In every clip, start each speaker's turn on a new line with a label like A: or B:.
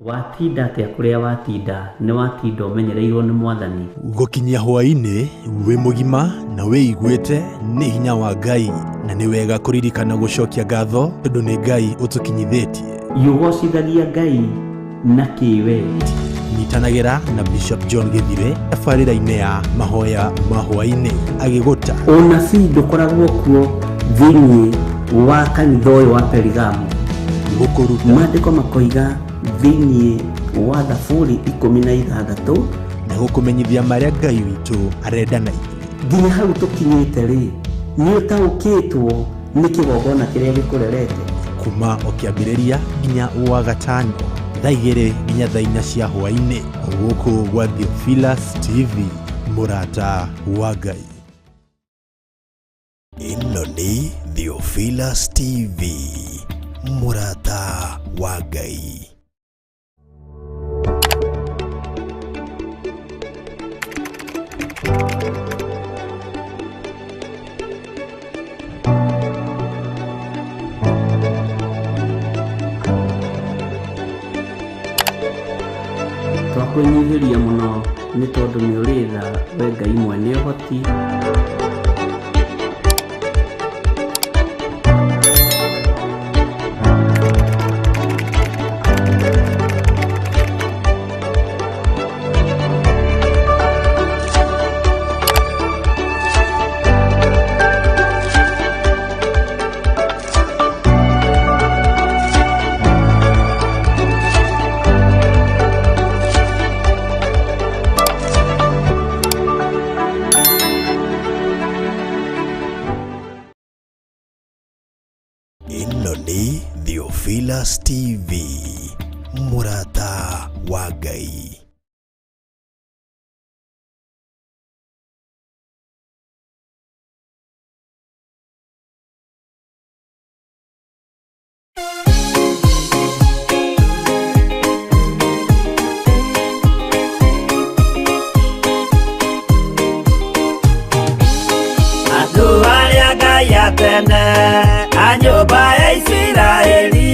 A: Watinda atĩa kũrĩa watinda, nĩ watinda ũmenyereirwo nĩ Mwathani.
B: Gũkinyia hwaĩ-inĩ wĩ mũgima na wĩiguĩte nĩ hinya wa Ngai, na nĩ wega kũririkana gũcokia ngatho tondũ nĩ Ngai ũtũkinyithĩtie.
A: Ũgocithagia Ngai na kĩ we?
B: Nyitanagĩra na Bishop John Gĩthire tabarĩra-inĩ ya mahoya ma hwaĩ-inĩ agĩgũta.
A: Ũnabii ndũkoragwo kuo thĩinĩ wa kanitha ũyũ wa Perigamo.
B: Gũkũruta.
A: Maandĩko makoiga thĩinĩ wa Thaburi 16
B: na gũkũmenyithia marĩa Ngai witũ arenda na ithuĩ.
A: Nginya hau tũkinyĩte rĩ, nĩ ũtaũkĩtwo nĩ kĩgongona kĩrĩa gĩkũrerete?
B: Kuma o kĩambĩrĩria nginya wa gatano thaa 2 nginya thaa 4 cia hwaĩ-inĩ gũkũ gwa Theophilus TV, mũrata wa Ngai.
C: Ĩno nĩ Theophilus TV, mũrata wa Ngai.
A: Twakwĩnyihĩria mũno nĩ tondũ nĩ ũrĩ tha we Ngai mwene ũhoti.
C: Ĩno nĩ Theophilus TV, mũrata wa Ngai.
D: Andũ arĩa Ngai a tene a nyũmba ya Isiraeli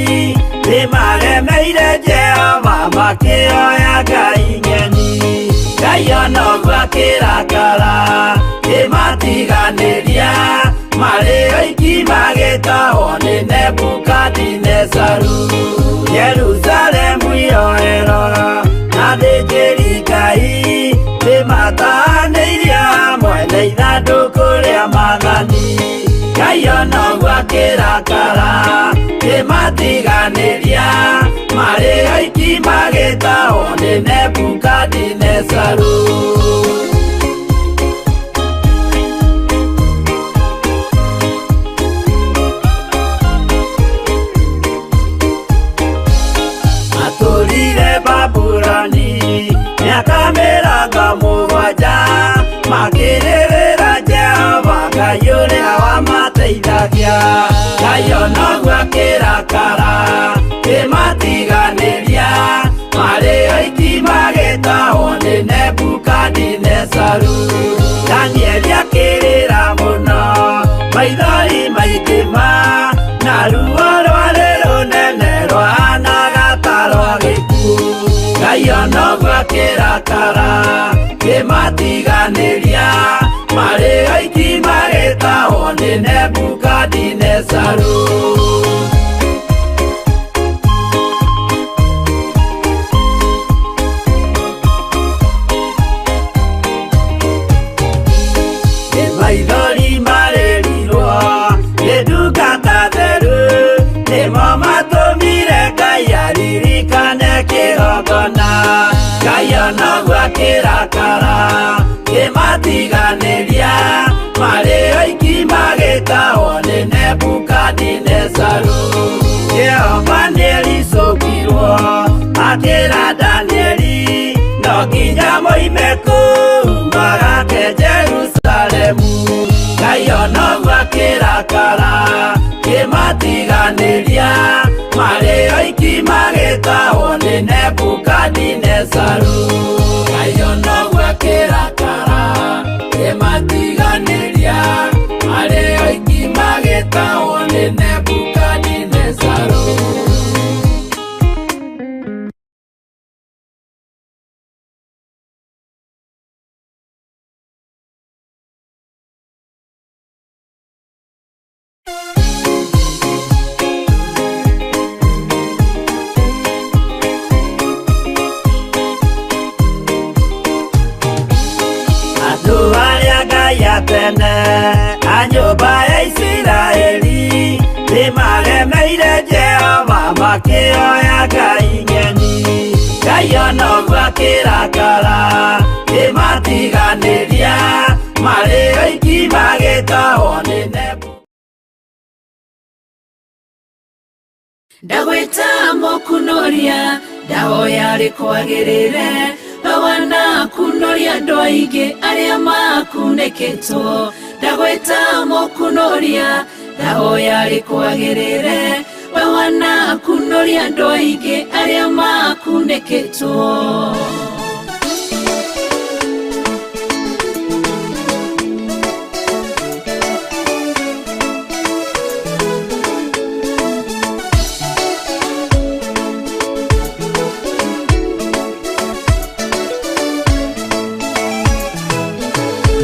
D: nĩmaremeire Jehova makĩoya ngai ng'eni. Ngai ona ũguo akĩrakara kĩmatiganĩria marĩ oiki magĩtahwo nĩ Nebukadinezaru. Jerusalemu yoerwo na athĩnjĩri Ngai nĩmatanĩirio hamwe na ithandũkũ rĩa maathani. Ngai ona ũguo akĩrakara kĩmatiganĩria marĩ oiki magĩtahwo nĩ Nebukadinezaru. Matũrire Babuloni mĩaka 70 makĩrĩrĩra Jehova Ngai ũrĩa wamateithagia. Ngai ona ũguo akĩrakara kĩmatiganĩria marĩ oiki magĩtahwo nĩ Nebukadinezaru. Danieli akĩrĩra mũno maithori maingĩ ma na ruo rwarĩ rũnene rwahanaga ta rwa gĩkuũ. Ngai ona ũguo akĩrakara kĩmatiganĩria marĩ oiki magĩtahwo nĩ Nebukadinezaru. Maithori marĩrirwo nĩ ndungata theru nĩmo matũmire Ngai aririkane kĩgongona. Ngai ona ũguo akĩrakara kĩmatiganĩria marĩ oiki magĩtahwo nĩ Nebukadinezaru. Jehova nĩericũkirwo akĩra Danieli no nginya moime kũu magake Jerusalemu. Ngai ona ũguo akĩrakara kĩmatiganĩria marĩ oiki magĩtahwo nĩ Nebukadinezaru. Ngai ona ũguo akĩrakara kĩmatiganĩria marĩ oiki magĩtahwo nĩ Nebukadinezaru. ene a nyũmba ya Isiraeli nĩmaremeire Jehova makĩoya ngai ng'eni. Ngai ona ũguo akĩrakara kĩmatiganĩria marĩ oiki magĩtahwo nĩ Nebu.
E: Ndagwĩta mũkunoria ndahoya rĩkwagĩrĩre we wanakunoria andũ aingĩ arĩa makunĩkĩtwo. Ndagwĩta mũkunoria ndahoya rĩkwagĩrĩre we wanakunoria andũ aingĩ arĩa makunĩkĩtwo.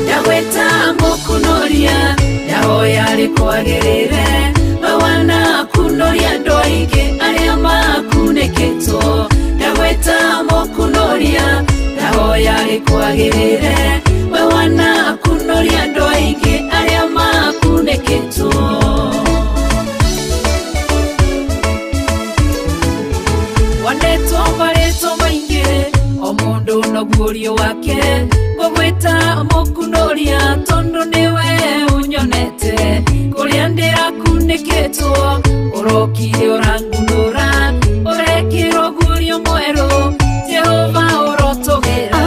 E: Ndagwĩta mũkunoria ndahoya rĩkwagĩrĩre we wanakunoria andũ aingĩ arĩa makunĩkĩtwo. Ndagwĩta mũkunoria ndahoya rĩkwagĩrĩre we wanakunoria andũ aingĩ arĩa makunĩkĩtwo. Wanetwo marĩtwa maingĩ o mũndũ na guorio wake ngũgwĩta mũkunoria tondũ nĩwe ũnyonete kũrĩa ndĩrakunĩkĩtwo ũrokire ũrangunũra ũrekĩrwo guorio mwerũ Jehova ũrotũgĩra.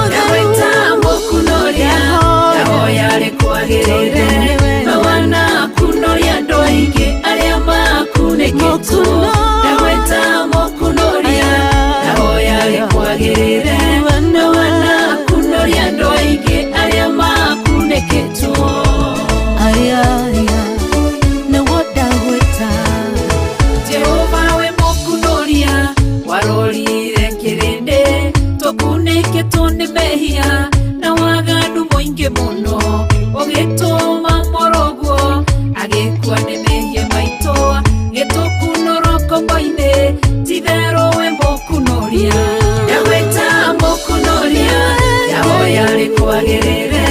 E: Ndagwĩta mũkunoria ndahoya rĩkwagĩrĩre we wanakunoria andũ aingĩ arĩa makunĩkĩtwo. Ndagwĩta mũkunoria ndahoya rĩkwagĩrĩre we wanakunoria andũ aingĩ arĩa makunĩkĩtwo. Jehova we mũkunoria warorire kĩrĩndĩ tũkunĩkĩtwo nĩ mehia na waganu mũingĩ mũno ũgĩtũma mũrũguo agĩkua nĩ mehia maitũ gĩtũkunũrwo ngombo-inĩ titherũ we mũkunoria. Ndagwĩta mũkunoria ndahoya rĩkwagĩrĩre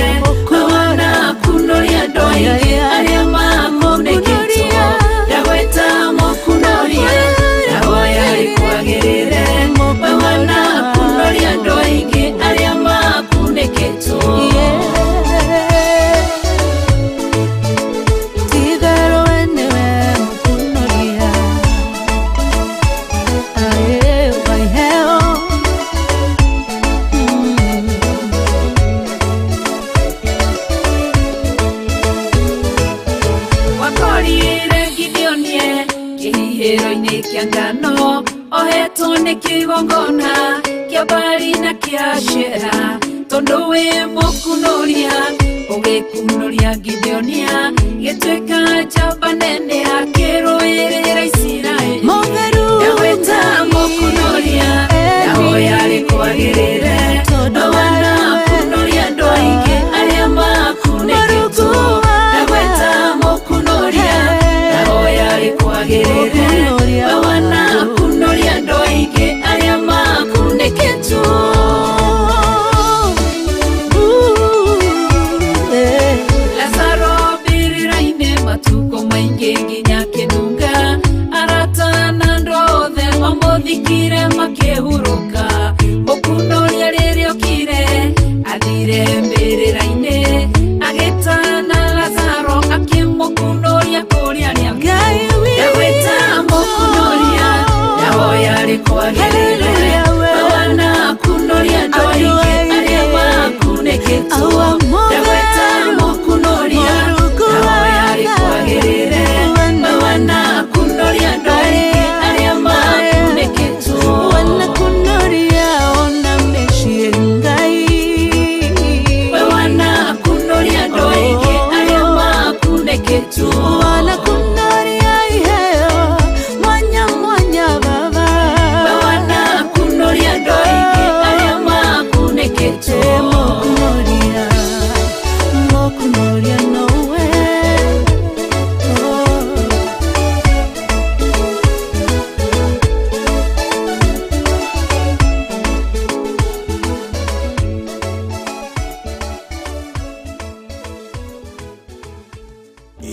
E: we wanakunoria andũ aingĩ arĩa makunĩkĩtwo. Ndagwĩta mũkunoria ndahoya rĩkwagĩrĩre we wanakunoria andũ aingĩ arĩa makunĩkĩtwo. Wakorire Gideonie kĩhihĩro-inĩ kĩa ngano ohetwo nĩ kĩgongona kĩa Baali na kĩa Ashera tondũ wĩ mũkunoria ũgĩkunoria Gideonia gĩtuĩka njamba nene akĩrũĩrĩra Isiraeli. Ndagwĩta mũkunoria ndahoya rĩkwagĩrĩre we wanakunoria andũ aingĩ arĩa makunĩkĩtwo. Ndagwĩta mũkunoria ndahoya rĩkwagĩrĩre we wanakunoria andũ aingĩ arĩa makunĩkĩtwo. Lazaro mbĩrĩra-inĩ matukũ maingĩ nginya kĩnunga arata na andũ othe mamũthikire makĩhurũka. Mũkunoria rĩrĩa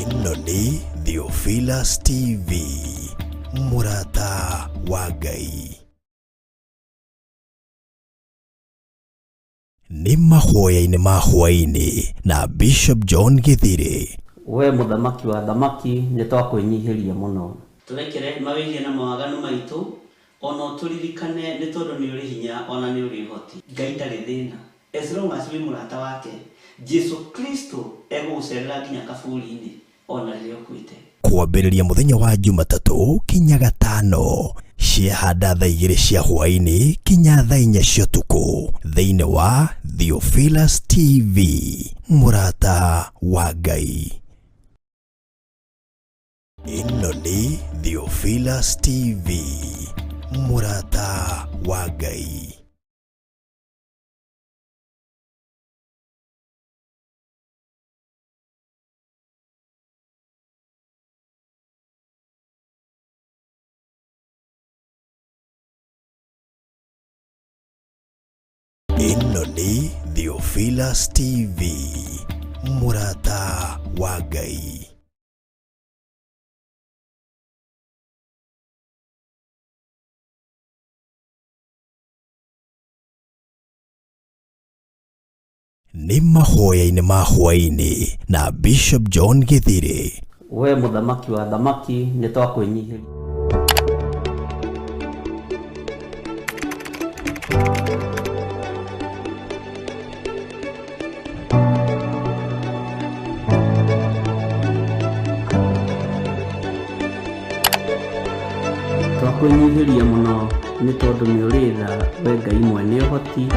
C: Ĩno nĩ Theophilus TV, mũrata wa Ngai. Nĩ mahoya-inĩ ma hwaĩ-inĩ na Bishop John Githiri.
A: We mũthamaki wa thamaki, nĩ twakwĩnyihĩria mũno. Tũrekere mawĩhia na mawaganu maitũ, ona ũtũririkane nĩ tondũ nĩ ũrĩ hinya ona nĩ ũrĩ ũhoti. Ngai ndarĩ thĩna, as long as wĩ mũrata wake, Jesu Kristo egũgũcerera nginya kaburi-inĩ ona rĩrĩa ũkuĩte.
C: Kwambĩrĩria mũthenya wa Jumatatũ kinya Gatano ciahanda thaa 2 cia hwaĩ-inĩ kinya thaa 4 cia ũtukũ thĩinĩ wa Theophilus TV, mũrata wa Ngai. Ĩno nĩ Theophilus TV, mũrata wa Ngai. Ĩno nĩ Theophilus TV, mũrata wa Ngai. Nĩ mahoya-inĩ ma hwaĩ-inĩ na Bishop John Githiri.
A: We mũthamaki wa thamaki, nĩ twakwĩnyihĩria. Twakwĩnyihĩria mũno nĩ tondũ nĩ ũrĩ tha, we Ngai mwene ũhoti.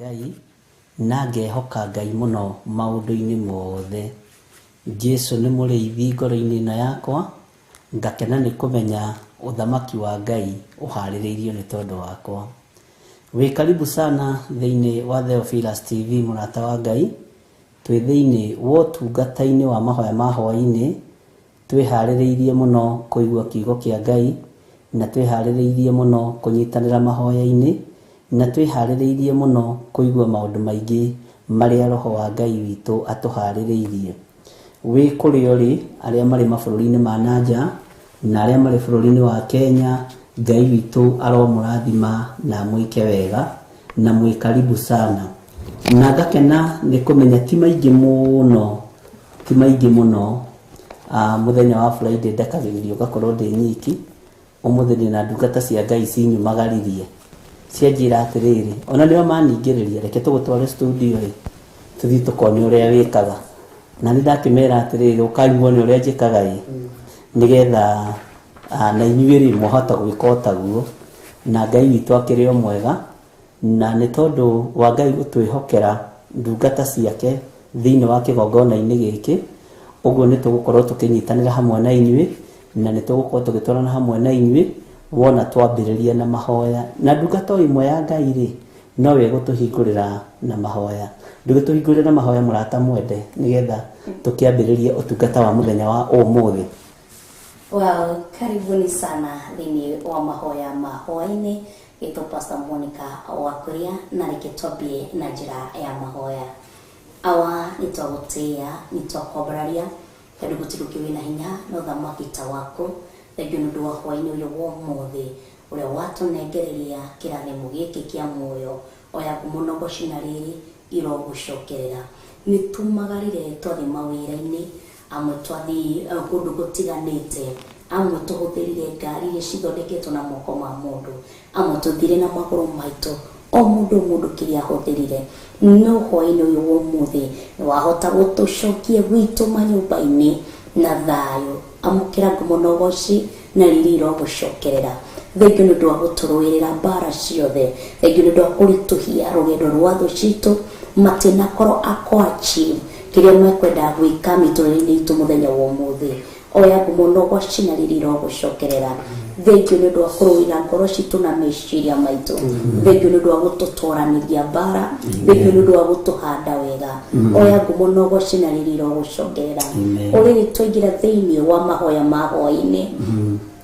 A: Ngai na ngehoka Ngai mũno maũndũ-inĩ mothe. Jesu nĩ mũrĩithi ngoro-inĩ ĩno yakwa, ngakena nĩ kũmenya ũthamaki wa Ngai ũharĩrĩirio nĩ tondũ wakwa. Wĩ karibu sana thĩinĩ wa Theophilus TV, mũrata wa Ngai. Twĩ thĩinĩ wa ũtungata-inĩ wa mahoya ma hwaĩ-inĩ, twĩharĩrĩirie mũno kũigua kiugo kĩa Ngai, na twĩharĩrĩirie mũno kũnyitanĩra mahoya-inĩ, na twĩharĩrĩirie mũno kũigua maũndũ maingĩ marĩa Roho wa Ngai witũ atũharĩrĩirie. Wĩ kũrĩa ũrĩ, arĩa marĩ mabũrũri-inĩ ma nanja na arĩa marĩ bũrũri-inĩ wa Kenya, Ngai witũ aromũrathima na amwĩke wega, na mwĩ karibu sana. Na ngakena nĩ kũmenya ti maingĩ mũno, ti maingĩ mũno. Mũthenya wa Friday ndekagĩrĩrio ngakorwo ndĩ nyiki, ũmũthĩ ndĩna ndungata cia Ngai cinyumagaririe, cianjĩra atĩrĩrĩ, ona nĩo maningĩrĩria, reke tũgũtware studio ĩ, tũthiĩ tũkone ũrĩa wĩkaga. Na nĩ ndakĩmera atĩrĩrĩ, ũkai muone ũrĩa njĩkaga ĩ, nĩgetha na inyuĩ rĩ mwahota gwĩka o taguo. Na Ngai witũ akĩrĩ o mwega, na nĩ tondũ wa Ngai gũtwĩhokera ndungata ciake thĩinĩ wa kĩgongona-inĩ gĩkĩ, ũguo nĩ tũgũkorwo tũkĩnyitanĩra hamwe na inyuĩ, na nĩ tũgũkorwo tũgĩtwarana hamwe na inyuĩ wona twambĩrĩria na mahoya. Na ndungata o ĩmwe ya Ngai rĩ, nowe ĩgũtũhingũrĩra na mahoya. Ndũgĩtũhingũrĩre na mahoya mũrata mwende, nĩgetha tũkĩambĩrĩrie ũtungata wa mũthenya wa ũmũthĩ.
F: Well, karibuni sana thĩinĩ wa mahoya ma hwaĩ-inĩ. Gĩtwo Pastor Monica wa Kuria, na reke twambie na njĩra ya mahoya. Awa, nĩ twagũtĩĩa, nĩ twakwambararia, tondũ gũtirĩ ũngĩ wĩna hinya na ũthamaki ta waku. Thengiũ nĩ ũndũ wa hwaĩ-inĩ ũyũ wa ũmũthĩ, ũrĩa watũnengereria kĩrathimo gĩkĩ kĩa muoyo, oya ngumo na ũgoci na rĩrĩ irogũcokerera. Nĩ tumagarire twathiĩ mawĩra-inĩ, amwe twathiĩ kũndũ gũtiganĩte, amwe tũhũthĩrire ngari iria cithondeketwo na moko ma mũndũ, amwe tũthire na magũrũ maitũ, o mũndũ o mũndũ kĩrĩa ahũthĩrire. No hwaĩ-inĩ ũyũ wa ũmũthĩ nĩ wahota gũtũcokia gwitũ manyũmba-inĩ na thayũ. Amũkĩra ngumo na ũgoci na riri irogũcokerera. Thengio nĩ ũndũ wa gũtũrũĩrĩra mbara ciothe. Thengio nĩ ũndũ wa kũritũhia rũgendo rwa thũ citũ matinakorwo akũ achieve kĩrĩa mekwendaga gwĩka mĩtũrĩre-inĩ itũ mũthenya wa ũmũthĩ. Oya ngumo na ũgoci na riri irogũcokerera. Thengio nĩ ũndũ wa kũrũĩra ngoro citũ na meciria maitũ. Thengio nĩ ũndũ wa gũtũtoranĩria mbara. Thengio nĩ ũndũ wa gũtũhanda wega. Oya ngumo na ũgoci na riri irogũcokerera.
A: Amen.
F: O rĩrĩ twaingĩra thĩinĩ wa mahoya ma hwaĩ-inĩ,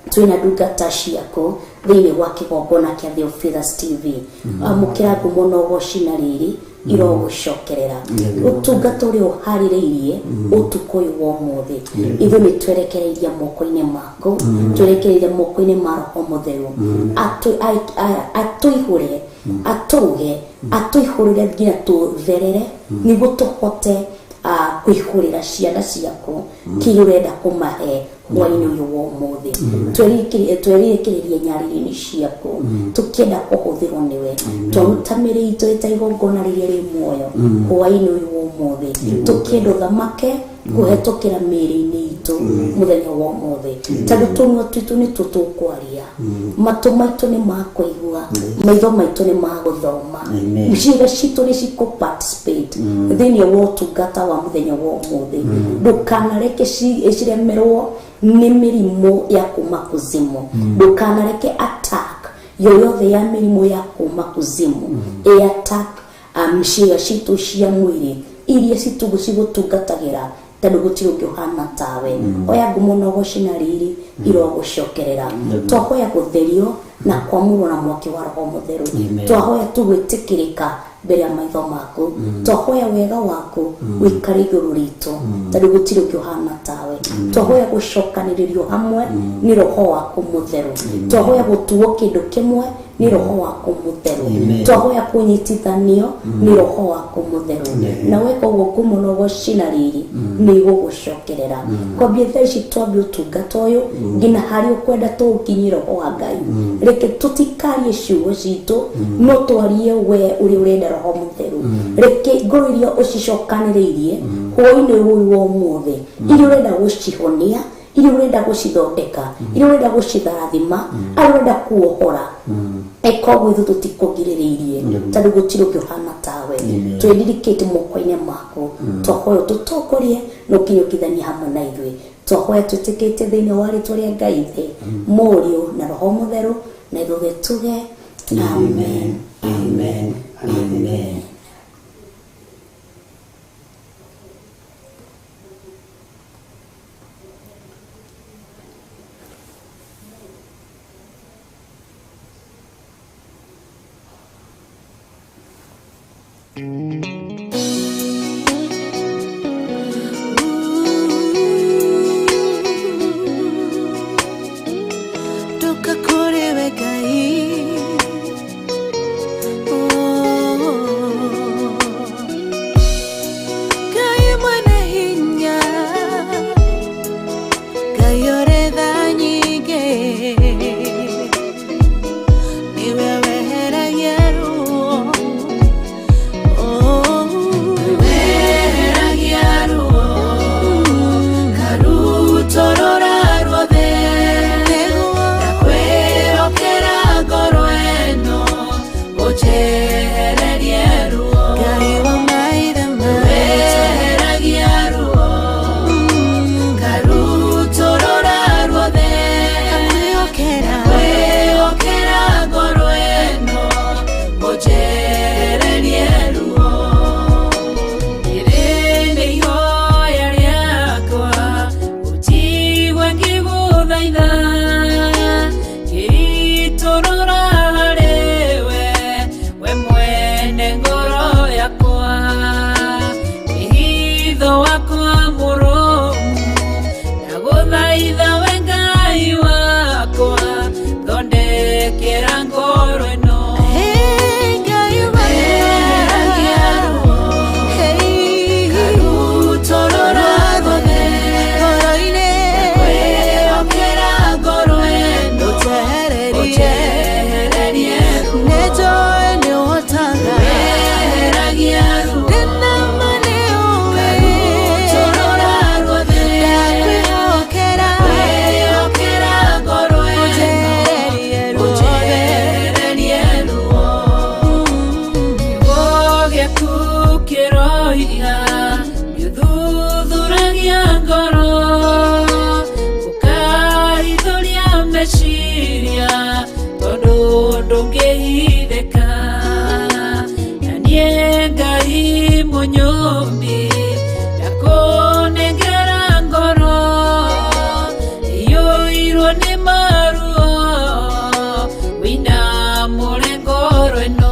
F: twĩna ndungata ciaku thĩinĩ wa kĩgongona kĩa Theophilus TV. Amũkĩra ngumo na ũgoci na riri irogũcokerera. Ũtungata ũrĩa ũharĩrĩirie ũtukũ ũyũ wa ũmũthĩ, ithuĩ nĩ twerekereirie moko-inĩ maku, twerekereirie moko-inĩ ma Roho Mũtheru. Atũihũre, atũruge, atũihũrĩre nginya tũtherere, nĩguo tũhote kũihũrĩra ciana ciaku kĩrĩa ũrenda kũmahe hwaĩ-inĩ ũyũ wa ũmũthĩ. Twerekererie nyarĩrĩ-inĩ ciaku, tũkĩenda kũhũthĩrwo nĩwe. Twaruta mĩrĩ itũ ĩta igongona rĩrĩa rĩ muoyo hwaĩ-inĩ ũyũ wa ũmũthĩ, tũkĩenda ũthamake kũhetũkĩra mĩrĩ-inĩ itũ mũthenya wa ũmũthĩ, tondũ tũnua twitũ nĩtuo tũkwaria, matũ maitũ nĩ makũigua, maitho maitũ nĩ magũthoma,
A: Amen.
F: ciĩga citũ nĩ cikũ participate thĩinĩ wa ũtungata wa mũthenya wa ũmũthĩ. Ndũkanareke ciremerwo nĩ mĩrimũ ya kuma kuzimu. Ndũkanareke attack yoyothe ya mĩrimũ ya kuma kuzimu ĩ attack ciĩga citũ cia mwĩrĩ iria cigũtungatagĩra, tondũ gũtirĩ ũngĩ ũhana tawe. Oya ngumo na ũgoci na riri irogũcokerera. Twahoya gũtherio na kwamũrwo na mwaki wa Roho Mũtheru.
A: Amen.
F: Twahoya tũgwĩtĩkĩrĩka mbere ya maitho maku. Twahoya wega waku wĩikare igũrũ ritũ, tondũ gũtirĩ ũngĩ ũhana tawe. Twahoya gũcokanĩrĩrio hamwe nĩ Roho waku Mũtheru. Twahoya gũtuo kĩndũ kĩmwe nĩ Roho waku Mũtheru.
A: Amen.
F: Twahoya kũnyitithanio nĩ Roho waku Mũtheru. Na weka ũguo, ngumo na ũgoci na riri nĩ igũgũcokerera. Kwambia thaa ici twambie ũtungata ũyũ nginya harĩa ũkwenda tũũkinyie, Roho wa Ngai, reke tũtikarie ciugo citũ, no twarie we ũrĩa ũrenda. Roho Mũtheru, reke ngoro iria ũcicokanĩrĩirie hwaĩ-inĩ ũyũ wa ũmũthĩ, iria ũrenda gũcihonia, iria ũrenda gũcithondeka, iria ũrenda gũcitharathima, arĩa ũrenda kuohora, eka ũguo, ithuĩ tũtikũgirĩrĩirie, tondũ gũtirĩ ũngĩ ũhana tawe.
A: Amen.
F: Twĩririkĩte moko-inĩ maku. Twahoya ũtũtongorie na ũkinyũkithanie hamwe na ithuĩ. Twahoya twĩtĩkĩtie thĩinĩ wa rĩtwa rĩa Ngai Ithe, Mũriũ na Roho Mũtheru, na ithuothe tuge amen.
A: Amen. Amen.
G: Ndoka kũrĩ we Ngai. Oh.
E: Kĩroiga nĩũthuthuragia ngoro ũkaithũria meciria tondũ ndũngĩhithĩka na niĩ Ngai mũnyũmbi ndakũnengera ngoro iyũirwo nĩ maruo wĩinamũre ngoro ĩno.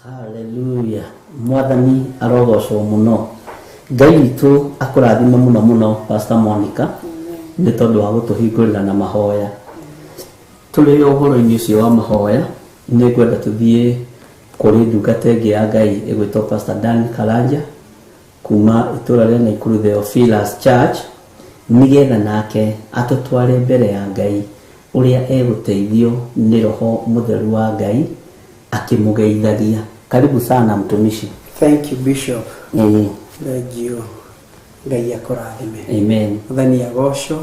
A: Hallelujah. Mwathani arogocwo muno. Ngai witũ akũrathime mũno mũno Pastor Monica nĩ tondũ wa gũtũhingũrĩra na mahoya. Tũrĩ ũhoro-inĩ ũcio wa mahoya nĩ ngwenda tũthiĩ kũrĩ ndungata ĩngĩ ya Ngai ĩgwĩtwo Pastor Dan Karanja kuma itũra rĩa Nakuru Theophilus Church nĩgetha nake atũtware mbere ya Ngai ũrĩa egũteithio nĩ Roho Mũtheru wa Ngai akĩmũgeithagia. Karibu sana mtumishi.
G: Thank you Bishop. Thank you. Ngai akũrathime.
A: Amen.
G: Mwathani agocwo.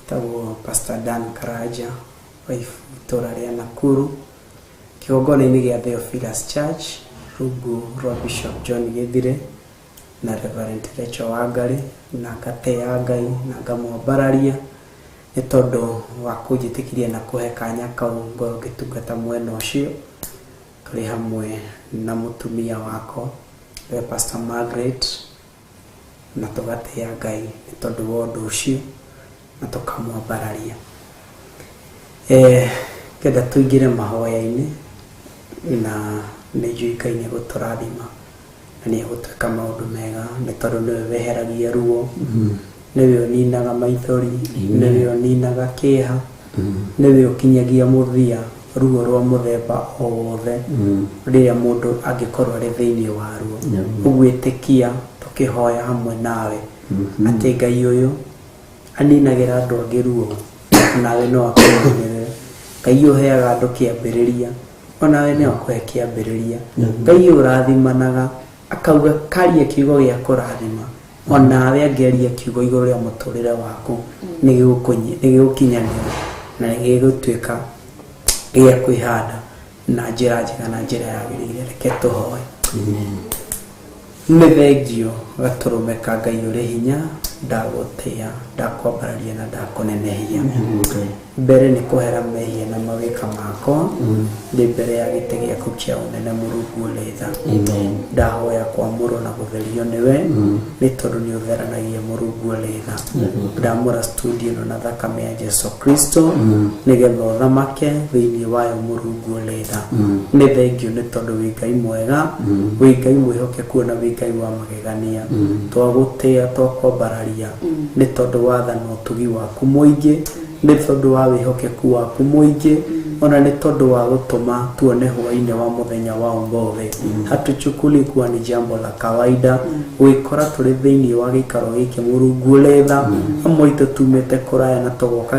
G: Etagwo Pastor Dan Karanja wa itũra rĩa Nakuru kĩgongona-inĩ gĩa Theophilus Church rungu rwa Bishop John Githire na Reverend Rachel Wangari na ngatea Ngai na ngamwambararia nĩ tondũ wa kũnjĩtĩkĩria na kũhe kanya kau ngorwo ngĩtungata mwena ũcio. Tũrĩ hamwe na mũtumia wakwa we Pastor Margaret, na tũgatĩĩa Ngai nĩ tondũ wa ũndũ ũcio na tũkamwambararia. Ngenda tũingĩre mahoya-inĩ na nĩ njũĩ Ngai nĩ egũtũrathima na nĩ egũtwĩka maũndũ mega nĩ tondũ nĩwe weheragia ruo, nĩwe ũninaga maithori, nĩwe ũninaga kĩeha, nĩwe ũkinyagia mũthia ruo rwa mũthemba o wothe rĩrĩa mũndũ angĩkorwo arĩ thĩinĩ wa ruo. Ũguo ĩtĩkia tũkĩhoya hamwe nawe atĩ Ngai ũyũ aninagĩra andũ angĩ ruo, onawe no akũninĩre. Ngai ũheaga andũ kĩambĩrĩria, onawe no akũhe kĩambĩrĩria. Ngai ũrathimanaga akauga karia kiugo gĩa kũrathima, onawe angĩaria kiugo igũrũ rĩa mũtũrĩre waku nĩ gĩgũkinyanĩra na nĩ gĩgũtuĩka gĩa kwĩhanda na njĩra njega na njĩra yagĩrĩire. Reke tũhoe. Nĩ thengio gatũrũme ka Ngai ũrĩ hinya, ndagũtĩa, ndakwambararia na ndakũnenehia. Mbere nĩ kũhera mehia na mawĩka makwa, ndĩ mbere ya gĩtĩ gĩaku kĩa ũnene Mũrungu ũrĩ tha. Ndahoya kwamũrwo na gũtherio nĩwe, nĩ tondũ nĩ ũtheranagia Mũrungu ũrĩ tha. Ndamũra studio ĩno na thakame ya Jesu Kristo, nĩgetha ũthamake thĩinĩ wayo Mũrungu ũrĩ tha. Nĩ thengio nĩ tondũ wĩ Ngai mwega, wĩ Ngai mwĩhokeku na wĩ Ngai wa magegania. Twagũtĩa, twakwambararia nĩ tondũ wa tha na ũtugi waku mũingĩ, nĩ tondũ wa wĩhokeku waku mũingĩ, ona nĩ tondũ wa gũtũma tuone hwainĩ wa mũthenya wa ũmũthĩ. Hatuchukuli kuwa ni jambo la kawaida gwĩkora tũrĩ thĩinĩ wa gĩikaro gĩkĩ Mũrungu ũrĩ tha. Amwe aitũ tumĩte kũraya na tũgoka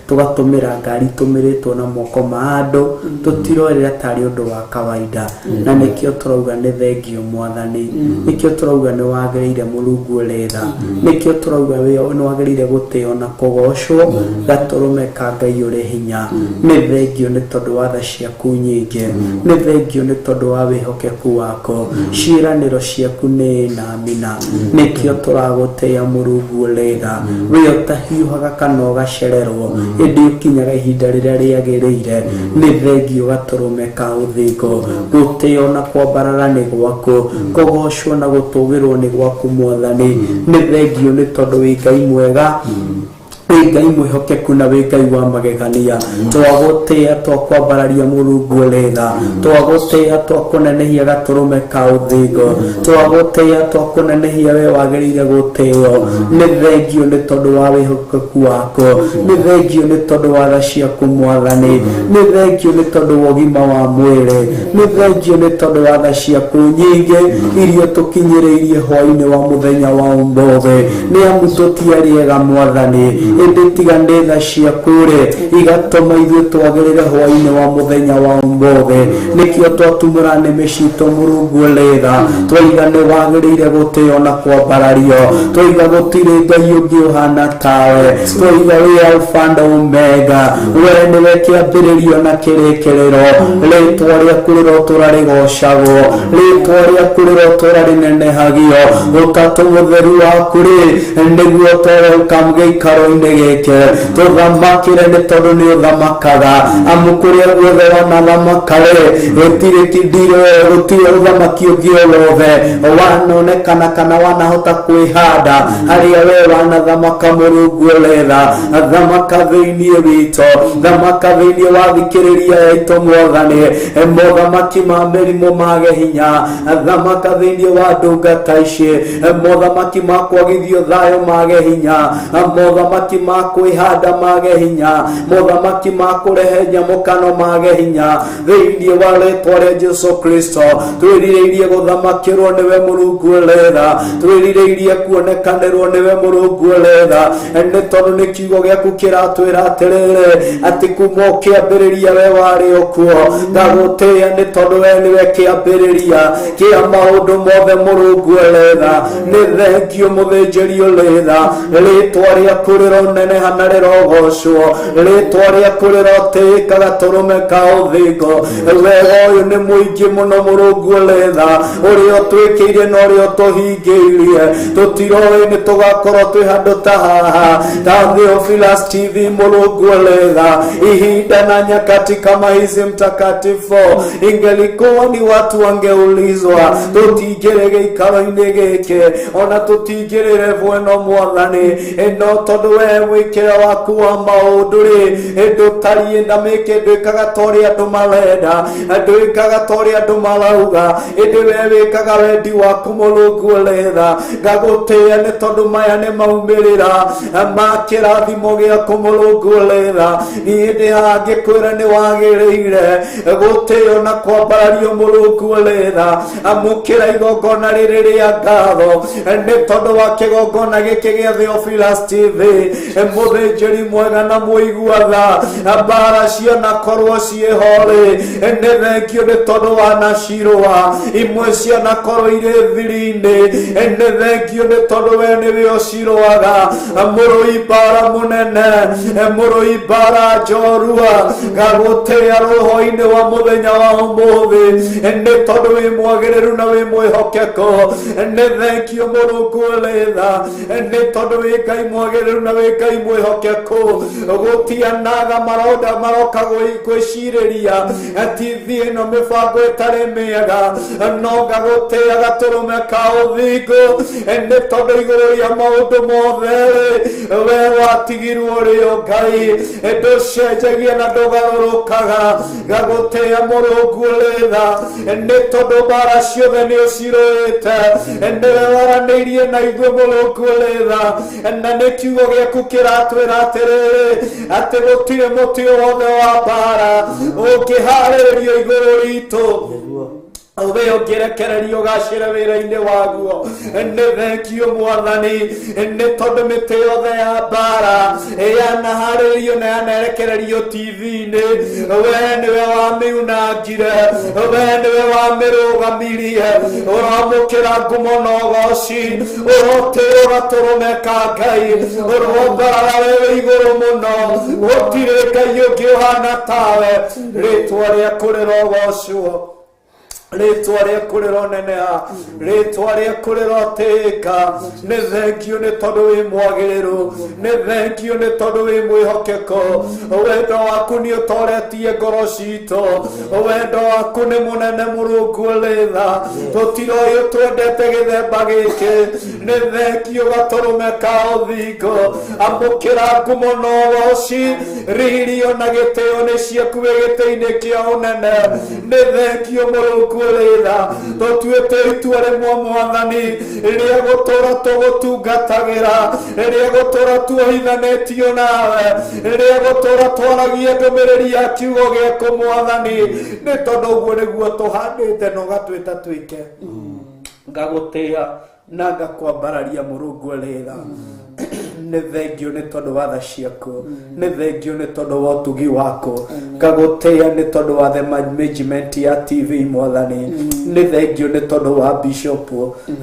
G: tũgatũmĩra ngari itũmĩrĩtwo na moko ma andũ, tũtiroerera tarĩ ũndũ wa kawaida, na nĩkĩo tũrauga nĩ thengio Mwathani, nĩkĩo tũrauga nĩ wagĩrĩire Mũrungu ũrĩ tha, nĩkĩo tũrauga nĩ wagĩrĩire gũtĩo na kũgocwo gatũrũme ka Ngai ũrĩ hinya. Nĩ thengio nĩ tondũ wa tha ciaku nyingĩ, nĩ thengio nĩ tondũ wa wĩhokeku waku, ciĩranĩro ciaku nĩ na amina, nĩkĩo tũragũtĩa Mũrungu ũrĩ tha. We ũtahiũhaga kana ũgacererwo, ĩndĩ ũkinyaga ihinda rĩrĩa rĩagĩrĩire. Nĩ thengio gatũrũme ka ũthingu, gũtĩo na kwambarara nĩ gwaku, kũgocwo na gũtũgĩrwo nĩ gwaku Mwathani. Nĩ thengio nĩ tondũ wĩ Ngai mwega, wĩ Ngai mwĩhokeku na wĩ Ngai wa magegania. Twagũtĩa, twakwambararia Mũrungu ũrĩ tha, twagũtĩa, twakũnenehia gatũrũme ka ũthingu, twagũtĩa, twakũnenehia we wagĩrĩire gũtĩo. Nĩ thengio nĩ tondũ wa wĩhokeku waku, nĩ thengio nĩ tondũ wa tha ciaku Mwathani, nĩ thengio nĩ tondũ wa ũgima wa mwĩrĩ, nĩ thengio nĩ tondũ wa tha ciaku nyingĩ iria tũkinyĩrĩirie hwainĩ wa mũthenya wa ũmũthĩ. Nĩ amu tũtiarĩ ega Mwathani, ĩndĩ tiga nĩ tha ciaku rĩ igatũma ithuĩ twagĩrĩre hwainĩ wa mũthenya wa ũmũthĩ. Nĩkĩo twatumũra nĩmĩ citũ Mũrungu ũrĩ tha, twaiga nĩ wagĩrĩire gũtĩo na kwambarario, twaiga gũtirĩ Ngai ũngĩ ũhana tawe, twaiga wĩ Alfa na Omega, we nĩwe kĩambĩrĩrio na kĩrĩkĩrĩro. Rĩtwa rĩaku rĩrotũra rĩgocagwo, rĩtwa rĩaku rĩrotũra rĩnenehagio. Ũtatũ mũtheru waku rĩ nĩguo twa welcome gĩikaro-inĩ gĩkĩ, tũthamakĩre nĩ tondũ nĩ ũthamakaga. Amu kũrĩa guothe wanathamaka rĩ, gũtirĩ kĩndiro, gũtirĩ ũthamaki ũngĩ o wothe wanonekana kana wanahota kwĩhanda harĩa we wanathamaka. Mũrungu ũrĩ tha, thamaka thĩinĩ witũ, thamaka thĩinĩ wa thikĩrĩria yaitũ Mwathani. Mothamaki ma mĩrimũ mage hinya, thamaka thĩinĩ wa ndungata ici. Mothamaki ma kwagithio thayũ mage hinya, mothamaki ma kwĩhanda mage hinya, mothamaki ma kũrehe nyamũkano mage hinya thĩinĩ wa rĩtwa rĩa Jesu Kristo. Twĩrirĩirie gũthamakĩrwo nĩwe Mũrungu ũrĩ tha, twĩrirĩirie kuonekanĩrwo nĩwe Mũrungu ũrĩ tha, nĩ tondũ nĩ kiugo gĩaku kĩratwĩra atĩrĩrĩ atĩ kuma ũkĩambĩrĩria we warĩ o kuo. Ndagũtĩĩa nĩ tondũ we nĩwe kĩambĩrĩria kĩa maũndũ mothe Mũrungu ũrĩ tha. Nĩ thengio mũthĩnjĩri ũrĩ tha, rĩtwa rĩaku rĩronenehio.
H: Rĩroneneha na rĩrogocwo, rĩtwa rĩaku rĩrotĩĩka gatũrũme ka ũthingu. Wega ũyũ nĩ mũingĩ mũno, Mũrungu ũrĩ tha, ũrĩa ũtwĩkĩire na ũrĩa ũtũhingĩirie. Tũtiroĩ nĩ tũgakorwo twĩ handũ ta haha ta Theophilus TV, Mũrungu ũrĩ tha. Ihinda na nyakati kama hizi, mtakatifu, ingelikuwa ni watu wangeulizwa, tũtingĩrĩ gĩikaro-inĩ gĩkĩ, ona tũtingĩrĩ level ĩno, Mwathani. Ĩno tondũ we mwĩkĩre waku wa maũndũ rĩ, ndũtariĩ na mĩke, ndwĩkaga ta ũrĩa andũ marenda, ndwĩkaga ta ũrĩa andũ marauga, ĩndĩ we wĩkaga wendi waku, Mũrungu ũrĩ tha. Ngagũtĩĩa nĩ tondũ maya nĩ maumĩrĩra ma kĩrathimo gĩaku, Mũrungu ũrĩ tha. Niĩ ndĩ haha ngĩkwĩra nĩ wagĩrĩire gũtĩo na kwambarario, Mũrungu ũrĩ tha. Amũkĩra igongona rĩrĩ rĩa ngatho nĩ tondũ wa kĩgongona gĩkĩ gĩa Theophilus TV. Mũthĩnjĩri mwega na mũigua tha, mbara cianakorwo ciĩho-rĩ, nĩ thengio nĩ tondũ wanacirũa. Imwe cianakorwo irĩ thiri-inĩ, nĩ thengio nĩ tondũ we nĩwe ũcirũaga. Mũrũi mbara mũnene, mũrũi mbara njorua, ngagũtĩĩa roho-inĩ wa mũthenya wa ũmũthĩ nĩ tondũ wĩ mwagĩrĩru na wĩ mwĩhokeku. Nĩ thengio, Mũrungu ũrĩ tha, nĩ tondũ wĩ Ngai mwagĩrĩru na wĩ Ngai mwĩhokeku. Gũtianaga maronda maroka gwĩcirĩria TV ĩno mĩbango ĩtarĩ mĩega, no ngagũtĩĩa gatũrũme ka ũthingu nĩ tondũ igũrũ rĩa maũndũ mothe we watigirwo ũrĩ o Ngai, ndũcenjagia na ndũgarũrũkaga. Ngagũtĩĩa, Mũrungu ũrĩ tha, nĩ tondũ mbara ciothe nĩ ũcirũĩte. Nĩwe waranĩirie na ithuĩ, Mũrungu ũrĩ tha, na nĩ kiugo gĩaku kĩratwĩra atĩrĩrĩ, atĩ gũtirĩ mũtĩ o wothe wa mbara ũngĩharĩrĩrio igũrũ ritũ we ũngĩrekererio ũgacĩre wĩra-inĩ waguo. Nĩ thengio, Mwathani, nĩ tondũ mĩtĩ yothe ya mbara yanaharĩrĩrio na yanarekererio TV-inĩ, we nĩwe wamĩunangire, we nĩwe wamĩrũgamirie. Ũramũkĩra ngumo na ũgoci, ũrotĩo gatũrũme ka Ngai, ũrombarara we wĩ igũrũ mũno. Gũtirĩ Ngai ũngĩ ũhana tawe. Rĩtwa rĩaku rĩrogocwo, rĩtwa rĩaku rĩroneneha, rĩtwa rĩaku rĩrotĩĩka. Nĩ thengio nĩ tondũ wĩ mwagĩrĩru, nĩ thengio nĩ tondũ wĩ mwĩhokeko. Wendo waku nĩ ũtoretie ngoro citũ, wendo waku nĩ mũnene, Mũrungu ũrĩ tha. Tũtiroĩ ũtwendete gĩthemba gĩkĩ. Nĩ thengio gatũrũme ka ũthingu. Amũkĩra ngumo na ũgoci, riri ona gĩtĩo nĩ ciaku wĩ gĩtĩ-inĩ kĩa ũnene. Nĩ thengio, Mũrungu ũrĩ tha. Tũtuĩte itua rĩmwe, Mwathani, rĩa gũtũra tũgũtungatagĩra, rĩa gũtũra tuohithanĩtio nawe, rĩa gũtũra twaragia ndũmĩrĩri ya kiugo gĩaku, Mwathani, nĩ tondũ ũguo nĩguo tũhandĩte na ũgatwĩta twĩke. Ngagũtĩĩa na ngakwambararia, Mũrungu ũrĩ tha. Nĩ thengio nĩ tondũ wa tha ciaku, nĩ thengio nĩ tondũ wa ũtugi waku. Ngagũtĩĩa nĩ tondũ wa the management ya TV, Mwathani. Nĩ thengio nĩ tondũ wa bishop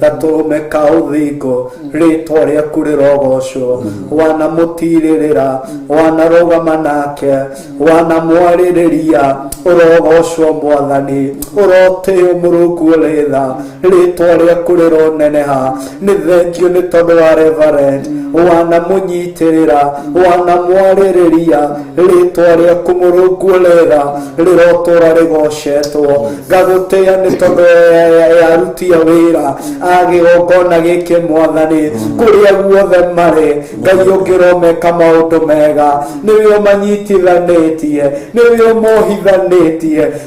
H: gatũrũme ka ũthingu. Rĩtwa rĩaku rĩrogocwo. Wanamũtirĩrĩra, wanarũgama nake, wanamwarĩrĩria. Ũrogocwo, Mwathani, ũrotĩo, Mũrungu ũrĩ tha. Rĩtwa rĩaku rĩroneneha. Nĩ thengio nĩ tondũ wa reverend, wanamũnyitĩrĩra, wanamwarĩrĩria. Rĩtwa rĩaku, Mũrungu ũrĩ tha, rĩrotũra rĩgocetwo. Ngagũtĩĩa nĩ tondũ ya aruti a wĩra a kĩgongona gĩkĩ, Mwathani, kũrĩa guothe marĩ. Ngai ũngĩromeka maũndũ mega, nĩwe ũmanyitithanĩtie, nĩwe ũmohithanĩtie.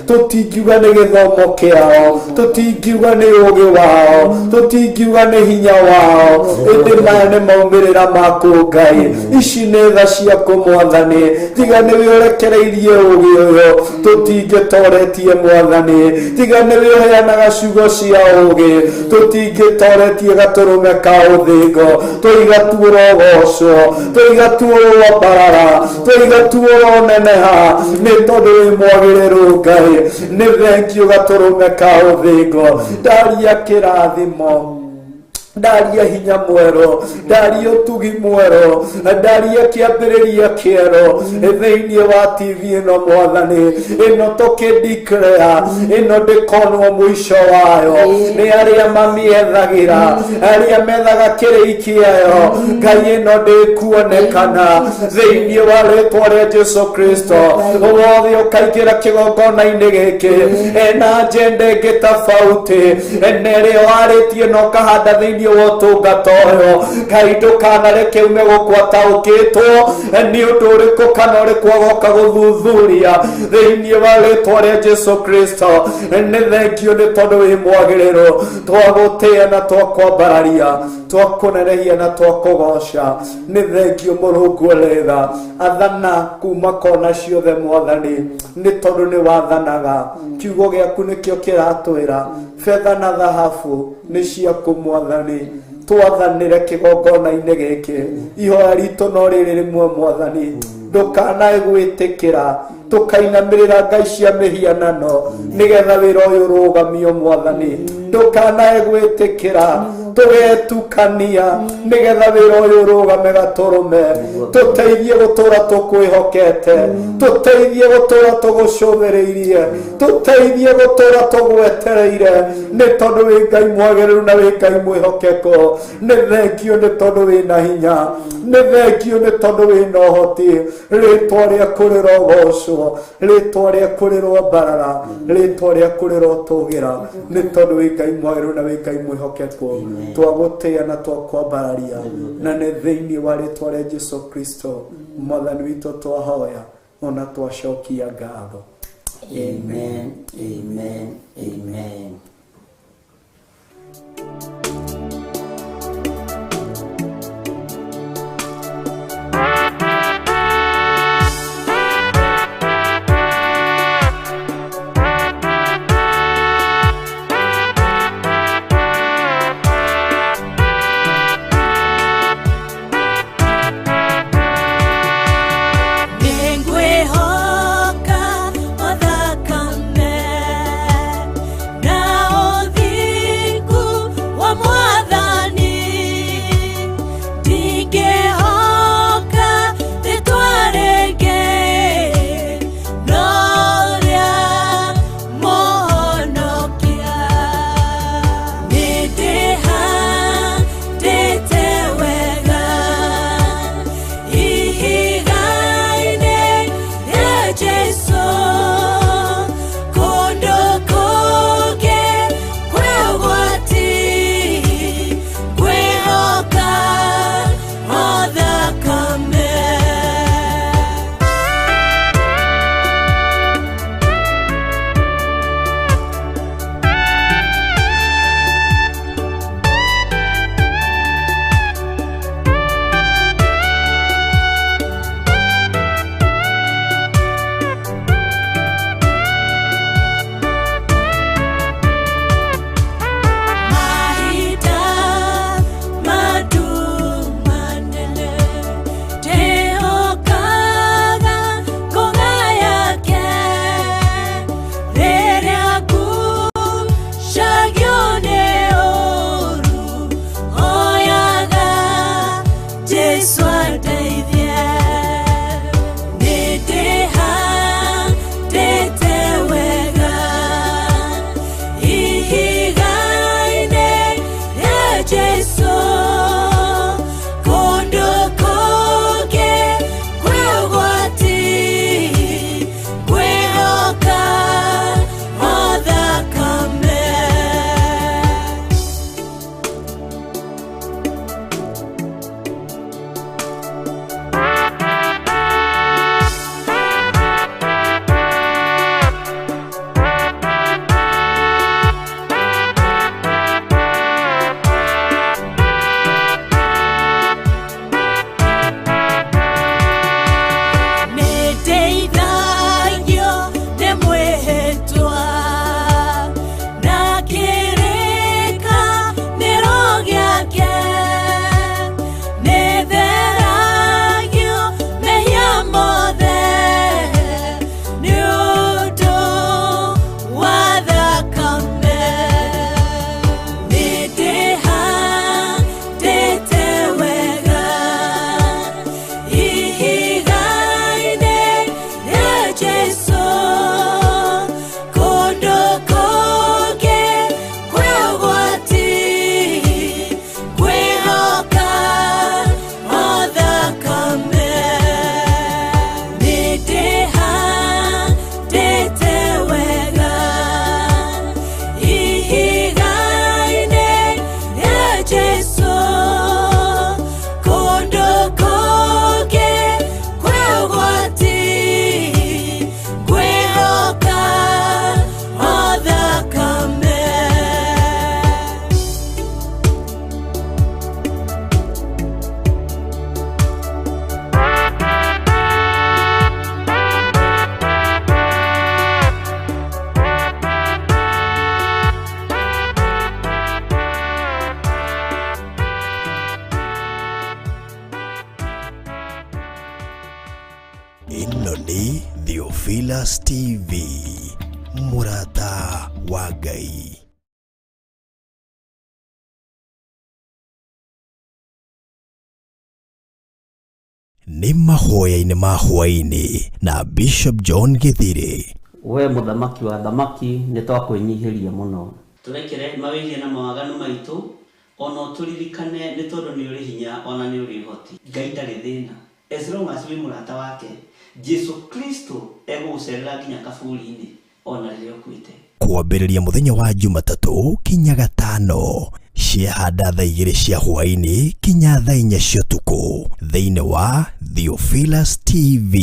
H: Tũtingiuga nĩ gĩthomo kĩao, tũtingiuga nĩ ũgĩ wao, tũtingiuga nĩ hinya wao, ĩndĩ maya nĩ maumĩrĩra maku, Ngai. Ici nĩ tha ciaku, Mwathani. Tiga nĩwe ũrekereirie ũgĩ ũyũ, tũtingĩtoretie, Mwathani. Tiga nĩwe ũheanaga ciugo cia ũgĩ, tũtingĩtoretie gatũrũme ka ũthingo. Tũiga tu ũrogocwo, tũiga tu ũrwambarara, tũiga tu ũroneneha, nĩ tondũ wĩ mwagĩrĩru, Ngai. Nĩ thengio gatũrũme ka ũthingo. Ndaria kĩrathimo. Ndaria hinya mwerũ, ndaria ũtugi mwerũ, ndaria kĩambĩrĩria kĩerũ thĩinĩ wa TV ĩno mwathani. Ĩno tũkĩndeclare ĩno ndĩkonwo mũico wayo nĩ arĩa mamiethagĩra, arĩa methaga kĩrĩi kĩayo. Ngai, ĩno ndĩkuonekana thĩinĩ wa rĩtwa rĩa Jesu Kristo. Wothe ũkaingĩra kĩgongona-inĩ gĩkĩ ena agenda ĩngĩ tofauti na ĩrĩa warĩtie na ũkahanda thĩinĩ wa ũtungata ũyũ. Ngai, ndũkanareke ume gũkũ ataũkĩtwo nĩ ũndũ ũrĩkũ kana ũrĩkũ agoka gũthuthuria thĩinĩ wa rĩtwa rĩa Jesu Kristo. Nĩ thengio nĩ tondũ wĩ mwagĩrĩru, twagũtĩĩa na twakwambararia, twakũnenehia na twakũgoca. Nĩ thengio Mũrungu ũrĩ athana kuma kona ciothe mwathani, nĩ tondũ nĩ wathanaga. Kiugo gĩaku nĩkĩo kĩratwĩra betha na thahabu nĩ ciaku mwathani. Twathanĩre kĩgongona-inĩ gĩkĩ. Ihoya ritũ no rĩrĩ rĩmwe mwathani, ndũkanae gwĩtĩkĩra tũkainamĩrĩra ngai cia mĩhianano nĩgetha wĩra ũyũ ũrũgamio mwathani. Ndũkanae gwĩtĩkĩra tũgetukania nĩgetha wĩra ũyũ ũrũgame gatũrũme. Tũteithie gũtũra tũkwĩhokete, tũteithie gũtũra tũgũcũthĩrĩirie, tũteithie gũtũra tũgwetereire, nĩ tondũ wĩ Ngai mwagĩrĩru na wĩ Ngai mwĩhokeku. Nĩ thengio nĩ tondũ wĩ na hinya, nĩ thengio nĩ tondũ wĩ na ũhoti. Rĩtwa rĩaku rĩrogocwo, rĩtwa rĩaku rĩrombarara, rĩtwa rĩaku rĩrotũgĩra, nĩ tondũ wĩ Ngai mwagĩrĩru na wĩ Ngai mwĩhokeku. Twagũtĩĩa na twakwambararia, na nĩ thĩinĩ wa rĩtwa rĩa Jesu Kristo mwathani witũ twahoya ona twacokia ngatho.
A: Amen, amen, amen.
E: Nĩngwĩhoka o thakame.
C: Theophilus TV, mũrata wa Ngai. Nĩ mahoya-inĩ ma hwaĩ-inĩ na Bishop John Gĩthirĩ.
A: We mũthamaki wa thamaki nĩ twakwĩnyihĩria mũno. Tũrekere mawĩhia na mawaganu maitũ, ona ũtũririkane nĩ tondũ nĩ ũrĩ hinya ona nĩ ũrĩ ũhoti. Ngai ndarĩ thĩna as long as wĩ mũrata wake. Jesu Kristo egũgũcerera nginya kaburi-inĩ ona rĩrĩa ũkuĩte.
C: Kwambĩrĩria mũthenya wa Jumatatũ kinya Gatano, ciahanda thaa 2 cia hwaĩ-inĩ kinya thaa 4 cia ũtukũ thĩinĩ wa Theophilus TV,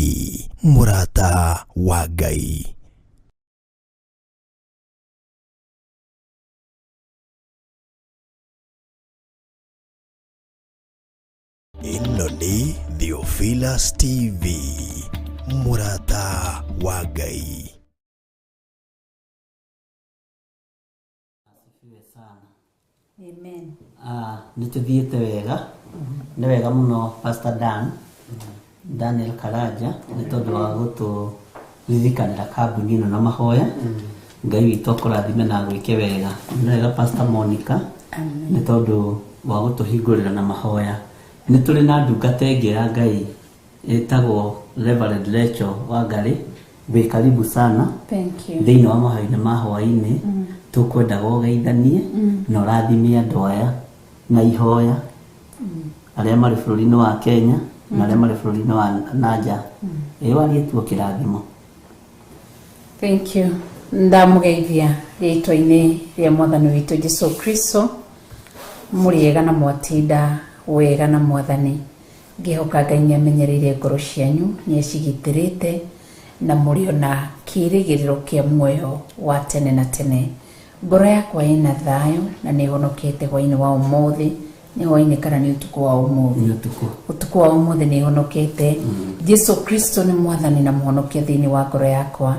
C: mũrata wa Ngai. Ĩno nĩ Theophilus TV, mũrata wa Ngai.
A: Asifiwe sana.
F: Amen.
A: Nĩ tũthiĩte wega, nĩ wega mũno Pastor Dan, Daniel Karanja, nĩ tondũ wa gũtũririkanĩra kambuni ĩno na mahoya. Ngai witũ akũrathime na agwĩke wega. Nĩ wega Pastor Monica, nĩ tondũ wa gũtũhingũrĩra na mahoya. Nĩ tũrĩ na ndungata ĩngĩ ya Ngai ĩtagwo Reverend Rachel Wangari. Wĩ karibu sana.
E: Thank you.
A: Thĩinĩ wa mahoya-inĩ ma hwaĩ-inĩ, tũkwendaga ũgeithanie na ũrathime andũ aya na ihoya arĩa marĩ bũrũri-inĩ wa Kenya na arĩa marĩ bũrũri-inĩ wa nanja. Ĩ warie tu kĩrathimo.
E: Thank you. Ndamũgeithia rĩtwa-inĩ rĩa mwathani witũ Jesu Kristo, mũrĩega na mwatinda wega na mwathani. Ngĩhoka Ngai nĩ amenyereire ngoro cianyu, nĩ acigitĩrĩte na mũrĩ ona kĩĩrĩgĩrĩro kĩa muoyo wa tene na tene. Ngoro yakwa ĩna thayũ na nĩ honokete hwaĩ-inĩ wa ũmũthĩ. Nĩ hwaĩ-inĩ kana nĩ ũtukũ wa ũmũthĩ?
A: Nĩ ũtukũ.
E: Ũtukũ wa ũmũthĩ nĩ honokete. Jesu Kristo nĩ mwathani na mũhonokia thĩinĩ wa ngoro yakwa.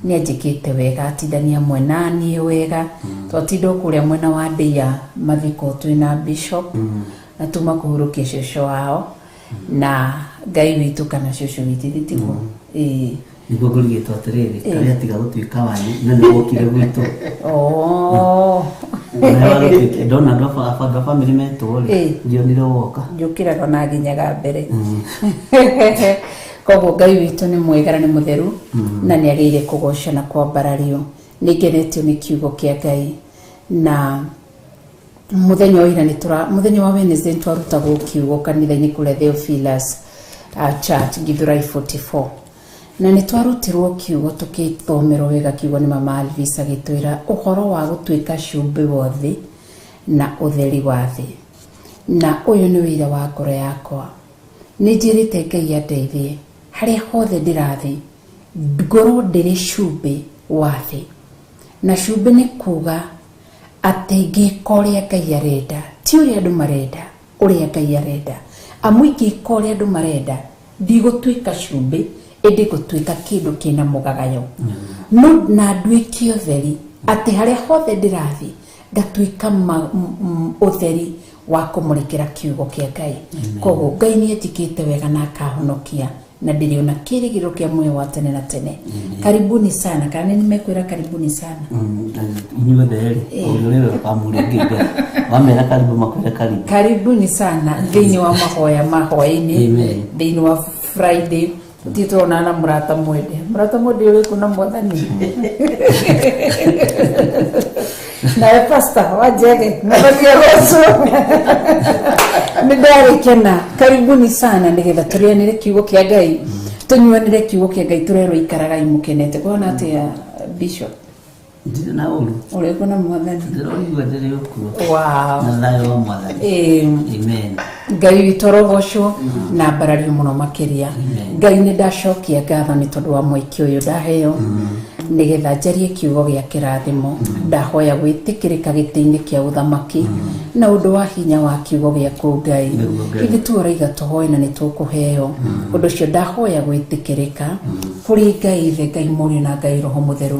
E: Nĩ anjĩkĩte wega, atindania hamwe na niĩ wega. Twatinda kũrĩa mwena wa Ndeia mathiko twĩna Bishop na tuma kũhurũkia cũcũ wao na Ngai witũ kana cũcũ witũ ithe tiguo? Ĩĩ.
A: Nĩguo ngũrigĩtwo atĩrĩrĩ, karĩa tiga gũtuĩka wanyu na nĩ wokire gwitũ. Ndona andũ a bamĩrĩ metwo rĩ, ndionire woka.
E: Njũkĩraga na nginyaga mbere. Koguo Ngai witũ nĩ mwega na nĩ mũtheru na nĩ agĩrĩire kũgocwo na kwambarario. Nĩ ngenetio nĩ kiugo kĩa Ngai. Na mũthenya wa ira mũthenya wa Wednesday twarutagwo kiugo kanitha-inĩ kũrĩa Theophilus Church Githurai 44. Na nĩ twarutirwo kiugo tũkĩthomerwo wega kiugo nĩ Mama Alvis agĩtwĩra ũhoro wa gũtuĩka cumbĩ wa thĩ na ũtheri wa thĩ. Na ũyũ nĩ wĩra wa ngoro yakwa. Nĩ njĩrĩte Ngai andeithie harĩa hothe ndĩrathiĩ ngorwo ndĩrĩ cumbĩ wa thĩ. Na cumbĩ nĩ kuga atĩ ngĩka ũrĩa Ngai arenda, ti ũrĩa andũ marenda, ũrĩa Ngai arenda. Amu ingĩka ũrĩa andũ marenda, ndigũtuĩka cumbĩ, ĩndĩ gũtuĩka kĩndũ kĩna mũgagayo. No na nduĩke ũtheri, atĩ harĩa hothe ndĩrathiĩ ngatuĩka ũtheri wa kũmũrĩkĩra kiugo kĩa Ngai. Koguo Ngai nĩ anjĩkĩte wega na akahonokia na ndĩrĩ ona kĩĩrĩgĩrĩro kĩa muoyo wa tene na tene. Karibuni sana. Kana nĩ mekwĩra karibuni sana?
A: Inyuothe rĩ, ũrĩa ũrĩ kamũrĩ ngĩnga. Wamera karibu makwĩra karibu.
E: Karibuni sana thĩinĩ wa mahoya ma hwaĩ-inĩ, thĩinĩ wa Friday. Titũronana na mũrata mwende. Mũrata mwende ũrĩkũ na mwathani? Nawe pastor wanjege mwathani agocwo. Nĩ ndagĩkena. Karibuni sana nĩgetha tũrĩanĩre kiugo kĩa Ngai, tũnyuanĩre kiugo kĩa Ngai, tũrerwo ikaragai mũkenete. Kũhana atĩa Bishop?
A: Ndirĩ na ũru.
E: Ũrĩkũ na mwathani?
A: Ndĩroigua ndĩrĩ okuo.
E: Wow.
A: Na thayũ wa mwathani. Amen.
E: Ngai witũ arogocwo na mbarario mũno makĩria. Ngai nĩ ndacokia ngatho nĩ tondũ wa mweke ũyũ ndaheo nĩgetha njarie kiugo gĩa kĩrathimo. Ndahoya gwĩtĩkĩrĩka gĩtĩ-inĩ kĩa ũthamaki na ũndũ wa hinya wa kiugo gĩaku Ngai. Ithuĩ tuoraiga tũhoe na nĩ tũkũheo. Ũndũ ũcio ndahoya gwĩtĩkĩrĩka kũrĩ Ngai Ithe, Ngai Mũriũ na Ngai Roho Mũtheru.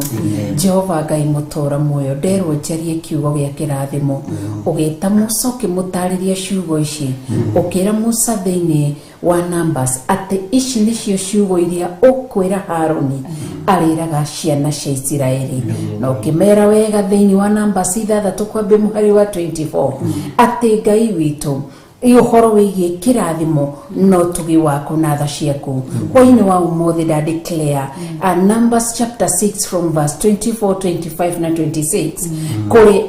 E: Jehova Ngai mũtũũra muoyo, nderwo njarie kiugo gĩa kĩrathimo. Ũgĩta Musa ũkĩmũtarĩria ciugo ici, ũkĩra Musa thĩinĩ wa Numbers atĩ ici nĩcio ciugo iria ũkwĩra Harũni arĩraga ciana cia Isiraeli na ũkĩmera wega thĩinĩ wa Numbers 6 kwambia mũhari wa 24 atĩ Ngai witũ ũhoro wĩgiĩ kĩrathimo no ũtugi waku na tha ciaku. Hwainĩ wa ũmũthĩ nda declare Numbers chapter 6 from verse 24, 25 na 26 kũrĩ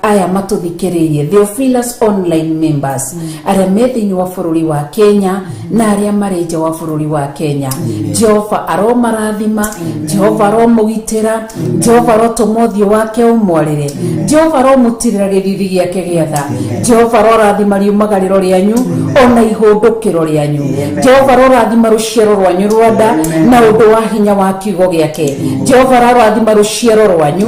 E: aya matũthikĩrĩirie Theophilus online members arĩa me thĩinĩ wa bũrũri wa Kenya na arĩa marĩ nja wa bũrũri wa Kenya. Jehova aromarathima, Jehova aromũgitĩra, Jehova arotũma ũthiũ wake ũmwarĩre, Jehova aromũtirĩra gĩthithi gĩake gĩa tha, Jehova arorathima riumagarĩro rĩanyu ona ihũndũkĩro rĩanyu, Jehova arorathima rũciaro rwanyu rwa nda na ũndũ wa hinya wa kiugo gĩake, Jehova arorathima rũciaro rwanyu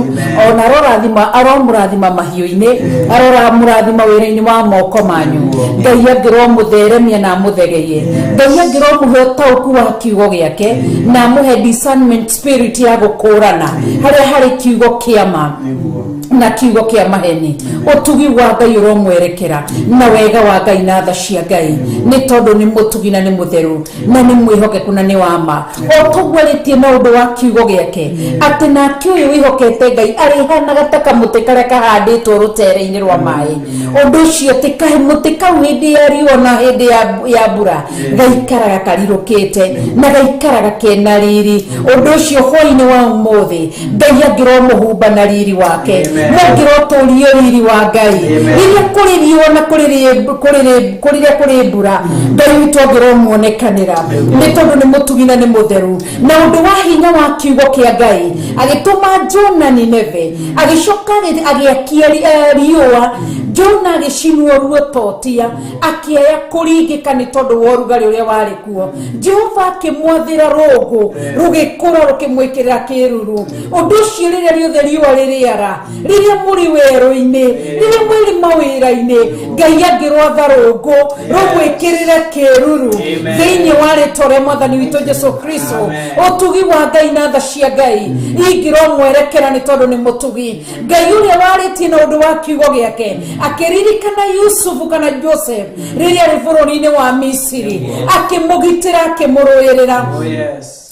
E: ona arorathima aromũrathima mahiũ-inĩ, aromũrathima wĩra-inĩ wa moko manyu. Ngai angĩromũtheremia na amũthegeie, Ngai angĩromũhe ũtaũku wa kiugo gĩake na amũhe discernment spirit ya gũkũrana harĩa harĩ kiugo kĩa ma na kiugo kĩa maheni. Ũtugi wa Ngai ũromwerekera na wega wa Ngai na tha cia Ngai nĩ tondũ nĩ mũtugi na nĩ mũtheru na nĩ mwĩhokeku na nĩ wa ma. O tũguarĩtie na ũndũ wa kiugo gĩake atĩ nake ũyũ wĩhokete Ngai arĩhanaga ta kamũtĩ karĩa kahandĩtwo rũtere-inĩ rwa maĩ. Ũndũ ũcio ti kamũtĩ kau hĩndĩ ya riũa na hĩndĩ ya mbura gaikaraga karirũkĩte na gaikaraga kena riri. Ũndũ ũcio hwainĩ wa ũmũthĩ Ngai angĩromũhumba na riri wake, mũngĩrotũrio riri wa Ngai rĩrĩa kũrĩ riũa na kũrĩrĩa kũrĩ mbura, Ngai witũ angĩromuonekanĩra nĩ tondũ nĩ mũtugi na nĩ mũtheru. Na ũndũ wa hinya wa kiugo kĩa Ngai agĩtũma Jona Nineve, agĩcoka agĩakia riũa, Jona agĩcinwo ruototia akĩaya kũringĩka nĩ tondũ wa ũrugarĩ ũrĩa warĩ kuo. Jehova akĩmwathĩra rũngũ rũgĩkũra rũkĩmwĩkĩrĩra kĩruru. Ũndũ ũcio rĩrĩa rĩothe riũa rĩrĩara, rĩrĩa mũrĩ werũ-inĩ, rĩrĩa mwĩrĩ mawĩra-inĩ, Ngai angĩrwatha rũngũ rũmwĩkĩrĩre kĩruru thĩinĩ wa rĩtwa rĩa Mwathani witũ Jesu Kristo. Ũtugi wa Ngai na tha cia Ngai ingĩromwerekera nĩ tondũ nĩ mũtugi. Ngai ũrĩa warĩtie na ũndũ wa kiugo gĩake akĩririkana Yusufu kana Joseph rĩrĩa arĩ bũrũri-inĩ wa Misiri, akĩmũgitĩra akĩmũrũĩrĩra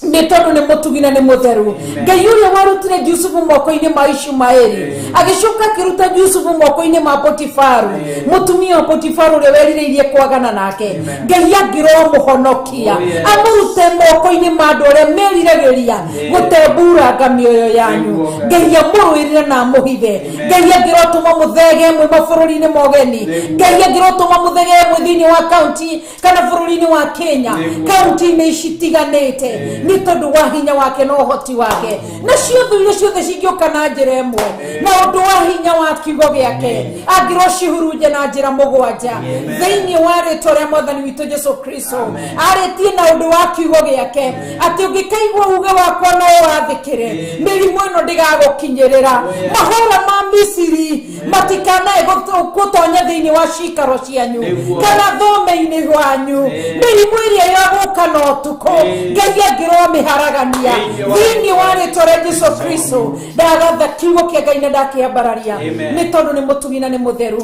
E: nĩ tondũ nĩ mũtugi na nĩ mũtheru. Ngai ũrĩa warutire Jusufu moko-inĩ ma Ishumaeli agĩcoka akĩruta Jusufu moko-inĩ ma Potifaru, mũtumia wa Potifaru ũrĩa werirĩirie kwagana nake, Ngai angĩromũhonokia amũrute moko-inĩ ma andũ arĩa meriragĩria gũtemburanga mĩoyo yanyu. Ngai amũrũĩrĩre na amũhithe. Ngai angĩrotũma mũthege mwĩ mabũrũri-inĩ mogeni, Ngai angĩrotũma mũthege mwĩ thĩinĩ wa kaunti kana bũrũri-inĩ wa Kenya, kaunti-inĩ icitiganĩte nĩ tondũ wa hinya wake na ũhoti wake. Nacio thũ iria ciothe cingĩũka na njĩra ĩmwe na ũndũ wa hinya wa kiugo gĩake angĩrocihurunja na njĩra mũgwanja thĩinĩ wa rĩtwa rĩa Mwathani witũ Jesu Kristo. Arĩtie na ũndũ wa kiugo gĩake atĩ ũngĩkaigua uge wakwa no wathĩkĩre, mĩrimũ ĩno ndĩgagũkinyĩrĩra, mahũra ma Misiri matikanae gũtonya thĩinĩ wa cikaro cianyu kana thome-inĩ wanyu, mĩrimũ ĩrĩa ya gũka na ũtukũ Ngai angĩromĩharagania thĩinĩ wa rĩtwa rĩa Jesu Kristo. Ndagatha kiugo kĩa Ngai na ndakĩambararia nĩ tondũ nĩ mũtugi na nĩ mũtheru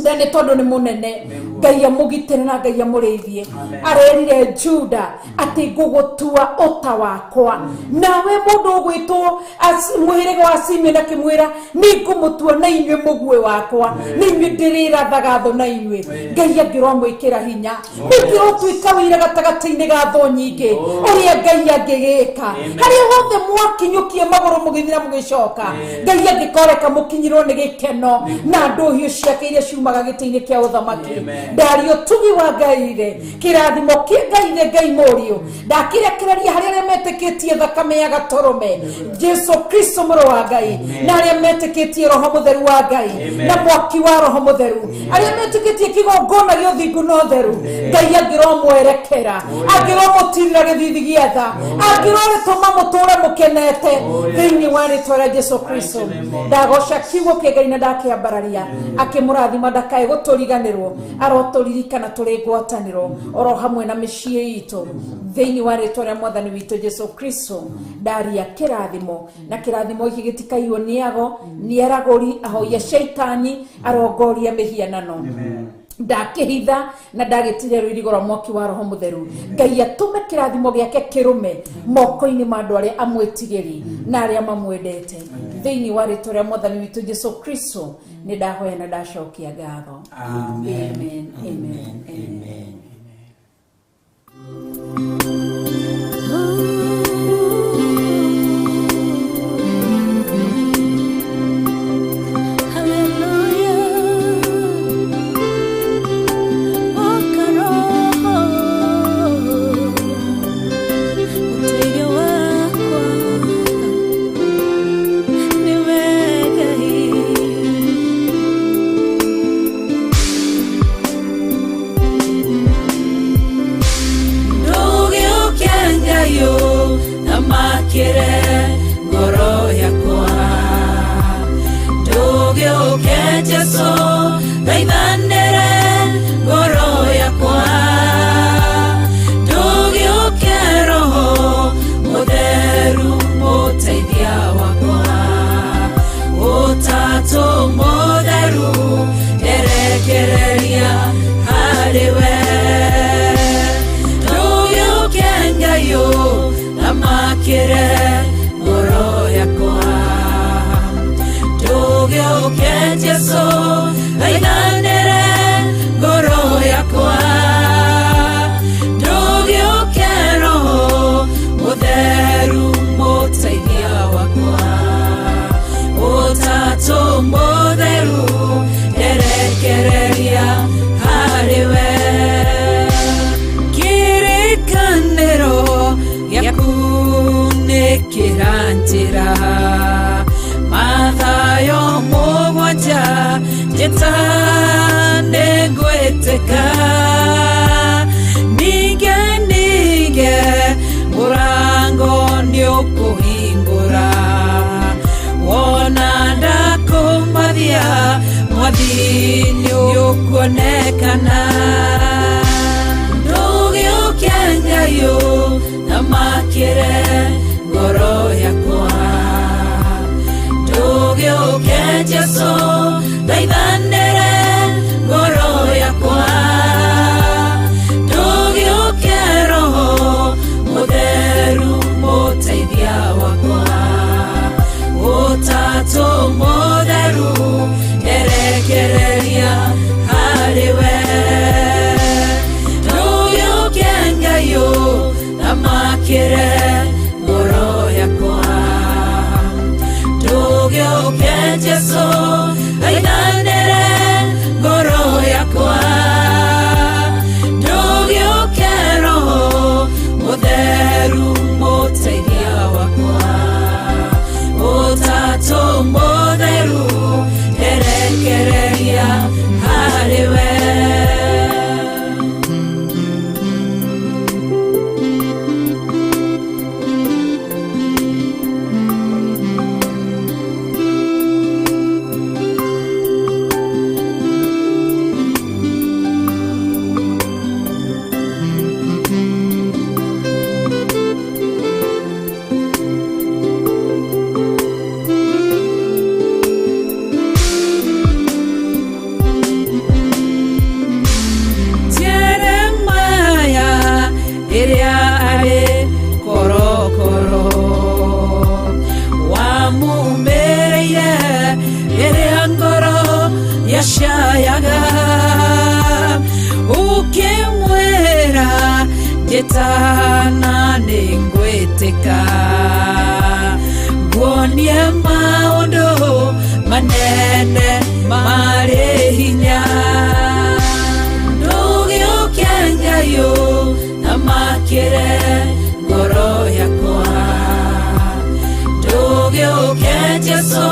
E: na nĩ tondũ nĩ mũnene. Ngai amũgitĩre na Ngai amũrĩithie. Arerire Juda atĩ ngũgũtua ũta wakwa, nawe mũndũ ũgwĩtwo mũhĩrĩga wa Simeoni akĩmwĩra nĩ ngũmũtua na inyuĩ mũguĩ wakwa, nĩ inyuĩ ndĩrĩrathaga thũ na inyuĩ. Ngai angĩromwĩkĩra hinya, mũngĩrotuĩka wĩra gatagatĩ-inĩ ga thũ nyingĩ ũrĩa Ngai angĩgĩka. Harĩa hothe mwakinyũkie magũrũ mũgĩthiĩ na mũgĩcoka, Ngai angĩkoreka mũkinyirwo nĩ gĩkeno na ndũhiũ ciake iria ciumaga gĩtĩ-inĩ kĩa ũthamaki. Ndaria ũtugi wa Ngai rĩ, kĩrathimo kĩa Ngai rĩ, Ngai mũriũ ndakĩrekereria harĩ arĩa metĩkĩtie thakame ya gatũrũme Jesu Kristo mũrũ wa Ngai, na arĩa metĩkĩtie Roho Mũtheru wa Ngai na mwaki wa Roho Mũtheru, arĩa metĩkĩtie kĩgongona gĩa ũthingu na ũtheru. Ngai angĩromwerekera, angĩromũtirĩra gĩthithi gĩa tha, angĩrorĩtũma mũtũre mũkenete thĩinĩ wa rĩtwa rĩa Jesu Kristo. Ndagoca kiugo kĩa Ngai na ndakĩambararia, akĩmũrathima ndakae gũtũriganĩrwo, arotũririkana tũrĩ ngwatanĩro oro hamwe na mĩciĩ itũ thĩinĩ wa rĩtwa rĩa Mwathani witũ Jesu Kristo. Ndaria kĩrathimo na kĩrathimo gĩkĩ gĩtikaiywo nĩ ago, nĩ aragũri, ahoia shaitani, arongoria mĩhianano. Ndakĩhitha na ndagĩtiria rũirigo rwa mwaki wa roho mũtheru. Ngai atũme kĩrathimo gĩake kĩrũme moko-inĩ ma andũ arĩa amwĩtigĩri na arĩa mamwendete. Thĩinĩ wa rĩtwa rĩa mwathani witũ Jesu Kristo nĩ ndahoya na ndacokia ngatho.
A: Amen.
E: Amen. Amen.
A: Amen.
D: Thamakĩre ngoro yakwa, ndũgĩũke Jesũ thaithanĩre ngoro yakwa, ndũgĩũke Roho Mũtheru mũteithia wakwa, Ũtatũ Mũtheru erekereria harĩ we, ndũgĩũke Ngai thamakĩre ngoro yakwa, ndũgĩũke Jesũ thaithanĩre ngoro yakwa, ndũgĩũke Roho Mũtheru mũteithia wakwa, Ũtatũ Mũtheru erekereria harĩ we. Kĩrĩkanĩro gĩaku nĩ kĩranjĩra Mathayo mũgwanja njĩta nĩngwĩtĩka, ninge ninge mũrango nĩũkũhingũra, wona ndakũmathia mwathi nĩũkuonekana. Ndũgĩũke Ngai thamakĩre ngoro yakwa, ndũgĩũke Jesũ thaithanĩre ngoro yakwa, ndũgĩũke Roho Mũtheru mũteithia wakwa, Ũtatũ Mũtheru erekereria harĩ we, ndũgĩũke Ngai thamakĩre ngoro yakwa, ndũgĩũke Jesũ thaithanĩre ngoro yakwa, ndũgĩũke Roho Mũtheru mũteithia wakwa, Ũtatũ Mũtheru erekereria harĩ we. Jeremaya ĩrĩa arĩ korokoro wamumĩrĩire rĩrĩa ngoro yacayaga, ũkĩmwĩra njĩtana nĩngwĩtĩka, nguonie maũndũ manene marĩ hinya. Ndũgĩũke Ngai thamakĩre ngoro yakwa, ndũgĩũke Jesũ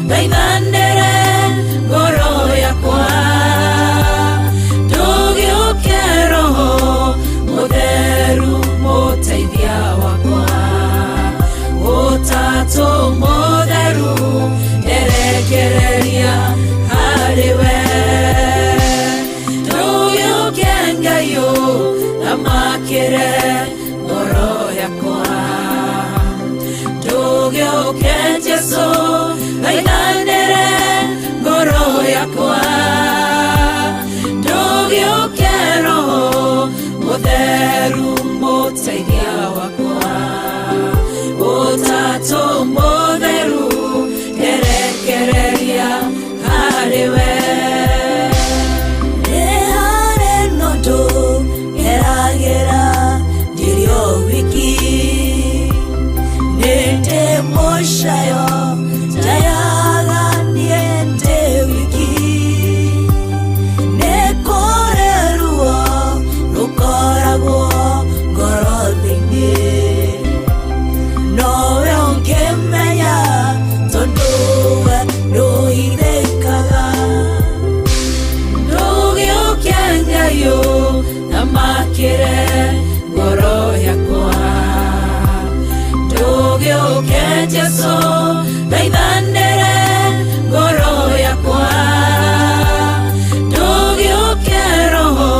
D: thaithanĩre ngoro yakwa, ndũgĩũke Roho Mũtheru mũteithia wakwa, Ũtatũ Mũtheru erekereria harĩ we, ndũgĩũke Ngai thamakĩre ngoro yakwa, ndũgĩũke Jesũ thaithanĩre ngoro yakwa, ndũgĩũke
I: Mũtheru mũteithia wakwa, Ũtatũ Mũtheru nderekereria harĩ we. Nĩ harĩ na ũndũ ngeragĩra ndĩrĩ o wiki, nĩ ndĩ mũcayo njayaga niĩ ndĩ wiki, nĩ kũrĩ ruo rũkoragwo ngoro thĩinĩ, nowe ũngĩmenya tondũ we ndũhithĩkaga. Ndũgĩũke Ngai ũthamakĩre ngoro yakwa, ndũgĩũke Jesũ thaithanĩre ngoro yakwa, ndũgĩũke Roho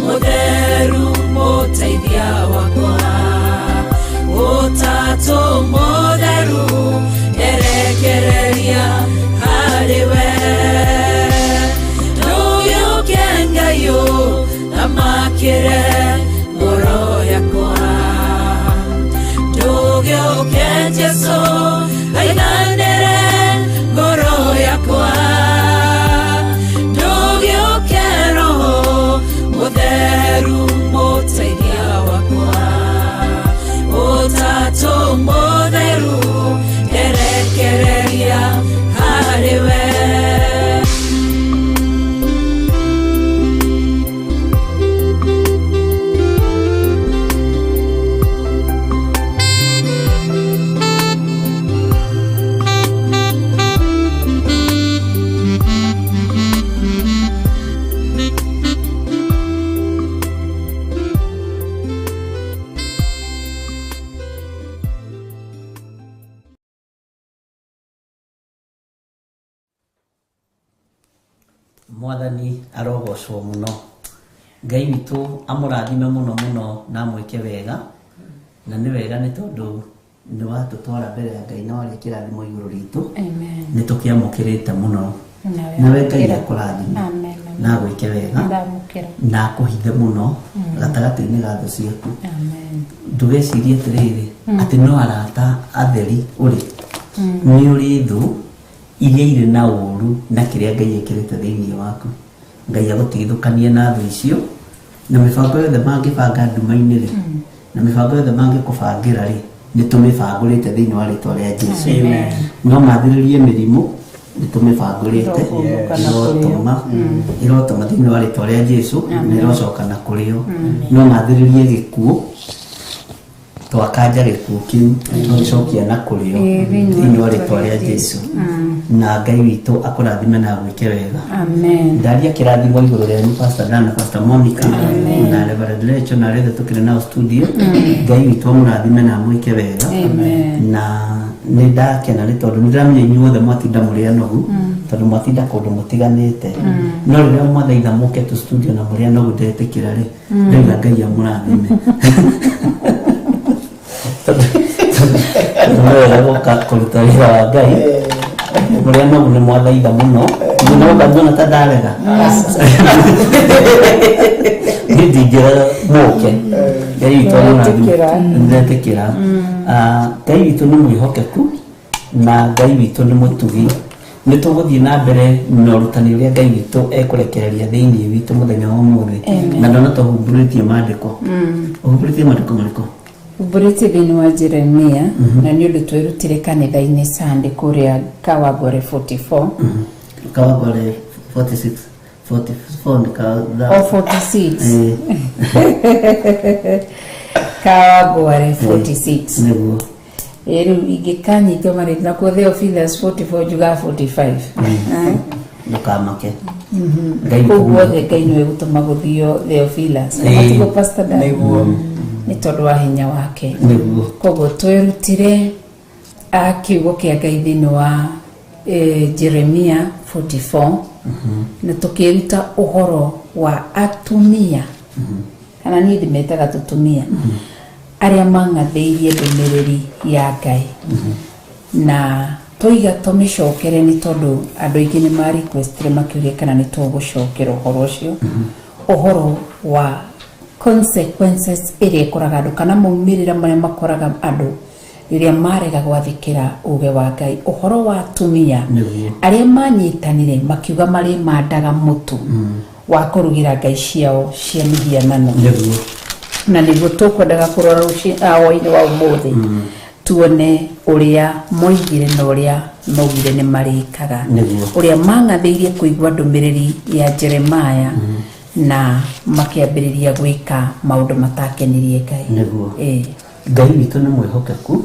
I: Mũtheru mũteithia wakwa, Ũtatũ Mũtheru nderekereria harĩ we. Ndũgĩũke Ngai ũthamakĩre ngoro yakwa, ndũgĩũke Jesũ thaithanĩre ngoro yakwa, ndũgĩũke Roho Mũtheru mũteithia wakwa, Ũtatũ Mũtheru nderekereria harĩ we.
A: Mwathani arogocwo mũno. Ngai witũ amũrathime mũno mũno na amwĩke wega, na nĩ wega nĩ tondũ nĩ watũtwara mbere ya Ngai na waria kĩrathimo igũrũ ritũ.
E: Amen.
A: Nĩ tũkĩamũkĩrĩte mũno.
E: Nawe
A: Nawe Ngai
E: amũkĩra.
A: akũrathime
E: Amen.
A: na agwĩke wega
E: Ndamũkĩra.
A: na akũhithe mũno gatagatĩ-inĩ ga thũ ciaku.
E: Amen.
A: Ndũgecirie atĩrĩrĩ atĩ no arata atheri ũrĩ, nĩ ũrĩ thũ iria irĩ na ũru na kĩrĩa Ngai ekĩrĩte thĩinĩ waku. Ngai agũtigithũkanie na thũ icio, na mĩbango yothe mangĩbanga nduma-inĩ rĩ, na mĩbango yothe mangĩkũbangĩra rĩ, nĩ tũmĩbangũrĩte thĩinĩ wa rĩtwa rĩa Jesu. No mathĩrĩrie mĩrimũ, nĩ tũmĩbangũrĩte.
E: Ĩrohũndũka na kũrĩo.
A: Ĩrotũma ĩrotũma thĩinĩ wa rĩtwa rĩa Jesu na ĩrocoka na kũrĩo. No mathĩrĩrie gĩkuũ, twakanja gĩkuũ kĩu tũgĩcokia na kũrĩo
E: Ĩĩ,
A: thĩinĩ wa rĩtwa rĩa Jesu. Na Ngai witũ akũrathime na agwĩke wega.
E: Amen.
A: Ndaria kĩrathimo igũrũ rĩanyu Pastor Dan na Pastor Monica na Reverend Rachel na arĩa othe tũkĩrĩ nao studio. Ngai witũ amũrathime na amwĩke wega.
E: Amen.
A: Na nĩ ndakena nĩ tondũ nĩ ndĩramenya inyuothe mwatinda mũrĩ anogu, tondũ mwatinda kũndũ mũtiganĩte, no rĩrĩa mwathaitha mũke tu studio na mũrĩ anogu ndetĩkĩra rĩ, ndauga Ngai amũrathime, tondũ nĩ wega gũka kũruta wĩra wa Ngai mũrĩ anogu. Nĩ mwathaitha mũno, nĩnoka nguona ta ndarega, niĩ ndingĩrega mũke. Ngai witũ amũrathime.
E: Nĩretĩkĩra.
A: Nĩretĩkĩra. Ngai witũ nĩ mwĩhokeku na Ngai witũ nĩ mũtugi. Nĩ tũgũthiĩ na mbere na ũrutani ũrĩa Ngai witũ ekũrekereria thĩinĩ witũ mũthenya wa ũmũthĩ, na ndona tũhumbũrĩtie maandĩko. Ũhumbũrĩtie maandĩko marĩkũ?
E: Umbũrĩtie thĩinĩ wa Jeremia, na nĩ ũndũ twerutire kanitha-inĩ Sunday kũrĩa Kawangware 44.
A: Kawangware 46, 44 nĩ ka
E: O 46. Kawangware 46.
A: Nĩguo.
E: Ĩ rĩu ingĩkanyitwo marĩtwa nakuo Theophilus 44 njugaga 45. Eh?
A: Ndũkamake. Ngai
E: Kũu guothe Ngai nĩwe gũtũma gũthio Theophilus. Matiguo, Pastor Dan?
G: Nĩguo.
E: Nĩ tondũ wa hinya wake.
A: Nĩguo.
E: Koguo twerutire a kiugo kĩa Ngai thĩinĩ wa Jeremia 44, na tũkĩruta ũhoro wa atumia, kana niĩ ndĩmetaga tũtumia arĩa mang'athĩirie ndũmĩrĩri ya Ngai, na tũiga tũmĩcokere nĩ tondũ andũ aingĩ nĩ ma requestire makĩũria kana nĩ tũgũcokera ũhoro ũcio, ũhoro wa Consequences ĩrĩa ĩkoraga andũ kana maumĩrĩra marĩa makoraga andũ rĩrĩa marega gwathĩkĩra uge wa Ngai, ũhoro wa atumia arĩa manyitanire makiuga marĩ mandaga mũtu wa kũrugĩra ngai ciao cia mĩhianano. Na nĩguo tũkwendaga kũrora hwaĩ-inĩ wa ũmũthĩ, tuone ũrĩa moigire na ũrĩa maugire nĩ marĩkaga, ũrĩa mang'athĩirie kũigua ndũmĩrĩri ya Jeremaya na makĩambĩrĩria gwĩka maũndũ matakenirie Ngai.
A: Ngai witũ nĩ mwĩhokeku,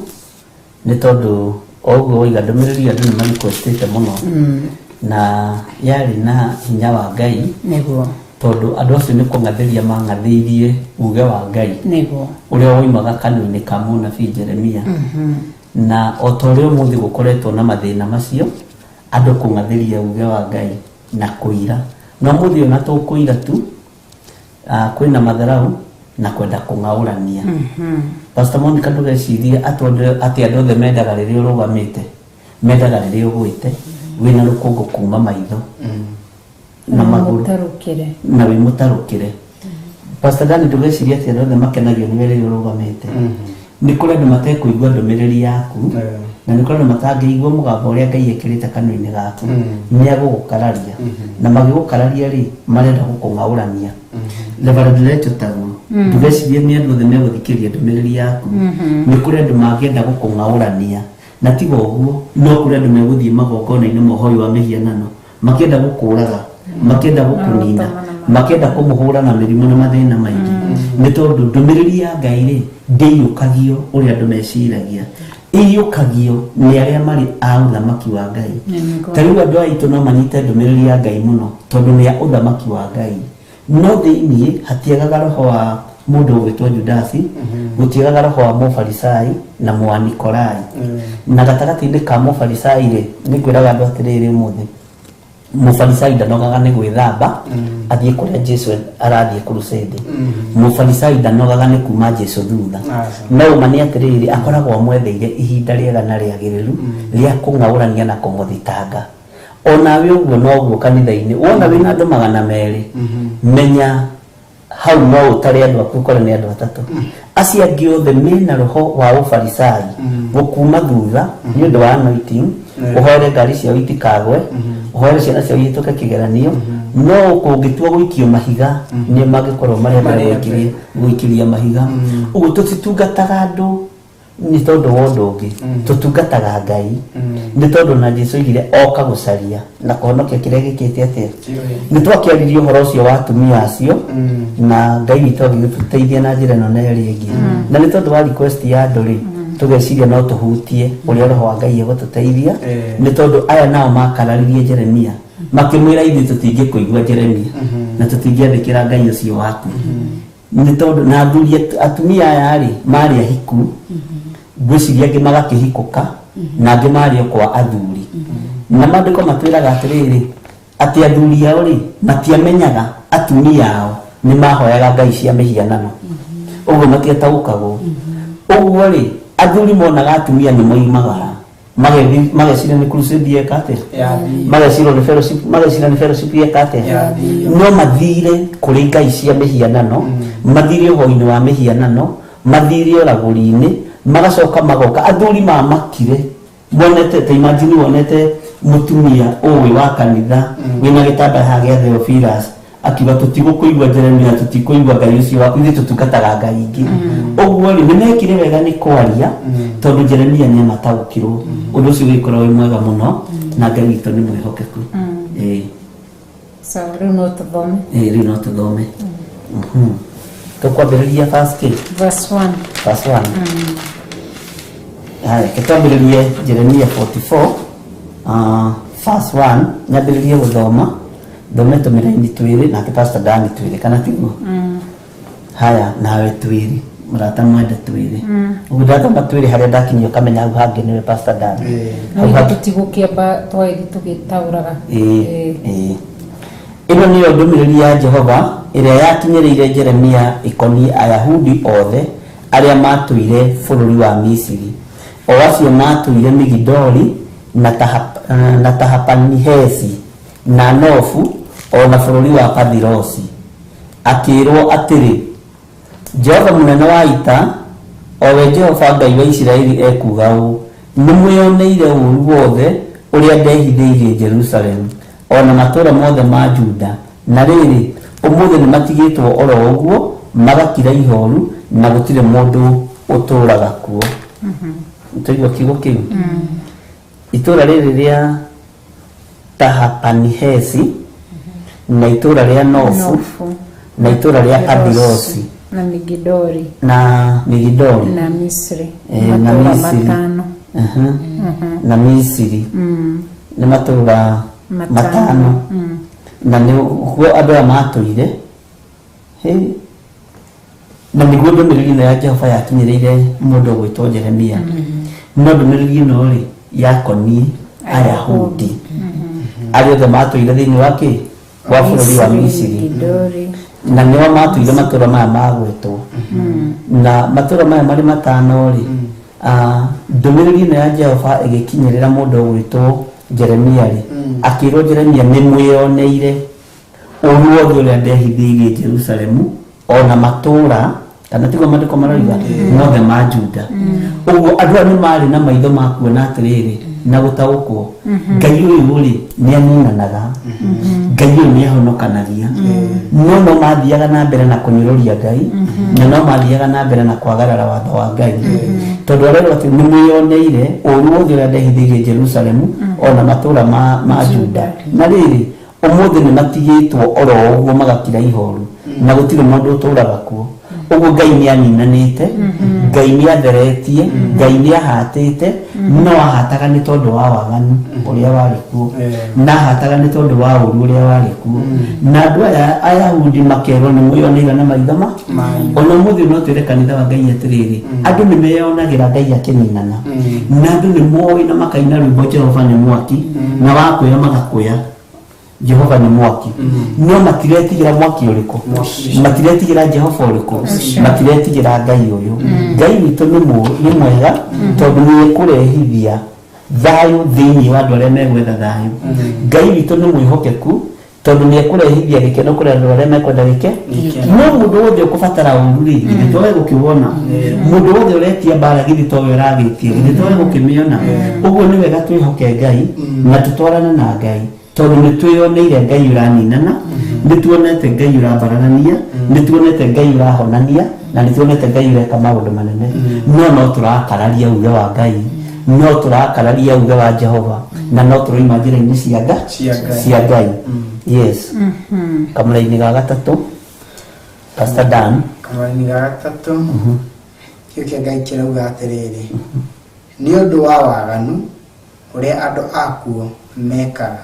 A: nĩ tondũ o ũguo waiga ndũmĩrĩri andũ nĩ marequestĩte mũno, na yarĩ na hinya wa Ngai, tondũ andũ acio nĩ kũng'athĩria mang'athĩirie uge wa Ngai ũrĩa woimaga kanua-inĩ ka mũnabii Jeremia. Na o ta ũrĩa ũmũthĩ gũkoretwo na mathĩna macio, andũ kũng'athĩria uge wa Ngai na kũira, no ũmũthĩ ona to kũira tu, kwĩna matharau na kwenda kũng'aũrania. Pastor Monica, ndũgecirie atĩ andũ othe mendaga rĩrĩa ũrũgamĩte, mendaga rĩrĩa ũgwĩte wĩna rũkũngũ kuma maitho na magũrũ
E: mũtarũkĩre.
A: Na wĩ mũtarũkĩre. Pastor Dani, ndũgecirie atĩ andũ othe makenagio nĩwe rĩrĩa ũrũgamĩte. Nĩ kũrĩ andũ matekũigua ndũmĩrĩri yaku, na nĩ kũrĩ andũ matangĩigua mũgambo ũrĩa Ngai ekĩrĩte kanua-inĩ gaku. Nĩ agũgũkararia, na magĩgũkararia rĩ, marenda gũkũng'aũrania. Reverend Lecho, taguo ndũgecirie nĩ andũ othe megũthikĩrĩria ndũmĩrĩri yaku. Nĩ kũrĩ andũ mangĩenda gũkũng'aũrania, na tiga ũguo no kũrĩ andũ megũthiĩ magongona-inĩ mohoi wa mĩhianano makĩenda gũkũraga, makĩenda gũkũnina, makĩenda kũmũhũra na mĩrimũ na mathĩna maingĩ, nĩ tondũ ndũmĩrĩri ya Ngai rĩ, ndĩiyũkagio ũrĩa andũ meciragia, iyũkagio nĩ arĩa marĩ a ũthamaki wa Ngai. Ta rĩu andũ aitũ no manyite ndũmĩrĩri ya Ngai mũno tondũ nĩ ya ũthamaki wa Ngai, no thĩiniĩ hatiagaga roho wa mũndũ ũgwĩtwo Judasi, gũtiagaga roho wa mũfarisai na mũanikorai. Na gatagatĩ-inĩ ka mũfarisai rĩ, nĩ ngwĩraga andũ atĩrĩrĩ, ũmũthĩ mũfarisai ndanogaga nĩ gwĩthamba athiĩ kũrĩa Jesu arathiĩ crusade. Mũfarisai ndanogaga nĩ kuma Jesu thutha. No ũma nĩ atĩrĩrĩ, akoragwo amwetheire ihinda rĩega na rĩagĩrĩru rĩa kũng'aũrania na kũmũthitanga. Onawe ũguo noguo kanitha-inĩ, wona wĩna andũ 200, menya hau no ũtare andũ aku ũkore nĩ andũ atatũ. Acio angĩ othe mena roho wa ũfarisai, gũkuma thutha nĩ ũndũ wa anointing, ũhoere ngari ciao itikagwe, ũhoere ciana ciao ihĩtũke kĩgeranio, no kũngĩtua gũikio mahiga nĩ mangĩkorwo marĩa mbere gũikĩria mahiga. Ũguo tũtitungataga andũ nĩ tondũ wa ũndũ ũngĩ, tũtungataga Ngai, nĩ tondũ na Jesu oigire oka gũcaria na kũhonokia kĩrĩa gĩkĩte atĩa. Nĩ twakĩaririe ũhoro ũcio wa atumia acio, na Ngai witũ agĩgĩtũteithia na njĩra ĩno na ĩrĩa ĩngĩ. Na nĩ tondũ wa request ya andũ rĩ, tũgeciria no tũhutie ũrĩa roho wa Ngai egũtũteithia, nĩ tondũ aya nao makararirie Jeremia makĩmwĩra, ithuĩ tũtingĩkũigua Jeremia, na tũtingĩathĩkĩra Ngai ũcio waku, nĩ tondũ na athuri atumia aya rĩ, marĩ ahiku, ngwĩciria angĩ magakĩhikũka na angĩ marĩ o kwa athuri. Na maandĩko matwĩraga atĩrĩrĩ, atĩ athuri ao rĩ, matiamenyaga atumia ao nĩ mahoyaga ngai cia mĩhianano. Ũguo matiataũkagwo. Ũguo rĩ, athuri monaga atumia nĩ moimagara, mageciria nĩ crusade yeka atĩa, mageciria nĩ fellowship, mageciria nĩ fellowship yeka atĩa, no mathire kũrĩ ngai cia mĩhianano, mathire ũhoi-inĩ wa mĩhianano, mathire ũragũri-inĩ, magacoka magoka. Athuri mamakire monete, ta imagine wonete mũtumia ũĩ wa kanitha wĩna gĩtanda haha gĩa Theophilus akiuga, tũtigũkũigua Jeremia, tũtikũigua Ngai ũcio waku, ithuĩ tũtungataga ngai ingĩ. Ũguo rĩ, nĩ mekire wega nĩ kwaria, tondũ Jeremia nĩ amataũkirwo. Ũndũ ũcio ũgĩkorwo wĩ mwega mũno, na Ngai witũ nĩ mwĩhokeku. Ĩĩ.
E: So rĩu no tũthome.
A: Ĩĩ, rĩu no tũthome. Tũkwambĩrĩria verse kĩ?
E: Verse 1.
A: Verse 1. Haya, tũkwambĩrĩrie Jeremia 44 verse 1. Nyambĩrĩrie gũthoma, thome tũmĩraini twĩrĩ, nake Pastor Dani twĩrĩ, kana tiguo? Haya, nawe twĩrĩ, mũrata mwende twĩrĩ. Ũguo ndathoma twĩrĩ, harĩa ndakinyia ũkamenya hau hangĩ nĩwe Pastor Dani.
E: No
A: Hau
E: ithuĩ
A: hangĩ.
E: Tũtigũkĩamba twagĩthiĩ tũgĩtaũraga.
A: Ĩĩ, ĩĩ. Ĩno nĩyo ndũmĩrĩri ya Jehova ĩrĩa yakinyĩrĩire Jeremia ĩkoniĩ Ayahudi othe arĩa maatũire bũrũri wa Misiri, o acio maatũire Migidoli na na Tahapanihesi na Nofu o na bũrũri wa Pathirosi, akĩĩrwo atĩrĩ. Jehova mũnene wa ita, o we Jehova Ngai wa Isiraeli ekuuga ũũ, nĩ mwĩoneire ũũru wothe ũrĩa ndehithĩirie Jerusalemu, o na matũũra mothe ma Juda. Na rĩrĩ, ũmũthĩ nĩ matigĩtwo oro ũguo, magakira ihooru, na gũtirĩ mũndũ ũtũũraga kuo. Twaigua kiugo kĩu? Itũũra rĩrĩ rĩa Tahapanihesi na itũũra rĩa Nofu
E: Nofu.
A: na itũũra rĩa Pathirosi
E: Na Migidori.
A: Na Migidoli.
E: Na Misri.
A: Na
E: Matũũra
A: Misiri.
E: matano.
A: Na Misiri nĩ matũũra
E: Matano.
A: matano na nĩguo andũ aya matũire. Hĩ. Na nĩguo ndũmĩrĩri ĩno ya Jehova yakinyĩrĩire mũndũ ũgwĩtwo Jeremia, no ndũmĩrĩri ĩno rĩ yakoniĩ Ayahudi arĩa othe matũire thĩinĩ wa kĩ wa bũrũri wa Misiri
E: Migidori.
A: Na nĩo matũire matũũra maya magwetwo, na matũũra maya marĩ matano rĩ, ndũmĩrĩri ĩno ya Jehova ĩgĩkinyĩrĩra mũndũ ũgwĩtwo Jeremia rĩ, akĩrwo Jeremia, nĩ mwĩoneire ũru wothe ũrĩa ndehithĩirie Jerusalemu ona matũũra, kana tiguo maandĩko maroiga, mothe ma Juda. Ũguo andũ aya nĩ marĩ na maitho ma kuona atĩrĩrĩ na gũtaũkwo, Ngai ũyũ rĩ nĩ aninanaga, Ngai ũyũ nĩ ahonokanagia, no mathiaga na mbere na kũnyũrũria Ngai, na no mathiaga na mbere na kwagarara watho wa Ngai, tondũ arerwo atĩ nĩ mwĩoneire ũru wothe ũrĩa ndehithĩirie Jerusalemu ona matũũra ma Juda, na rĩrĩ, ũmũthĩ nĩ matigĩtwo oro ũguo magakira ihoru na gũtirĩ mũndũ ũtũũraga kuo. Ũguo Ngai nĩ aninanĩte, Ngai nĩ atheretie, Ngai nĩ ahatĩte, no ahataga nĩ tondũ wa waganu ũrĩa warĩ kuo, na ahataga nĩ tondũ wa ũru ũrĩa warĩ kuo, na andũ aya Ayahudi makerwo nĩ mwĩoneire na maitho ma. Ona ũmũthĩ no twĩre kanitha wa Ngai atĩrĩrĩ, andũ nĩ meyonagĩra Ngai akĩninana, na andũ nĩ moĩ na makaina rwĩmbo Jehova nĩ mwaki, na wakwĩra magakwĩra Jehova nĩ mwaki, no matiretigĩra mwaki ũrĩkũ, matiretigĩra Jehova ũrĩkũ, matiretigĩra Ngai ũyũ. Ngai witũ nĩ mwega tondũ nĩ ekũrehithia thayũ thĩinĩ wa andũ arĩa megwetha thayũ. Ngai witũ nĩ mwĩhokeku tondũ nĩ ekũrehithia gĩkeno kũrĩ andũ arĩa mekwenda gĩke. No mũndũ wothe ũkũbatara ũru rĩ, githĩ towe gũkĩwona? Mũndũ wothe ũretia mbara, githĩ towe ũragĩtia? Githĩ towe gũkĩmĩona? Ũguo nĩ wega twĩhoke Ngai na tũtwarane na Ngai, tondũ nĩ twĩyoneire Ngai ũraninana, nĩ tuonete Ngai ũrambararania, nĩ tuonete Ngai ũrahonania, na nĩ tuonete Ngai ũreka maũndũ manene. No tũrakararia uge wa Ngai, no tũrakararia uge wa Jehova, na no tũroima njĩra-inĩ cia Nga
G: Cia Ngai.
A: Cia Ngai, yes. Kamũra-inĩ ga gatatũ, Pastor Dan.
G: Kamũra-inĩ ga gatatũ, kĩo kĩa Ngai kĩrauga atĩrĩrĩ, nĩ ũndũ wa waganu ũrĩa andũ akuo mekaga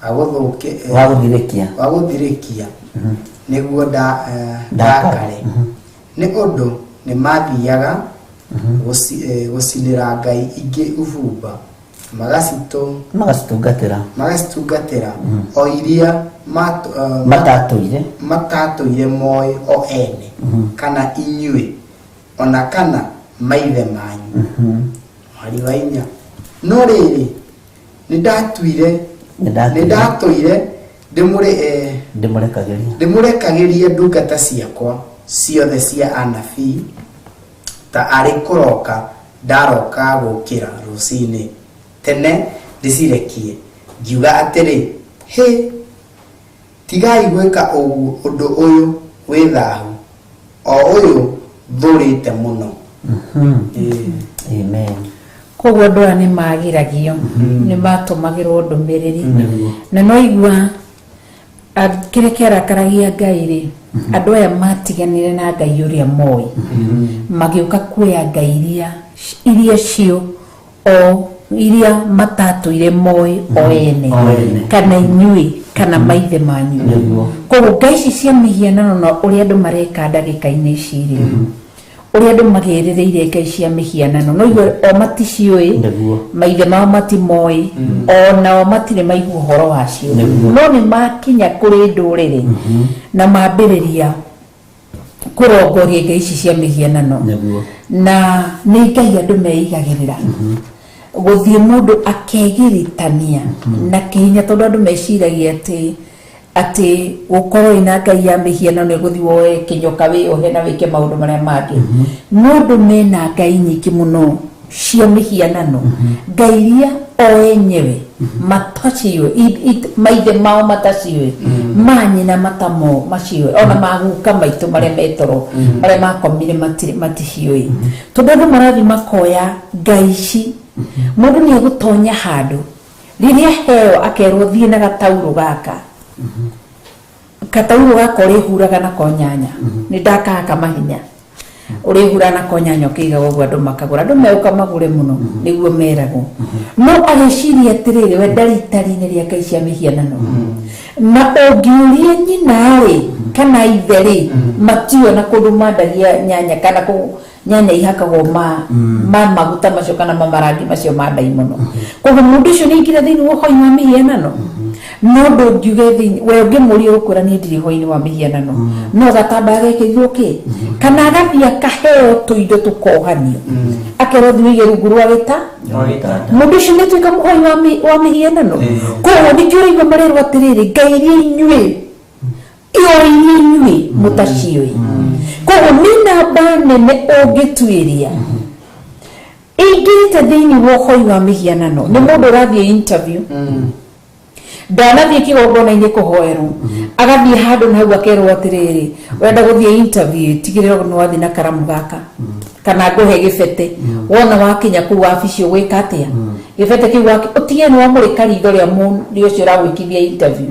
A: wa gũthirĩkia,
G: wa gũthirĩkia nĩguo ndakare, nĩ ũndũ nĩ mathiaga gũcinĩra ngai ingĩ ũbumba,
A: magacitungatĩra,
G: magacitungatĩra, o iria
A: matatũire,
G: matatũire moĩ o ene, kana inyuĩ, ona kana maithe manyu. Mũhari wa 4, no rĩrĩ, nĩ ndatũire
A: ndĩmũrekagĩria,
G: ndĩmũrekagĩrie ndungata ciakwa ciothe cia anabii, ta arĩ kũroka ndaroka gũkĩra rũcinĩ tene ndĩcirekie, ngiuga atĩrĩ, hĩ, tigai gwĩka ũndũ ũyũ wĩ thahu, o ũyũ thũrĩte mũno.
A: Amen.
E: Koguo andũ aya nĩ magiragio, nĩ matũmagĩrwo ndũmĩrĩri, na no igua kĩrĩa kĩarakaragia Ngai rĩ, andũ aya matiganire na Ngai ũrĩa moĩ, magĩũka kuoya ngai iria cio o iria matatũire moĩ o ene,
A: O ene.
E: kana inyuĩ kana maithe manyu. Koguo ngai ici cia mĩhianano, na ũrĩa andũ mareka ndagĩka-inĩ ici rĩ, ũrĩa andũ magĩrĩrĩire ngai cia mĩhianano, no igua o maticiũĩ, maithe mao matimoĩ, o nao matirĩ maigua ũhoro wacio, no nĩ makinya kũrĩ ndũrĩrĩ na mambĩrĩria kũrongoria ngai ici cia mĩhianano. Na nĩ ngai andũ meigagĩrĩra gũthiĩ mũndũ akegiritania na kĩhinya, tondũ andũ meciragia atĩ Atĩ gũkorwo ina ngai ya mĩhianano nĩ gũthiĩ woe kĩnyoka wĩyohe na wĩke maũndũ marĩa mangĩ. No andũ mena ngai nyingĩ mũno cia mĩhianano, ngai iria o enyewe mataciũĩ, maithe mao mataciũĩ, manyina matamo maciũĩ, ona maguka maitũ marĩa metoro marĩa makomire maticiũĩ, tondũ andũ marathiĩ makoya ngai ici. Mũndũ nĩ egũtonya handũ rĩrĩa heo akerwo thiĩ na gataurũ gaka, kataurũ gaka ũrĩhuraga nako nyanya, nĩ ndakahaka mahinya, ũrĩhura nako nyanya ũkĩigaga ũguo, andũ makagũra, andũ megũka magũre mũno nĩguo meragwo. No agĩciria atĩrĩrĩ, we ndarĩ itari-inĩ rĩa ngai cia mĩhianano, na ũngĩũria nyina-rĩ kana ithe-rĩ, matiũĩ na kũndũ mandagia nyanya kana kũ nyanya ihakagwo ma maguta macio kana ma marangi macio ma ndaimono. Koguo mũndũ ũcio nĩ aingĩra thĩinĩ wa ũhoi wa mĩhianano, no ndũngiuge thĩinĩ we ũngĩmũria ũkwĩra niĩ ndirĩ ũhoi-inĩ wa mĩhianano, no gatambaya gekĩrirwo kĩ kana agathiĩ akaheo tũindo tũkohanio, akerwo thiĩ ũige rungu rwa gĩta. Mũndũ ũcio nĩ atuĩka mũhoi wa mĩhianano. Koguo nĩkĩo ũraigua marerwo atĩrĩrĩ, ngai iria inyuĩ io iria inyuĩ mũtaciũĩ. Koguo nĩ namba nene ũngĩtuĩria ingĩrĩte thĩinĩ wa ũhoi wa mĩhianano nĩ mũndũ ũrathiĩ interview, ndanathiĩ kĩgongona-inĩ kũhoerwo, agathiĩ handũ na hau akerwo atĩrĩrĩ, ũrenda gũthiĩ interview, tigĩrĩra nĩ wathiĩ na karamu gaka kana ngũhe gĩbete. Wona wakinya kũu wabici ũgwĩka atĩa gĩbete kĩu ũtige nĩ wamũrĩka ritho rĩa mũndũ ũcio ũragwĩkithia interview.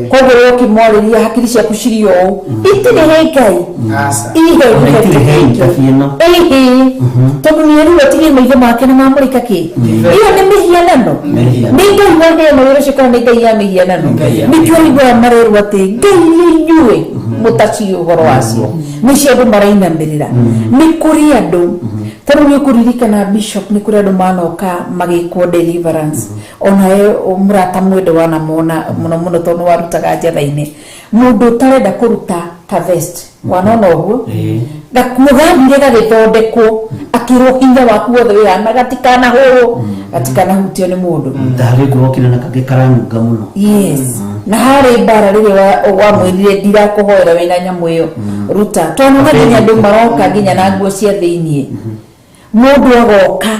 E: Koguo rĩrĩa ũkĩmwarĩria hakiri ciaku cirĩ ũũ itirĩ he Ngai.
G: Aca.
E: Ihe.
A: Ona itirĩ he interview ĩno.
E: Ĩhĩ, tondũ nĩ erirwo atige maitho make nĩ mamũrĩka kĩ. Ĩyo nĩ mĩhianano.
A: Mĩhianano.
E: Nĩ Ngai waneana wĩra ũcio kana nĩ ngai ya mĩhianano?
G: Ngai ya.
E: Nĩkĩo ũraiguaga marerwo atĩ ngai iria inyuĩ mũtaciĩ ũhoro wacio nĩcio andũ marainamĩrĩra. Nĩ kũrĩ andũ, tarĩu nĩ ũkũririkana bishop, nĩ kũrĩ andũ manoka magĩkwo deliverance, onawe mũrata mwende wanamona mũno mũno tondũ warutaga njatha-inĩ, mũndũ ũtarenda kũruta ka vest wanona ũguo. Gakuo gathire gagĩthondekwo, akĩrwo hinya waku wothe wĩ haha na gatikanahũrwo, gatikanahutio nĩ mũndũ.
A: Ndarĩ ngũrokire na kangĩ karanunga mũno.
E: Yes, na harĩ mbara rĩrĩa wamwĩrire ndirakũhoera wĩna nyamũ ĩyo ruta, twanona nginya andũ maroka nginya na nguo cia thĩiniĩ. Mũndũ agoka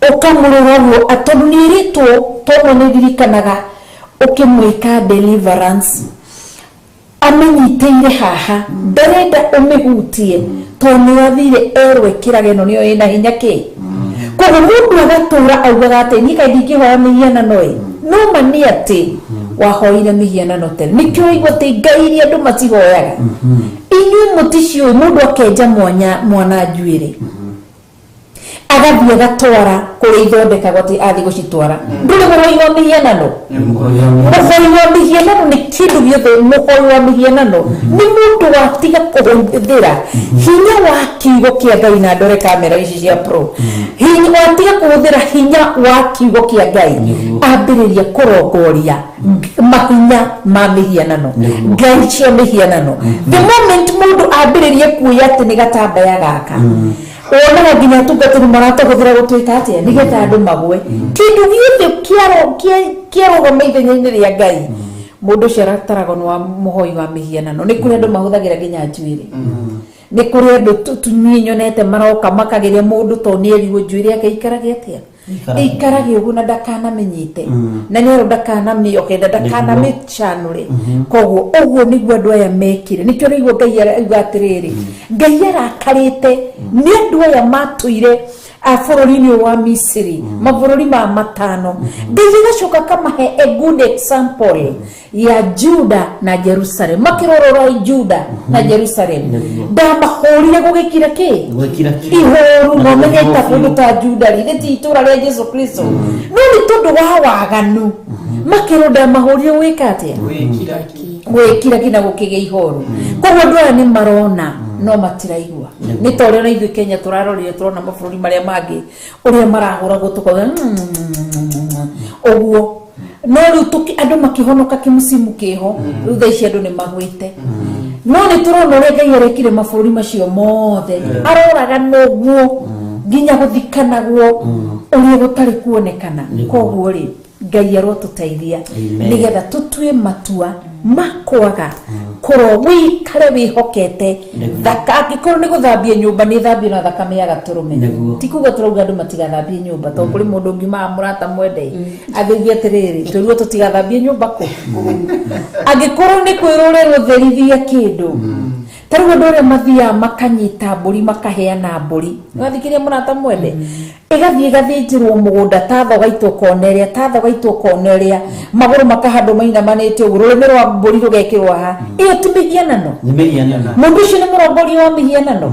E: ũkamũrora ũguo tondũ nĩ ĩrĩtwo tomwe nĩ ndirikanaga ũkĩmwĩka deliverance, amenyitĩire haha ndarenda ũmĩhutie tondũ nĩ athire erwo ĩkĩrage ĩno nĩyo ĩna hinya kĩ. Koguo mũndũ agatũra augaga atĩ niĩ kaĩ ndingĩhoya mĩhianano ĩ, no ma nĩ atĩ wahoire mĩhianano tene. Nĩkĩo ũraigua atĩ ngai iria andũ macihoyaga inyuĩ mũticiũĩ. Mũndũ akenja mwanya mwana njuĩrĩ, agathiĩ agatwara kũrĩa ithondekagwo atĩ athiĩ gũcitwara. Ndũrĩ mũhoi wa mĩhianano. Mũhoi wa mĩhianano nĩ kĩndũ gĩothe. Mũhoi wa mĩhianano nĩ mũndũ watiga kũhũthĩra hinya wa kiugo kĩa Ngai, na ndore kamera ici cia pro, hinya watiga kũhũthĩra hinya wa kiugo kĩa Ngai, ambĩrĩria kũrongoria mahinya ma mĩhianano, ngai cia mĩhianano. The moment mũndũ ambĩrĩrie kuoya atĩ nĩ gatambaya gaka, wonaga nginya atungatĩri maratũhũthĩra gũtuĩka atĩa nĩgetha andũ magwe. Kĩndũ gĩothe kĩarũgama ithenya-inĩ rĩa Ngai, mũndũ ũcio arataragwo nĩ wa mũhoi wa mĩhianano. Nĩ kũrĩ andũ mahũthagĩra nginya njuĩrĩ, nĩ kũrĩ andũ niĩ nyonete maroka makageria mũndũ tondũ nĩ erirwo njuĩrĩ yake ikarage atĩa, ikarage ũguo na ndakanamenyite na nĩ erwo ndakanamĩohe na ndakanamĩcanũre. Koguo ũguo nĩguo andũ aya mekire. Nĩkĩo ũraigua Ngai arauga atĩrĩrĩ, Ngai arakarĩte nĩ andũ aya matũire bũrũri-inĩ ũyũ wa Misiri mabũrũri ma matano. Ngai agacoka akamahe a good example ya Juda na Jerusalem, makĩrorora Juda na Jerusalem, ndamahũrire gũgĩkira kĩ?
A: Gwĩkira kĩ?
E: Ihoru.
A: Na
E: No menye ta
A: kũhũrwo.
E: kũndũ ta Juda rĩ, ti itũra rĩa Jesu Kristo, no nĩ tondũ wa waganu makĩrwo ndamahũrire gwĩka atĩa? Gwĩkira kinya gũkĩgĩa ihoru. Koguo andũ aya nĩ marona no matiraigua. Nĩ ta ũrĩa ona ithuĩ Kenya tũrarorire, tũrona mabũrũri marĩa mangĩ ũrĩa marahũragwo, tũkauga ũguo, no rĩu andũ makĩhonoka kĩmũcimu kĩho. Rĩu thaa ici andũ nĩ magwĩte, no nĩ tũrona ũrĩa Ngai arekire mabũrũri macio mothe, aroraga noguo nginya gũthikanagwo ũrĩa gũtarĩ kuonekana. Koguo rĩ, Ngai arotũteithia
A: Amen.
E: nĩgetha tũtue matua ma kwaga kũrwo wĩikare wĩhokete
A: Nĩguo.
E: thaka angĩkorwo nĩ gũthambia nyũmba nĩ thambio na thakame ya gatũrũme
A: Nĩguo.
E: ti kuga tũrauga andũ matigathambie nyũmba tondũ kũrĩ mũndũ ũngiumaga mũrata mwende athiuge atĩrĩrĩ twĩrwo tũtigathambie nyũmba kũ angĩkorwo nĩ kwĩrũre rũtherithia kĩndũ ta rĩu andũ arĩa mathiaga makanyita mbũri makaheana mbũri wathikĩria mũrata mwende ĩgathiĩ ĩgathĩnjĩrwo mũgũnda ta thogaitwo kona ĩrĩa ta thogaitwo kona ĩrĩa magũrũ makahandwo mainamanĩte ũguo rũrĩmĩ rwa mbũri rũgekĩrwo haha ĩyo ti mĩhianano
A: Nĩ mĩhianano.
E: mũndũ ũcio nĩ mũrongoria wa mĩhianano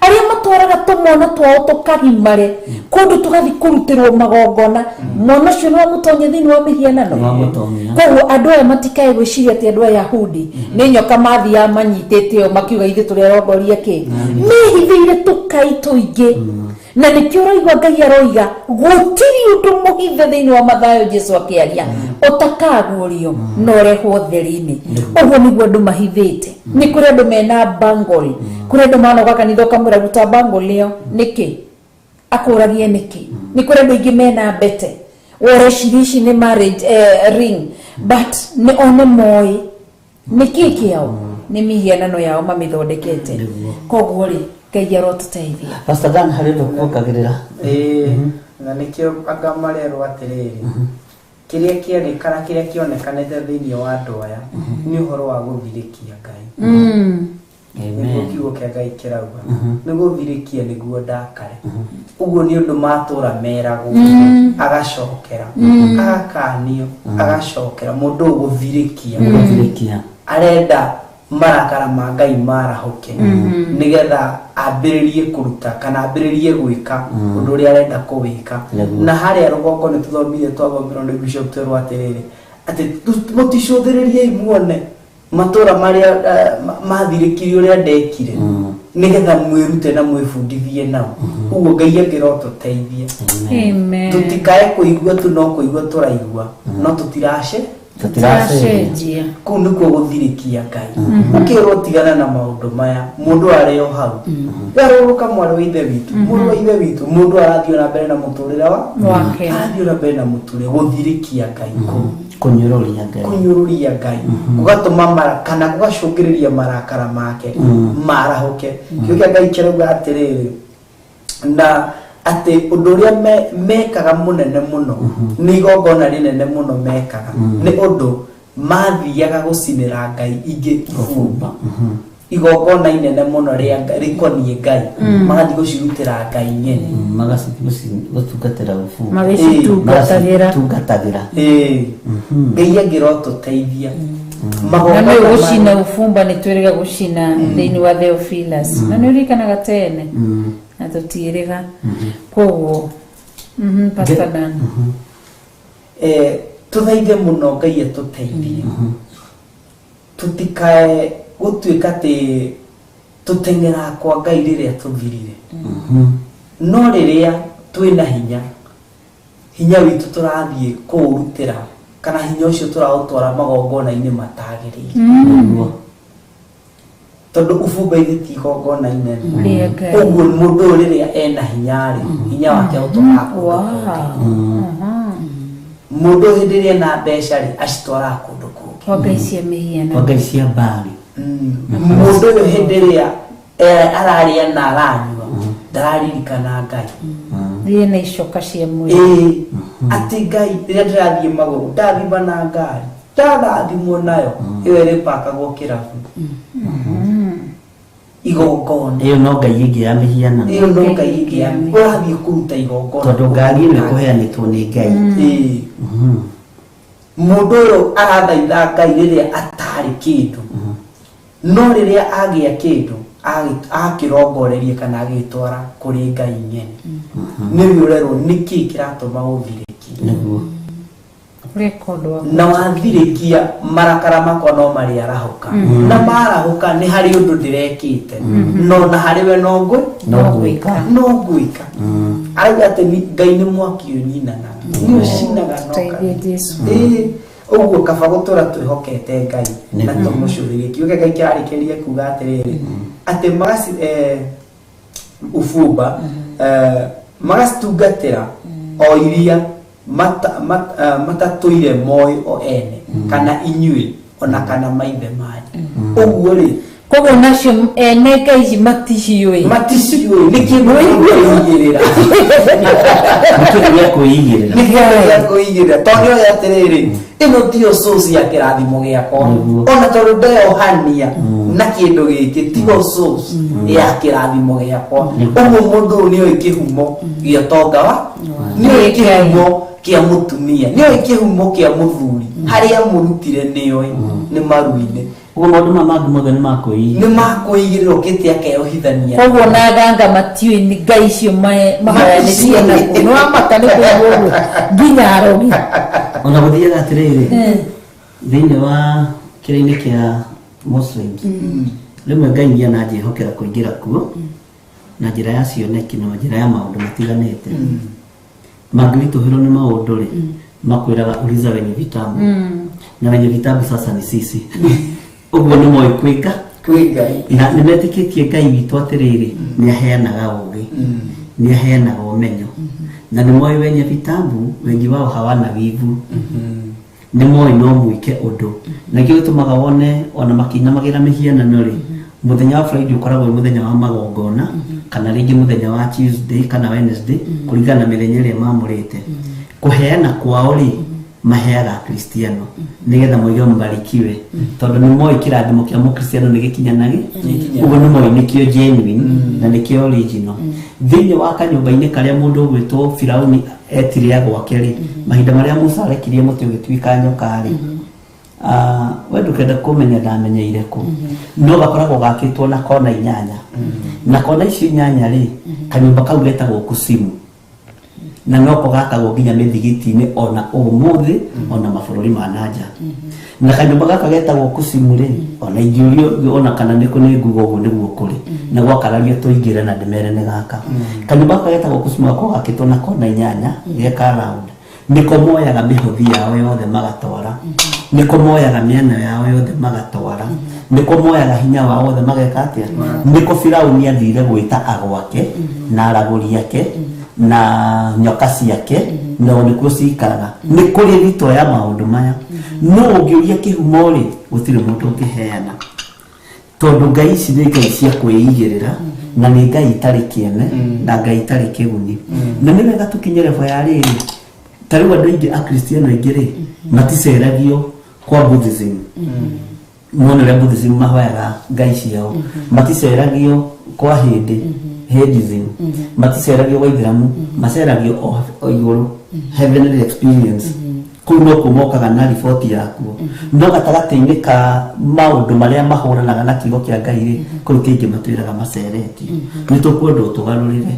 E: arĩa matwaraga tũmwana twao tũkagimare kũndũ tũgathiĩ kũrutĩrwo magongona mwana ũcio nĩ wamũtonya thĩinĩ wa mĩhianano
A: Nĩ wamũtonya.
E: koguo andũ aya matikae gwĩciria atĩ andũ aya Ayahudi nĩ nyoka mathiaga manyitĩte ĩyo makiuga ithuĩ tũrĩ arongoria kĩ mehithĩire tũkai tũingĩ na nĩkĩo ũraigua Ngai aroiga gũtirĩ ũndũ mũhithe thĩinĩ wa Mathayo Jesu akĩaria ũtakaguũrio na ũrehwo ũtheri-inĩ ũguo nĩguo andũ mahithĩte nĩ kũrĩ andũ mena bangle kũrĩ andũ manoga kanitha ũkamwĩra ruta bangle ĩyo nĩkĩ akũragie nĩkĩ nĩ kũrĩ andũ aingĩ mena mbete woreciria ici nĩ marriage ring but nĩ o nĩ moĩ nĩkĩ kĩao nĩ mĩhianano yao mamĩthondekete
A: Nĩguo.
E: koguo rĩ Ngai arotũteithia
A: Pastor Dan harĩ ũndũ kuongagĩrĩra.
G: Ĩĩ, na nĩkĩo anga marerwo atĩrĩrĩ kĩrĩa kĩarĩ kana kĩrĩa kĩonekanĩte thĩinĩ wa andũ aya nĩ ũhoro wa gũthirĩkia Ngai nĩguo
A: Amen.
G: kiugo kĩa Ngai kĩrauga nĩ gũthirĩkia nĩguo ndakare ũguo nĩ ũndũ matũra meragwo agacokera agakanio agacokera mũndũ ũyũ gũthirĩkia
A: Gũthirĩkia.
G: arenda marakara ma Ngai marahũke nĩgetha ambĩrĩrie kũruta kana ambĩrĩrie gwĩka ũndũ ũrĩa arenda kũwĩka
A: Nĩguo.
G: na harĩa rũgongo nĩ tũthomire twathomirwo nĩ bishop twerwo atĩrĩrĩ atĩ mũticũthĩrĩriei muone matũra marĩa mathirĩkirie ũrĩa ndekire nĩgetha mwĩrute na mwĩbundithie nao ũguo Ngai angĩrotũteithia
E: Amen.
G: tũtikae kũigua tu no kũigua tũraigua no tũtirace
A: Tũtiracenjia.
G: kũu nĩkuo gũthirĩkia Ngai ũkĩrwo tigana na maũndũ maya mũndũ arĩ o hau garũrũka mwarĩ wa ithe witũ mũrũ wa ithe witũ mũndũ arathiĩ na mbere na mũtũrĩre wa
E: Wake.
G: arathiĩ na mbere na mũtũrĩre gũthirĩkia Ngai kũu
A: Kũnyũrũria Ngai.
G: kũnyũrũria Ngai gũgatũma mara kana gũgacũngĩrĩria marakara make marahũke kĩo kĩa Ngai kĩrauga atĩrĩrĩ na atĩ ũndũ ũrĩa mekaga mũnene mũno nĩ igongona rĩnene mũno mekaga nĩ ũndũ mathiaga gũcinĩra Ngai ingĩ ibumba igongona inene mũno rĩa rĩkoniĩ Ngai magathiĩ gũcirutĩra Ngai nyene
A: Magacigũtungatĩra ũbumba.
E: Magĩcitungatagĩra.
A: Magacitungatagĩra.
G: Ĩĩ. Ngai angĩrotũteithia
E: Na
G: magongona
E: nĩ gũcina ũbumba nĩ twĩrĩga gũcina thĩinĩ wa Theophilus na nĩ ũririkanaga tene na tũtiĩrĩga koguo Pastor Dan
G: tũthaithe mũno Ngai atũteithie tũtikae gũtuĩka atĩ tũteng'eraga kwa Ngai rĩrĩa tũthirire no rĩrĩa twĩna hinya hinya witũ tũrathiĩ kũũrutĩra kana hinya ũcio tũraũtwara magongona-inĩ matagĩrĩire
A: Nĩguo.
G: tondũ ubumba ithe ti igongona inene
E: Rĩa Ngai.
G: ũguo mũndũ ũyũ rĩrĩa ena hinya rĩ hinya wake ũtwaraga kũndũ kũngĩ mũndũ ũyũ hĩndĩ ĩrĩa ena mbeca rĩ acitwaraga kũndũ kũngĩ
E: Kwa Ngai cia mĩhianano.
A: Kwa Ngai cia Baali.
G: Mũndũ ũyũ hĩndĩ ĩrĩa ararĩa na aranyua ndararirikana Ngai
E: Thiĩ na icoka cia mwĩrĩ.
G: Ĩĩ atĩ Ngai rĩrĩa ndĩrathiĩ magũrũ ndathima na ngari ndarathimwo nayo ĩyo ĩrĩpakagwo kĩrabu igongona
A: Ĩyo no Ngai ĩngĩ ya mĩhianano.
G: ĩyo no Ngai ĩngĩ ya ũrathiĩ kũruta igongona
A: Tondũ ngari ĩno ĩkũheanĩtwo nĩ Ngai.
G: Ĩĩ. Mũndũ ũyũ arathaitha Ngai rĩrĩa atarĩ kĩndũ no rĩrĩa agĩa kĩndũ akĩrongoreria kana agĩtwara kũrĩ Ngai nyene nĩwe ũrerwo nĩkĩ kĩratũma ũthirĩkie
A: Nĩguo.
E: Ũreka ũndũ wa
G: na wathirĩkia marakara makwa no marĩarahũka na marahũka nĩ harĩ ũndũ ndĩrekĩte no na harĩ we no ngwĩ
A: No gwĩka.
G: no ngwĩka arauga atĩ Ngai nĩ mwaki ũninanaga nĩ ũcinaga no
E: Tũteithie Jesũ.
G: Ĩĩ, ũguo kaba gũtũra twĩhokete Ngai na
A: Nĩguo.
G: tũmũcũthĩrĩrie kiugo kĩa Ngai kĩrarĩkĩrĩria kuga atĩrĩrĩ atĩ magaci ubumba magacitungatĩra o iria matatũire moĩ o ene kana inyuĩ ona kana maithe manyu. Ũguo rĩ
E: koguo nacio ene ngai ici maticiũĩ.
G: Maticiũĩ nĩ kĩndũ kwĩigĩrĩra.
A: Nĩ kĩndũ gĩa kwĩigĩrĩra.
G: Nĩ kĩndũ gĩa kwĩigĩrĩra tondũ nĩoĩ atĩrĩrĩ ĩno tiyo source ya kĩrathimo gĩakwa, ona tondũ ndeohania na kĩndũ gĩkĩ tigo source ya kĩrathimo gĩakwa. Ũguo mũndũ ũyũ nĩoĩ kĩhumo gĩa ũtonga wa, nĩoĩ kĩhumo kĩa mũtumia, nĩoĩ kĩhumo kĩa mũthuri, harĩa mũrutire nĩoĩ nĩ maru-inĩ.
A: Ũguo maũndũ maya mangĩ mothe nĩ makwĩigĩrĩra.
G: Nĩ makwĩigĩrĩra ũkĩte akeohithania.
E: Koguo na ganga matiũĩ nĩ ngai icio mahoyanĩtie nakuo. Nĩ wamaka nĩ kũigua ũguo nginya arogi.
A: Ona gũthiaga atĩrĩrĩ, thĩinĩ wa kĩrĩa-inĩ kĩa Muslims, rĩmwe Ngai nĩ ananjĩhokera kũingĩra kuo na njĩra ya cioneki na njĩra ya maũndũ matiganĩte. Mangĩritũhĩrwo nĩ maũndũ rĩ, makwĩraga uliza wenye vitabu, na wenye vitabu sasa ni sisi. Ũguo nĩ moĩ kwĩ
G: kwĩ Ngai,
A: na nĩ metĩkĩtie Ngai witũ atĩrĩrĩ nĩ aheanaga ũgĩ, nĩ aheanaga ũmenyo, na nĩ moĩ wenye vitabu wengi wao hawana wivu. Nĩ moĩ no mwĩke ũndũ, na kĩo gĩtũmaga wone ona makĩinamagĩra mĩhianano rĩ, mũthenya wa Friday ũkoragwo wĩ mũthenya wa magongona, kana rĩngĩ mũthenya wa Tuesday kana Wednesday, kũringana na mĩthenya ĩrĩa mamũrĩte. Kũheana kwao rĩ, maheaga Akristiano nĩgetha moige mbarikiwe, tondũ nĩ moĩ kĩrathimo kĩa mũkristiano nĩ gĩkinyanagĩ. Ũguo nĩ moĩ nĩkĩo genuine na nĩkĩo original. Thĩinĩ wa kanyũmba-inĩ karĩa mũndũ ũgwĩtwo Firauni etire gwake rĩ, mahinda marĩa Musa arekirie mũtĩ ũgĩtuĩka nyoka rĩ, we ndũkenda kũmenya ndamenyeire kũ, no gakoragwo gakĩtwo na kona inyanya, na kona icio inyanya rĩ, kanyũmba kau getagwo kusimu, na noko gakagwo nginya mĩthigiti-inĩ ona ũmũthĩ, ona mabũrũri ma nanja. Na kanyũmba gaka getagwo kusimu rĩ, ona ingĩũrio ona kana nĩkũ nĩ nguga ũguo nĩguo kũrĩ, na gwakarario tũingĩre na ndĩmere nĩ gaka. Kanyũmba gaka getagwo kusimu gakoragwo gakĩtwo na kona inyanya, geka round. Nĩko moyaga mĩhothi yao yothe magatwara, nĩko moyaga mĩena yao yothe magatwara, nĩko moyaga hinya wao wothe mageka atĩa. Nĩko Firauni athire gwĩta agwake na aragũri ake na nyoka ciake, na nĩkuo cikaraga. Nĩ kũrĩ thito ya maũndũ maya, no ũngĩũria kĩhumo rĩ, gũtirĩ mũndũ ũngĩheana, tondũ ngai ici nĩ ngai cia kwĩigĩrĩra, na nĩ ngai itarĩ kĩene na ngai itarĩ kĩguni. Na nĩ wega tũkinye level ya rĩrĩ, ta rĩu andũ aingĩ akristiano aingĩ rĩ, maticeragio kwa Buddhism, muone ũrĩa Buddhism mahoyaga ngai ciao, maticeragio kwa Hindi Hinduism, maticeragio kwa Ithĩramu, maceragio o igũrũ heavenly experience. Kũu no kuo mokaga na riboti yakuo, no gatagatĩ-inĩ ka maũndũ marĩa mahũranaga na kiugo kĩa Ngai rĩ, kũu kĩingĩ matwĩraga maceretio. Nĩ tũkwenda ũtũgarũrĩre,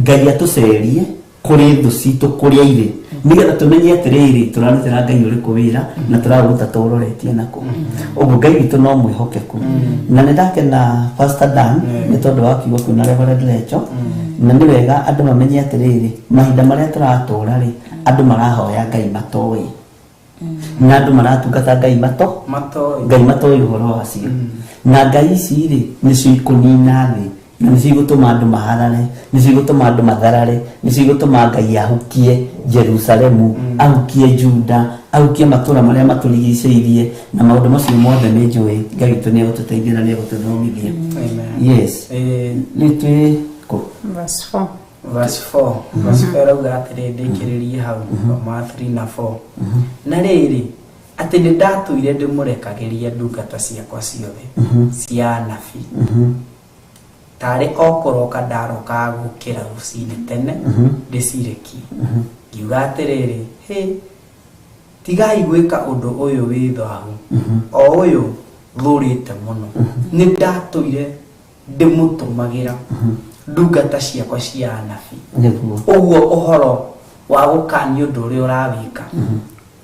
A: Ngai atũcerie kũrĩ thũ citũ kũrĩa irĩ, nĩgetha tũmenye atĩrĩrĩ tũrarutĩra Ngai ũrĩkũ wĩra na tũraũruta tũũroretie nakũ. Ũguo Ngai witũ no mwĩhokeku, na nĩ ndakena Pastor Dan nĩ tondũ wa kiugo kĩu na Reverend Lecho. Na nĩ wega andũ mamenye atĩrĩrĩ, mahinda marĩa tũratũra rĩ, andũ marahoya Ngai matoĩ, na andũ maratungata Ngai mato
G: matoĩ,
A: Ngai matoĩ ũhoro wacio. Na ngai ici rĩ, nĩcio ikũnina thĩ, na nĩcio igũtũma andũ maharare, nĩcio igũtũma andũ matharare, nĩcio igũtũma Ngai ahukie Jerusalemu, ahukie Juda, ahukie matũra marĩa matũrigicĩirie, na maũndũ macio mothe nĩ njũĩ Ngai witũ nĩ egũtũteithia na nĩ egũtũthomithia.
G: Amen.
A: Yes. Rĩu twĩ kũ?
E: Verse 4.
G: Verse 4. Verse 4 rauga atĩrĩ, ndĩkĩrĩrie hau ma 3 na 4. Na rĩrĩ, atĩ nĩ ndatũire ndĩmũrekagĩria ndungata ciakwa ciothe cia anabii, tarĩ o kũroka ndarokaga gũkĩra rũcinĩ tene ndĩcirekie, ngiuga atĩrĩrĩ, hĩ, tigai gwĩka ũndũ ũyũ wĩ thahu, o ũyũ thũrĩte mũno. Nĩ ndatũire ndĩmũtũmagĩra ndungata ciakwa cia anabii.
A: Nĩguo.
G: Ũguo ũhoro wa gũkanio ũndũ ũrĩa ũrawĩka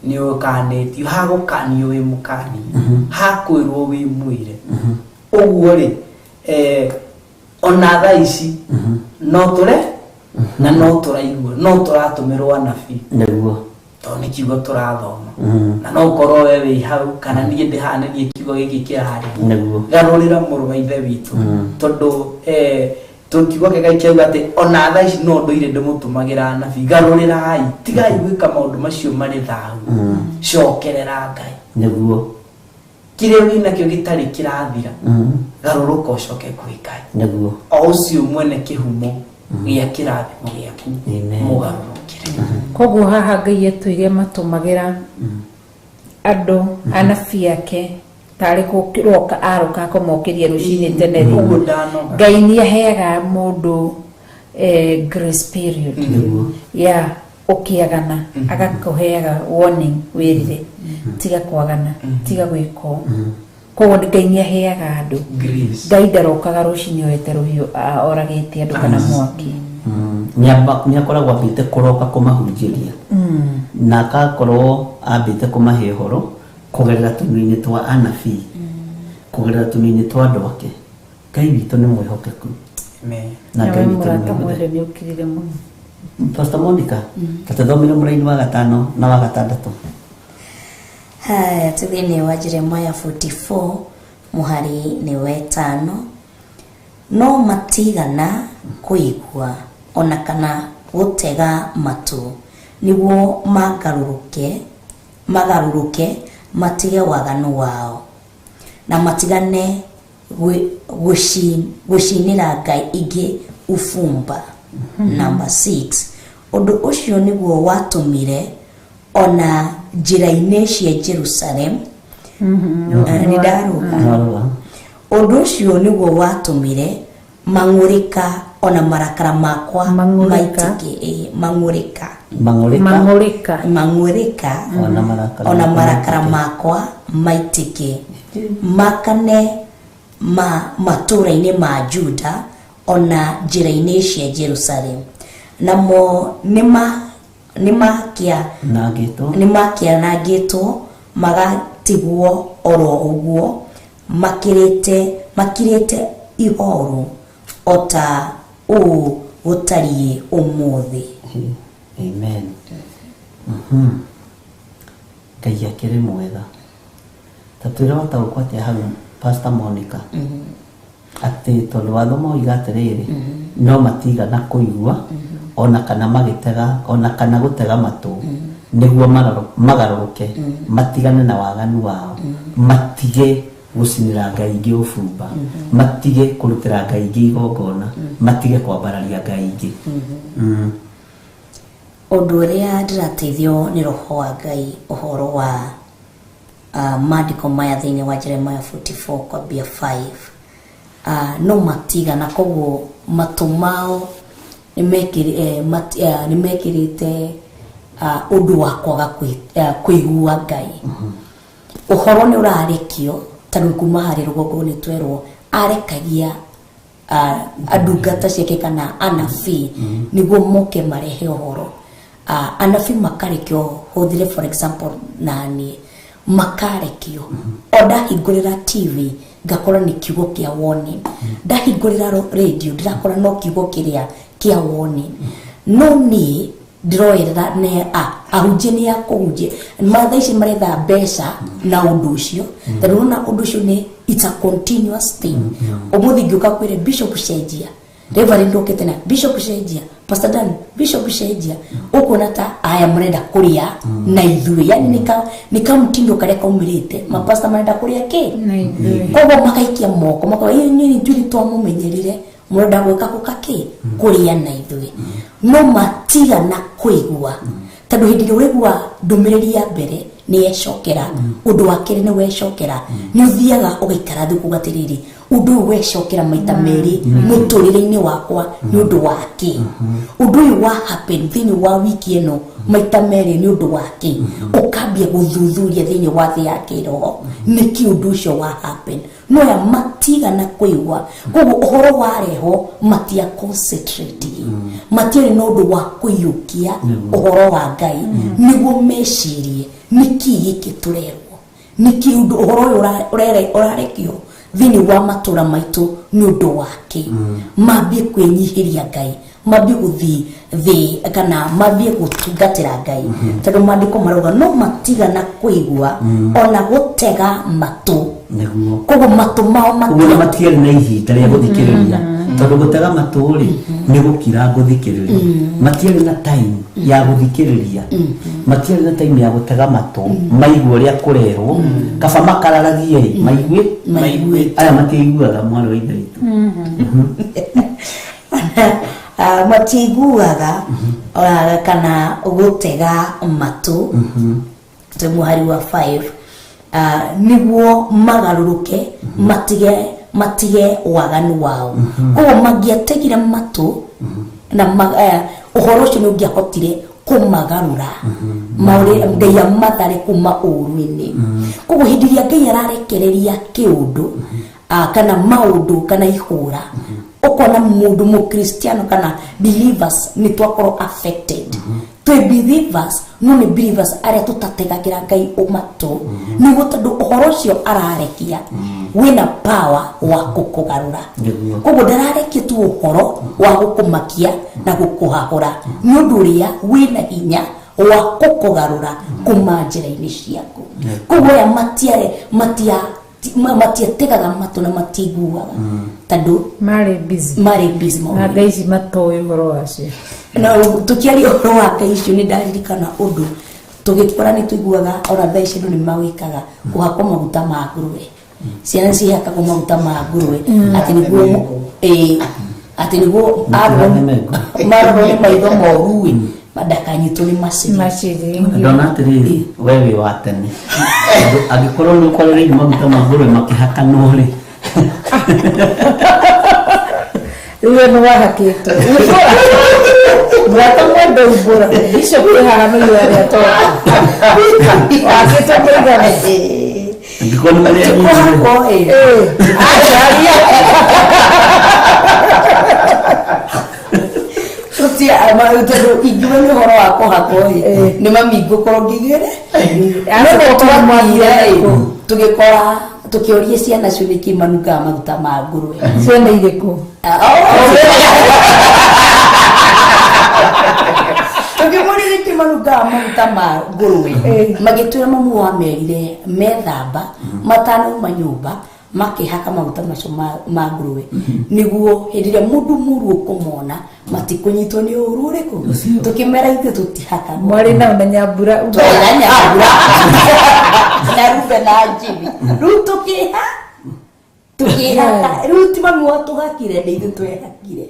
G: nĩ ũkanĩtio, hagũkanio wĩ mũkanie, hakwĩrwo wĩ mwĩre. Ũguo rĩ, ona thaa ici no tũre na no tũraigua, no tũratũmĩrwo anabii.
A: Nĩguo.
G: Tondũ nĩ kiugo tũrathoma, na no ũkorwo we wĩ hau kana niĩ ndĩ haha, nĩ niĩ kiugo gĩkĩ kĩrarĩria.
A: Nĩguo.
G: Garũrĩra mũrũ wa ithe witũ, tondũ Tondũ kiugo kĩa Ngai kĩauga atĩ ona thaa ici no ndũire ndĩmũtũmagĩra anabii, garũrĩrai, tigai gwĩka maũndũ macio marĩ thahu, cokerera Ngai.
A: Nĩguo.
G: Kĩrĩa wĩnakĩo gĩtarĩ kĩrathira, garũrũka ũcoke kwĩ Ngai.
A: Nĩguo.
G: O ũcio mwene kĩhumo gĩa kĩrathimo gĩaku,
A: Amen.
G: mũgarũrũkĩre.
E: Koguo haha Ngai etwĩre matũmagĩra andũ anabii ake tarĩ kũroka aroka akũmokĩria rũcinĩ tene rĩ.
G: Ũguo ndanoga.
E: Ngai nĩ aheaga mũndũ grace period ya ũkĩagana, agakũheaga warning wĩrire, tiga kwagana, tiga gwĩka ũũ. Koguo Ngai nĩ aheaga andũ
G: Grace.
E: Ngai ndarokaga rũcinĩ oete rũhiũ oragĩte andũ kana mwaki.
A: Nĩ akoragwo ambĩte kũroka kũmahunjĩria na akakorwo ambĩte kũmahe ũhoro kũgerera tũnua-inĩ twa anabii, kũgerera tũnua-inĩ twa andũ ake. Ngai witũ nĩ mwĩhokeku.
G: Amen.
A: Na Ngai
E: Nawe
A: witũ nĩ
E: mũrata
A: mwĩhokeku.
E: mwende nĩ ũkirire mũno.
A: Pastor Monica, tatũthomere mũraini wa gatano na wa gatandatũ.
F: Haya, thĩinĩ wa Jeremiah 44 mũhari nĩ wetano, no matigana kũigua ona kana gũtega matũ nĩguo magarũrũke matige waganu wao na matigane gũcinĩra ngai ingĩ ufumba. Number 6, ũndũ ũcio nĩguo watũmire ona njĩra-inĩ cia Jerusalem. Nĩ ndarũga.
A: Nĩwarũga.
F: Ũndũ ũcio nĩguo watũmire mang'ũrĩka ona marakara makwa
E: Mang'ũrĩka.
F: maitĩke, mang'ũrĩka.
A: Mang'ũrĩka.
E: Mang'ũrĩka.
F: Mang'ũrĩka
A: Ona marakara
F: ona
A: makwa
F: marakara
A: maitĩke.
F: makwa maitĩke makane matũũra-inĩ ma Juda ona njĩra-inĩ cia Jerusalem, namo
A: Nangĩtwo.
F: nĩmakĩanangĩtwo magatigwo oro ũguo makirĩte ihoru o ta ũũ gũtariĩ ũmũthĩ.
A: Amen. Ngai akĩrĩ mwega. Ta twĩre wataũkwo atĩa hau, Pastor Monica, atĩ tondũ watho moiga atĩrĩrĩ, no matigana kũigua ona kana magĩtega ona kana gũtega matũ nĩguo magarũrũke matigane na waganu wao, matige gũcinĩra ngai ingĩ ũbumba, matige kũrutĩra ngai ingĩ igongona, matige kwambararia ngai ingĩ.
F: Ũndũ ũrĩa ndĩrateithio nĩ roho wa Ngai ũhoro wa maandĩko maya thĩinĩ wa Jeremiah 44 kwambia 5, no matigana, koguo matũ mao nĩmekĩrĩte ũndũ wa kwaga kũigua Ngai. Ũhoro nĩ ũrarekio tondũ kuma harĩ rũgongo nĩ twerwo arekagia andungata ciake kana anabii nĩguo moke marehe ũhoro. Anabii makarekio, hũthĩre for example nani makarekio o ndahingũrĩra TV ngakora nĩ kiugo kĩa warning, ndahingũrĩra radio ndĩrakora no kiugo kĩrĩa kĩa warning, no niĩ ndĩroerera ne ahunjia nĩ akũhunjia mathaa ici maretha mbeca na ũndũ ũcio, tondũ ũrona ũndũ ũcio nĩ it's a continuous thing. Ũmũthĩ ngĩũka kwĩre Bishop cenjia, Reverend okĩte na Bishop cenjia, Pastor Dan Bishop cenjia, ũkuona ta aya marenda kũrĩa na ithuĩ, yani nĩ kamũtindo karĩa kaumĩrĩte mapasta marenda kũrĩa kĩ
E: Na ithuĩ.
F: Koguo makaikia moko makoga inyuĩ nĩ ithuĩ twamũmenyerire mũrenda gwĩka gũka kĩ kũrĩa na ithuĩ, no matigana kũigua tondũ hĩndĩ ĩrĩa ũraigua ndũmĩrĩri ya mbere nĩ yecokera, ũndũ wa kerĩ nĩ wecokera, nĩ ũthiaga ũgaikara thĩ ũkauga atĩrĩrĩ, ũndũ ũyũ wecokera maita merĩ mũtũrĩre-inĩ wakwa nĩ ũndũ wa kĩ? Ũndũ ũyũ wa happen thĩinĩ wa wiki ĩno maita merĩ nĩ ũndũ wa kĩ? Ũkambia gũthuthuria thĩinĩ wa thĩ ya kĩroho nĩkĩ ũndũ ũcio wa happen, no aya matigana kũigua. Koguo ũhoro warehwo matia concentrate, matiarĩ na ũndũ wa kũiyũkia ũhoro wa Ngai nĩguo mecirie nĩkĩ gĩkĩ tũrerwo, nĩkĩ ũndũ ũhoro ũyũ ũrarekio thĩinĩ wa matũra maitũ nĩ ũndũ wa kĩ. Mambie kwĩnyihĩria Ngai, Mambie gũthiĩ thĩ kana mambie gũtungatĩra Ngai, tondũ maandĩko marauga no matigana kũigua ona gũtega matũ.
A: Nĩguo.
F: Koguo matũ mao
A: Ũguo nĩ matiarĩ na ihinda rĩa gũthikĩrĩria, tondũ gũtega matũ rĩ, nĩ gũkira ngũthikĩrĩria. Matiarĩ na time ya gũthikĩrĩria, matiarĩ na time ya gũtega matũ maigue ũrĩa kũrerwo. Kaba makararagie rĩ, maigue.
F: Maigue.
A: Aya matiiguaga, mwarĩ wa ithe witũ.
F: Matiiguaga kana gũtega matũ. Twĩ mũhari wa 5, nĩguo magarũrũke matige waganu wao. Koguo mangĩategire matũ na ũhoro ũcio nĩ ũngĩahotire kũmagarũra maũrĩa Ngai amathare kuma ũũru-inĩ. Koguo hĩndĩ ĩrĩa Ngai ararekereria kĩũndũ kana maũndũ kana ihũra, ũkona mũndũ mũkristiano kana believers nĩ twakorwo affected. Twĩ believers, no nĩ believers arĩa tũtategagĩra Ngai ũmatũ, nĩguo tondũ ũhoro ũcio ararekia wĩna power wa gũkũgarũra. Koguo ndararekia tu ũhoro wa gũkũmakia na gũkũhahũra, nĩ ũndũ ũrĩa wĩna hinya wa gũkũgarũra kuma njĩra-inĩ ciaku. Koguo aya matiare matia matiategaga matũ na matiiguaga tondũ
E: marĩ busy.
F: Marĩ busy
E: na
F: maũndũ.
E: Ngai ici matoĩ ũhoro wacio.
F: Na tukiaria ũhoro wa Ngai icio, nĩ ndaririkana ũndũ tũgĩkũra nĩ tũiguaga ona thaa ici andũ nĩ mawĩkaga, kũhakwo maguta ma ngũrwe. Ciana cihakagwo maguta ma ngũrwe atĩ nĩguo, ĩĩ, atĩ nĩguo marorwo nĩ maitho moru ĩ, ndakanyitwo nĩ macini.
E: Macini.
A: Ndona atĩrĩrĩ, we wĩ wa tene. Tondũ angĩkorwo nĩ ũkorereire maguta ma ngũrwe makĩhakanwo rĩ,
E: Rĩu we nĩ wahakĩtwo, mũrata mwende umbũra bishop ĩ haha no arĩa tonga wahakĩtwo mũigana.
A: Angĩkorwo nĩ marĩa
F: Kũhakwo ĩ.
E: Acaria.
F: Tũtia tondũ ingiuga nĩ ũhoro wa kũhakwo ĩ, nĩ mami ngũkorwo ngigĩre no nĩ twathire ĩ, tũgĩkora tũkĩũria ciana cio nĩkĩ manungaga maguta ma ngũrwe.
E: Ciana irĩkũ?
F: Tũkĩmũria nĩkĩ manungaga maguta ma ngũrwe, magĩtwĩra mamu wamerire methamba matanauma nyũmba makĩhaka maguta macio ma ngũrwe, nĩguo hĩndĩ ĩrĩa mũndũ mũru ũkũmona matikũnyitwo nĩ ũru ũrĩkũ. Tũkĩmera ithuĩ tũtihakagwo.
E: Mwarĩ nao na Nyambura?
F: Twarĩ na Nyambura na Rube na Jimmy. Rĩu tũkĩhaka, rĩu ti mami watũhakire, nĩ ithuĩ twehakire.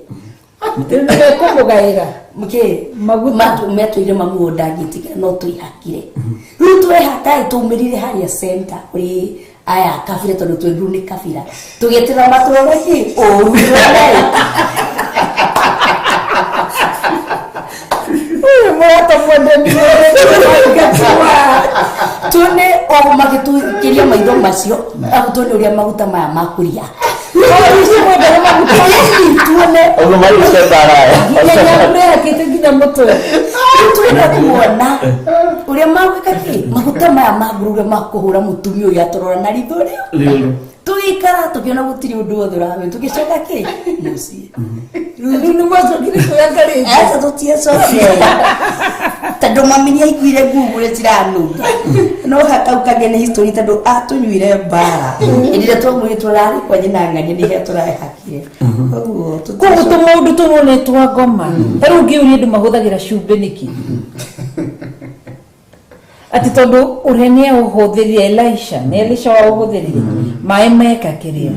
E: Rĩu nĩmekũmũgaĩra
F: Mkĩ
E: maguta?
F: Metwĩire mamu ũyũ ndangĩtĩkĩra, no twĩhakire. Rĩu twehaka ĩ, twaumĩrire harĩa center kũrĩ aya kabira, tondũ twerirwo nĩ kabira, tũgĩeterera matũrore kĩ ũru tuone.
E: Ũyũ mũrata mwende nĩ
F: Tuone o magĩtũikĩria maitho macio, arabu tuone ũrĩa maguta maya makũria. Tuone.
A: Ũguo marĩ mbara.
E: Nginya Nyambura ĩhakĩte nginya mũtwe.
F: Twenda kuona ũrĩa magwĩka kĩ maguta maya ma ngũrũ, ũrĩa makũhũra mũtumia ũyũ atũrora na ritho rĩu. Tũgĩikara tũkĩona gũtirĩ ũndũ wothe ũrabe, tũgĩcoka kĩ mũciĩ.
E: Rĩu nĩ mwacokire kwĩhaka rĩngĩ?
F: Aca, tũtiacokire, tondũ mami nĩ aiguire ngugu ũrĩa ciranunga. No hakau kagĩa nĩ history, tondũ atũnyuire mbara hĩndĩ ĩrĩa twamwĩrire tũrarĩ kwa nyina ng'ania nĩ he tũrehakire. Koguo
E: Koguo tũmaũndũ tũmwe nĩ twa ngoma. Ta rĩu ngĩũria, andũ mahũthagĩra cumbĩ nĩkĩ? Atĩ tondũ ũrĩa nĩ aũhũthĩrire Elisha, nĩ Elisha waũhũthĩrire maĩ meka kĩrĩa.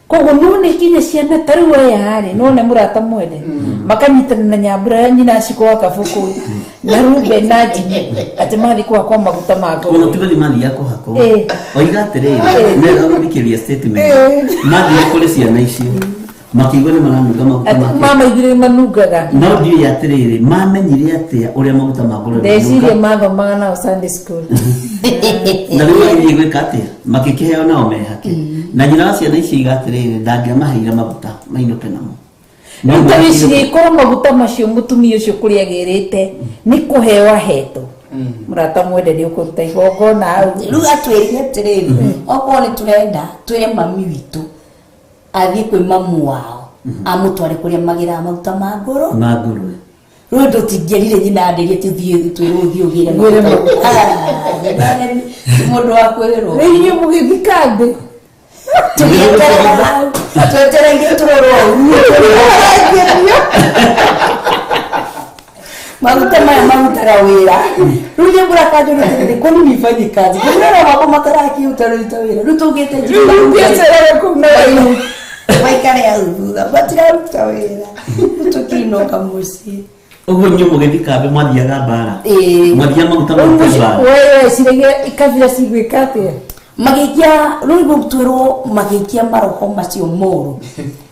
E: Koguo no nĩ nginya ciana ta rĩu aya rĩ, no nĩ mũrata mwene makanyitana na Nyambura ya nyina Ciko wa Kabũkũ na Rube na Jimmy atĩ mathiĩ kũhakwo maguta ma
A: Ũguo
E: ngũrwe.
A: ti gũthiĩ mathiaga kũhakwo. Oiga atĩrĩrĩ, nĩ gũthikĩria statement. Mathiĩ kũrĩ ciana icio makĩigua nĩ maranunga maguta
E: Atĩ
A: make.
E: mamaiguire manungaga.
A: No ndiũĩ atĩrĩrĩ, mamenyire atĩa ũrĩa maguta ma ngũrwe
E: Ndecirie
A: manungaga?
E: mathomaga nao Sunday school.
A: Na rĩu magĩthiĩ gwĩka atĩa? Makĩkĩheo nao mehake. Na nyina wa ciana icio iga atĩrĩrĩ, ndangĩamaheire maguta mainũke namo. No
E: Rĩu ta
A: makĩrĩ-
E: wĩcirie korwo maguta macio mũtumia ũcio kũrĩa agĩrĩte nĩ kũheo ahetwo, mũrata mwende nĩ ũkũruta igongona hau.
F: Rĩu atwĩrire atĩrĩrĩ, okorwo nĩ tũrenda twĩre mami witũ athiĩ kwĩ mamu wao. Amũtware kũrĩa magĩraga maguta ma ngũrũ.
A: Ma ngũrwe.
F: Rĩu ndũtingĩerire nyina ndĩrie tũthiĩ twĩrwo ũthiĩ ũgĩre
E: Ũgĩre
F: maguta. Ti mũndũ wa kwĩrwo.
E: Rĩu inyuĩ mũgĩthiĩ kambĩ.
F: Tũgĩeterera hau. Twetereire tũrorwo ũguo. Maguta maya marutaga wĩra. Rĩu niĩ mũrakanjũria atĩrĩrĩ, kwani nifanye kazi? Kwani makwa matarakiruta ruta wĩra? Rĩu tũgĩte
E: Rĩu ũngĩeterere kũu na waihu.
F: Maikare hau thutha matiraruta wĩra. Rĩu tũkĩinũka mũciĩ.
A: Ũguo inyuĩ mũgĩthiĩ kambĩ mwathiaga mbara.
F: Ĩĩ.
A: Mwathiaga maguta maruta mbara.
E: Wewe weciragia kabira cigwĩka atĩa?
F: Magĩikia rĩu gũtwĩrwo magĩikia maroho macio moru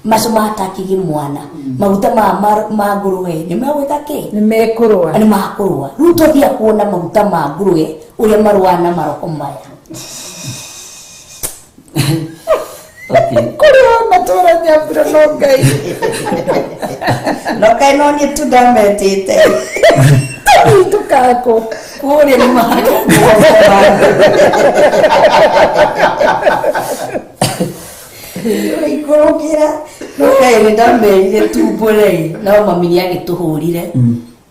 F: macio matakigi mwana maguta ma ngũrwe nĩ megwĩka kĩ?
E: Nĩ mekũrũa.
F: Nĩ makũrũa. Rĩu twathia kuona maguta ma ngũrwe ũrĩa marũaga na maroho maya.
A: Okay.
E: Kũrĩ ona tũra nyambura no Ngai.
F: No kaĩ no niĩ tu ndametĩte.
E: Tũthiĩ tũkakwo.
F: Kũrĩa nĩ mahaka. Ikũrũkĩra no kaĩ nĩ ndamerire tumbũrei no mami nĩ agĩtũhũrire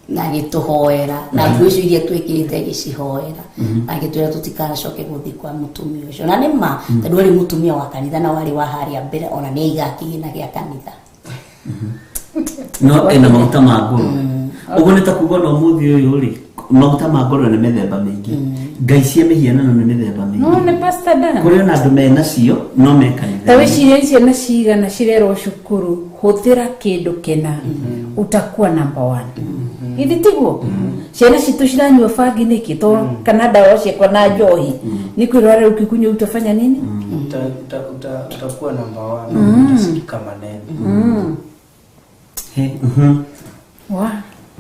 F: na agĩtũhoera na nguo icio iria twĩkĩrĩte agĩcihoera na agĩtwĩra tũtikanacoke gũthiĩ kwa mũtumia ũcio na nĩ ma tondũ arĩ mũtumia wa kanitha na warĩ wa harĩa mbere ona nĩ aigaga kĩgĩna gĩa kanitha.
A: No ena maguta ma ngũrwe. Ũguo nĩ ta kuga ona ũmũthĩ ũyũ rĩ, maguta ma ngũrwe nĩ mĩthemba mĩingĩ. Ngai cia mĩhianano nĩ mĩthemba
E: No
A: mĩingĩ.
E: nĩ Pastor Dan.
A: Kũrĩ ona andũ mena cio no me kanitha.
E: Ta wĩcirie ciana cigana cirerwo cukuru hũthĩra kĩndũ kĩna utakuwa number one. Githĩ tiguo? Ciana citũ ciranyua bangi nĩkĩ? To kana ndawa ciakwa na njohi. Nĩ kwĩrwo rĩu ũkĩkunyua utafanya nini?
G: Utakuwa namba one, utasikika maneno.
A: He, mhm.
E: Wa.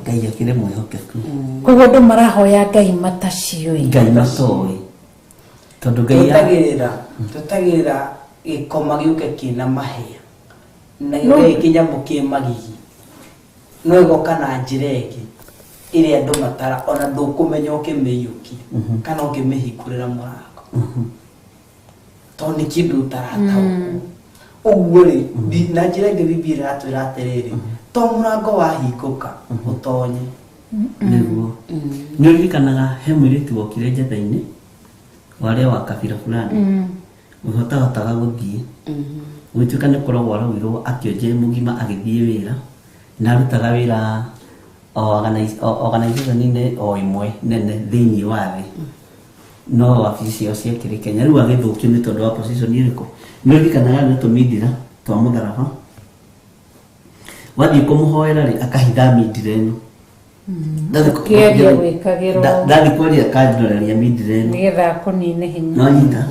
A: Ngai akĩrĩ mwĩhokeku.
E: Koguo andũ marahoya Ngai mataciũĩ.
A: Ngai matoĩ. Tondũ Ngai
G: Twetagĩrĩra gĩkoma gĩũke kĩna mahĩa na gĩũke kĩnyamũ kĩ magigi no ĩgoka na njĩra ĩngĩ ĩrĩa andũ matara ona ndũkũmenya ũkĩmĩiyũkia kana ũkĩmĩhingũrĩra mũrango tondũ nĩ kĩndũ ũtarataũkwo. Ũguo rĩ, na njĩra ĩngĩ Bibilia ĩratwĩra atĩrĩrĩ, to mũrango wahingũka ũtonye.
A: Nĩguo. Nĩ ũririkanaga he mũirĩtu wokire njatha-inĩ warĩa wa kabira fulani ũtahotaga gũthiĩ gũgĩtuĩka nĩ kũrogwo arogirwo akĩonje mũgima agĩthiĩ wĩra na arutaga wĩra organization-inĩ o ĩmwe nene thĩinĩ wa thĩ no wabici ciao ciakĩrĩ Kenya rĩu agĩthũkio nĩ tondũ wa position ĩrĩkũ. Nĩ ũririkanaga nĩ tũmindira twa mũtharaba wathiĩ kũmũhoera rĩ akahitha mindira ĩno.
E: Ũkĩaria gwĩkagĩrwo.
A: Ndathiĩ kwaria akanjoreria mindira ĩno
E: Nĩgetha akũnine hinya.
A: no nyita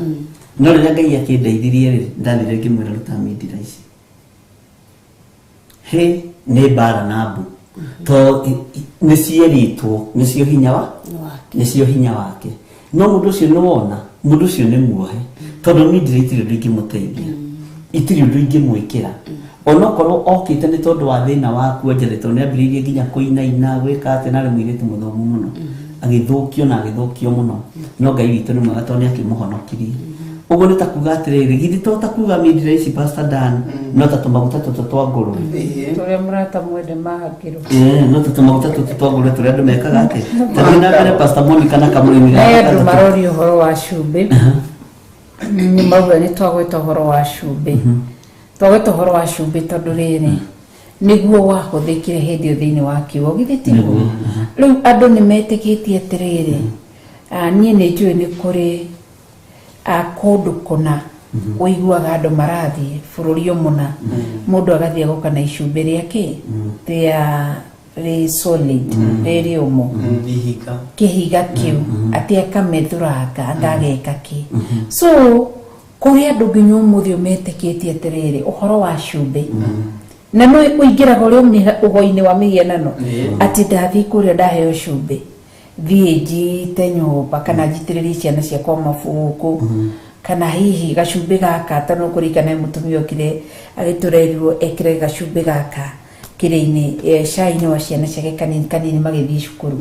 A: no rĩrĩa Ngai akĩndeithirie rĩ ndathire ngĩmwĩra ruta mindira ici he nĩ mbara na mbu to nĩ cierĩtwo nĩcio hinya wa nĩcio hinya wake no mũndũ ũcio nĩ wona mũndũ ũcio nĩ muohe tondũ mindira itirĩ ũndũ ingĩmũteithia itirĩ ũndũ ingĩmwĩkĩra onokorwo okĩte nĩ tondũ wa thĩna wa kuonjere tondũ nĩambĩrĩirie nginya kũinaina gwĩka atĩ na arĩ mũirĩtu mũthomu mũno agĩthũkio na agĩthũkio mũno no Ngai witũ nĩ mwega tondũ nĩakĩmũhonokirie. Ũguo nĩ ta kuga atĩrĩrĩ githĩ to ta kuga mindira ici Pastor Dan no ta tũmaguta tũtũ twa ngũrwe.
E: Tũrĩa mũrata mwende mahakĩrwo.
A: No ta tũmaguta tũtũ twa ngũrwe tũrĩa andũ mekaga atĩ ta thiĩ na mbere Pastor Monica na kamũrĩmi
E: He andũ maroria ũhoro wa cumbĩ. Nĩ mauga nĩ twagweta ũhoro wa cumbĩ. Twagweta ũhoro wa cumbĩ tondũ rĩrĩ nĩguo wahũthĩkire hĩndĩ ĩyo thĩinĩ wa kiugo githĩ tiguo? Rĩu andũ nĩ metĩkĩtie atĩrĩrĩ niĩ nĩ njũĩ nĩ kũrĩ kũndũ kũna ũiguaga andũ marathiĩ bũrũri mũna mũndũ agathiĩ agoka na icumbĩ rĩa kĩ rĩa rĩ solid rĩ rĩũmũ kĩhiga kĩu atĩ akamĩthuranga anga ageka kĩ so kũrĩ andũ nginya ũmũthĩ metĩkĩtie atĩrĩrĩ ũhoro wa cumbĩ na no ũingĩraga ũrĩa ũgo-inĩ wa mĩhianano atĩ ndathiĩ kũrĩa ndaheo cumbĩ thiĩ njiite nyũmba kana njitĩrĩrie ciana ciakwa mabuku kana hihi gacumbĩ gaka ta no kũririkana mũtumia okire agĩtũrerirwo ekĩre gacumbĩ gaka kĩrĩa-inĩ cai-inĩ wa ciana ciake kanini kanini magĩthiĩ cukuru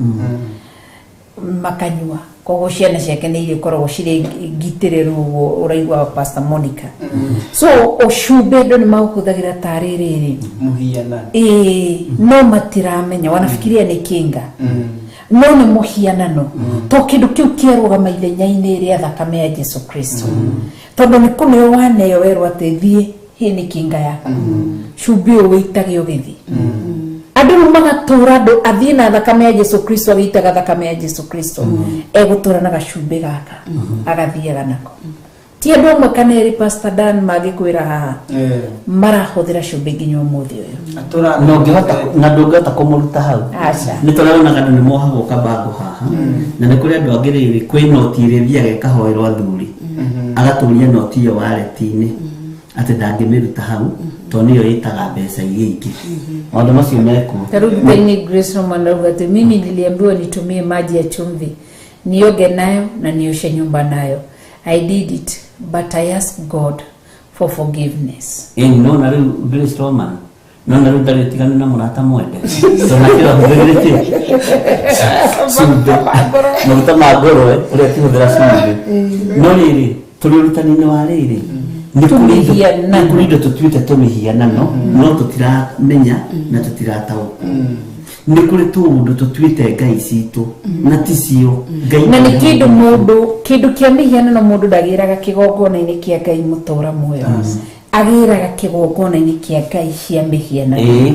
E: makanyua Koguo ciana ciake nĩ irĩkoragwo cirĩ ngitĩrĩru ũguo ũraigua Pastor Monica. So ũcumbĩ andũ nĩ maũhũthagĩra tarĩ rĩrĩ
G: Mũhianano.
E: Ĩĩ, no matiramenya, wanafikiria nĩ kinga, no nĩ mũhianano, to kĩndũ kĩu kĩarũgama ithenya-inĩ rĩa thakame ya Jesu Kristo, tondũ nĩ kũneo waneo werwo atĩ thiĩ, hĩ nĩ kinga yaku, cumbĩ ũyũ wĩitage ũgĩthiĩ. Andũ rĩu magatũra, andũ athiĩ na thakame ya Jesu Kristo, agĩitaga thakame ya Jesu Kristo, egũtũra na gacumbĩ gaka agathiaga nako. Ti andũ amwe kana erĩ, Pastor Dan, mangĩkwĩra haha marahũthĩra cumbĩ nginya ũmũthĩ ũyũ.
G: Atũraga
A: Na ũngĩhota na ndũngĩhota kũmũruta hau.
E: Aca.
A: Nĩ tũraonaga andũ nĩ mohagwo kabango haha, na nĩ kũrĩ andũ angĩ rĩrĩ kwĩ noti ĩrĩthiaga ĩkahoerwo athuri, agatũria noti ĩyo wareti-inĩ atĩ ndangĩmĩruta hau tondũ nĩyo ĩtaga mbeca iria ingĩ. Maũndũ macio mekuo.
E: Karibu Penny Grace Roman arauga ati mimi niliambiwa nitumie maji ya chumvi nioge nayo na nioshe nyumba nayo. I did it, but I asked God for forgiveness.
A: Ĩni nona rĩu Grace Roman, nona rĩu ndarĩ ũtiganu na mũrata mwende, tondũ nake ahũthĩrĩte cumbĩ, maguta ma ngũrwe ũrĩa akĩhũthĩra cumbĩ. No rĩrĩ, tũrĩ ũrutani-inĩ wa rĩrĩ, nĩ kũrĩ indo-
E: Tũmĩhianano.
A: nĩ kũrĩ indo tũtuĩte tũmĩhianano no tũtiramenya na tũtirataũkwo. Nĩ kũrĩ tũũndũ tũtuĩte ngai citũ na ticio ngai.
E: Na nĩ kĩndũ mũndũ, kĩndũ kĩa mĩhianano, mũndũ ndagĩraga kĩgongona-inĩ kĩa Ngai mũtũra muoyo, agĩraga kĩgongona-inĩ kĩa ngai cia mĩhianano.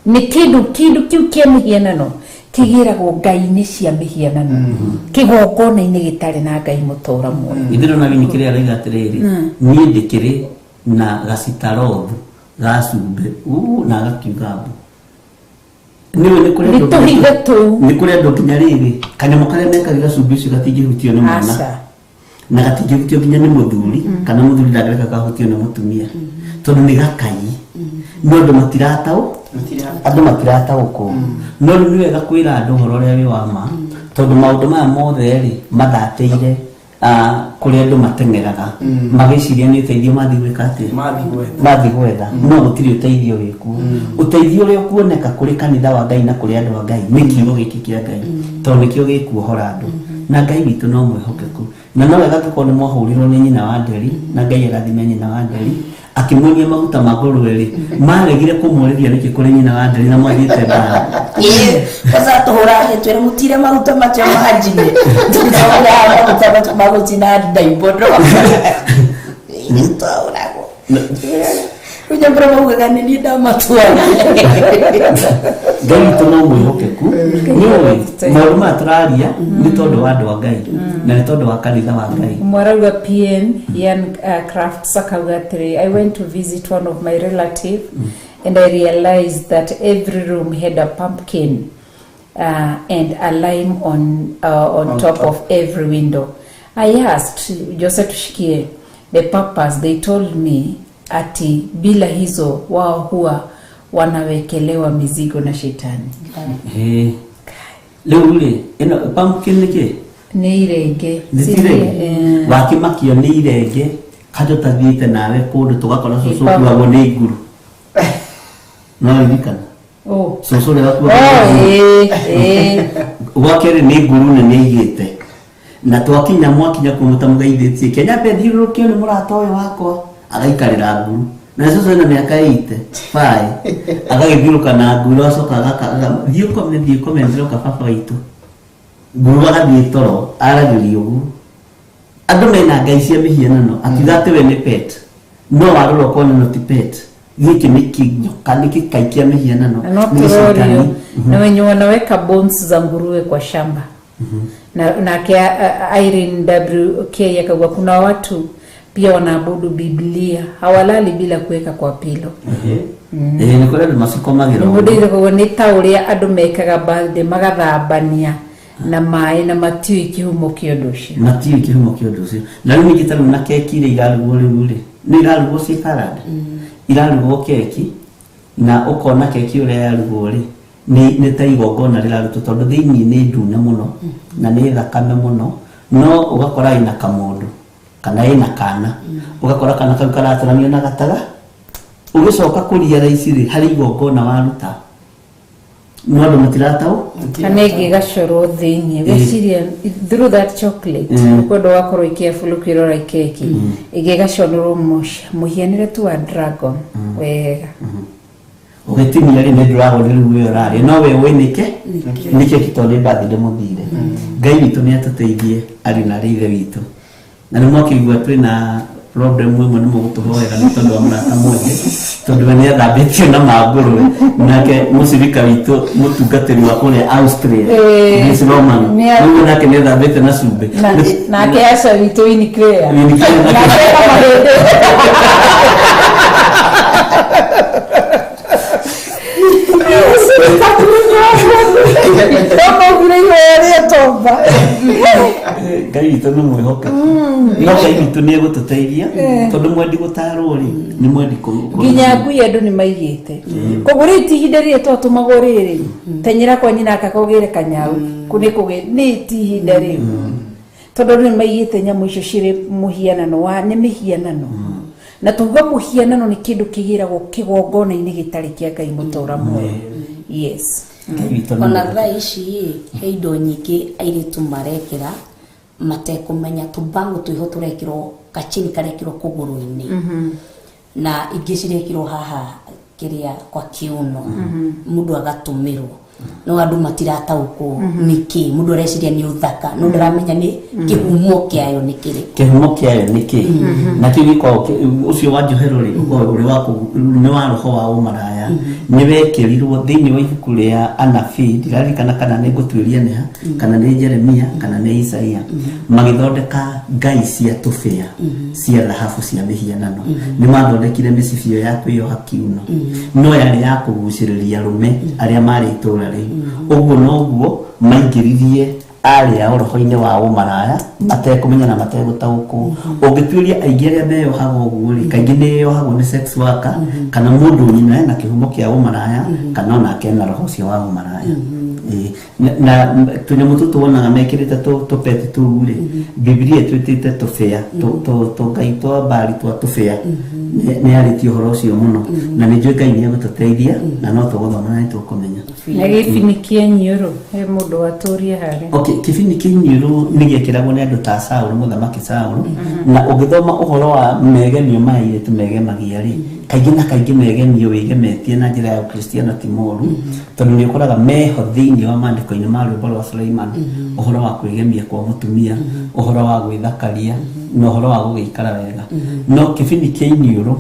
E: Nĩ kĩndũ kĩu kĩa mĩhianano kĩgĩragwo ngai-inĩ cia mĩhianano, kĩgongona-inĩ gĩtarĩ na Ngai mũtũra muoyo.
A: Itherũ na wini kĩrĩa arauga atĩrĩrĩ, niĩ ndĩkĩrĩ na gacitarothu ga cumbĩ uu, na agakiuga mbu nĩwe nĩ kũrĩ
E: Nĩ
A: andũ
E: tũhithe tũu.
A: Nĩ kũrĩ andũ nginya rĩrĩ kanyamũ karĩa mekagĩra cumbĩ ũcio gatingĩhutio nĩ mwana
E: Aca.
A: na gatingĩhutio nginya nĩ mũthuri, kana mũthuri ndangĩreka kahutio nĩ mũtumia tondũ nĩ gakai. No andũ matirataũ, andũ matirataũkwo. No rĩu nĩ wega kwĩra andũ ũhoro ũrĩa wĩ wa ma, tondũ maũndũ maya mothe rĩ mathatĩire kũrĩa andũ mateng'eraga magĩciria nĩ ũteithio mathiĩ gwĩka atĩa.
G: Mathiĩ gwetha.
A: Mathiĩ gwetha, no gũtirĩ ũteithio wĩkuo. Ũteithio ũrĩa ũkuoneka kũrĩ kanitha wa Ngai na kũrĩ andũ a Ngai nĩ kiugo gĩkĩ kĩa Ngai, tondũ nĩkĩo gĩkuohora andũ, na Ngai witũ no mwĩhokeku. Na no wega angĩkorwo nĩ mwahũrirwo nĩ nyina wa Nderi, na Ngai arathime nyina wa Nderi akĩmuonia maguta ma ngũrwe rĩ, maregire kũmũrĩria nĩkĩ kũrĩ nyina wa Nderi na mwathiĩte mbara.
J: Ĩĩ, kwanza tũhũrage twĩre mũtire maguta macio ma njine, tũhũraga maguta macio ma gũcina ndaimbono. Nĩ twahũragwo rĩu nyambura maugaga nĩ niĩ ndamatuaga.
A: Ngai witũ no mwĩhokeku. Nĩũĩ maũndũ maya tũraria nĩ tondũ wa andũ a Ngai na nĩ tondũ wa kanitha wa Ngai.
E: Mwarauga PN Ian Crafts akauga atĩrĩ, I went to visit one of my relative and I realized that every room had a pumpkin and a lime on
G: On
E: top
G: top.
E: of every window. I asked Jose tushikie the purpose. They told me ati bila hizo wao huwa wanawekelewa mizigo na shetani.
A: Ĩĩ. Rĩu rĩ, ĩno pumpkin nĩ kĩ?
E: Nĩ irenge.
A: Nĩ
E: Si
A: irenge? Wakĩmakio nĩ irenge kandũ tathiĩte nawe kũndũ tũgakora cũcũ ũkuagwo nĩ nguru, no ririkana
E: Oh.
A: cũcũ ũrĩa wakuagwo
E: Oh,
A: nĩ nguru.
E: ĩĩ, ĩĩ.
A: Gwake rĩ nĩ nguru nene igĩte, na twakinya mwakinya kũu mũtamũgeithĩtie, kĩanyambe thiũrũrũkio nĩ mũrata ũyũ wakwa agaikarĩra nguru, na cũcũ ena mĩaka 85 agagĩthiũrũka na nguru, acoka thiĩ ũkome, thiĩ ũkome, ndĩroka baba witũ nguru agathiĩ toro aragĩria ũguo. Andũ mena ngai cia mĩhianano akiuga atĩ we nĩ pet, no warora ũkona no ti pet, gĩkĩ nĩ kĩnyoka, nĩ gĩkai kĩa mĩhianano.
E: Na no
A: nĩ gĩcukani.
E: turorio na wenye wanaweka bones za nguruwe kwa shamba. Na nake Irene WK akauga kuna watu pia wanaabudu Biblia, hawalali bila kuweka kwa pilo.
A: Ĩĩ, nĩ kũrĩ andũ macikomagĩra ũguo.
E: Mũndũ ithe nĩ ta ũrĩa andũ mekaga birthday, magathambania na maĩ na matiũĩ kĩhumo kĩa ũndũ ũcio.
A: Matiũĩ kĩhumo kĩa ũndũ ũcio. Na rĩu ningĩ ta rĩu na keki iria irarugwo rĩu rĩ, nĩ irarugwo ciĩ salad, irarugwo keki na ũkona keki ũrĩa yarugwo rĩ nĩ ta igongona rĩrarutwo, tondũ thĩiniĩ nĩ ndune mũno na nĩ thakame mũno, no ũgakora ĩna kamũndũ kana ĩna kana, ũgakora kana kau karatũranio na gataga, ũgĩcoka kũria ici rĩ harĩ igongona waruta. No andũ matirataũ
E: Kana ĩngĩ ĩgacorwo thĩinĩ weciria through that chocolate kwenda ũgakorwo careful ũkĩrora keki ĩngĩ ĩgacorwo mũhianĩre tu wa dragon wega.
A: Ũgĩtinia rĩ, nĩ dragon rĩu we ũrarĩa, no we ũĩ nĩkĩ nĩkĩ tondũ nĩ birthday mũthire. Ngai witũ nĩ atũteithie, ariũ na arĩ ithe witũ, na nĩ mwakĩigua twĩna problem ĩmwe, nĩ mũgũtũhoera nĩ tondũ wa mũrata mwende, tondũ we nĩ athambĩtio na mangũrwe, nake mũcirika witũ mũtungatĩri wa kũrĩa Austria, Miss Roman, rĩu nake nĩ athambĩte na cumbĩ.
E: Nake aca witũ Winnie Claire.
A: Winnie Claire
E: nake ena mahĩndĩ. Ndamaugire ihoya rĩa tomba.
A: Ngai witũ nĩ mwĩhokeku, no Ngai witũ nĩ egũtũteithia, tondũ mwendi gũtarwo rĩ, nĩ mwendi
E: Nginya ngui andũ nĩ maigĩte, koguo rĩu ti ihinda rĩrĩa twatũmagwo rĩrĩ tenyera kwa nyina akakũgĩre kanyau nĩ kũgĩ nĩ ti ihinda rĩu, tondũ andũ nĩ maigĩte nyamũ icio cirĩ mũhianano wa nĩ mĩhianano, na tuga mũhianano nĩ kĩndũ kĩgĩragwo kĩgongona-inĩ gĩtarĩ kĩa Ngai mũtũra muoyo, yes.
A: Ngai witũ nĩ
F: Ona
A: mwĩhokeku.
F: Thaa ici ĩ, he indo nyingĩ airĩtu marekĩra matekũmenya, tũbango twĩho tũrekĩrwo kachini, karekĩrwo kũgũrũ-inĩ, na ingĩ cirekĩrwo haha kĩrĩa kwa kiuno, mũndũ agatũmĩrwo, no andũ matirataũkwo nĩkĩ. Mũndũ areciria nĩ ũthaka, no ndaramenya nĩ kĩhumo kĩayo nĩ kĩrĩkũ.
A: Kĩhumo kĩayo nĩ kĩ, na kĩu gĩkoragwo ũcio wa njohero rĩ, ũkoragwo ũrĩ wa nĩ wa roho wa ũmaraya, nĩ wekĩrirwo thĩinĩ wa ibuku rĩa anabii, ndiraririkana kana nĩ ngũtuĩria nĩha, kana nĩ Jeremia, kana nĩ Isaia, magĩthondeka ngai cia tũbĩa cia thahabu cia mĩhianano. Nĩ mathondekire mĩcibi ĩyo ya kwĩyoha kiuno, no yarĩ ya kũgucĩrĩria arũme arĩa marĩ itũra rĩu. Ũguo noguo maingĩririe arĩ ao roho-inĩ wa ũmaraya matekũmenya na mategũtaũkwo. Ũngĩtuĩria aingĩ arĩa meyohaga ũguo rĩ, kaingĩ nĩ yohagwo nĩ sex worker, kana mũndũ nyina ena kĩhumo kĩa ũmaraya, kana onake ena roho ũcio wa ũmaraya. Ĩĩ. Na tũnyamũ tũtũ wonaga mekĩrĩte tũpeti tũu rĩ, Bibilia ĩtwĩtĩte tũbĩa, tũngai twa mbari twa tũbĩa. Nĩ yarĩtie ũhoro ũcio mũno, na nĩ njũĩ Ngai nĩ egũtũteithia, na no tũgũthoma na nĩ tũkũmenya.
E: Na gĩbini kĩa nyiũrũ, he mũndũ watũria harĩa.
A: Okay, kĩbini kĩa iniũrũ nĩ gĩekĩragwo nĩ andũ ta Saũlũ, mũthamaki Saũlũ. Na ũngĩthoma ũhoro wa megemio maya airĩtu megemagia rĩ, kaingĩ na kaingĩ megemio wĩgemetie na njĩra ya ũkristiano ti moru, tondũ nĩ ũkoraga meho thĩinĩ wa maandĩko-inĩ ma rwĩmbo rwa Suleiman, ũhoro wa kwĩgemia kwa mũtumia, ũhoro wa gwĩthakaria, na ũhoro wa gũgĩikara wega. No kĩbini kĩa iniũrũ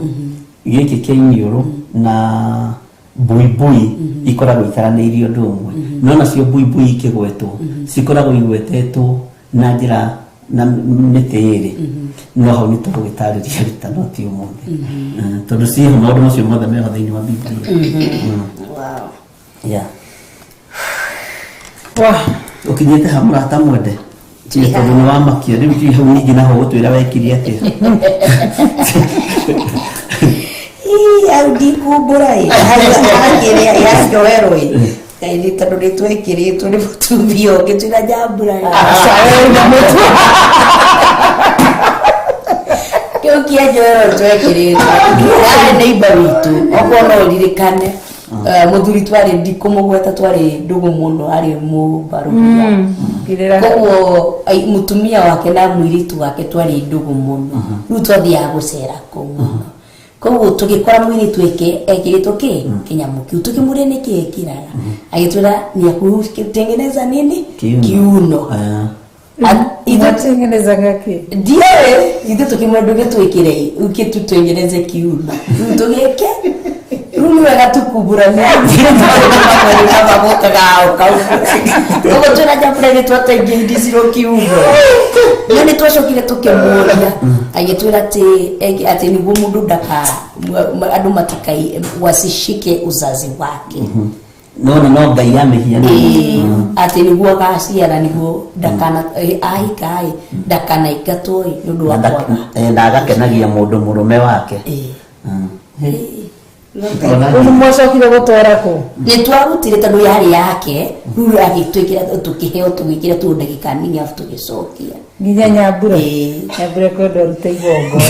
A: gĩkĩ kĩa iniũrũ na buibui ikoragwo itaranĩirie ũndũ ũmwe, no nacio buibui ikĩgwetwo cikoragwo igwetetwo na njĩra na mĩtĩ ĩrĩ, no hau nĩ tũgũgĩtarĩria rita, no ti ũmũthĩ, tondũ ciĩho maũndũ macio mothe meho thĩinĩ wa Biblia. Yeah.
E: Wah.
A: Ũkinyĩte ha, mũrata mwende? Tiga tondũ nĩ wamakia rĩu, ti hau ningĩ naho gũtwĩra wekire atĩa.
J: Ii, hau ndikumbũra ĩ, hakĩrĩa ya njohero ĩ, Ngai, nĩ tondũ nĩ twekĩrĩtwo nĩ mũtumia ũngĩ twĩna nyambura ĩ. Kĩu kĩa njohero twekĩrĩtwo yarĩ neighbor witũ, okorwo no ũririkane. Mũthuri twarĩ, ndikũmũgweta, twarĩ ndũgũ mũno, arĩ mũbarũhia.
E: Ngirĩra.
F: Koguo mũtumia wake na mũirĩtu wake twarĩ ndũgũ mũno, rĩu twathiaga gũcera kũu mũno. Koguo tũgĩkora mũirĩtu ekĩrĩtwo kĩ kĩnyamũ kĩu, tũkĩmũria nĩkĩ ekĩraga, agĩtwĩra ni ya kutengeneza nini?
A: Kiuno.
F: Kiuno.
E: Mwatengenezaga kĩ?
F: Ndiũĩ. Ithuĩ tũkĩmwĩra ndũgĩtwĩkĩre, ũkĩtũtengeneze kiuno, rĩu tũgĩke rĩu nĩ wega tũkumbũrania magokaga kau. Koguo twĩna njambura nĩ twatengindicirwo kiuno, no nĩ twacokire tũkĩmũria, agĩtwĩra atĩ nĩguo mũndũ ndaka andũ matikai wasishike uzazi wake.
A: Nona no ngai ya mĩhianano.
F: Ĩĩ, atĩ nĩguo agaciara, nĩguo ndakana ahika ĩ ndakanaingatwo ĩ nĩ ũndũ wa
A: Na
F: kwaga
A: na agakenagia mũndũ mũrũme wake.
E: Rĩu mwacokire gũtwara kũ?
F: Nĩ twarutire tondũ yarĩ yake, rĩu agĩtwĩkĩra, tũkĩheo, tũgĩkĩra tu ndagĩka nini arabu tũgĩcokia.
E: Nginya nyambura. Nyambura kwenda ũrute igongona.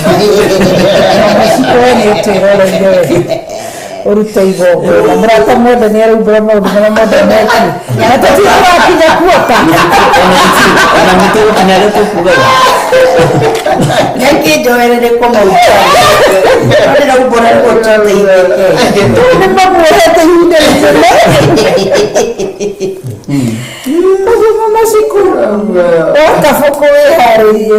E: Maciko nĩ twĩroreire we. Ũrute igongona. Mũrata mwende nĩ araumbũra maũndũ marĩa mothe mekire. Na tũtirĩ tũrakinya kuota.
A: Ona mũtũgũkinya harĩa tũkugaga.
J: Reke njoerere kwa maguta. Ndĩraumbũra nĩguo tũteithĩke.
E: Nĩ mamuohete ihinda inene. Ũguo mama ciku. Ũkabũkũ wĩharĩrie.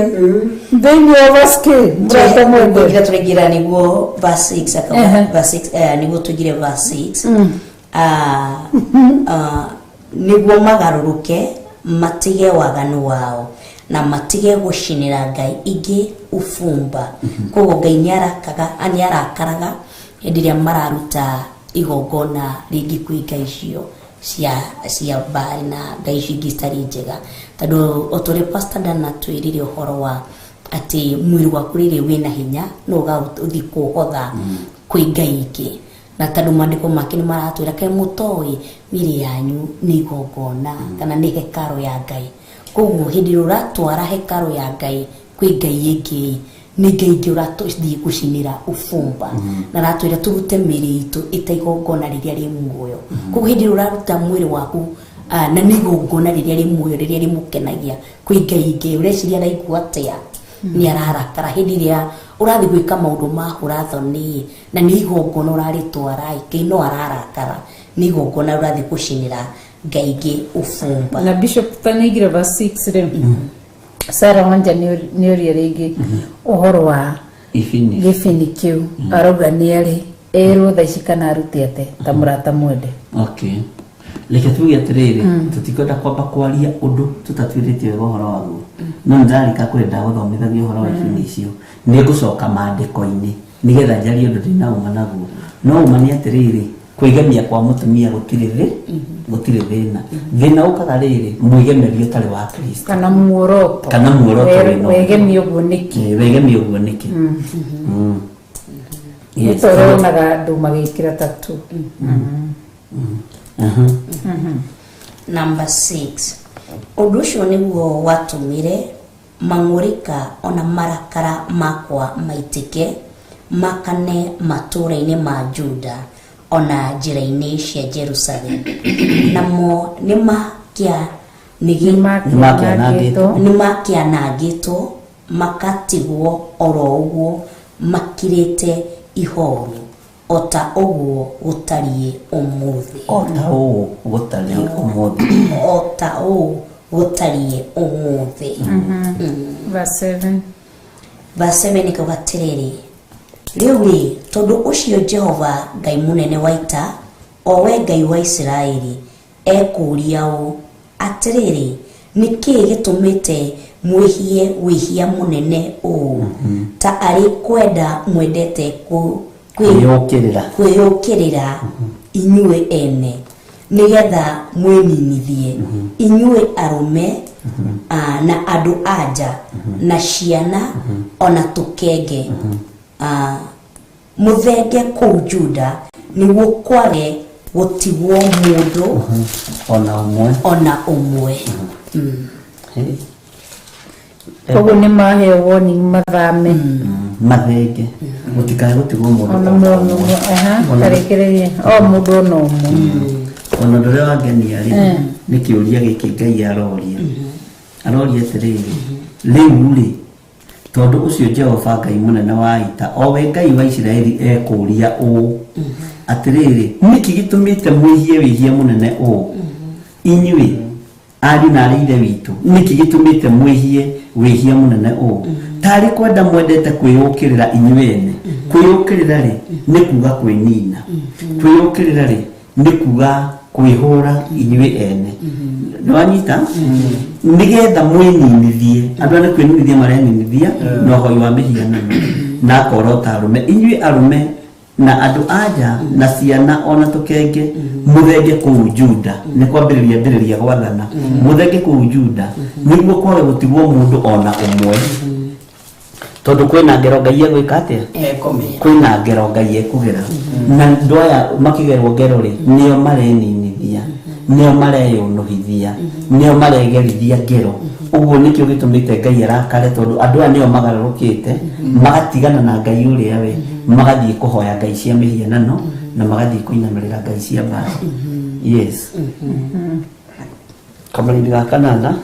E: Thĩinĩ wa verse K, mũrata mwende.
F: Kũingĩra tũraingĩra nĩguo verse 6 akauga verse 6 nĩguo tũingĩre verse 6. Ah, ah, nĩguo magarũrũke matige waganu wao na matige gũcinĩra ngai ingĩ ũbumba. Koguo Ngai nĩarakaga nĩarakaraga hĩndĩ ĩrĩa mararuta igongona rĩngĩ kwĩ ngai icio cia Baali na ngai icio ingĩ citarĩ njega, tondũ o ta ũrĩa Pastor Dan atwĩrire ũhoro wa atĩ mwĩrĩ waku rĩrĩ wĩna hinya no ũgathiĩ kũhotha kwĩ ngai ingĩ, na tondũ maandĩko make nĩ maratwĩra kaĩ mũtoĩ mĩĩrĩ yanyu nĩ igongona kana nĩ hekarũ ya Ngai. Koguo hĩndĩ ĩrĩa ũratwara hekarũ ya Ngai kwĩ ngai ĩngĩ, nĩ ngai ingĩ ũrathiĩ gũcinĩra ũbumba, na aratwĩra tũrute mĩĩrĩ itũ ĩta igongona rĩrĩa rĩ muoyo. Koguo hĩndĩ ĩrĩa ũraruta mwĩrĩ waku na nĩ igongona rĩrĩa rĩ muoyo rĩrĩa rĩmũkenagia kwĩ ngai ingĩ, ũreciria araigua atĩa? Nĩ ararakara hĩndĩ ĩrĩa ũrathiĩ gwĩka maũndũ ma hũra-thoni na nĩ igongona ũrarĩtwara, Ngai no ararakara, nĩ igongona ũrathiĩ gũcinĩra ngai ingĩ ũbumba.
E: Na Bishop tanaigire verse 6 rĩ, Sarah Wanja nĩ oria rĩngĩ ũhoro wa
A: Ibini.
E: Gĩbini kĩu, arauga nĩ arĩ erwo thaa ici kana arute ate ta mũrata mwende.
A: Okay, reke tuge atĩrĩrĩ, tũtikwenda kwamba kwaria ũndũ tũtatuĩrĩte wega ũhoro waguo, no nĩ ndarika kũrĩ ndagũthomithagia ũhoro wa ibini icio, nĩ ngũcoka maandĩko-inĩ nĩgetha njarie ũndũ ndĩna ũma naguo. No ũma nĩ atĩrĩrĩ, kwĩgemia kwa mũtumia gũtirĩ thĩ, gũtirĩ thĩna. Thĩna ũkaga rĩrĩ mwĩgemerio ũtarĩ wa Kristo
E: kana muoroto.
A: Kana muoroto wĩna ũguo.
E: Wegemia ũguo nĩkĩ?
A: Wĩgemie ũguo nĩkĩ? Yes.
E: Nĩ tũronaga andũ magĩkĩra tatu.
F: Number 6, ũndũ ũcio nĩguo watũmire mang'ũrĩka ona marakara makwa maitĩke makane matũũra-inĩ ma Juda ona njĩra-inĩ cia Jerusalem, namo
A: Nĩmakĩanangĩtwo.
F: Nĩmakĩanangĩtwo makatigwo oro ũguo makirĩte ihoru, o ta ũguo gũtariĩ ũmũthĩ.
A: O ta ũũ gũtariĩ ũmũthĩ.
F: O ta ũũ gũtariĩ ũmũthĩ.
E: Verse 7.
F: Verse 7 ĩkauga atĩrĩrĩ, rĩu rĩ, tondũ ũcio Jehova Ngai mũnene wa ita, o we Ngai wa Isiraeli, ekũũria ũũ, atĩrĩrĩ, nĩ kĩĩ gĩtũmĩte mwĩhie wĩhia mũnene ũũ, ta arĩ kwenda mwendete
A: kwĩyũkĩrĩra
F: kwĩyũkĩrĩra inyuĩ ene, nĩgetha mwĩninithie inyuĩ arũme na andũ anja na ciana ona tũkenge, mũthenge kũu Juda nĩguo kwage gũtigwo mũndũ
A: ona ũmwe.
F: Ona ũmwe.
A: Hey.
E: Koguo nĩ maheo warning mathame.
A: Mathenge gũtikae gũtigwo mũndũ
E: ona
A: ona
E: mũndũ
A: ũmwe.
E: Aha.
A: Ona-
E: Tarĩkĩrĩrie o mũndũ ona ũmwe.
A: Ona ũndũ ũrĩa wangenia rĩ, nĩ kĩũria gĩkĩ Ngai aroria, aroria atĩrĩrĩ, rĩu rĩ, tondũ ũcio Jehova Ngai mũnene wa ita, o we Ngai wa Isiraeli, ekũũria ũũ, atĩrĩrĩ, nĩkĩ gĩtũmĩte mwĩhie wĩhia mũnene ũũ, inyuĩ ariũ na arĩ ithe witũ? Nĩkĩ gĩtũmĩte mwĩhie wĩhia mũnene ũũ, tarĩ kwenda mwendete kwĩyũkĩrĩra inyuĩ ene? Kwĩyũkĩrĩra rĩ, nĩ kuga kwĩnina. Kwĩyũkĩrĩra rĩ, nĩ kuga kwĩhũra inyuĩ ene. Nĩwanyita? Nĩgetha mwĩninithie. Andũ aya nĩ kwĩninithia mareninithia na ũhoi wa mĩhianano na akorota arũme, inyuĩ arũme na andũ anja na ciana ona tũkenge, mũthenge kũu Juda. Nĩ kwambĩrĩria mbĩrĩria gwathana, mũthenge kũu Juda nĩguo kwage gũtigwo mũndũ ona ũmwe, tondũ kwĩna ngero Ngai egwĩka atĩa? Kwĩna ngero Ngai ekũgera, na andũ aya makĩgerwo ngero rĩ, nĩo mareninithia, nĩo mareyũnũhithia, nĩo maregerithia ngero. Ũguo nĩkĩo gĩtũmĩte Ngai arakare, tondũ andũ aya nĩo magarũrũkĩte magatigana na Ngai ũrĩa we, magathiĩ kũhoya ngai cia mĩhianano na magathiĩ kũinamĩrĩra ngai cia mbara. Yes, kamũrĩndi ga kanana.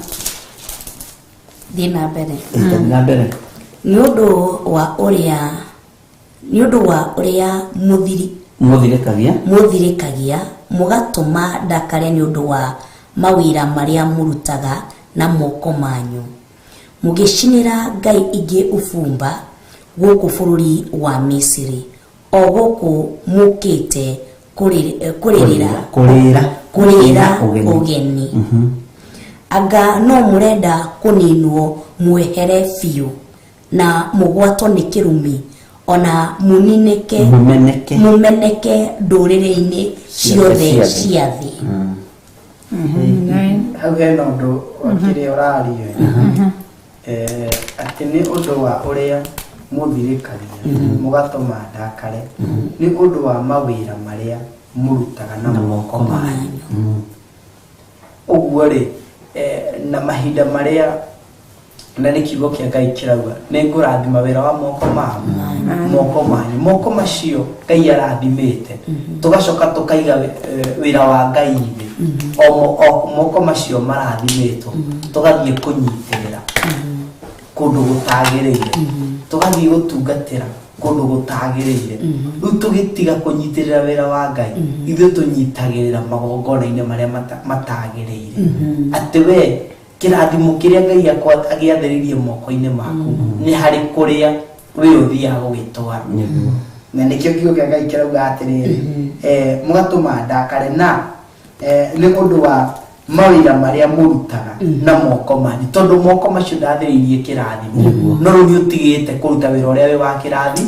F: Thiĩ na mbere.
A: Ĩĩ, na mbere.
F: Nĩ ũndũ wa ũrĩa, nĩ ũndũ wa ũrĩa mũthiri
A: Mũthirĩkagia.
F: Mũthirĩkagia mũgatũma ndakare nĩ ũndũ wa mawĩra marĩa mũrutaga na moko manyu, mũgĩcinĩra ngai ingĩ ũbumba gũkũ bũrũri wa Misiri, o gũkũ mũkĩte kũrĩrĩra
A: kũrĩra
F: kũrĩra
A: ũgeni.
F: Ũgeni. Anga no mũrenda kũninwo mwehere biũ na mũgwatwo nĩ kĩrumi, ona mũninĩke,
A: mũmeneke,
F: mũmeneke ndũrĩrĩ-inĩ ciothe
A: ciothe cia
F: cia thĩ.
G: Hau hena ũndũ wa kĩrĩa ũraria, atĩ nĩ ũndũ wa ũrĩa mũthirĩkagia mũgatũma ndakare nĩ ũndũ wa mawĩra marĩa mũrutaga na moko manyu. Ũguo rĩ, na mahinda marĩa, na nĩ kiugo kĩa Ngai kĩrauga, nĩ ngũrathima wĩra wa moko ma moko manyu. Moko macio Ngai arathimĩte, tũgacoka tũkaiga wĩra wa Ngai thĩ, o moko macio marathimĩtwo, tũgathiĩ kũnyitĩrĩra kũndũ gũtagĩrĩire, tũgathiĩ gũtungatĩra kũndũ gũtagĩrĩire. Rĩu tũgĩtiga kũnyitĩrĩra wĩra wa Ngai, ithuĩ tũnyitagĩrĩra magongona-inĩ marĩa matagĩrĩire, atĩ we kĩrathimo kĩrĩa Ngai agĩathĩrĩirie moko-inĩ maku nĩ harĩ kũrĩa wĩ ũthiaga gũgĩtwara. Na nĩkĩo kiugo kĩa Ngai kĩrauga atĩrĩrĩ, mũgatũma ndakare na nĩ ũndũ wa mawĩra marĩa mũrutaga na moko manyu, tondũ moko macio ndathĩrĩirie kĩrathimo, no rĩu nĩ ũtigĩte kũruta wĩra ũrĩa wĩ wa kĩrathi,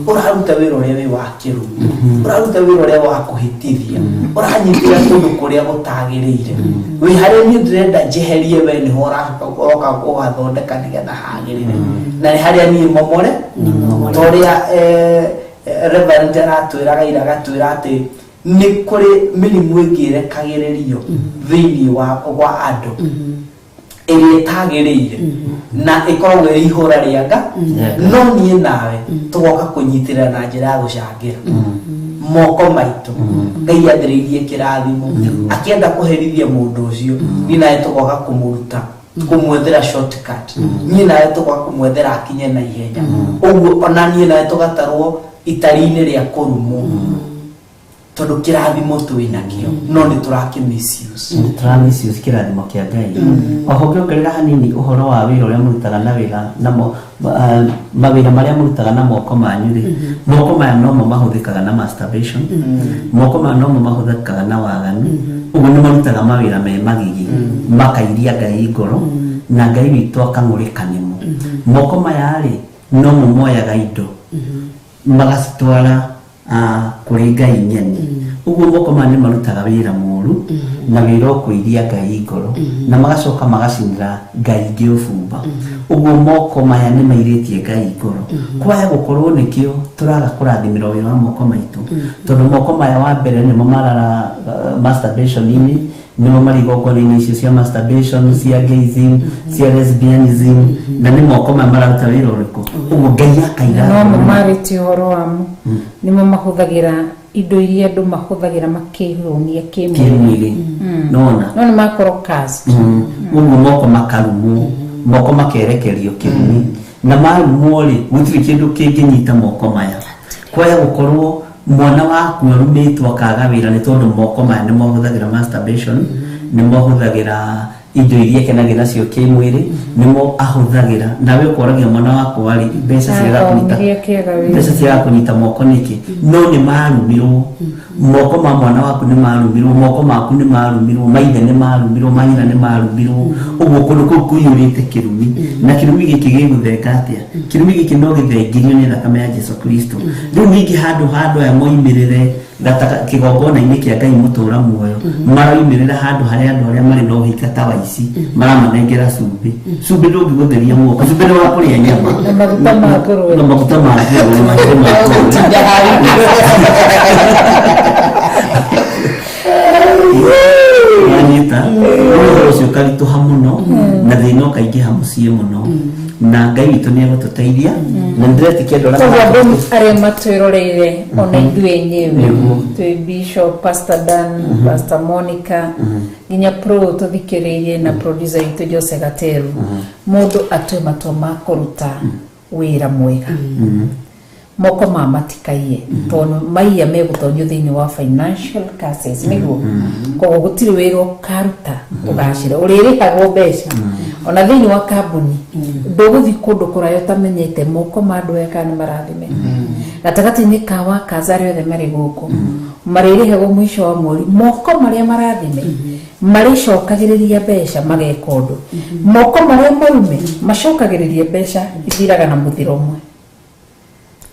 G: ũraruta wĩra ũrĩa wĩ wa kĩrumi, ũraruta wĩra ũrĩa wa kũhĩtithia, ũranyitĩra kũndũ kũrĩa gũtagĩrĩire. Wĩ harĩa niĩ ndĩrenda njeherie, we nĩho ũracoka ũroka ũgathondeka nĩgetha hagĩrĩre, na nĩ harĩa niĩ momore, ta ũrĩa Reverend aratwĩraga ira, agatwĩra atĩ nĩ kũrĩ mĩrimũ ĩngĩ ĩrekagĩrĩrio thĩinĩ wa andũ ĩrĩa ĩtagĩrĩire na ĩkoragwo ĩrĩ ihũra rĩa nga, no niĩ nawe tũgoka kũnyitĩrĩra na njĩra ya gũcangĩra moko maitũ. Ngai athĩrĩirie kĩrathimo, akĩenda kũherithia mũndũ ũcio, niĩ nawe tũgoka kũmũruta, kũmwethera shortcut, niĩ nawe tũgoka kũmwethera akinye na ihenya. Ũguo ona niĩ nawe tũgatarwo itari-inĩ rĩa kũrumwo, tondũ kĩrathimo twĩ nakĩo no nĩ tũrakĩ misuse.
A: Nĩ tũra misuse kĩrathimo kĩa Ngai. Oho ngĩongerera hanini ũhoro wa wĩra ũrĩa mũrutaga na wĩra namo, mawĩra marĩa mũrutaga na moko manyu rĩ, moko maya nomo mahũthĩkaga na masturbation, moko maya nomo mahũthĩkaga na waganu. Ũguo nĩ marutaga mawĩra me magigi, makairia Ngai ngoro na Ngai witũ akang'ũrĩka nĩmo. Moko maya rĩ, nomo moyaga indo magacitwara kũrĩ ngai nyeni. Ũguo moko maya nĩ marutaga wĩra mũru na wĩra ũkũiria Ngai ngoro, na magacoka magacinĩra ngai ingĩ ũbumba. Ũguo moko maya nĩ mairĩtie Ngai ngoro. Kwaya gũkorwo nĩkĩo tũraga kũrathimĩrwo wĩra wa moko maitũ, tondũ moko maya wa mbere nĩmo marara masturbation-inĩ, nĩmo marĩ igongona-inĩ icio cia masturbation, cia gayism, cia lesbianism, na nĩ moko maya mararuta wĩra ũrĩkũ. Ũguo Ngai akaira
E: No mo
A: ngoro.
E: Marĩtie ũhoro wamo, nĩmo mahũthagĩra indo iria andũ mahũthagĩra makĩhũnia kĩmwĩrĩ.
A: Kĩmwĩrĩ, nona.
E: No nĩ makorwo cursed.
A: Ũguo moko makarumwo, moko makerekerio kĩrumi, na marumwo rĩ, gũtirĩ kĩndũ kĩngĩnyita moko maya. Kwaya gũkorwo mwana waku arumĩtwo akaga wĩra nĩ tondũ moko maya nĩ mahũthagĩra masturbation, nĩ mahũthagĩra indo iria ekenagĩra nacio kĩmwĩrĩ, nĩmo ahũthagĩra. Nawe ũkoragia mwana wakwa rĩ, mbeca ciaga kũnyita
E: Athomire akĩaga wĩra.
A: Mbeca ciaga kũnyita moko nĩkĩ? No nĩ marumirwo. Moko ma mwana waku nĩ marumirwo, moko maku nĩ marumirwo, maithe nĩ marumirwo, manyina nĩ marumirwo. Ũguo kũndũ kũu kũiyũrĩte kĩrumi. Na kĩrumi gĩkĩ gĩgũthenga atĩa? Kĩrumi gĩkĩ no gĩthengirio nĩ thakame ya Jesu Kristo. Rĩu ningĩ handũ ha andũ aya moimĩrĩre kĩgongona-inĩ kĩa Ngai mũtũra muoyo, maroimĩrĩra handũ harĩa andũ arĩa marĩ na ũhinga ta waici maramanengera cumbĩ. Cumbĩ ndũngĩgũtheria moko, cumbĩ nĩ wa kũrĩa nyama.
E: Na maguta ma ngũrwe.
A: Na maguta ma ngũrwe, mahĩndĩ ma ngũrwe. Wanyita. Tũngĩruta ũhoro ũcio ũkaritũha mũno na thĩna ũkaingĩha mũciĩ mũno na Ngai witũ nĩ egũtũteithia na nĩndĩretĩkia andũ arĩa
E: Koguo andũ
A: maratũthikĩrĩria-
E: arĩa matwĩroreire ona ithuĩ enyewe
A: Nĩguo.
E: twĩ Bishop, Pastor Dan, Pastor Monica nginya pro tũthikĩrĩirie na producer witũ Jose Gateru mũndũ atue matua ma kũruta wĩra mwega moko ma matikaiye tondũ maiya megũtonyio thĩinĩ wa financial curses nĩguo koguo gũtirĩ wĩra ũkaruta ũgacĩra ũrĩrĩhagwo mbeca ona thĩinĩ wa kambuni ndũgũthiĩ kũndũ kũraya ũtamenyete moko ma andũ aya kana nĩ marathime gatagatĩ-inĩ ka wakaza arĩa othe marĩ gũkũ marĩrĩhagwo mũico wa mweri moko marĩa marathime marĩcokagĩrĩria mbeca mageka ũndũ moko marĩa marume macokagĩrĩria mbeca ithiraga na mũthiro ũmwe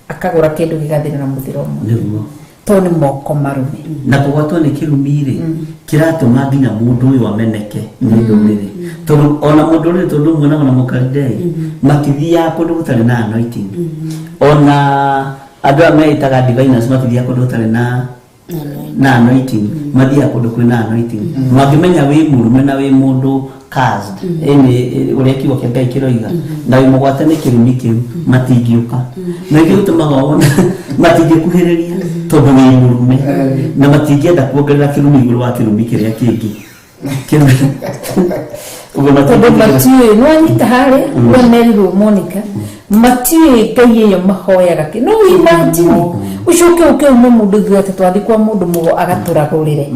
E: akagũra kĩndũ gĩgathira na mũthiro ũmwe
A: Nĩguo.
E: tondũ nĩ moko marume
A: Na kũgwatwo nĩ kĩrumi rĩ kĩratũma nginya mũndũ ũyũ ameneke nĩ ndũrĩrĩ tondũ ona mũndũ ũrĩ tondũ muonaga na mũkalidei matithiaga kũndũ gũtarĩ na anointing ona andũ aya meĩtaga diviners matithiaga kũndũ gũtarĩ na anointing mathiaga kũndũ kwĩna anointing mangĩmenya wĩ mũrume na wĩ mũndũ cursed ĩnĩ ũrĩa kiugo kĩa Ngai kĩroiga na wĩ mũgwate nĩ kĩrumi kĩu matingĩũka na nĩkĩo gĩtũmaga wone matingĩkuhĩrĩria tondũ wĩ mũrume na matingĩenda kuongerera kĩrumi igũrũ wa kĩrumi kĩrĩa kĩngĩ Ũguo
E: tondũ
A: matingĩtĩkĩra.
E: matiũĩ nĩwanyita harĩa ũrĩa merirwo Monica matiũĩ ngai ĩyo mahoyaga kĩ no imagine ũcoke ũke ume mũndũ ithuĩ atĩ twathiĩ kwa mũndũ mũgo agatũragũrĩre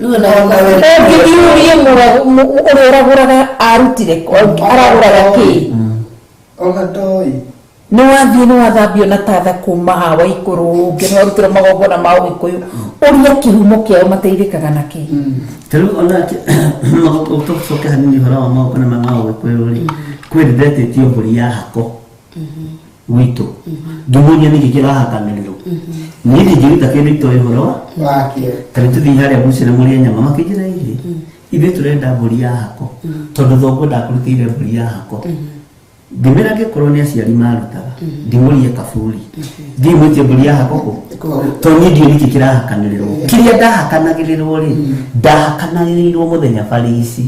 E: ũngĩthiĩ ũrie ũrĩa ũragũraga arutire kũ, aragũraga kĩ
K: Ona ndoi.
E: nĩ wathiĩ nĩ wathambio na tatha kuma hawa ikũrũ ũngĩ nĩ warutĩrwo magongona ma ũgĩkũyũ ũria kĩhumo kĩao mateithĩkaga na kĩ
A: Ta rĩu ona tũcoke hanini ũhoro wa magongona maya ma ũgĩkũyũ rĩ kwĩ ndĩretĩtio mbũri ya hako gwitũ ngĩmũria nĩkĩ kĩrahakanĩrĩrwo niĩ ndingĩruta kĩndũ itoĩ ũhoro wa
K: Wakĩo.
A: ta rĩu tũthiĩ harĩa bucĩrĩ mũrĩe nyama makĩnjĩra ĩhĩ ithuĩ tũrenda mbũri ya hako tondũ thoguo ndakũrutĩire mbũri ya hako ngĩmĩra angĩkorwo nĩ aciari marutaga ndimũrie kaburi thiĩ mwĩtie mbũri ya hako kũ tondũ niĩ ndiũĩ nĩkĩ kĩrahakanĩrĩrwo kĩrĩa ndahakanagĩrĩrwo rĩ ndahakanagĩrĩirwo mũthenya barici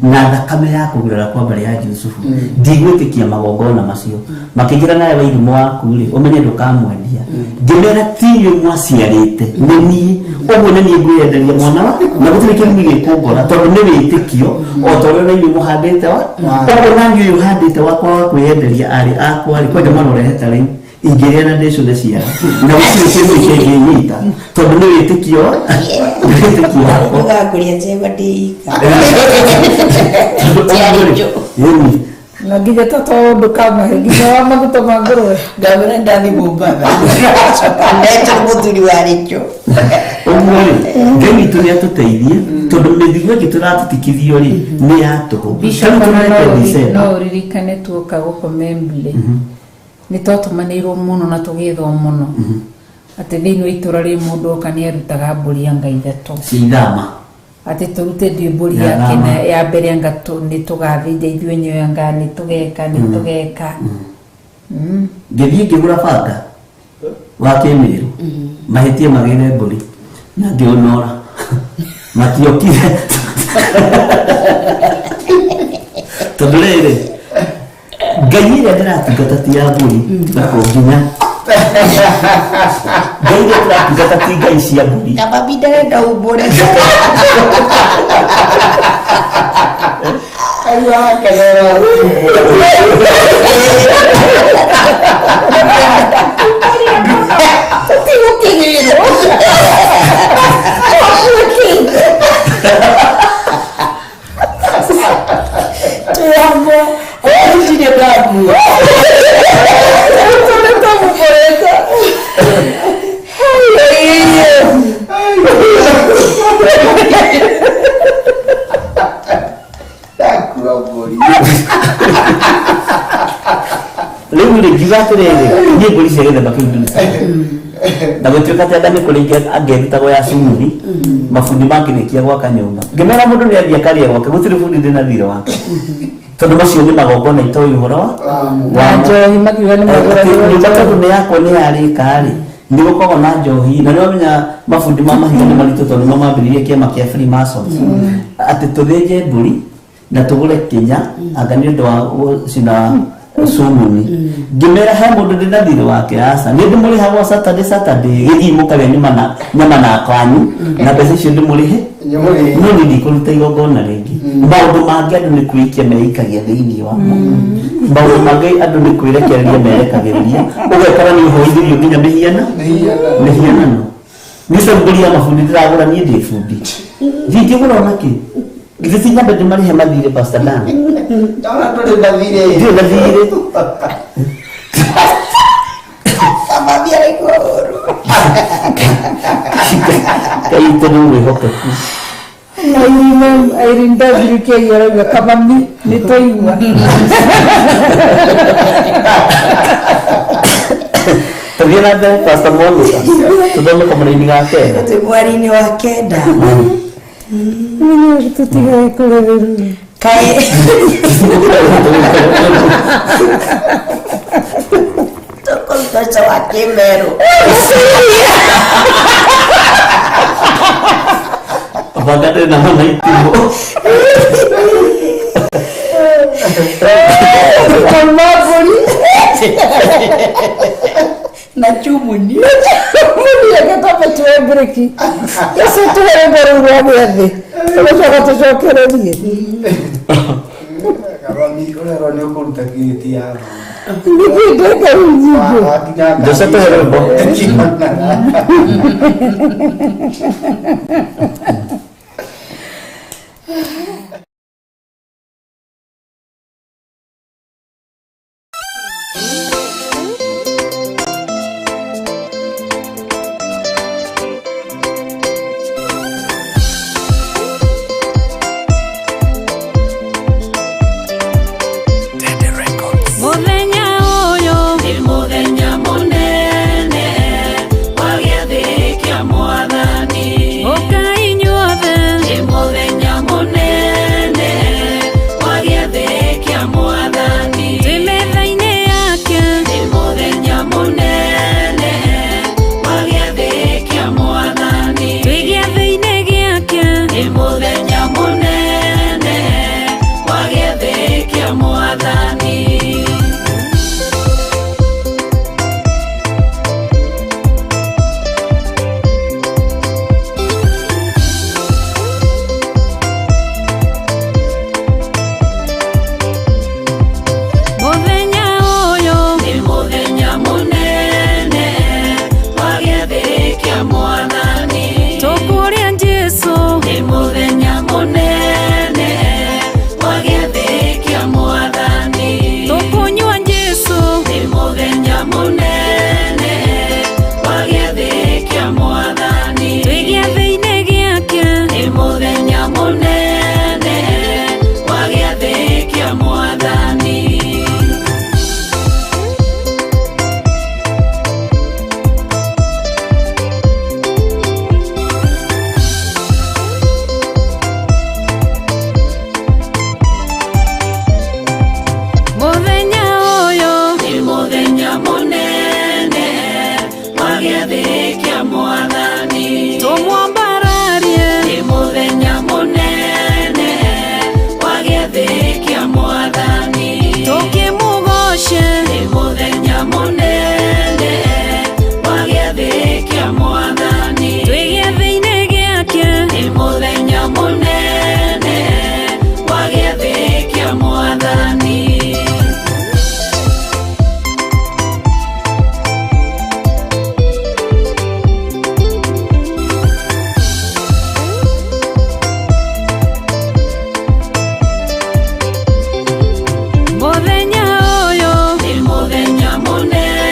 A: na thakame ya kũgurara kwa mbarĩ ya Jusufu ndigwĩtĩkia magongona macio makĩnjĩra nawe wairimũ waku rĩ ũmenye ndũkamwendia ngĩmera ti inyuĩ mwaciarĩte nĩ niĩ ũguo nĩ niĩ ngwĩyenderia mwana wa na gũtirĩ kĩrumi gĩkũngora tondũ nĩ wĩtĩkio o ta ũrĩa na inyuĩ mũhandĩte wa ũguo na niĩ ũyũ handĩte wakwa wa kwĩyenderia arĩ akwa rĩ kwanja mwana ũreheta rĩu ingĩrĩa na ndĩcũne ciara na gũtirĩ kĩrumi kĩngĩnyita tondũ nĩ wĩtĩkio nĩ wĩtĩkio wakwa
J: Ndũgakũrĩa njegwa ndĩika.
A: Tondũ ũguo rĩ, ĩni
E: na nginya tata ndũkamahe nginya wa maguta ma ngũrwe
J: Ngamwĩra ndathiĩ Mombatha. Ndetwo mũthuri wa Rĩcho.
A: ũguo rĩ Ngai witũ nĩ atũteithie tondũ mĩthigo ĩngĩ tũratitikithio rĩ nĩ ya tũhũ
E: Bishop,
A: Tarĩu
E: ona
A: tũrete December.
E: no ũririkane tuoka gũkũ Membley nĩ twatũmanĩirwo mũno na tũgĩthwo mũno atĩ thĩinĩ wa itũra rĩ mũndũ oka nĩ arutaga mbũri anga ithatũ
A: Cithama
E: atĩ tũrute ndiũ mbũri
A: Ya
E: yake
A: thama.
E: na ya mbere anga nĩ tũgathĩnja ithuĩ enyewe anga nĩ tũgeka nĩ tũgeka
A: ngĩthiĩ ngĩgũra banga wa kĩmĩrũ mahĩtie magĩre mbũri na ngĩũnora matiokire tondũ rĩrĩ ngai ĩrĩa ndĩratungata ti ya mbũri tiga kũnginya ngai ĩrĩa ndĩratungata ti ngai cia mbũri
J: Kaba mami ndarenda umbũre.
K: Rĩu arakenera.
E: Tũtigũkĩgĩrwo
J: Twĩ hamwe. Ndirĩ ndakua.
E: tũrĩ tũmũborete
K: Ndakua mbũri.
A: rĩu rĩ ngiuga atĩrĩrĩ niĩ mbũri cia gĩthemba kĩu ndirutaga na gũtuĩka atĩ anga nĩ kũrĩ ingĩ angĩrutagwo ya cumuri mabundi mangĩrĩkia gwaka nyũmba ngĩmera mũndũ nĩ athiĩ akarĩe gwake gũtirĩ bundi ndĩ na thirĩ wake tondũ macio nĩ magongona itoĩ ũhoro wa
E: na njohi makiuga nĩ
A: nyũmba
E: magũragĩrwo
A: tondũ nĩ yakwa nĩ yarĩka rĩ Nĩ gũkoragwo na njohi na nĩ wamenya mabundi ma mahiga nĩ maritũ tondũ nĩmo mambĩrĩirie kĩama kĩa Freemasons, atĩ tũthĩnje mbũri na tũgũre kĩnya anga nĩ ũndũ wa gũcina cumuni. Ngĩmera he mũndũ ndĩ na thirĩ wake, aca nĩ ndĩmũrĩhagwo Saturday Saturday, gĩthiĩ mũkarĩa nyama na nyama na kwanyu na mbeca icio ndĩmũrĩhe, no nĩ ndikũruta igongona rĩngĩ. Maũndũ mangĩ andũ nĩ kwĩikia meikagia thĩinĩ wamo, maũndũ mangĩ andũ nĩ kwĩrekereria merekagĩrĩria, ũgekora nĩ ũhoithĩrio nginya mĩhianano. Niĩ mbũri ya mabundi ndĩragũra, niĩ ndĩ bundi, ndingĩgũra ona kĩ, githĩ ti nyambe ndĩmarĩhe mathirĩ, Pastor Dan?
K: Ndona ndũrĩ na thirĩ.
A: Ndirĩ na thirĩ.
J: Kamami araigua ũru.
A: Kaitũ nĩ mwĩhokeku.
E: Irene W K arauga kamami nĩ twaigua.
A: Tũthiĩ na mbere, Pastor Monica, tũthome kamũraini ga kenda.
J: Twĩ mweri-inĩ wa kenda.
E: Tũtigae kũrĩrĩria.
J: Kaĩ tũkũruta ũcio wa kĩmerũ.
A: Banga ndĩrĩ na hana itimũ.
E: Kauma mbũri
J: na chumuni.
E: Mũni reke twambe tuoe mburĩki ĩcio, tuhe rwĩmbo rũu rwa gĩathĩ, tũgũcoka tũcokererie.
K: Kamami ũrerwo nĩ ũkũruta ngirĩti ya
E: Nĩkĩ ndeka rĩu nyingĩ?
A: Jose, tũhe rwĩmbo.
I: Mũthenya ũyũ nĩ mũthenya mũnene wa gĩathĩ kĩa Mwathani. Ũkai inyuothe, nĩ mũthenya mũnene wa gĩathĩ kĩa Mwathani. Twĩ metha-inĩ yake, nĩ mũthenya mũnene wa gĩathĩ kĩa Mwathani. Twĩ gĩathĩ-inĩ gĩake, nĩ mũthenya mũnene wa gĩathĩ kĩa Mwathani. Mũthenya ũyũ nĩ mũthenya mũnene wa gĩathĩ kĩa Mwathani. Tũkũrĩa Jesũ, nĩ mũthenya mũnene wa gĩathĩ kĩa Mwathani. Tũkũnyua Jesũ, nĩ mũthenya mũnene wa gĩathĩ kĩa Mwathani. Twĩ gĩathĩ-inĩ gĩake, nĩ mũthenya mũnene wa gĩathĩ kĩa Mwathani. Mũthenya ũyũ nĩ mũthenya mũnene wa gĩathĩ kĩa Mwathani. Tũmwambararie, nĩ mũthenya mũnene wa gĩathĩ kĩa Mwathani. Tũkĩmũgoce, nĩ mũthenya mũnene wa gĩathĩ kĩa Mwathani. Twĩ gĩathĩ-inĩ gĩake, nĩ mũthenya mũnene wa gĩathĩ kĩa Mwathani. Mũthenya ũyũ nĩ mũthenya mũnene.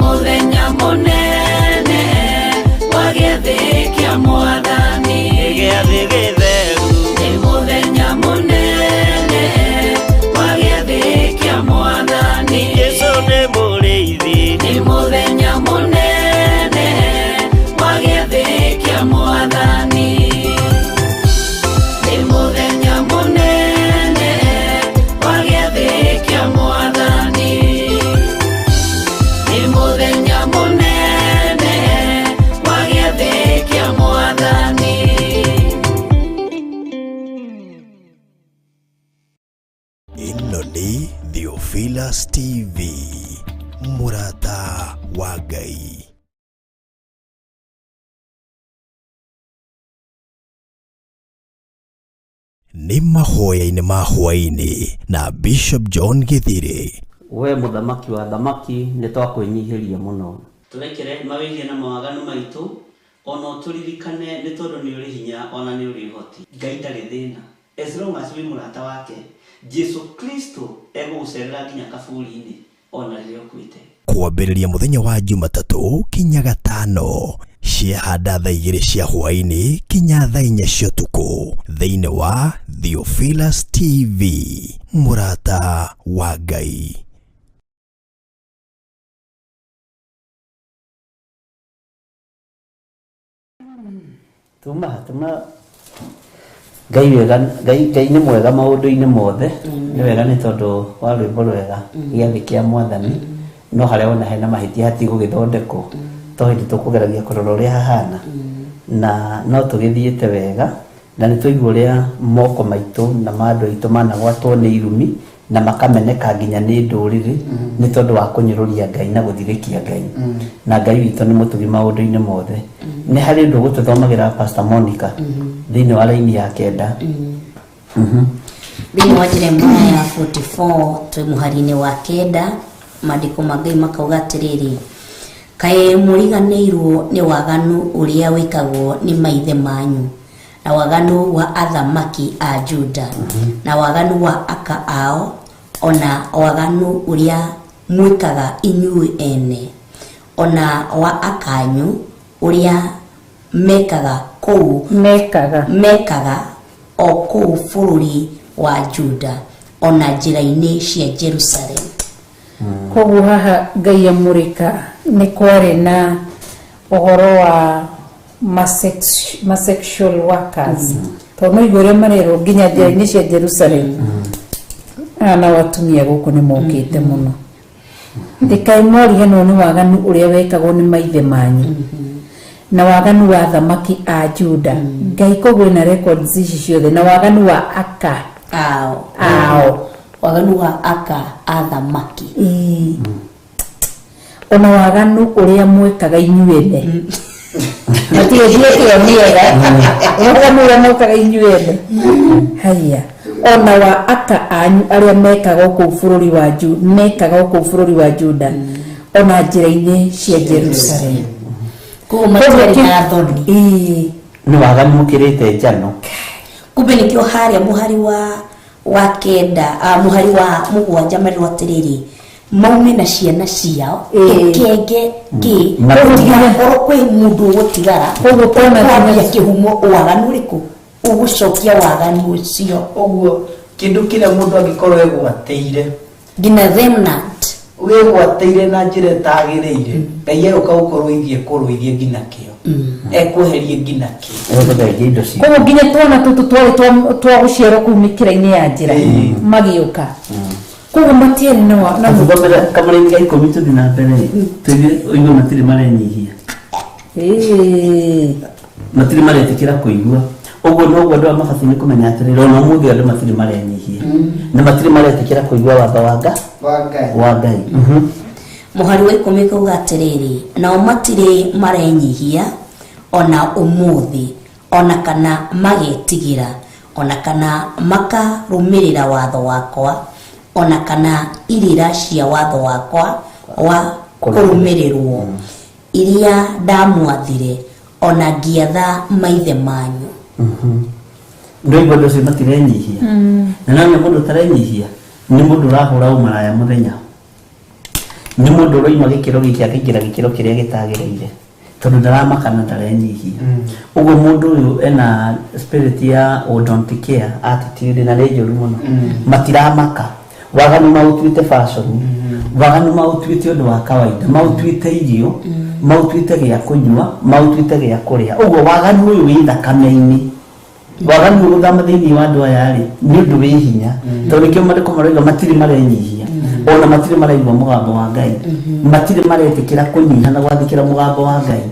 I: Mũthenya mũnene wa gĩathĩ kĩa Mwathani.
D: Gĩathĩ gĩtheru.
I: Nĩ mũthenya mũnene wa gĩathĩ kĩa Mwathani.
D: Jesũ nĩ mũrĩithi.
I: Nĩ mũthenya mũnene wa gĩathĩ kĩa Mwathani. Nĩ mũthenya mũnene wa gĩathĩ kĩa Mwathani. Nĩ mũthenya mũnene wa gĩathĩ kĩa Mwathani.
C: Ĩno nĩ Theophilus TV, mũrata wa Ngai. Nĩ mahoya-inĩ ma hwaĩ-inĩ na Bishop John Githiri.
A: We mũthamaki wa thamaki nĩ twakwĩnyihĩria mũno. Tũrekere mawĩhia na mawaganu maitũ, ona ũtũririkane nĩ tondũ nĩ ũrĩ hinya ona nĩ ũrĩ ũhoti. Ngai ndarĩ thĩna. As long as wĩ mũrata wake, Jesu Kristo egũgũcerera nginya kaburi-inĩ ona rĩrĩa ũkuĩte.
C: Kwambĩrĩria mũthenya wa Jumatatũ kinya gatano ciahanda thaa 2 cia hwaĩ-inĩ kinya thaa 4 cia ũtukũ thĩinĩ wa Theophilus TV, mũrata wa Ngai.
A: Tuma Ngai wega, Ngai nĩ mwega maũndũ-inĩ mothe. Nĩ wega nĩ tondũ wa rwĩmbo rwega gĩathĩ kĩa Mwathani, no harĩa wona hena mahĩtia hatigũgĩthondekwo to hĩndĩ tũkũgeragia kũrora ũrĩa hahana, na no tũgĩthiĩte wega na nĩ twaigua ũrĩa moko maitũ na ma andũ aitũ managwatwo nĩ irumi na makameneka nginya nĩ ndũrĩrĩ nĩ tondũ wa kũnyũrũria Ngai na gũthirĩkia Ngai. Na Ngai witũ nĩ mũtugi maũndũ-inĩ mothe. Nĩ harĩ ũndũ ũgũtũthomagĩra Pastor Monica thĩinĩ wa raini ya 9.
F: Thĩinĩ wa Jeremiah 44 twĩ mũhari-inĩ wa 9, maandĩko ma Ngai makauga atĩrĩrĩ, kaĩ mũriganĩirwo nĩ waganu ũrĩa wĩkagwo nĩ maithe manyu, na waganu wa athamaki a Juda, na waganu wa aka ao, ona waganu ũrĩa mwĩkaga inyuĩ ene, ona wa akanyu ũrĩa mekaga kũu mekaga o kũu bũrũri wa Juda, ona njĩra-inĩ cia Jerusalem.
E: Koguo haha Ngai amũrĩka nĩ kwarĩ na ũhoro wa ma sexual workers, tondũ no igua ũrĩa marerwo nginya njĩra-inĩ cia Jerusalem. Aya nao atumia gũkũ nĩ mokĩte mũno. Thikaĩ mwariganĩrwo nĩ waganu ũrĩa wekagwo nĩ maithe manyu, na waganu wa athamaki a Juda. Ngai koguo ena records ici ciothe, na waganu wa aka ao,
F: waganu wa aka athamaki,
E: ona waganu ũrĩa mwekaga inyuĩ ene. Matirĩ thiĩte mĩega, waganu ũrĩa mwekaga inyuĩ ene. Haya, ona wa aka anyu arĩa mekaga kũu bũrũri wa Juda, mekaga kũu bũrũri wa Juda, ona njĩra-inĩ cia Jerusalem.
F: Koguo matiarĩ na thoni.
A: Nĩ waganu ũkĩrĩte njano.
F: Kumbe nĩkĩo harĩa mũhari wa 9, mũhari wa 7 marĩrwo atĩrĩrĩ, maume na ciana ciao tũkenge kĩ gũtigakorwo kwĩ mũndũ ũgũtigara.
E: Koguo
F: kwambia kĩhumo waganu ũrĩkũ ũgũcokia waganu ũcio.
K: Ũguo kĩndũ kĩrĩa mũndũ angĩkorwo egwatĩire
F: nginya remnant
K: wĩgwatĩire na njĩra ĩtagĩrĩire, Ngai egũka gũkũrũithie kũrũithie nginya kĩo, ekweherie nginya kĩo.
E: Koguo nginya twana tũtũ twarĩ twa gũciarwo kũu mĩkĩra-inĩ ya njĩra magĩũka. Koguo matiarĩ na
A: Tũthomere kamũraini ga 10 tũthiĩ na mbere, tũigue ũigue matirĩ marenyihia, matirĩ maretĩkĩra kũigua. Ũguo noguo andũ aya mabatiĩ nĩ kũmenya atĩrĩrĩ, ona ũmũthĩ andũ matirĩ marenyihia na matirĩ maretĩkĩra kũigua watho wa Ngai.
F: Mũhari wa 10 kauga atĩrĩrĩ, nao matirĩ marenyihia ona ũmũthĩ, ona kana magetigĩra, ona kana makarũmĩrĩra watho wakwa, ona kana irĩra cia watho wakwa wa kũrũmĩrĩrwo iria ndamwathire, ona ngĩatha maithe manyu.
A: Ndoigua andũ acio matirenyihia. Na nĩ mũndũ ũtarenyihia nĩ mũndũ ũrahũra ũmaraya mũthenya. Nĩ mũndũ ũroima gĩkĩro gĩkĩ akaingĩra gĩkĩro kĩrĩa gĩtagĩrĩire, tondũ ndaramaka na ndarenyihia. Ũguo mũndũ ũyũ ena spirit ya "Oh, don't care" attitude, na nĩ njũru mũno. Matiramaka, waganu maũtuĩte fashion, waganu maũtuĩte ũndũ wa kawaida, maũtuĩte irio, maũtuĩte gĩa kũnyua, maũtuĩte gĩa kũrĩa. Ũguo waganu ũyũ wĩ thakame-inĩ. Waganu gũthama thĩinĩ wa andũ aya rĩ, nĩ ũndũ wĩ hinya, tondũ nĩkĩo maandĩko maroiga matirĩ marenyihia, ona matirĩ maraigua mũgambo wa Ngai, matirĩ maretĩkĩra kũnyiha na gwathĩkĩra mũgambo wa Ngai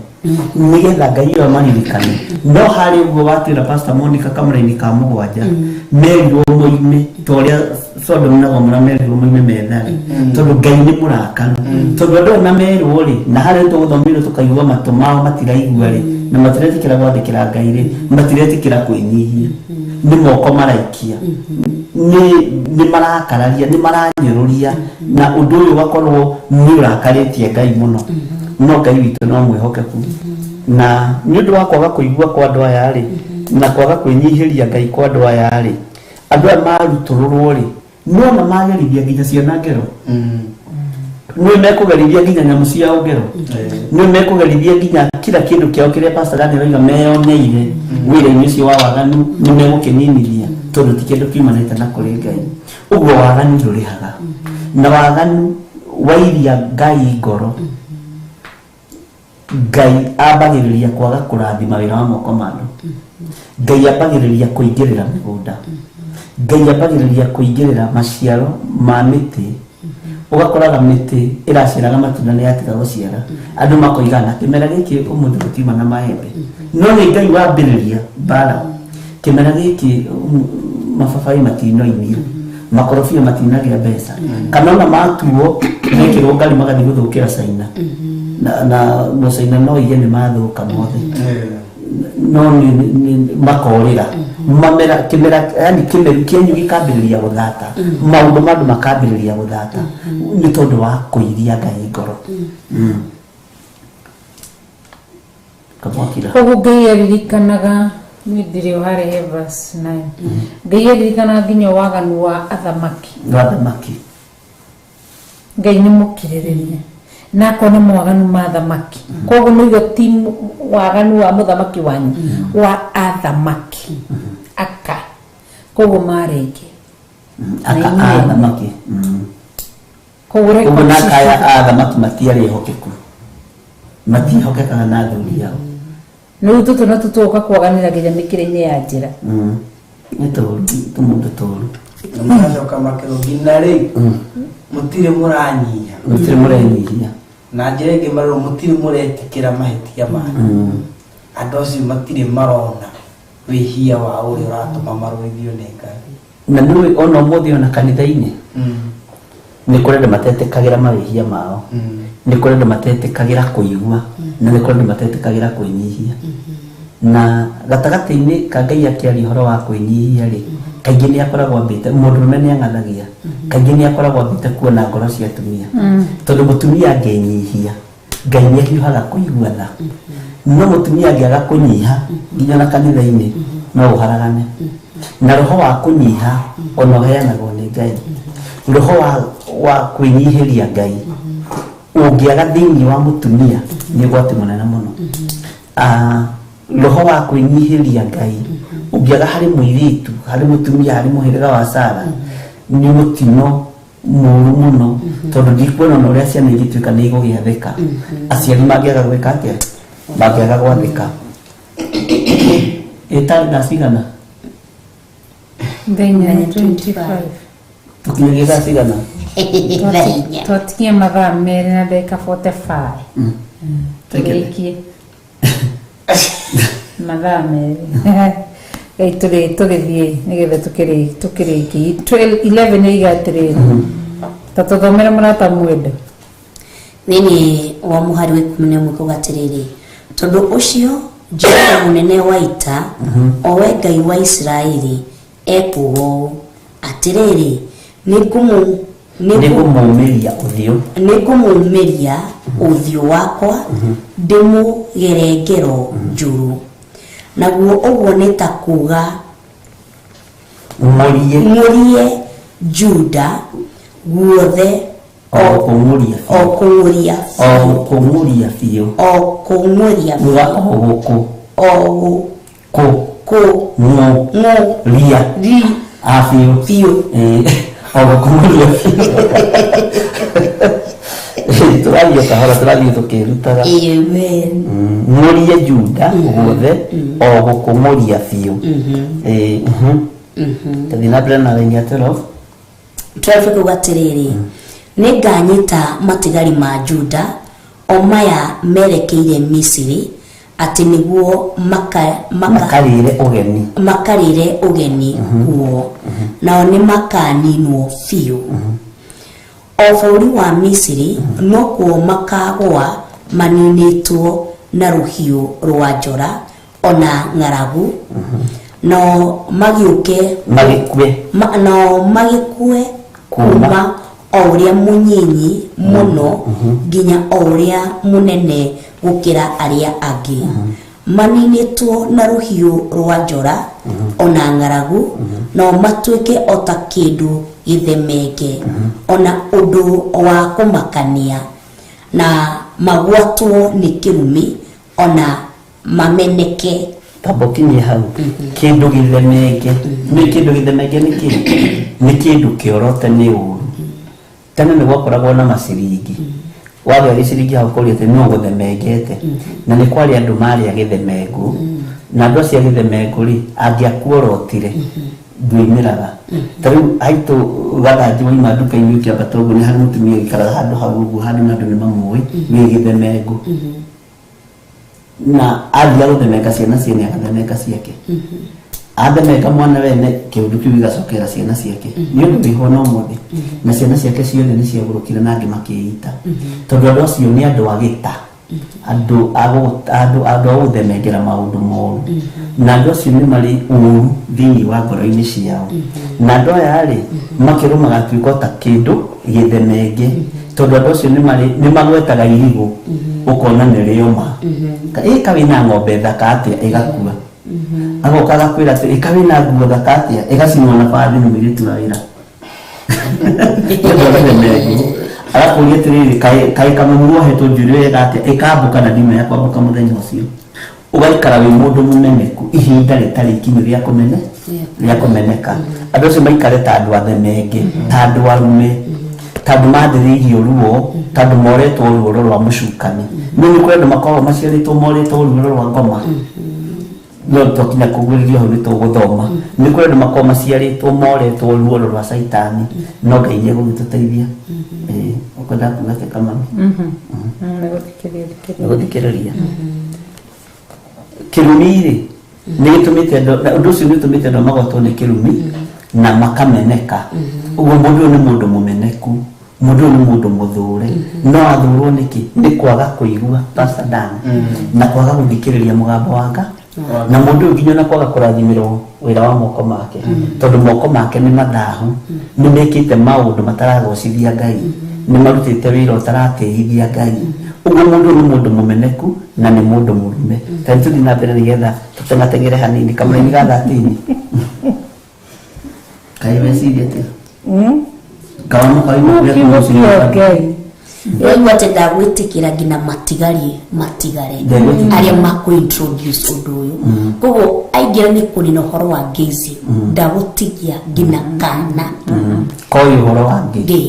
A: nĩgetha Ngai ũyũ amaririkane. No harĩ ũguo watwĩra Pastor Monica, kamũraini ka 7, merirwo moime ta ũrĩa Sodom na Gomora merirwo moime methare, tondũ Ngai nĩ mũrakaru. Tondũ andũ aya na merwo rĩ, na harĩa tũgũthomeirwo tũkaigua matũ mao matiraigua rĩ, na matiretĩkĩra gwathĩkĩra Ngai rĩ, matiretĩkĩra kwĩnyihia, nĩ moko maraikia, nĩ marakararia, nĩ maranyũrũria, na ũndũ ũyũ ũgakorwo nĩ ũrakarĩtie Ngai mũno. No Ngai witũ no mwĩhokeku, na nĩ ũndũ wa kwaga kũigua kwa andũ aya rĩ, na kwaga kwĩnyihĩria Ngai kwa andũ aya rĩ, andũ aya marutũrũrwo rĩ, nona magerithia nginya ciana ngero, nĩ mekũgerithia nginya nyamũ ciao ngero, nĩ mekũgerithia nginya kila kĩndũ kĩao kĩrĩa Pastor Daniel oiga meyoneire wĩra-inĩ ũcio wa waganu, nĩ megũkĩninithia, tondũ ti kĩndũ kiumanĩte na kũrĩ Ngai. Ũguo waganu ndũrĩhaga, na waganu wairia Ngai ngoro, Ngai ambagĩrĩria kwaga kũrathima wĩra wa moko ma andũ. Ngai ambagĩrĩria kũingĩrĩra mĩgũnda. Ngai ambagĩrĩria kũingĩrĩra maciaro ma mĩtĩ. Ũgakoraga mĩtĩ ĩraciaraga matunda nĩ yatiga gũciara. Andũ makoiga na kĩmera gĩkĩ ũmũthĩ gũtiuma na maembe, no nĩ Ngai wambĩrĩria mbara. Kĩmera gĩkĩ mababaĩ matinoimia, makorobia matinagĩa mbeca, kana ona matuo mekĩrwo ngari magathiĩ gũthũkĩra Caina, na mũcaina no ige nĩ mathũka mothe, no nĩ makorĩra mamera. Kĩmera, yani kĩmeru kĩanyu gĩkambĩrĩria gũthata, maũndũ ma andũ makambĩrĩria gũthata, nĩ tondũ wa kũiria Ngai ngoro. Kamwakira.
E: Koguo Ngai aririkanaga, nĩ ndirĩ o harĩa he verse 9, Ngai aririkanaga nginya waganu wa athamaki.
A: Wa thamaki.
E: Ngai nĩ mũkirĩrĩria na akona mawaganu ma athamaki. Koguo nĩuga ti waganu wa mũthamaki wanyu, wa athamaki aka, koguo marĩ aingĩ.
A: Aka a thamaki.
E: Koguo
A: ũguo
E: record
A: na kaya
E: cicio
A: a thamaki matiarĩ ehokeku, matiĩhokekaga na athuri ao.
E: Rĩu tũtũ na tũtũka kwaganĩra nginya mĩkĩra-inĩ ya njĩra.
A: Nĩ tũru, tũmũndũ tũru.
K: Na magacoka makerwo nginya rĩ mũtirĩ mũranyiha.
A: Mũtirĩ mũrenyihia.
K: Na njĩra ĩngĩ marerwo mũtirĩ mũretĩkĩra mahĩtia manyu. Andũ acio matirĩ marona wĩhia wa ũrĩa ũratũma marũithio nĩ Ngai.
A: Na nĩũĩ ona ũmũthĩ ona kanitha-inĩ nĩ kũrĩ andũ matetĩkagĩra mawĩhia mao, nĩ kũrĩ andũ matetĩkagĩra kũigua, na nĩ kũrĩ andũ matetĩkagĩra kwĩnyihia. Na gatagatĩ-inĩ ka Ngai akĩaria ũhoro wa kwĩnyihia rĩ, kaingĩ nĩ akoragwo ambĩte mũndũrũme nĩ ang'athagia, kaingĩ nĩ akoragwo ambĩte kuona ngoro cia atumia, tondũ mũtumia angĩnyihia, Ngai nĩ ahiũhaga kũigua tha. No mũtumia angĩaga kũnyiha, nginya na kanitha-inĩ no ũharagane. Na roho wa kũnyiha ona ũheanagwo nĩ Ngai. Roho wa kwĩnyihĩria Ngai ũngĩaga thĩinĩ wa mũtumia nĩ ũgwati mũnene mũno. Roho wa kwĩnyihĩria Ngai ũngĩaga harĩ mũirĩtu, harĩ mũtumia, harĩ mũhĩrĩga wa Sara, nĩ mũtino mũru mũno, tondũ ndikuona ona ũrĩa ciana ingĩtuĩka nĩ igũgĩathĩka aciari mangĩaga gwĩka atĩa, mangĩaga gwathĩka. Ĩtarĩ thaa cigana?
E: Thaa 8:25.
A: Tũkinyagia thaa cigana?
F: 4:00.
E: Twatigia mathaa 2 na ndagĩka 45. Tũrĩkie mathaa 2. Ngai, tũgĩthiĩ nĩgetha tũkĩrĩkie. 11 ĩiga atĩrĩrĩ, ta tũthomere, mũrata mwende.
F: Thĩinĩ wa mũhari wa 11 kuga atĩrĩrĩ, tondũ ũcio Jehova mũnene wa ita, o we Ngai wa Isiraeli, ekuuga ũũ, atĩrĩrĩ,
A: nĩ ngũmũmĩria ũthiũ.
F: Nĩngũmũmĩria ũthiũ wakwa, ndĩmũgere ngero njũru, naguo ũguo nĩ ta kuga
A: ng'ũrie.
F: Ng'ũrie Juda guothe.
A: O gũkũng'ũria
F: o kũng'ũria
A: o gũkũng'ũria biũ
F: o kũng'ũria
A: uga o gũkũ
F: o gũ
A: kũ
F: kũ
A: ng'ũ
F: ng'ũ
A: ria
F: ri
A: a biũ
F: biũ
A: Ĩĩ, o gũkũng'ũria biũ tũrathiĩ o kahora tũrathiĩ tũkĩrutaga
F: amen
A: ng'ũrie Juda guothe o gũkũng'ũria biũ Ĩĩ, mhm. Tũthiĩ na mbere na raini ya 12
F: 12 kuga atĩrĩrĩ nĩ nganyita matigari ma Juda o maya merekeire Misiri atĩ nĩguo maka, maka,
A: makarĩre ũgeni
F: makarĩre ũgeni kuo nao nĩ makaninwo biũ o bũrũri wa Misiri nokuo makagũa maninĩtwo na rũhiũ rwa njora ona ng'aragu nao magĩũke
A: magĩkue
F: ma, nao magĩkue
A: Kuuma.
F: kuma o ũrĩa mũnyinyi mũno nginya o ũrĩa mũnene gũkĩra arĩa angĩ maninĩtwo na rũhiũ rwa njora ona ng'aragu nao matuĩke o ta kĩndũ gĩthemenge ona ũndũ wa kũmakania na magwatwo nĩ kĩrumi ona mameneke
A: tamba ũkinyie hau kĩndũ gĩthemenge nĩ kĩndũ gĩthemenge nĩ kĩ nĩ kĩndũ kĩorote nĩ ũru tene nĩ gwakoragwo na maciringi wagĩa gĩciringi hau kũria atĩ nũ gũthemengete na nĩ kwarĩ andũ marĩ a gĩthemengũ na andũ acio a gĩthemengũ rĩ angĩakuorotire ndwĩmĩraga ta rĩu haitũ gathanji waima nduka-inĩ ũkĩambata ũguo nĩ harĩ mũtumia ũikaraga handũ hau ũguo handũ na andũ nĩ mamũĩ wĩ gĩthemengũ na athiĩ gũthemenga ciana ciene agathemenga ciake athemenga mwana wene kĩũndũ kĩu gĩgacokera ciana ciake nĩ ũndũ wĩho na ũmũthĩ na ciana ciake ciothe nĩ ciagũrũkire na angĩ makĩita tondũ andũ acio nĩ andũ a gĩta andũ a andũ andũ a gũthemengera maũndũ moru na andũ acio nĩ marĩ ũru thĩinĩ wa ngoro-inĩ ciao na andũ aya rĩ makĩrwo magatuĩka o ta kĩndũ gĩthemenge tondũ andũ acio nĩ marĩ nĩ magwetaga irigũ ũkona nĩ rĩoma ĩka wĩna ng'ombe thaka atĩa ĩgakua agoka agakwĩra atĩ ĩka wĩna nguo thaka atĩa ĩgacinwo na bathi nĩ mũirĩtu wa wĩra agakũria atĩrĩrĩ kaĩ kaĩ kamũmuru ohetwo njuĩrĩ wega atĩa ĩkambũka na ndima ya kwambũka mũthenya ũcio ũgaikara wĩ mũndũ mũmeneku ihinda rĩtarĩ ikinyu rĩa kũmene rĩa kũmeneka andũ acio maikare ta andũ athemenge ta andũ arume ta andũ mathĩrĩirio ruo ta andũ moretwo ruoro rwa mũcukani nĩ nĩ kũrĩ andũ makoragwo maciarĩtwo moretwo ruoro rwa ngoma no twakinya kũgurĩrio hau nĩ tũgũthoma nĩ kũrĩ andũ makoragwo maciarĩtwo moretwo ruoro rwa caitani no Ngai nĩ egũgĩtũteithia Ĩĩ, ũkwenda kuga atĩa kamami
E: Nĩ gũthikĩrĩria
A: nĩ gũthikĩrĩria kĩrumi rĩ nĩ gĩtũmĩte andũ na ũndũ ũcio nĩ ũtũmĩte andũ magwatwo nĩ kĩrumi na makameneka ũguo mũndũ ũyũ nĩ mũndũ mũmeneku mũndũ ũyũ nĩ mũndũ mũthũre no athũrwo nĩkĩ nĩ kwaga kũigua Pastor Dan na kwaga gũthikĩrĩria mũgambo wa Ngai na mũndũ ũyũ nginya ona kwaga kũrathimĩrwo wĩra wa moko make tondũ moko make nĩ mathahu nĩ mekĩte maũndũ mataragocithia Ngai nĩ marutĩte wĩra ũtaratĩithia Ngai ũguo mũndũ ũyũ nĩ mũndũ mũmeneku na nĩ mũndũ mũrume ta rĩu tũthiĩ na mbere nĩgetha tũteng'ateng'ere hanini kamũraini ga thatini kaĩ weciria atĩa kaona kauma kũrĩa
E: Kiugo
A: kuma
E: kĩa Ngai
F: Rĩu atĩ ndagwĩtĩkĩra nginya matigari matigare
A: Ndegwĩtĩkĩra.
F: arĩa makũ-introduce ũndũ ũyũ koguo aingĩra nĩ kũnina ũhoro wa gayism ndagũtigia nginya kana
A: koĩ ũhoro wa ngĩ
F: gay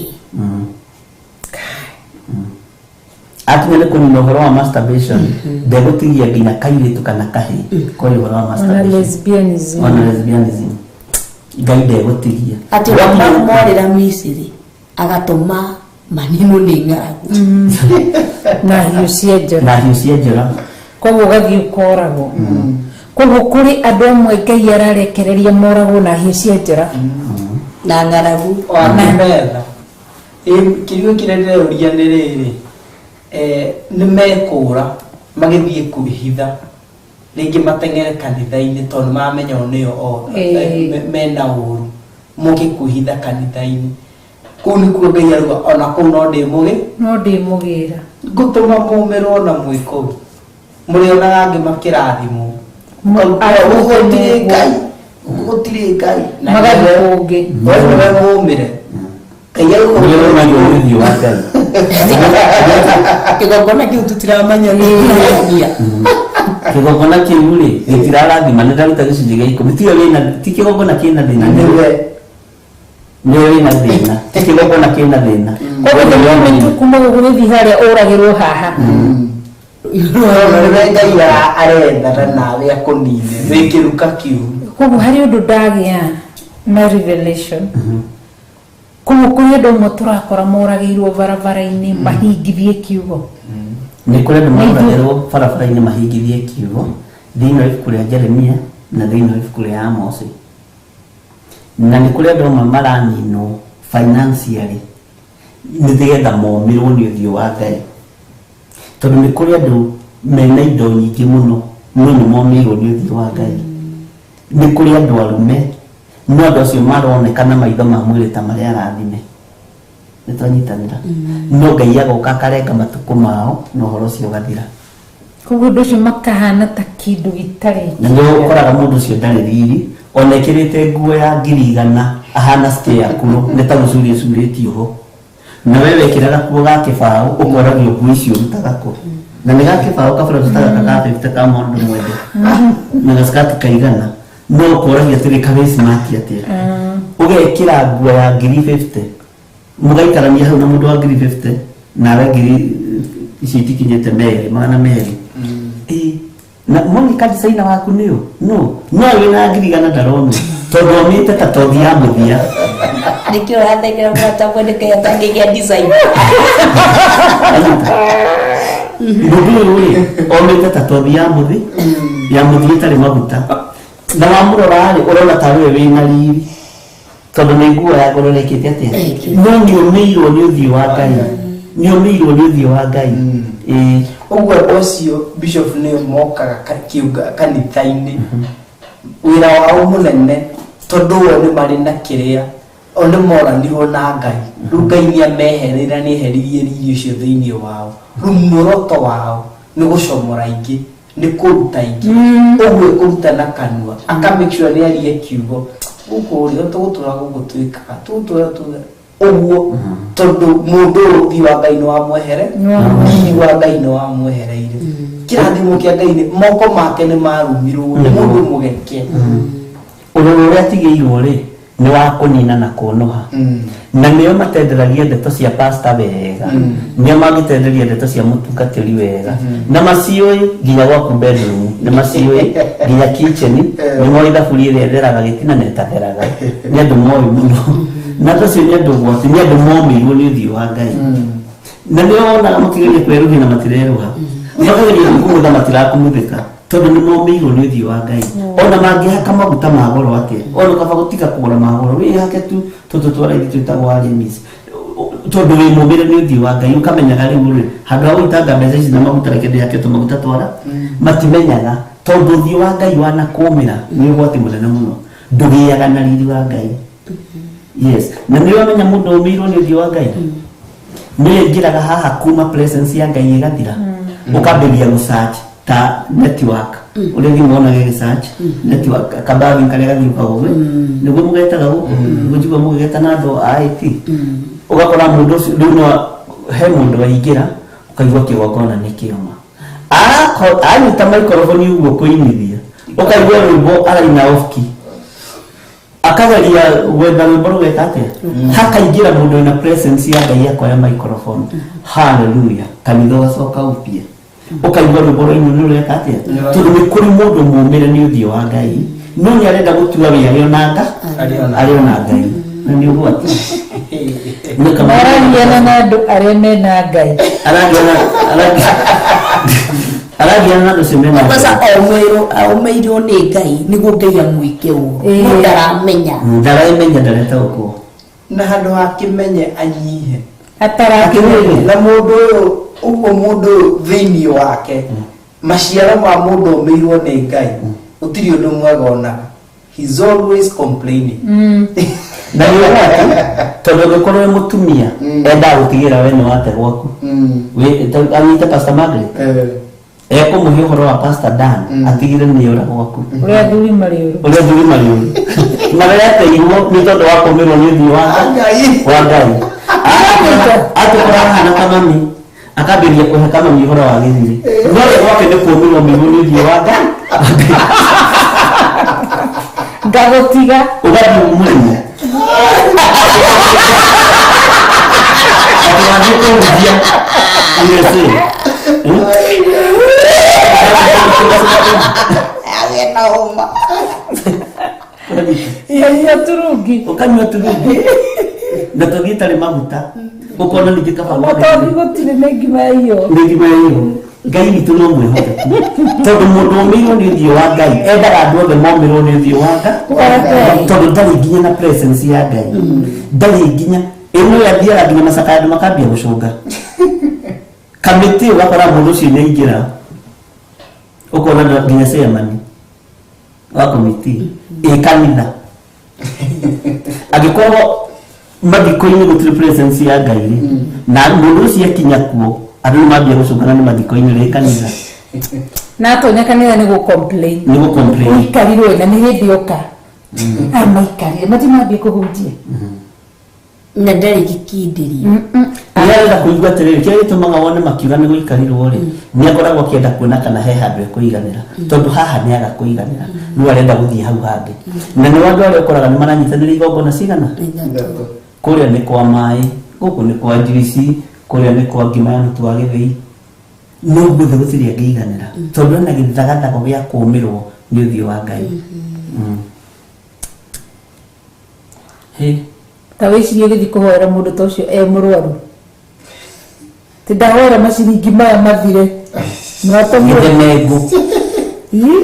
A: akinya nĩ kũnina ũhoro wa masturbation ndegũtigia nginya kairĩtu kana kahĩĩ koĩ ũhoro wa
E: ona
A: masturbation
E: lesbianism
A: ona lesbianism Ngai ndegũtigia
F: atĩ morĩra Misiri agatũma maninwo nĩ ng'aragu
E: na hiũ cia njora
A: na hiũ cia njora
E: koguo ũgathiĩ ũkoragwo koguo kũrĩ andũ amwe Ngai ararekereria moragwo na hiũ cia njora
F: na ng'aragu
K: ona metha kĩũria kĩrĩa ndĩreuria nĩ rĩrĩ nĩ mekũra magĩthiĩ kwĩhitha rĩngĩ mateng'ere kanitha-inĩ tondũ nĩmamenya o nĩo
E: Ĩĩ.
K: mena ũru moke kwĩhitha kanitha-inĩ kũu nĩkuo Ngai aruga ona kũu no ndĩmũgĩ
E: no ndĩmũgĩra
K: ngũtũma mũmĩrwo na mwĩ kũu mũrĩonaga angĩ makĩrathimwo
E: Arĩa
K: gũtirĩ Ngai gũtirĩ Ngai Na
E: Magathiĩ
K: nĩwe-
E: kũngĩ.
K: we nĩwe mũmĩre Ngai
A: Nĩ ũrũmagio nĩ ũthiũ wa Ngai.
J: Kĩgongona kĩu tũtiramenya nĩ kĩragia.
A: Kĩgongona kĩu rĩ gĩtirarathima, nĩ ndaruta gĩcunjĩ gĩa ikũmi, tiwe wĩna, ti kĩgongona kĩna thĩna,
K: nĩwe
A: nĩwe wĩna thĩna, ti kĩgongona kĩna thĩna.
E: Koguo
A: Nĩwe
E: the moment kuma gũkũ gĩthiĩ harĩa ũragĩrwo haha.
K: Tondũ nĩwe Ngai arethana nawe akũnine wĩ kĩruka kĩũru.
E: Koguo harĩ ũndũ ndagĩa na revelation. Koguo kũrĩ andũ amwe tũrakora moragĩirwo barabara-inĩ mahingithie kiugo.
A: Nĩ kũrĩ andũ maroragĩrwo barabara-inĩ mahingithie kiugo thĩinĩ wa ibuku rĩa Jeremia na thĩinĩ wa ibuku rĩa Amosi. Na nĩ kũrĩ andũ amwe maraninwo financially nĩgetha momĩrwo nĩ ũthiũ wa Ngai. Tondũ nĩ kũrĩ andũ mena indo nyingĩ mũno no nĩ momĩirwo nĩ ũthiũ wa Ngai. Nĩ kũrĩ andũ arume no andũ acio maroneka na maitho ma mwĩrĩ ta marĩ arathime. Nĩ twanyitanĩra. No Ngai agoka akarenga matukũ mao na ũhoro ũcio ũgathira.
E: Koguo ũndũ ũcio makahana ta kĩndũ gĩtarĩ.
A: Na nĩ ũkoraga mũndũ ũcio ndarĩ riri, ona ekĩrĩte nguo ya 100,000 ahana scarecrow, nĩ ta gũcuria ĩcurĩtio ho. Na we wekĩra gakuo ga kĩbaũ ũkoragio nguo icio ũrutaga kũ. Na nĩ ga kĩbaũ kabura tũtaga ka 50 ka mũndũ mwende. Na gacikati kaigana. No ũkoragia atĩrĩ karĩ smart atĩa. Ũgekĩra nguo ya 50,000. Mũgaikarania hau na mũndũ wa 50,000 nawe ngiri ici itikinyĩte merĩ, 200. Ĩĩ. Na Monica designer waku nĩ ũ? No. No wĩna 100,000 ndaronwo. Tondũ omĩte ta tothi ya mũthia.
J: Nĩkĩo ũrathengera mũrata mwendeke atangĩgĩa design.
A: Mũndũ ũyũ rĩ, omĩte ta tothi ya mũthi, ya mũthia ĩtarĩ maguta. Na wamũrora rĩ, ũrona ta we wĩna riri. Tondũ nĩ nguo ya goro ĩrekĩte atĩa? No nĩ ũmĩirwo nĩ ũthiũ wa Ngai. Nĩ ũmĩirwo nĩ ũthiũ wa Ngai. Ĩĩ.
K: Ũguo andũ acio bishop nĩ mokaga kanitha-inĩ wĩra wao mũnene tondũ o nĩ marĩ na kĩrĩa o nĩ moranirwo na Ngai. Rĩu Ngai nĩ ameherera, nĩ eheririe riri ũcio thĩinĩ wao. Rĩu muoroto wao nĩ gũcomora ingĩ, nĩ kũruta ingĩ. Ũguo ĩkũruta na kanua aka make sure nĩ arie kiugo gũkũ rĩ, tũgũtũra gũkũ twĩkaga tũgũtũra tũga ũguo, tondũ mũndũ ũyũ ũthiũ wa Ngai nĩ wamwehere, riri wa Ngai nĩ wamwehereire, kĩrathimo kĩa Ngai nĩ moko make nĩ marumirwo nĩ mũndũ mũgeke.
A: Ũrũrũ ũrĩa atigĩirwo rĩ nĩ wa kũnina na kũnũha. Na nĩo matenderagia ndeto cia pastor wega, nĩo mangĩtenderia ndeto cia mũtungatĩri wega, na maciũĩ nginya gwaku bedroom, nĩ maciũĩ nginya kitchen, nĩ moĩ thaburia ĩrĩa ĩtheraga gĩtina na ĩtatheraga, nĩ andũ moĩ mũno. Na andũ acio nĩ andũ ũgwati, nĩ andũ momĩirwo nĩ ũthiũ wa Ngai. Na nĩo wonaga makĩgeria kwerũhia na matirerũha, makageria gũkũmũtha matirakũmũthĩka, tondũ nĩ momĩirwo nĩ ũthiũ wa Ngai. Ona mangĩhaka maguta ma goro atĩa, ona kaba gũtiga kũgũra ma goro, wĩhake tu tũtũ twa raithi twĩtagwo Arimis, tondũ wĩ mũmĩre nĩ ũthiũ wa Ngai. Ũkamenyaga rĩu rĩ, handũ ha gũitanga mbeca ici na maguta, reke ndĩhake tũmaguta twara. Matimenyaga tondũ ũthiũ wa Ngai wanakũmĩra nĩ ũgwati mũnene mũno, ndũgĩaga na riri wa Ngai. Yes, na nĩ wamenya mũndũ ũmĩirwo nĩ ũthiũ wa Ngai nĩ aingĩraga haha kuma presence ya Ngai ĩgathira, ũkambĩrĩria gũ search ta network ũrĩa thimũ wonaga ĩgĩ search network, kabagi karĩa gathiũkaga ũguo nĩguo mũgetaga gũkũ, nĩguo njigua mũgĩgeta na andũ a IT. Ũgakora mũndũ ũcio rĩu no he mũndũ waingĩra, ũkaigua kĩgongona nĩ kĩoma, anyita microphone ũguo kũinithia, ũkaigua rwĩmbo araina off key, akageria gwetha rwĩmbo rũgeka atĩa, hakaingĩra mũndũ wĩna presence ya Ngai akoya microphone, hallelujah, kanitha ũgacoka upia, ũkaigua rwĩmbo rwainwo nĩ rũreka atĩa, tondũ nĩ kũrĩ mũndũ mũmĩre nĩ ũthiũ wa Ngai, no nĩ arenda gũtua wĩ arĩ ona nga arĩ ona Ngai, na nĩ ũgwati. Nĩ kama-
E: Maragiana na andũ arĩa mena Ngai.
A: Aragiana na andũ acio mena
J: Kwanza
A: Ngai.
J: omĩirwo nĩ Ngai nĩguo Ngai amwĩke ũru, no ndaramenya.
A: Ndaremenya, ndaretaũkwo.
K: Na handũ ha kĩmenye anyihe
E: Atarakĩmenya.
K: Na mũndũ ũyũ ũguo, mũndũ ũyũ thĩinĩ wake maciaro ma mũndũ ũmĩirwo nĩ Ngai gũtirĩ ũndũ mwega onaga. He's always complaining.
A: Na nĩ ũgwati tondũ ũngĩkorwo wĩ mũtumia endaga gũtigĩra we nĩ wate gwaku. Anyite Pastor Margaret, ekũmũhe ũhoro wa Pastor Dan, atigĩre nĩ ora gwaku.
E: Ũrĩa athuri marĩ ũru.
A: Ũrĩa athuri marĩ ũru. Na weteirwo nĩ tondũ wa kũmĩrwo nĩ ũthiũ wa
K: Ngai.
A: wa Ngai. Atũkora hana kamami akambĩrĩria kũhe kamami ũhoro wa gĩthiri no we gwake nĩ kũmĩrwo mĩrwo nĩ ũthiũ wa Ngai.
E: Ngagũtiga.
A: Ũgathiĩ mũrĩmo atĩ wathiĩ kũhunjia USA.
J: Agĩe na ũma.
E: Kanyua turungi.
A: Ũkanyua turungi na tũthiĩ tarĩ maguta ũkona ningĩ kaba
E: Mũtothi gũtirĩ nĩ ngima ya irio.
A: Nĩ ngima ya irio. Ngai witũ no mwĩhokeku tondũ mũndũ ũmĩirwo nĩ ũthiũ wa Ngai endaga andũ othe momĩrwo nĩ ũthiũ wa Ngai tondũ ndarĩ nginya na presence ya Ngai ndarĩ nginya ĩno athiaga nginya macakaya andũ makambia gũcũnga kamĩtĩ ũgakora mũndũ ũcio nĩ aingĩra ũkona nginya chairman wa komiti ĩ kanitha angĩkorwo mathiko-inĩ gũtirĩ presence ya Ngai rĩ na mũndũ ũcio akinya kuo andũ nĩ mambia gũcũngana nĩ mathiko-inĩ rĩ kanitha.
E: Na atonya kanitha nĩ gũ-complain.
A: Nĩ gũ-complain.
E: Ũikarirwo na nĩ hĩndĩ oka. Amaikarire matinambia kũhunjia.
F: Na ndarĩ gĩkindĩrio.
A: Nĩ arenda kũigua atĩrĩrĩ kĩrĩa gĩtũmaga wone makiuga nĩ gũikarirwo rĩ nĩ akoragwo akĩenda kuona kana he handũ ekũiganĩra tondũ haha nĩ aga kũiganĩra rĩu arenda gũthiĩ hau hangĩ na nĩ andũ arĩa ũkoraga nĩ maranyitanĩra igongona cigana kũrĩa nĩ kwa maĩ gũkũ nĩ kwa njuici kũrĩa nĩ kwa ngima ya mũtu wa gĩthĩi no guothe gũtirĩ angĩiganĩra tondũ ena gĩthagathago gĩa kũũmĩrwo nĩ ũthiũ wa Ngai. Hĩ.
E: Ta wĩcirie ũgĩthiĩ kũhoera mũndũ ta ũcio e mũrwaru ti ndahoera maciringi maya mathire
A: Gĩthemengũ.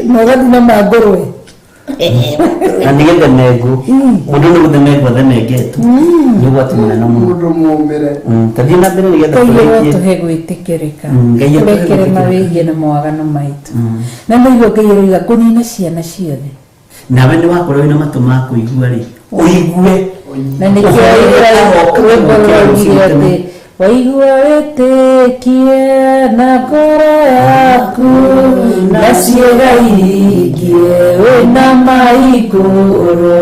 E: Na ũgathiĩ na ma ngũrwe.
A: Na nĩ gĩthemengũ mũndũ nĩ gũthemengwo athemengetwo nĩ ũgwati mũnene mũno.
K: Mũndũ mũmĩre.
A: Tathiĩ na mbere nĩgetha
E: Ngai
A: tũrĩkie.
E: arotũhe gwĩtĩkĩrĩka.
A: Ngai atũhe
E: Tũrekere
A: gwĩtĩkĩrĩka.
E: mawĩhia na mawaganu maitũ na nĩguo Ngai aroiga ngũnina ciana ciothe.
A: Nawe nĩ wakorwo wĩna matũ ma kũigua rĩ ũigue
E: na nĩkĩo rwĩmbo rwaugire atĩ waigua wĩtĩkie na ngoro yaku na ciĩga iringie wĩna maigũrũ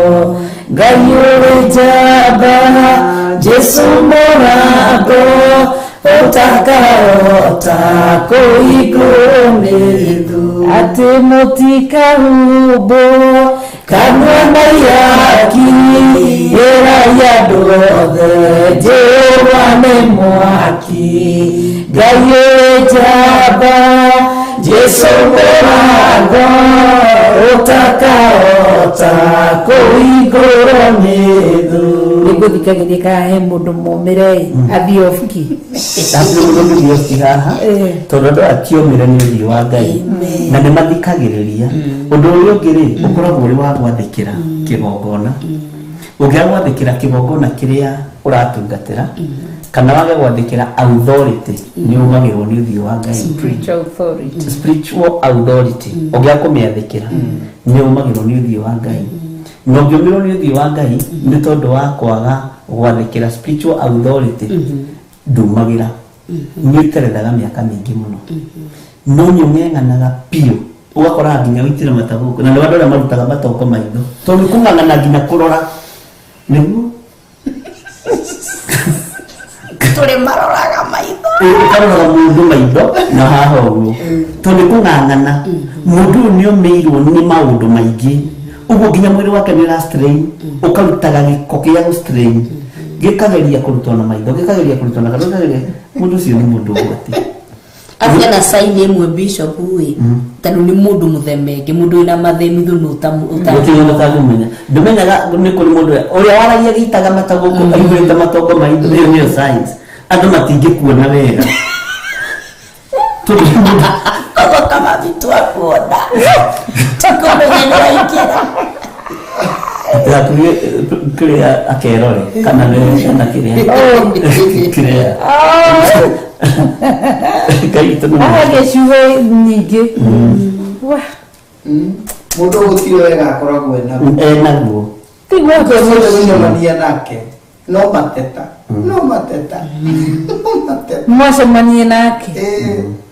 E: Ngai ũrĩ njamba Jesũ mũrango ũtakarota kũhingũrwo nĩ thũ atĩ mũtikahumbwo kanua na ihaki ĩrai andũ othe Jehova nĩ mwaki Ngai ũrĩ njamba Jesũ mũrango ũtakarota kũhingũrwo nĩ thũ. Nĩngũthikagĩria kana he mũndũ mũmĩre athiĩ off-key.
A: Hatirĩ mũndũ ũngĩthiĩ off-key haha tondũ andũ aya ti omĩre nĩ ũthiũ wa Ngai na nĩ mathikagĩrĩria. Ũndũ ũrĩa ũngĩ rĩ ũkoragwo ũrĩ wa gwathĩkĩra kĩgongona. Ũngĩaga gwathĩkĩra kĩgongona kĩrĩa ũratungatĩra kana wage gwathĩkĩra authority nĩ ũmagĩrwo nĩ ũthiũ wa Ngai.
E: Spiritual authority.
A: Spiritual authority ũngĩaga kũmĩathĩkĩra nĩ ũmagĩrwo nĩ ũthiũ wa Ngai na ũngĩũmĩrwo nĩ ũthiũ wa Ngai nĩ tondũ wa kwaga gwathĩkĩra spiritual authority ndumagĩra nĩ ũterethaga mĩaka mĩingĩ mũno no nĩ ũng'eng'anaga biũ ũgakora nginya ũitĩre mata gũkũ na nĩ andũ arĩa marutaga matongo maitho tondũ kũng'ang'ana nginya kũrora nĩguo
J: Tũrĩ maroraga maitho.
A: Ũkaroraga mũndũ maitho na haha ũguo tondũ nĩ kũng'ang'ana mũndũ ũyũ nĩ omĩirwo nĩ maũndũ maingĩ ũguo nginya mwĩrĩ wake nĩ ũra strain ũkarutaga gĩko kĩa gũ strain gĩkageria kũrutwo na maitho gĩkageria kũrutwo na kanua gĩkageria mũndũ ũcio nĩ mũndũ ũgwati.
F: Acia na sign ĩmwe bishop ĩ tondũ nĩ mũndũ mũthemenge mũndũ wĩna mathemithũ nĩ
A: gũtirĩ ũndũ ũtangĩmenya ndũmenyaga nĩ kũrĩ mũndũ ũrĩa waragia gĩitaga mata gũkũ aihũrĩte matongo maitho ĩyo nĩyo signs andũ matingĩkuona wega tondũ nĩ mũndũ
J: Koguo kamabi twakuona. Tũkũmenya nĩ waingĩra.
A: Atĩ hakuhĩ kĩrĩa akerore kana nĩ kana kĩrĩa kĩrĩa Ngai witũ nĩ mwega.
E: Aragia ciugo nyingĩ. Wah.
K: Mũndũ gũtirĩ wega akoragwo enaguo.
A: Enaguo.
E: Tiguo
K: Ũngĩcemania nake no mateta no mateta no mateta.
E: Mwacemanie nake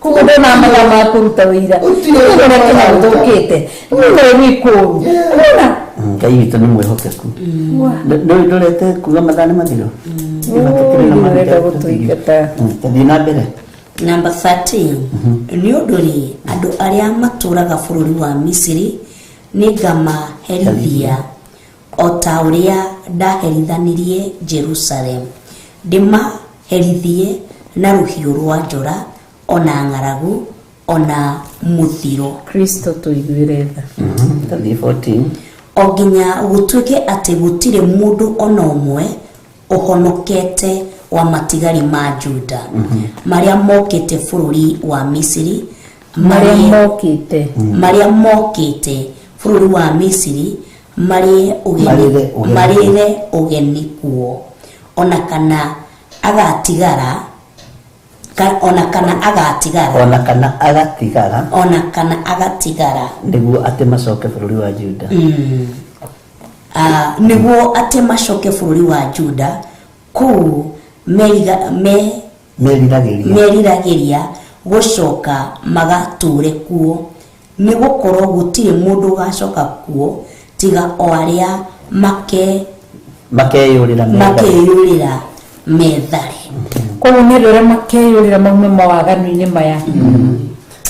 E: koguo ndona mathaa ma kũruta wĩira
K: Gũtirĩ
E: ũrĩa
K: wĩra
E: kĩnya
K: mararuta.
E: gũthũkĩte nĩwe wĩ kũũru ona
A: Ngai witũ nĩ mwĩhokeku. Ndũrete kuga mathaa nĩ mathiru.
E: Ũrenda gũtũingata.
A: Tathiĩ na mbere.
F: Namba 13. Nĩ ũndũ rĩ, andũ arĩa matũũraga bũrũri wa Misiri nĩngamaherithia o ta ũrĩa ndaherithanirie Jerusalem, ndĩmaherithie na rũhiũ rwa njora, ona ng'aragu, ona mũthiro.
E: Kristo tũiguĩre tha.
A: Tathiĩ 14.
F: O nginya gũtuĩke atĩ gũtirĩ mũndũ ona ũmwe ũhonokete wa matigari ma Juda marĩa mokĩte bũrũri wa Misiri,
E: marĩa mokĩte,
F: marĩa mokĩte bũrũri wa Misiri marĩe ũgeni,
A: Marĩre ũgeni.
F: Marĩre ũgeni kuo, ona kana agatigara ona kana agatigara,
A: ona kana agatigara,
F: ona kana agatigara,
A: nĩguo atĩ macoke bũrũri wa Juda.
F: Nĩguo atĩ macoke bũrũri wa Juda kũu
A: meriragĩria,
F: meriragĩria gũcoka magatũũre kuo, nĩ gũkorwo gũtirĩ mũndũ ũgacoka kuo tiga o arĩa
A: makeyũrĩra
F: makeyũrĩra methare.
E: Koguo nĩ andũ arĩa makeyũrĩra maume mawaganu-inĩ maya.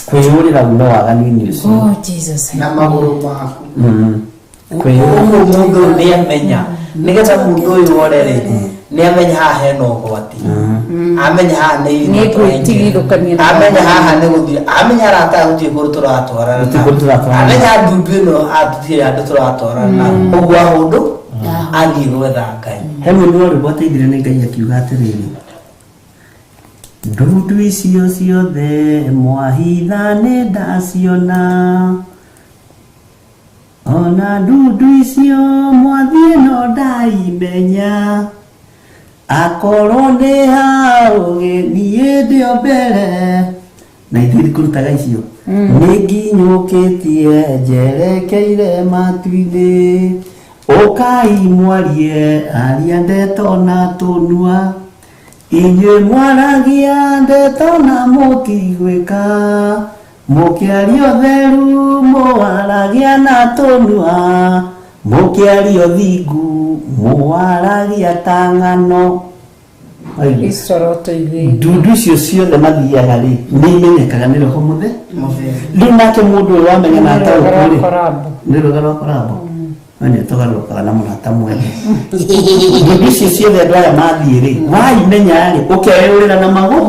A: Kwĩyũrĩra ume waganu-inĩ ũcio.
E: Oh Jesus.
G: Na magũrũ maku.
A: Kwĩyũrĩra.
K: Ũguo mũndũ ũyũ nĩ amenya, nĩgetha mũndũ ũyũ ore rĩ, nĩ amenya haha hena ũgwati, amenya haha nĩ irima
E: Nĩ gwĩtigithũkania na
K: amenya haha nĩ gũthiĩ, amenya arata aya gũtirĩ kũndũ tũratwarana,
A: Gũtirĩ kũndũ tũratwarana.
K: amenya ndundu ĩno hatirĩ andũ tũratwarana, ũguo ahũndũ athiĩ gwetha Ngai.
A: He mũndũ wa rwĩmbo ateithire nĩ Ngai akiuga atĩrĩrĩ, ndundu icio ciothe mwahitha nĩ ndaciona, ona ndundu icio mwathiĩ no ndaimenya, akorwo ndĩ haũgĩ niĩ ndĩ o mbere. Na ithuĩ kũrutaga icio nĩ nginyũkĩtie njerekeire matu-inĩ, ũkai mwarie aria ndeto na tũnua, inyuĩ mwaragia ndeto na mũtigwĩka, mũkĩaria ũtheru mũwaragia na tũnua, mũkĩaria ũthingu mũwaragia ta ng'ano.
E: Kristo arotũiguĩra.
A: Ndundu icio ciothe mathiaga rĩ, nĩ imenyekaga nĩ roho mũthe. Rĩu nake mũndũ ũyũ wamenya na
E: Nĩ rũga
A: ataũkwo
E: rwa
A: rĩ,
E: Korambo.
A: nĩ rũga rwa korambo, we nĩ tũgarũrũkaga na mũrata mwene. Ndundu icio ciothe andũ aya mathiĩ rĩ, waimenya rĩ, ũkeyũrĩra na magũrũ,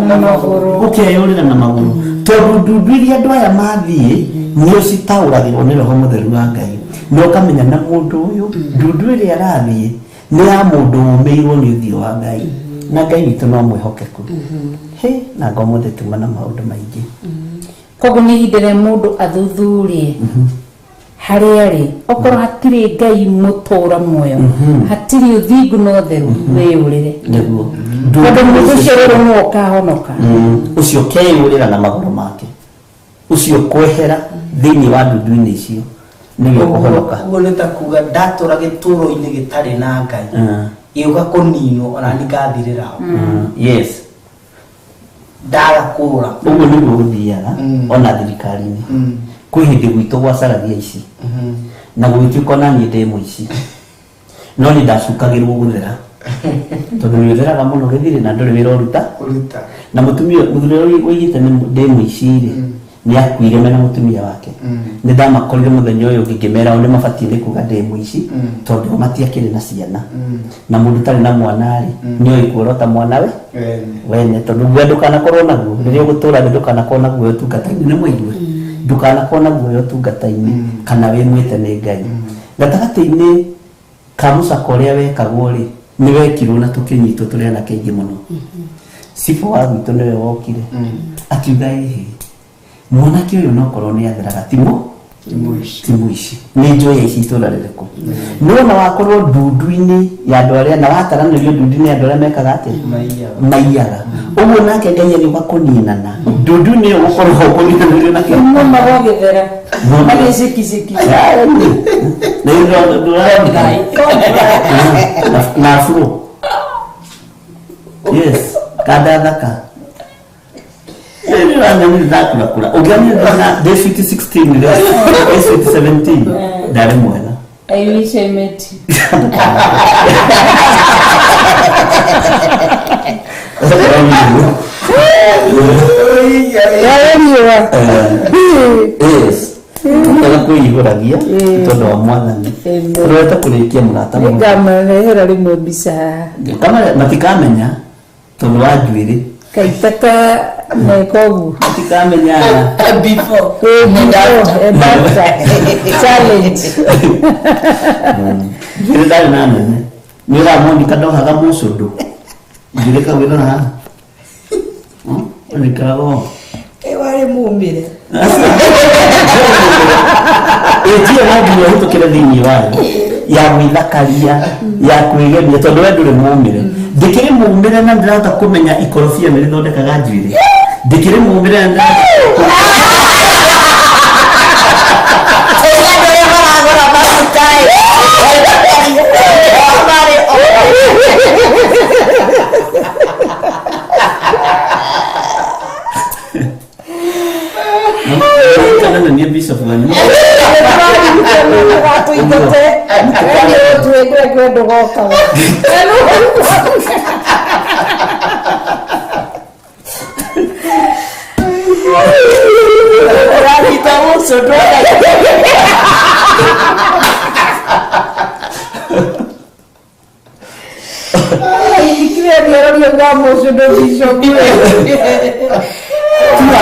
A: ũkeyũrĩra na magũrũ, tondũ ndundu iria andũ aya mathiĩ nĩ ũcitaũragĩrwo nĩ roho mũtheru wa Ngai, na ũkamenya na mũndũ ũyũ ndundu ĩrĩa arathiĩ nĩ ya mũndũ ũmĩirwo nĩ ũthiũ wa Ngai, na Ngai witũ no mwĩhokeku. Hĩ, na ngomũthĩ tuma na maũndũ maingĩ.
E: Koguo nĩ ihinda rĩa mũndũ athuthurie harĩa rĩ, okorwo hatirĩ Ngai mũtũra muoyo, hatirĩ ũthingu na ũtheru, wĩyũrĩre,
A: nĩguo
E: tondũ mũndũ ũcio rĩrĩ nĩwe ũkahonoka.
A: Ũcio keyũrĩra na magũrũ make, ũcio kwehera thĩinĩ wa ndundu-inĩ icio nĩwe ũkũhonoka.
K: Ũguo nĩ ta kuga ndatũra gĩtũũro-inĩ gĩtarĩ na Ngai, gĩũka kũninwo ona niĩ ngathirĩra ho.
A: Yes.
K: Ndaga kũra.
A: Ũguo nĩguo gũthiaga ona thirikari-inĩ. Kwĩ hĩndĩ gwitũ gwacaragia ici na gũgĩtuĩka ona niĩ ndĩ mũici, no nĩ ndacukagĩrwo gũthera, tondũ nĩ ũtheraga mũno gĩthirĩ na ndũrĩ wĩra ũruta.
G: Ũruta.
A: Na mũtumia, mũthuri ũrĩa ũigĩte nĩ ndĩ mũici rĩ, nĩ akuire mena mũtumia wake. Nĩ ndamakorire mũthenya ũyũ ũngĩ ngĩmera o nĩ mabatiĩ nĩ kuga ndĩ mũici, tondũ o matiakĩrĩ na ciana, na mũndũ ũtarĩ na mwana rĩ, nĩ oĩ kuorota mwana we wene, tondũ guoya ndũkanakorwo naguo rĩrĩa ũgũtũra thĩ, ndũkanakorwo na guoya ũtungata-inĩ, nĩ mũigue, ndũkanakorwo na guoya ũtungata-inĩ kana wĩ mwĩte nĩ Ngai. Gatagatĩ-inĩ ka mũcako ũrĩa wekagwo rĩ, nĩ wekirwo na tũkĩnyitwo tũrĩ anake aingĩ mũno. Cibũ wa gwitũ nĩwe wokire akiuga, ĩhĩ, mwanake ũyũ nokorwo nĩ atheraga ti mũici, nĩ njũĩ aici itũra rĩrĩkũ, no na wakorwo ndundu-inĩ ya andũ arĩa na wataranĩrio ndundu-inĩ ya andũ arĩa mekaga atĩa, maiyaga ũguo, nake Ngai agĩũka kũninana ndundu-inĩ ĩyo gũkorwo kũninanĩrio na kĩo.
E: Maumaga ũgĩthera magĩcikiciki.
A: Na afro, yes, kanda thaka ndakura ũngĩonire ndĩ 16, ndĩ 17, ndarĩ mwega.
E: I wish I met you.
A: Yes. Tũkaga kwĩihũragia tondũ wa mwathani tũrorete kũrĩkia mũrata mũno.
E: Nĩngamarehera rĩmwe mbica haha.
A: Kamare matikamenya tondũ wa njuĩrĩ
E: Kaitaka meka ũguo.
A: matikamenya
J: Before.
E: And after. Challenge.
A: Njuĩrĩ ndarĩ na nene nĩ ũramonika ndohaga mũcũndũ njuĩrĩ kagwĩrora haha onekaga
J: Ĩ warĩ mumĩre.
A: ĩtio no nginya ũhĩtũkĩre thĩinĩ wayo ya gwĩthakaria ya kwĩgemia tondũ we ndũrĩ mũmĩre ndĩkĩrĩ mũmĩre na ndĩrahota kũmenya ikorobia nĩ rĩthondekaga njuĩrĩ ndĩkĩrĩ mũmĩre na ndĩrahota
J: Ĩ andũ arĩa maragũra maguta ĩ. Marĩ o.
A: kana na niĩ bishop wanyu
E: Tũingate. Tuĩkĩre ndũgokaga.
J: Ũranyita mũcũndũ
E: Ikire nĩaroria kwa mũcũndũ bishop.
A: ti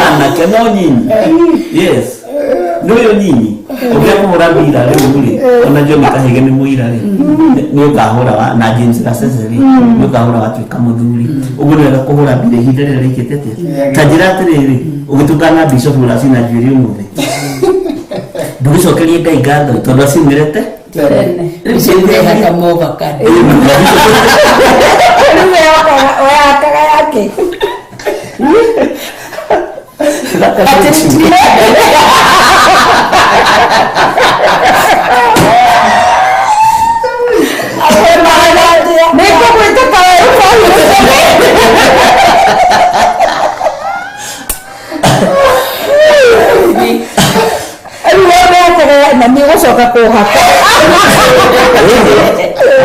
A: anake no nyinyi yes nĩ ũyũ nyinyi ũngĩa kũhũra mbira rĩu rĩ ona John Kahĩge nĩ mũira rĩ nĩ ũkahũra na James Gacece rĩ nĩ ũkahũra watuĩka mũthuri ũguo nĩ wega kũhũra mbira ihinda rĩrĩa rĩkĩte atĩa ta njĩra atĩrĩrĩ ũgĩtũngana na bishop ũracina njuĩrĩ ũmũthĩ ndũgĩcokerie Ngai ngatho tondũ aciumĩrĩte
E: Tene.
J: Ũrehaka movakado.
E: Rĩu wehakaga yake. Nĩngũgwĩta kawerũ Rĩu wehakaga na nĩ ũgũcoka kũhaka.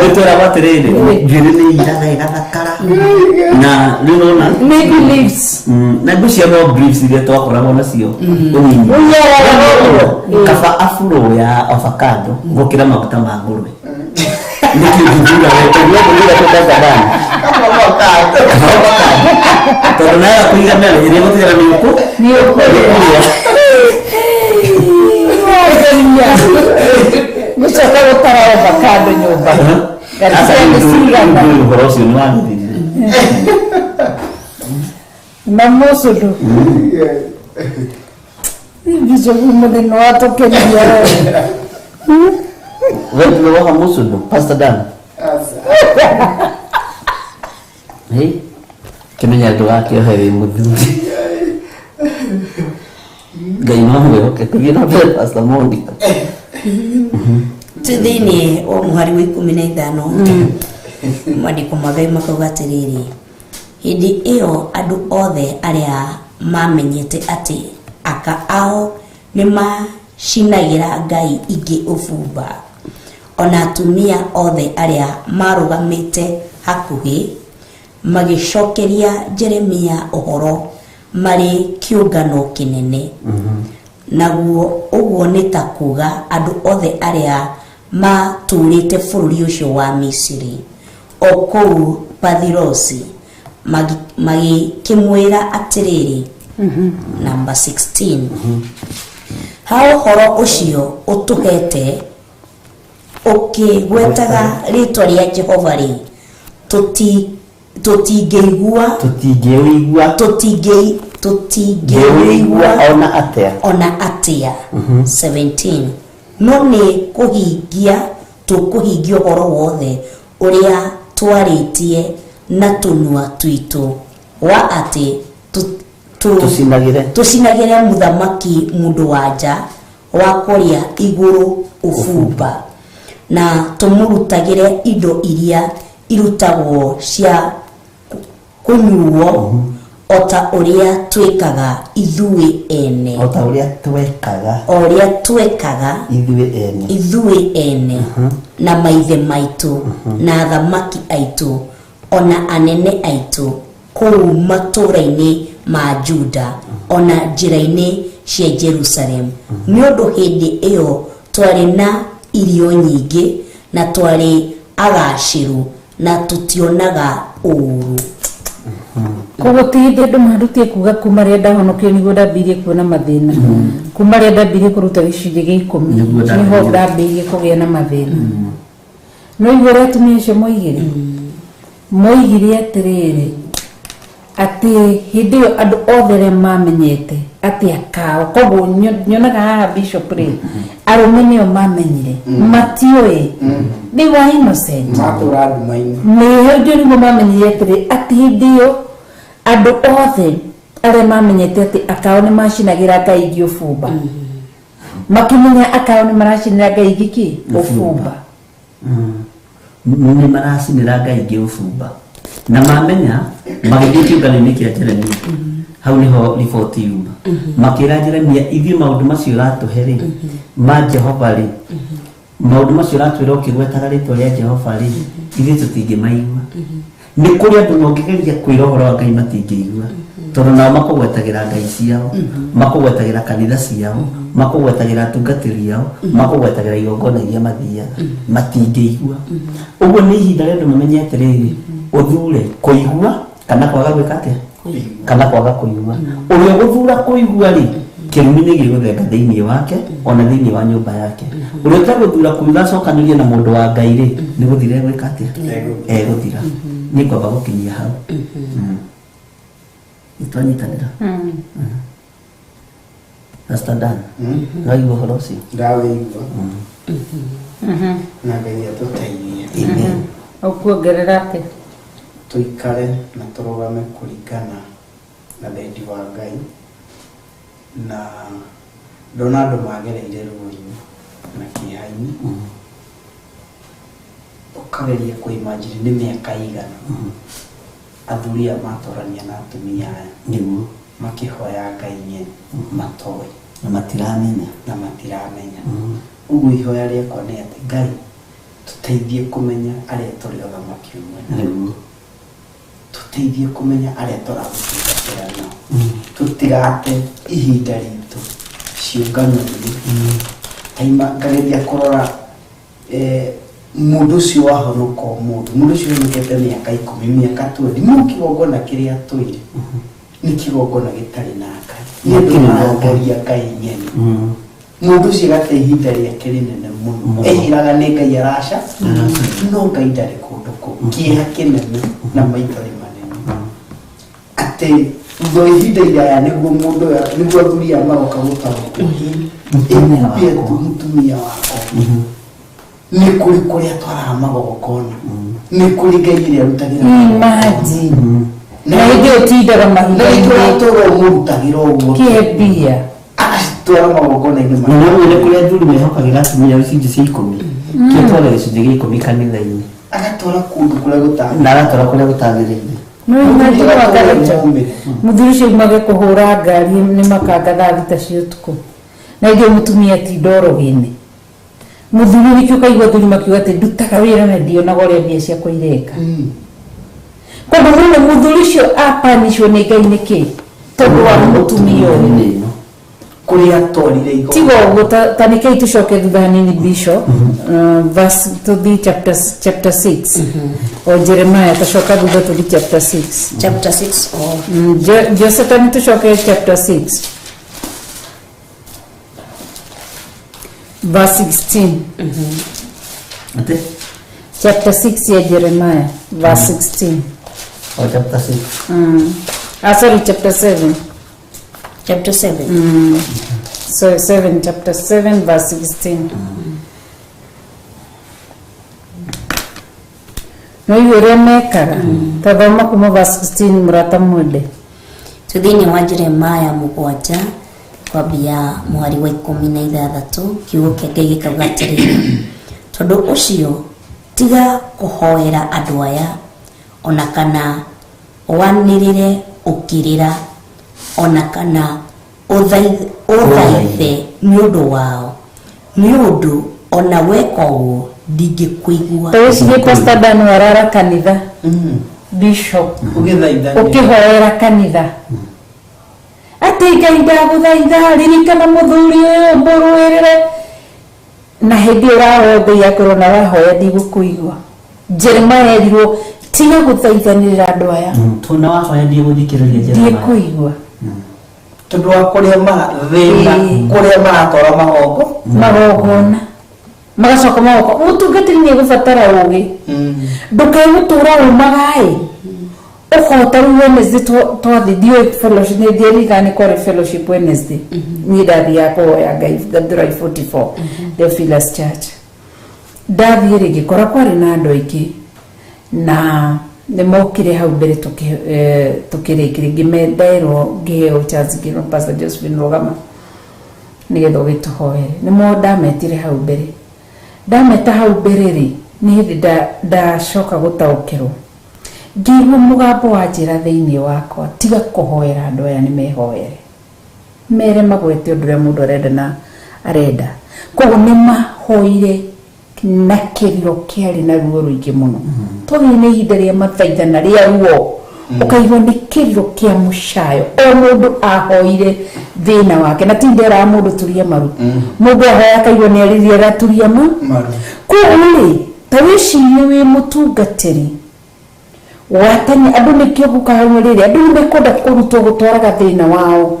A: Nĩtwĩragwo atĩrĩrĩ njuĩrĩ nĩ iraga ĩgathakara na rĩu nona
E: Nĩ beliefs.
A: Na ngwĩciria no briefs iria twakoragwo nacio ũnyinyi
E: Ũnyararaga
A: kaba afro ya avocado gũkĩra maguta ma ngũrwe nĩkĩ ũngĩthura we tondũ ũngĩthura kũ Tanzania tondũ nayo kũigana rĩ ĩrĩa gũtigara nĩ ũkũ
E: Nĩ ũkũrĩa. Gũcoka gũtara avocado nyũmba.
A: Aca
E: Nĩ cigana.
A: ũhoro ũcio nĩ wagĩthirire
E: Na mũcũndũ. Bishop mũthenya watũkenia
A: we nĩwe woha mũcũndũ Pastor Dan Hey, kĩmenya ndũgakĩohe wĩ mũthuri ngai no mwĩhoke kũthiĩ na mbere Pastor Monica
F: Twĩ thĩinĩ wa mũhari wa 15 mwandĩko ma Ngai makauga atĩrĩrĩ hĩndĩ ĩyo andũ othe arĩa mamenyete atĩ aka ao nĩ macinagĩra ngai ingĩ ũbumba ona atumia othe arĩa marũgamĩte hakuhĩ magĩcokeria Jeremia ũhoro marĩ kĩũngano kĩnene naguo ũguo nĩ ta kuga andũ othe arĩa matũũrĩte bũrũri ũcio wa Misiri o kũu Pathirosi magĩkĩmwĩra atĩrĩrĩ namba 16 ha ũhoro ũcio ũtũhete ũkĩgwetaga rĩtwa rĩa Jehova rĩ tũtingĩigua
A: tũtingĩũigua
F: tũtingĩũigua
A: ona atĩa
F: ona atĩa 17 no nĩ kũhingia tũkũhingia ũhoro wothe ũrĩa twarĩtie na tũnua twitũ wa atĩ
A: tũcinagĩre
F: tũcinagĩre mũthamaki mũndũ wa nja wa kũrĩa igũrũ ũbumba na tũmũrutagĩre indo iria irutagwo cia kũnyuo O ta ũrĩa twĩkaga ithuĩ ene.
A: O ta ũrĩa twekaga.
F: O ũrĩa twekaga
A: ithuĩ ene.
F: Ithuĩ ene na maithe maitũ na athamaki aitũ o na anene aitũ kũu matũũra-inĩ ma Juda o na njĩra-inĩ cia Jerusalemu, nĩ ũndũ hĩndĩ ĩyo twarĩ na irio nyingĩ na twarĩ agacĩru na tũtionaga ũũru.
E: Koguo ti hĩndĩ andũ mandutie kuga kuma rĩrĩa ndahonokire nĩguo ndambĩrĩirie kuona mathĩna. Kuma rĩrĩa ndambĩrĩirie kũruta gĩcunjĩ gĩa ikũmi
A: Nĩguo
E: nĩho
A: ndambĩrĩirie.
E: ndambĩrĩirie kũgĩa na mathĩna. No igua ũrĩa atumia acio moigire? Moigire atĩrĩrĩ, atĩ hĩndĩ ĩyo andũ othe arĩa mamenyete atĩ akao, koguo nyonaga haha bishop rĩ, arũme nĩo mamenyire, matiũĩ, they were innocent.
G: Matũra nduma-inĩ.
E: Nĩ hĩndĩ nĩguo mamenyire atĩrĩ, atĩ hĩndĩ ĩyo andũ othe arĩa mamenyete atĩ akao nĩ macinagĩra ngai ingĩ ũbumba, makĩmenya akao nĩ maracinĩra ngai ingĩ kĩ? Ũbumba.
A: Nĩ maracinĩra ngai ingĩ ũbumba na mamenya magĩthiĩ kĩũngano-inĩ kĩa Jeremia. Hau nĩho riboti yuma. Makĩra Jeremia, ithuĩ maũndũ macio ũratũhe rĩ, ma Jehova rĩ, maũndũ macio ũratwĩra ũkĩgwetaga rĩtwa rĩa Jehova rĩ, ithuĩ tũtingĩmaigua. Nĩ kũrĩ andũ mangĩgeria kwĩra ũhoro wa Ngai matingĩigua, tondũ nao makũgwetagĩra ngai ciao, makũgwetagĩra kanitha ciao, makũgwetagĩra atungatĩri ao, makũgwetagĩra igongona iria mathiaga, matingĩigua. Ũguo nĩ ihinda rĩa andũ mamenye atĩrĩrĩ, ũthure kũigua kana kwaga gwĩka atĩa, kana kwaga kũigua. Ũrĩa ũgũthura kũigua rĩ, kĩrumi nĩ gĩgũthenga thĩinĩ wake ona thĩinĩ wa nyũmba yake. Ũrĩa ũtegũthura kũigua acokanĩrie na mũndũ wa Ngai rĩ, nĩ gũthira egwĩka atĩa? Egũthira. Niĩ ngwamba gũkinyia hau. Nĩtwanyitanĩra. Pastor Dan, no igua ũhoro ũcio?
G: Ndawĩigua. Na Ngai atũteithie.
A: Amen.
E: Ũkuongerera atĩa?
G: Tũikare na tũrũgame kũringana na wendi wa Ngai, na ndona andũ magereire ruo-inĩ na kĩeha-inĩ, ũkageria kũ-imagine nĩ mĩaka igana athuri aya matũrania na atumia aya makĩhoya Ngai nyene matoĩ
A: na matiramenya,
G: na matiramenya. Ũguo ihoya rĩakwa nĩ atĩ Ngai tũteithie kũmenya arĩa tũrĩ ũthamaki ũmwe nao. Tũteithie kũmenya arĩa tũramũtungatĩra nao. Tũtigate ihinda ritũ ciũngano-inĩ. Taima ngageria kũrora mũndũ ũcio wahonoka ũmũthĩ, mũndũ ũcio ũhonokete mĩaka ikũmi, mĩaka 20, no kĩgongona kĩrĩa atũire nĩ kĩgongona gĩtarĩ na Ngai. Nĩ ũndũ marongoria Ngai nyene. Mũndũ ũcio gate ihinda rĩake rĩnene mũno, ehĩraga nĩ Ngai araca, no Ngai ndarĩ kũndũ kũu. Kĩeha kĩnene na maithori manene atĩ thutha wa ihinda iraya nĩguo mũndũ ũyũ, nĩguo athuri aya magoka gũtaũkwo,
A: Mũtumia wakwa.
G: Mũtumia wakwa nĩ kũrĩ kũrĩa twaraga magongona, nĩ kũrĩ Ngai ĩrĩa arutagĩra
E: Imagine. Na hĩndĩ ĩyo ũtindaga
G: na rĩngĩ
E: mahinda-inĩ
G: ũratũra ũmũrutagĩra ũguo
E: kĩmbia
G: agacitwara magongona-inĩ
A: Na no nĩ kũrĩa athuri mehokagĩra atumia gĩcunjĩ cia ikũmi, kĩatwara gĩcunjĩ gĩa ikũmi kanitha-inĩ
G: agatwara kũndũ kũrĩa gũtagĩrĩire,
A: na agatwara kũrĩa gũtagĩrĩire.
E: No imagine wagarĩte mũthuri ũcio umage kũhũra ngari nĩ makanga thaa thita cia ũtukũ, na hĩndĩ ĩyo mũtumia atinda orogi-inĩ. Mũthuri nĩkĩo ũkaigua athuri makiuga atĩ ndutaga wĩra na ndionaga ũrĩa mbia ciakwa ireka. Koguo mũno mũthuri ũcio apanishwo nĩ Ngai nĩkĩ? Tondũ wa mũtumia ũyũ.
G: Kũrĩa atwarire igongona.
E: Tiga ũguo, ta nĩkĩi tũcoke thutha hanini Bishop, verse tũthiĩ chapter 6. O Jeremiah, tũcoka thutha tũthiĩ chapter 6.
F: Chapter 6 o.
E: Joseph, ta nĩtũcoke chapter 6. Verse 16.
A: Ate?
E: Chapter 6 ya Jeremiah, verse 16.
A: O chapter 6.
E: Sorry, chapter 7.
F: Chapter 7.
E: So 7, chapter 7, verse 16. No igu ũrĩa mekaga. Ta thoma kuma verse 16 mũrata mwende.
F: Twĩ thĩinĩ wa Jeremiah mũgwanja kwambia mũhari wa ikũmi na ithathatũ, kiugo kĩa Ngai gĩkauga atĩrĩrĩ, tondũ ũcio tiga kũhoera andũ aya ona kana wanĩrĩre Ũkĩrĩra ona kana ũthaithe nĩ ũndũ wao, nĩ ũndũ ona weka ũguo ndingĩkũigua.
E: Ta wĩcirie Pastor Dan warara kanitha, bishop,
K: Ũgĩthaithanĩra.
E: Ũkĩhoera kanitha atĩ Ngai ndagũthaitha ririkana mũthuri ũyũ mbũrũĩrĩre, na hĩndĩ ĩyo ũrahoya Ngai akorwo na wahoya ndigũkũigua. Jeremiah erirwo tiga gũthaithanĩrĩra andũ aya.
A: Tona wahoya ndigũthikĩrĩria Jeremiah.
E: Ndikũigua.
K: Tondũ wa kũrĩa thĩna, kũrĩa maratwara magongo
E: magongona magacoka magoka. Mũtungatĩri nĩ egũbatara ũgĩ, ndũkae gũtũra ũmagaĩ ũkahota. Rĩu Wednesday twathi ndiũĩ fellowship, nĩ ndiririkana nĩ kwarĩ fellowship Wednesday. Niĩ ndathiaga kũhoya Ngai Githurai 44 Theophilus Church. Ndathiĩ rĩ, ngĩkora kwarĩ na andũ aingĩ na nĩ mokire hau mbere tũkĩrĩkĩrĩ ngĩmenderwo, ngĩheo chance, ngĩrwo, "Pastor Josephine, rũgama nĩgetha ũgĩtũhoere." Nĩmo ndametire hau mbere. Ndameta hau mbere rĩ, nĩ hĩndĩ ndacoka gũtaũkĩrwo, ngĩigua mũgambo wa njĩra thĩinĩ wakwa, "Tiga kũhoera andũ aya, nĩ mehoere mere magwete ũndũ ũrĩa mũndũ arenda na arenda." Koguo nĩ mahoire na kĩrĩro kĩarĩ na ruo rũingĩ mũno. Twagĩrĩire nĩ ihinda rĩa mathaithana rĩa ruo, ũkaigua nĩ kĩrĩro kĩa mũcayo. O mũndũ ahoire thĩna wake, na ti nderaga mũndũ turia maru. Mũndũ ahoya akaigua nĩ arĩria araturia ma
K: maru.
E: Koguo rĩ, ta wĩcirie wĩ mũtungatĩri watanya andũ, nĩkĩo gũkahanwo rĩrĩ andũ nĩ mekwenda kũrutwo gũtwaraga thĩna wao.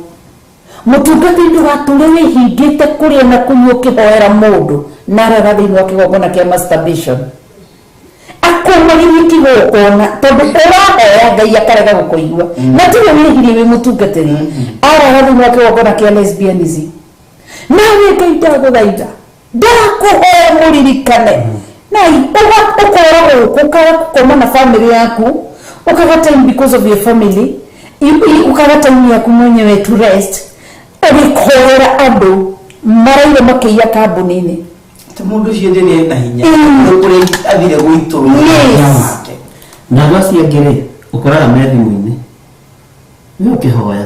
E: Mũtungatĩri, ndũgatũre wĩhingĩte kũrĩa na kũnyua ũkĩhoera mũndũ na arara thĩinĩ wa kĩgongona kĩa masturbation, akũmagĩrie kĩgongona tondũ ũrahoya Ngai akarega gũkũigua, na tiwe wĩhirie wĩ mũtungatĩri. Arara thĩinĩ wa kĩgongona kĩa lesbianism, nawe, "Ngai ndagũthaitha, ndakũhoya mũririkane," na ũkora gũkũ ũkaga gũkoma na family yaku, ũkaga time because of your family, ũkaga time yaku mwenyewe to rest, ũgĩhoera andũ maraire makĩiya kambuni-inĩ.
K: Ti mũndũ ũcio ndĩ ena hinya nĩ kũrĩa athire gũitũrũra hinya wake.
A: Na andũ acio angĩ rĩ, ũkoraga me thimũ-inĩ nĩ ũkĩhoya,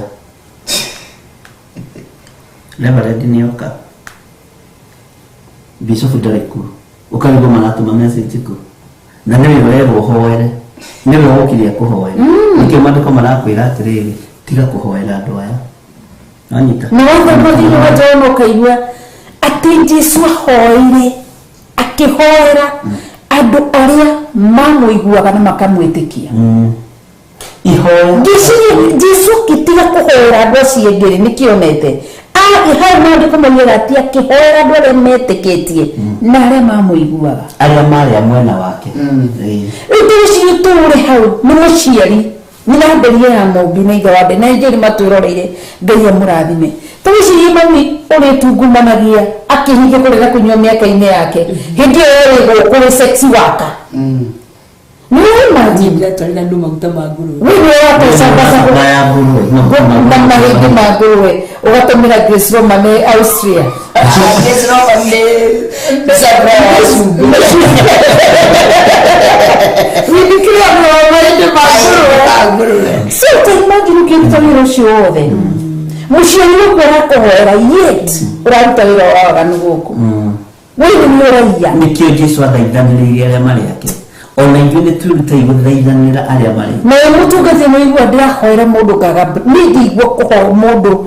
A: reverend nĩ oka, bishop ndarĩ kuo, ũkarigwo maratũma message kũ, na nĩwe ũrerwo ũhoere, nĩwe wokire akũhoere. Nĩkĩo maandĩko marakwĩra atĩrĩrĩ, tiga kũhoera andũ aya. Wanyita?
E: Na wathoma thĩinĩ wa Johana ũkaigua atĩ Jesu ahoire, akĩhoera andũ arĩa mamũiguaga na makamwĩtĩkia.
A: Ihoya.
E: Ngĩciria Jesu akĩtiga kũhoera andũ acio angĩ rĩ, nĩkĩonete hau maandĩko maugaga atĩ akĩhoera andũ arĩa metĩkĩtie na arĩa mamũiguaga,
A: arĩa marĩ a mwena wake. Ĩĩ.
E: Rĩu tũgĩciria tũre hau nĩ mũciari nĩ ndamberie ya mũmbi na ithe wa mbere na njũri matwĩroreire, Ngai amũrathime. Tũgĩcirie mami ũrĩa tungumanagia akĩhinga kũrĩa na kũnyua mĩaka-inĩ yake, hĩndĩ ĩyo ĩrĩ gũkũ rĩ sex worker, nĩ imagine.
J: Ndĩratwarĩra andũ maguta ma ngũrũwe.
E: We nĩ watũcambaca
A: Na ya ngũrũwe.
E: Na mahĩndĩ ma ngũrũwe ũgatũmĩra Grace Roma nĩ Austria.
J: Grace Roma nĩ supplier ya cumbĩ.
E: We declare mahĩndĩ ma ngũrũwe.
J: Ma ngũrũwe.
E: So ta imagine ũkĩruta wĩra ũcio wothe, mũciari waku arakũhoera, yet ũraruta wĩra wa waganu gũkũ, we nĩ ũraiya.
A: Nĩkĩo Jesu athaithanĩrĩire arĩa marĩ ake. Ona ithuĩ nĩ twĩrutei gũthaithanĩra arĩa marĩ.
E: Nawe mũtungatĩri nĩ ũigua ndĩrahoera mũndũ ngaga, niĩ ngĩigua kũhoera mũndũ,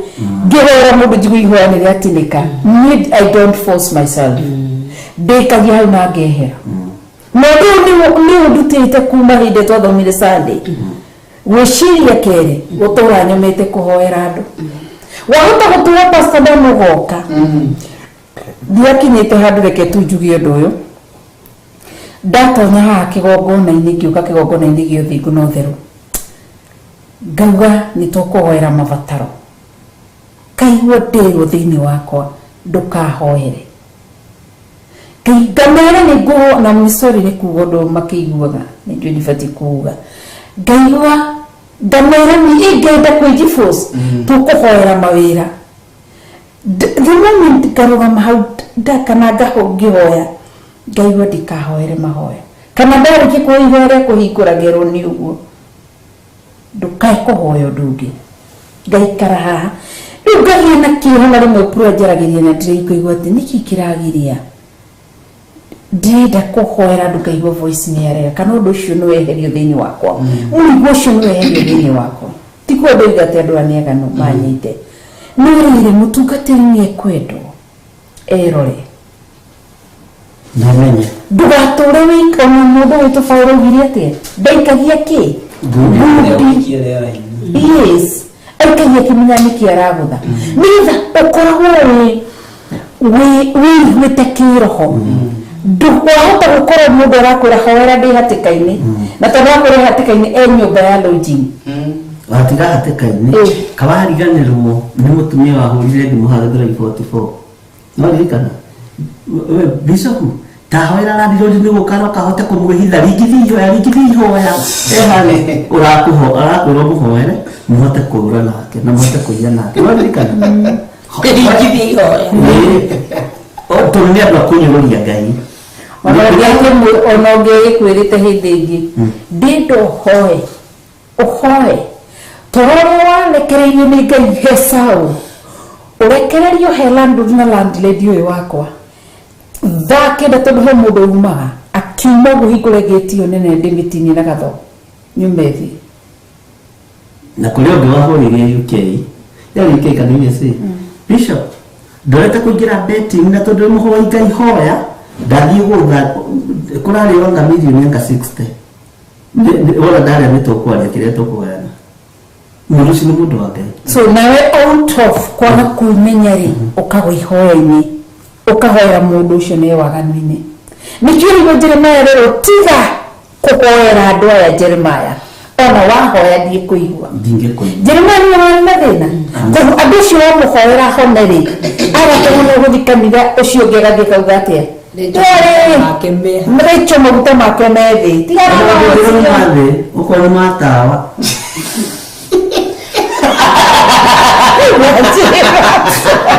E: ngĩhoera mũndũ njigua ihoya nĩ rĩatinĩka. Niĩ I don't force myself, ndĩkagia hau na ngehera. Na ũndũ ũyũ nĩ ũndutĩte kuma hĩndĩ twathomire Sunday gwĩciria kerĩ gũtũra nyũmĩte kũhoera andũ. Wahota gũtũra pastor ndamũgoka ndiakinyĩte handũ. Reke tu njuge ũndũ ũyũ: ndatonya haha kĩgongona-inĩ, ngĩũka kĩgongona-inĩ gĩa ũthingu na ũtheru, ngauga nĩ tũkũhoera mabataro, kaigua ndĩrwo thĩinĩ wakwa, "Ndũkahoere." Ngai ngamera nĩ ngũho na sorry nĩ kuga ũndũ makĩiguaga nĩ njũĩ ndibatiĩ kuga. Ngaigua ngamera nĩ ingĩenda kwĩnjibos tũkũhoera mawĩra. The moment ngarũgama hau kana ngĩhoya, ngaigua ndikahoere mahoya, kana ndarĩkia kũhoya ihoya rĩa kũhingũra ngerwo nĩ ũguo. Ndũkae kũhoya ũndũ ũngĩ. Ngaikara haha rĩu ngagĩa na kĩeha, na rĩmwe pura njaragĩria na ndĩraigua atĩ nĩkĩ kĩragiria ndĩrenda kũhoera andũ, ngaigua voice nĩ yarega, kana ũndũ ũcio nĩ weherio thĩinĩ wakwa, mũrigo ũcio nĩ weherio thĩinĩ wakwa. Ti kuo ndoiga atĩ andũ aya nĩ aganu manyite, no rĩrĩ, mũtungatĩri nĩ ekwendwo erore.
A: Namenye.
E: Ndũgatũre wĩ ona mũndũ wĩtũ Paũlũ augire atĩa? Ndaikagia kĩ? Ngundi. Yes, aikagia kĩmenya nĩkĩ aragũtha, nĩgetha ũkoragwo wĩ wĩiguĩte kĩroho. Wahota gũkorwo mũndũ arakwĩra hoera ndĩ hatĩka-inĩ, na tondũ akwĩra hatĩka-inĩ e nyũmba ya lodging.
A: Watiga hatĩka-inĩ. Kawariganĩrwo nĩ mũtumia wahũrire thimũ harĩ Gĩthũrai 44, no ririkana we bishop tahoera landlord nĩ gũka aroka ahote kũmwĩhitha, ringithia ihoya, ringithia ihoya e harĩ ũrakũho arakwĩra ũmũhoere mũhote kũũra nake na mũhote kũiya nake, no ririkana?
J: Ringithia ihoya.
A: Ĩĩ. O, tondũ nĩ andũ a kũnyũrũria Ngai.
E: Ona ũngĩ ĩkwĩrĩte hĩndĩ ĩngĩ ndĩnda ũhoe ũhoe toro ũrĩa warekereirio nĩ Ngai he Saũlũ, ũrekererio he landlord na landlady ũyũ wakwa thaa 9, tondũ he mũndũ umaga akiuma ũguo hingũre gĩti ĩyo nene ndĩmĩtinie na gatho nyume thĩ.
A: Na kũrĩ ũngĩ wahũrĩire UK, yarĩ UK kana USA, bishop ndorete kũingĩra betting, na tondũ nĩ mũhoi Ngai hoya ndathiĩ gũtha kũrarĩ anga mirioni anga 60. Wona ndarĩa nĩ tũkwaria kĩrĩa tũkũgayana, mũndũ ũcio nĩ mũndũ wa Ngai.
E: So nawe out of kwaga kwĩmenya rĩ, ũkagwa ihoya-inĩ, ũkahoera mũndũ ũcio nĩ waganu-inĩ. Nĩkĩo rĩu Jeremiah rĩrũ tiga kũhoera andũ aya. Jeremiah, ona wahoya ndiĩ kũigua.
A: Ndingĩkũigua.
E: Jeremiah nĩ warĩ na thĩna koguo andũ ũcio wamũhoera hone rĩ, aga kũhona gũthiĩ kanitha ũcio ũngĩ agathiĩ akauga atĩa?
J: Make meha.
E: Rĩcho maguta make me thĩ, tigana na
A: Maũndũ
E: ũcio.
A: ma thĩ okorwo nĩ matawa.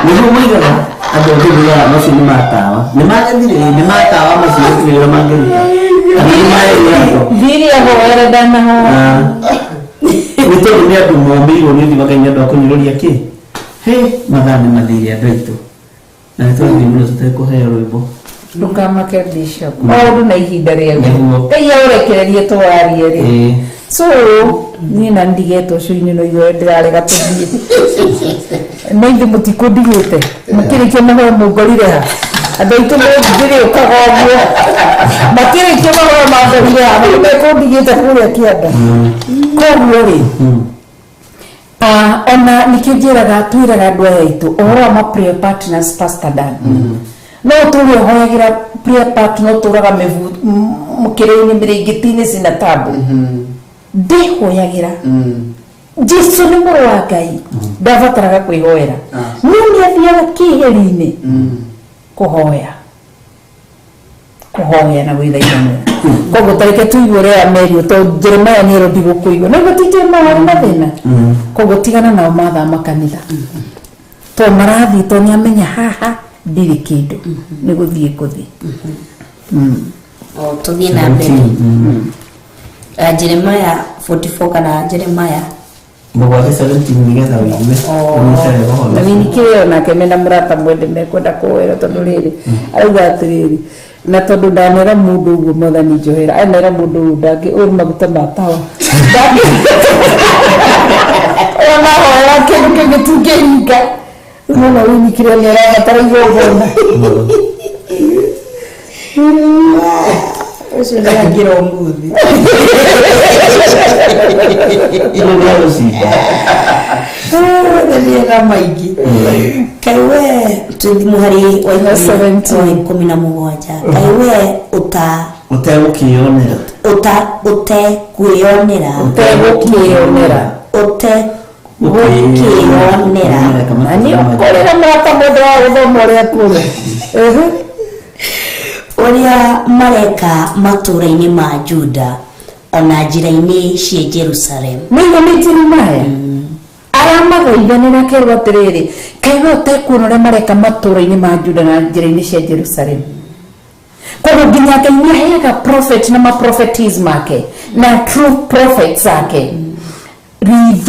A: Nĩguo moigaga andũ angĩ moigaga macio nĩ matawa, nĩ magethire, nĩ matawa macio, gũtirĩ wĩra mangĩruta kana nĩ maĩrĩatwo.
E: Thiria hoera ndanahoya.
A: Nĩ tondũ nĩ andũ momĩirwo nĩ ũthiĩ Ngai nĩ andũ a kũnyũrũria kĩ he mathaa nĩ mathire andũ aitũ na nĩ twathiĩ mũno tũtekũheo rwĩmbo.
E: Ndũkamake, bishop, o ũndũ na ihinda rĩaguo.
A: Nĩguo.
E: Ngai aũrekererie tũwarie rĩ. So niĩ na ndigĩte ũcio-inĩ, no igwe ndĩrarega tũthiĩ no ithuĩ mũtikũndigĩte mũkĩrĩkia mahoya mũngorire ha? Andũ aitũ ndĩrĩũkaga ũguo makĩrĩkia mahoya mangorire ha? Mekũndigĩte kũrĩa kĩanda. Koguo rĩ, ona nikĩo njĩraga twĩraga andũ aya aitũ ũhoro wa ma prayer partners. Pastor Dan, no ũtũre ũhoyagĩra prayer partner, ũtũraga mũkĩrĩ-inĩ mĩrĩngĩti-inĩ cina tabu ndĩhoyagĩra. Jesu nĩ mũrũ wa Ngai, ndabataraga kwĩhoera, no nĩ athiaga kĩheri-inĩ kũhoya kũhoya na gwĩthaithanĩra. Koguo tareke tũigue ũrĩa merio, tondũ Jeremiah nĩ erwo ndigũkũigua nĩguo ti Jeremiah warĩ na thĩna. Koguo tigana nao mathama kanitha, to marathiĩ to nĩ amenya haha ndirĩ kĩndũ, nĩ gũthiĩ ngũthiĩ.
F: O tũthiĩ na mbere. Jeremiah 44 kana Jeremiah
A: Mũgwanja 17 nĩgetha ũigue ũnyite wega ũhoro
E: Na
A: ũcio.
E: Nĩkĩo nake mena mũrata mwende mekwenda kũhoera, tondũ rĩrĩ arauga atĩrĩrĩ, na tondũ ndanera mũndũ ũguo, mwathani njohera, anera mũndũ ũguo ndangĩ ũyũ maguta ma tawa ndangĩ ona hoera kĩndũ kĩngĩ tungĩhinga. Rĩu nona wĩnyikire nĩ arabatara igongona.
J: Ũcio nĩ angĩra ũmũthĩ.
A: Ĩno nĩ ya gũcinda.
J: Nĩ maingĩ
F: Kaĩ we, twĩ mũhari wa
E: 17.
F: wa 17, kaĩ we ũta
A: Ũtegũkĩyonera.
F: Ũta ũtekwĩyonera.
E: Ũtegũkĩyonera.
F: Ũtegũkĩyonera.
E: Na nĩ ũkũrĩra mũrata mũndũ wa gũthoma ũrĩa kũrĩ.
F: Ũrĩa mareka matũũra-inĩ ma Juda ona njĩra-inĩ cia Jerusalem.
E: Nĩguo nĩ Jeremiah aramathaithanĩra akerwo atĩrĩrĩ, kaĩ we ũtekuona ũrĩa mareka matũũra-inĩ ma Juda na njĩra-inĩ cia Jerusalem? Koguo nginya Ngai nĩ aheaga prophet na mapropheties make na true prophets ake.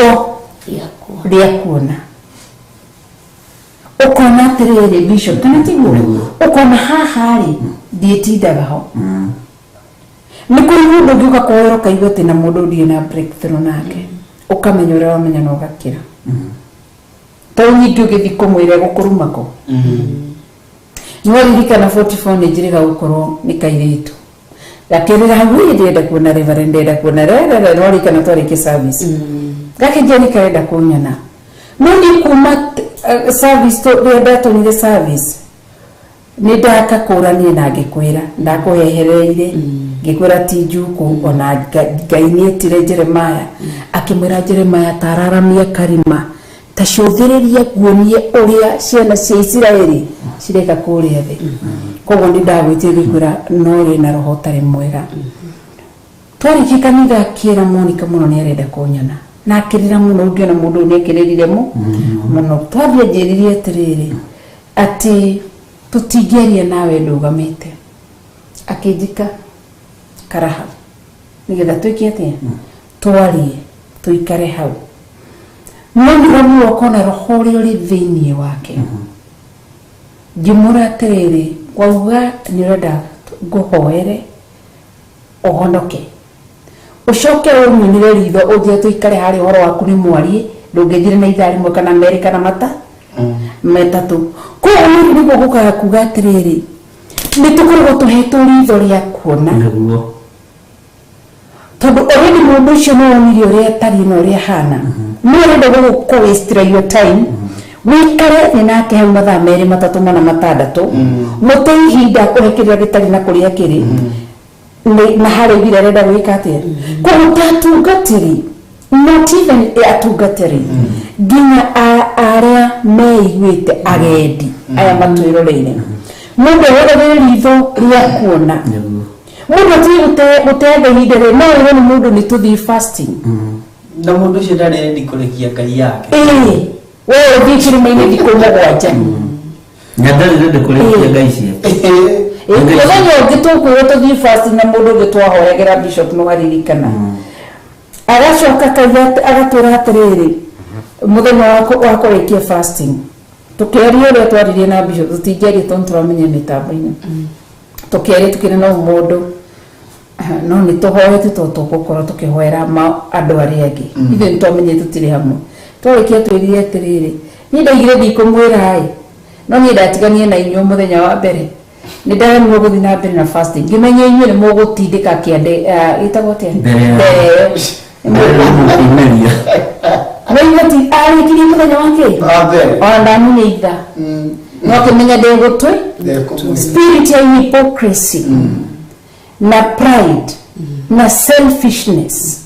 E: Ritho rĩa kuona ũkona atĩrĩrĩ bishop kana tiguo ũkona haha rĩ ndiĩtindaga ho nĩ kũrĩ mũndũ ũngĩ ũka kũhoera ũkaigua atĩ na mũndũ ndirĩ na breakthrough nake ũkamenya ũrĩa wamenya na ũgakĩra tondũ nyingĩ ũgĩthiĩ kũmwĩra gũkũruma kũ nĩwaririkana 44 nĩ njĩrĩga gũkorwo nĩ kairĩtu gakĩrĩra hau "Ĩ, ndĩrenda kuona reverend ndĩrenda kuona rerere nĩwaririkana twarĩkia service gakĩnjia nĩ karenda kũnyona no niĩ kuma service rĩrĩa ndatonyire service nĩ ndakakũranie na ngĩkwĩra ndakũhehereire ngĩkwĩra ti njuku ona Ngai nĩetire Jeremiah akĩmwĩra Jeremiah tararamia karima ta cũthĩrĩria nguonie ũrĩa ciana cia Isiraeli cireka kũrĩa thĩ koguo nĩ ndagwĩtire ngĩkwĩra no ũrĩ na roho ũtarĩ mwega twarĩkia kanitha akĩra Monica mũno nĩ arenda kũnyona na akĩrĩra mũno ũngĩona mũndũ ũyũ nĩ akĩrĩrire mũno twathiĩ anjĩrire atĩrĩrĩ atĩ tũtingĩaria nawe ndũgamĩte akĩnjĩka karaha nĩgetha twĩke atĩa twarie tũikare hau no nĩramua ũkona roho ũrĩa ũrĩ thĩiniĩ wake ngĩmwĩra atĩrĩrĩ wauga nĩ ũrenda ngũhoere ũhonoke ũcoke ũnyunĩre ritho ũnjĩre tũikare harĩa ũhoro waku nĩ mwarie ndũngĩthire na ithaa rĩmwe kana merĩ kana mata metatũ koguo rĩu nĩguo gũkaga kuga atĩrĩrĩ nĩ tũkoragwo tũhetwo ritho rĩa kuona
A: nĩguo
E: tondũ already mũndũ ũcio nĩ wonire ũrĩa atariĩ na ũrĩa ahana no ũrenda gũkũ waste your time wĩikare thĩ nake hau mathaa merĩ matatũ mana matandatũ mũte ihinda kũhe kĩrĩa gĩtarĩ na kũrĩa kĩrĩ na harĩa ugire arenda gwĩka atĩa koguo ta atungatĩri not even atungatĩri nginya arĩa meiguĩte agendi aya matwĩroreire mũndũ ehũthagĩre ritho rĩa kuona
A: nĩguo
E: mũndũ atige gũteanga ihinda rĩ no ĩrwo nĩ mũndũ nĩ tũthiĩ fasting
K: na mũndũ ũcio ndarĩ ready kũrekia ngai yake
E: ĩĩ we ũthiĩ kĩrĩma-inĩ thikũ mũgwanja
A: na ndarĩ ready kũrĩkia ngai ciake
E: Ĩĩ, mũthenya ũngĩ tũkwĩrwo tũthiĩ fasting na mũndũ ũngĩ twahoyagĩra bishop no aririkana agacoka akauga agatwĩra atĩrĩrĩ mũthenya wa kũrĩkia fasting tũkĩaria ũrĩa twaririe na bishop tũtingĩaria tondũ tũramenya mĩtambo-inĩ tũkĩaria tũkĩra no mũndũ no nĩ tũhoete tondũ tũgũkorwo tũkĩhoera andũ arĩa angĩ ithuĩ nĩ twamenye tũtirĩ hamwe twarĩkia twĩrire atĩrĩrĩ niĩ ndaigire ndikũmwĩra ĩ no niĩ ndatiganie na inyuĩ mũthenya wa mbere nĩ ndaremirwo gũthiĩ na mbere na fasting ngĩmenya inyuĩ nĩ mũgũtindĩka kĩande ĩtagwo atĩa
A: Mbere ya-
E: mbere ĩyo
A: Mbere ya
E: Waigua ti arĩkirie mũthenya wa kĩ
H: Wa mbere.
E: ona ndamunya ithaa no akĩmenya ndĩgũtwe spirit ya hypocrisy na pride na selfishness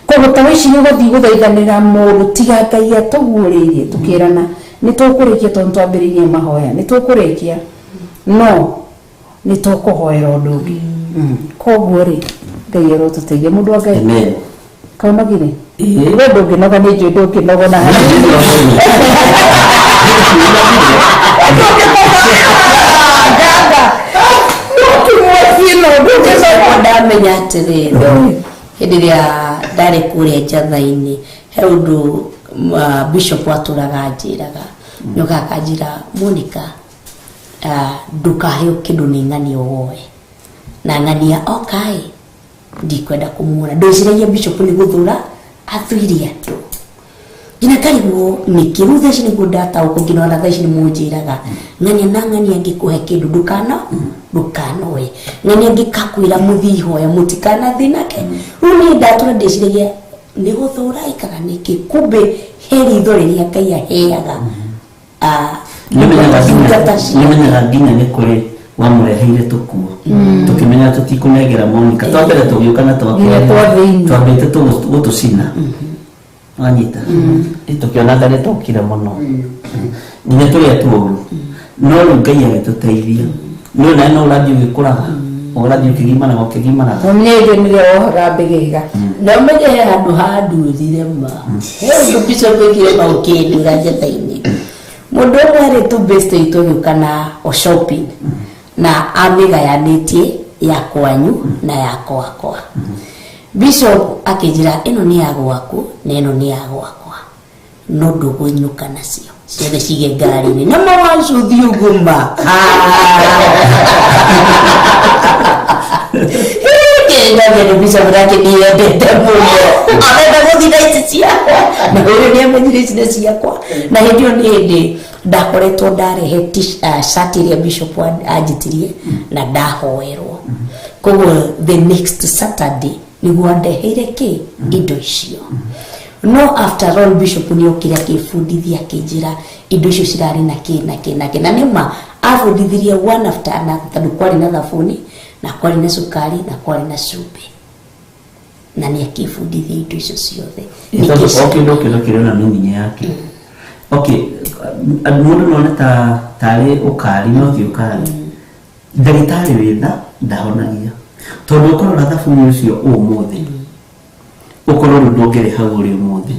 E: koguo ta wĩcirie ũgathiĩ gũthaithanĩra mũndũ tiga ngai atũguũrĩirie tũkĩrana nĩ tũkũrĩkia tondũ twambĩrĩirie mahoya nĩ tũkũrĩkia no nĩ tũkũhoera ũndũ ũngĩ koguo rĩ ngai arotũteithia mũndũ wa ngai
A: Amen.
E: kaunagire
A: Ĩĩ.
E: we ndũngĩnoga nĩ njũĩ ndũngĩnoga na
J: ndamenya atĩrĩrĩ hĩndĩ ĩrĩa ndarĩ kũrĩa njatha-inĩ he ũndũ bishop atũraga anjĩraga nĩokaga akanjĩra Monica ndũkaheo kĩndũ nĩ ng'ania woe na ng'ania okaĩ ndikwenda kũmuona ndwĩciragia bishop nĩ gũthũra athuire andũ nginya ngarigwo nĩkĩ rĩu thaa ici nĩguo ndataũkwo nginya ona thaa ici nĩ mũnjĩraga ng'ania na ng'ania ngĩkũhe kĩndũ ndũkana ndũkanoe ng'ania ngĩkakwĩra mũthiĩ ihoya mũtikanathiĩ nake rĩu niĩ ndatũra ndĩciragia nĩ gũthũra ĩkaga nĩkĩ kumbe he ritho rĩrĩa Ngai aheaga ndungata ciake.
A: nĩmenyaga nginya nĩ kũrĩ wamũreheire tũkuo tũkĩmenya tũtikũnengera Monica twambere tũgĩũka na
E: Nginya twa thĩinĩ.
A: twambĩte gũtũcina wanyita tũkĩona ta nĩ tũkire mũno nginya tũrĩa tuoru no rĩu ngai agĩtũteithia nĩ nawe no ũrathiĩ ũgĩkũraga ũrathiĩ ũkĩgimaraga ũkĩgimaraga
E: mũmenye hĩndĩ nĩrĩo wohaga mbĩgĩga
J: na ũmenye he handũ handurire ma he ũndũ bishop ekire ma ũkĩndura njatha-inĩ mũndũ ũmwe rĩ tu best itũ agĩũka na o shopping na amĩgayanĩtie ya kwanyu na ya kwakwa
F: Bishop akĩnjĩra ĩno nĩ ya gwaku na ĩno nĩ ya gwakwa, no ndũkũinũka nacio ciothe, cige ngari-inĩ na mawacuthi ũguo ma kĩndagĩa nĩ bishop nake nĩendete mũno, arenda gũthiĩ na ici ciakwa, na ũyũ nĩ amenyire ici nĩ ciakwa. Na hĩndĩ ĩyo nĩ hĩndĩ ndakoretwo ndarehe shati ĩrĩa bishop anjĩtirie na ndahoerwo. Koguo the next Saturday nĩguo andeheire kĩ indo icio. No after all, bishop nĩ okire akĩbundithia, akĩnjĩra indo icio cirarĩ na kĩ na kĩ na kĩ, na nĩma abundithirie one after another, tondũ kwarĩ na thabuni na kwarĩ na cukari na kwarĩ na cumbĩ, na nĩ akĩbundithia indo icio ciothe.
A: Tondũ o kĩndũ kĩrĩ na meaning yake. Okay, mũndũ none ta tarĩ ũkari, no ti ũkari. Ndagĩtarĩ wĩ tha ndahonagia, tondũ ũkũrora thabuni ũcio ũmũthĩ, ũkorwo rĩu ndũngĩrĩ hau ũrĩ ũmũthĩ,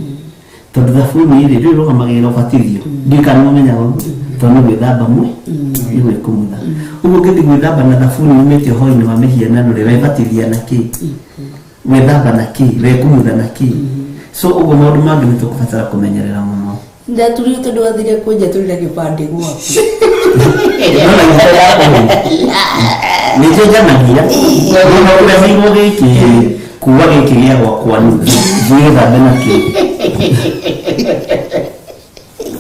A: tondũ thabuni rĩ rĩu rũgamagĩrĩra ũbatithio. Ndiũĩ kana nĩũmenyaga ũguo, tondũ nĩ gwĩthamba mwe, nĩ gwĩkumutha ũguo. Ũngĩthiĩ gwĩthamba na thabuni umĩte ũhoro-inĩ wa mĩhianano rĩ, webatithia na kĩ? Wethamba na kĩ? Wekumutha na kĩ? So ũguo maũndũ mangĩ nĩ tũkũbatara kũmenyerera mũno.
J: Ndaturire tondũ wathire kũnjatũrĩra gĩbandĩ gwaku.
A: Nona ihinda rĩa ũũ nĩ njenjanagia mũno, kũreheirwo gĩkĩ, kuua gĩkĩ gĩa gwakwa nuthu, thiĩ gĩthambe nakĩo.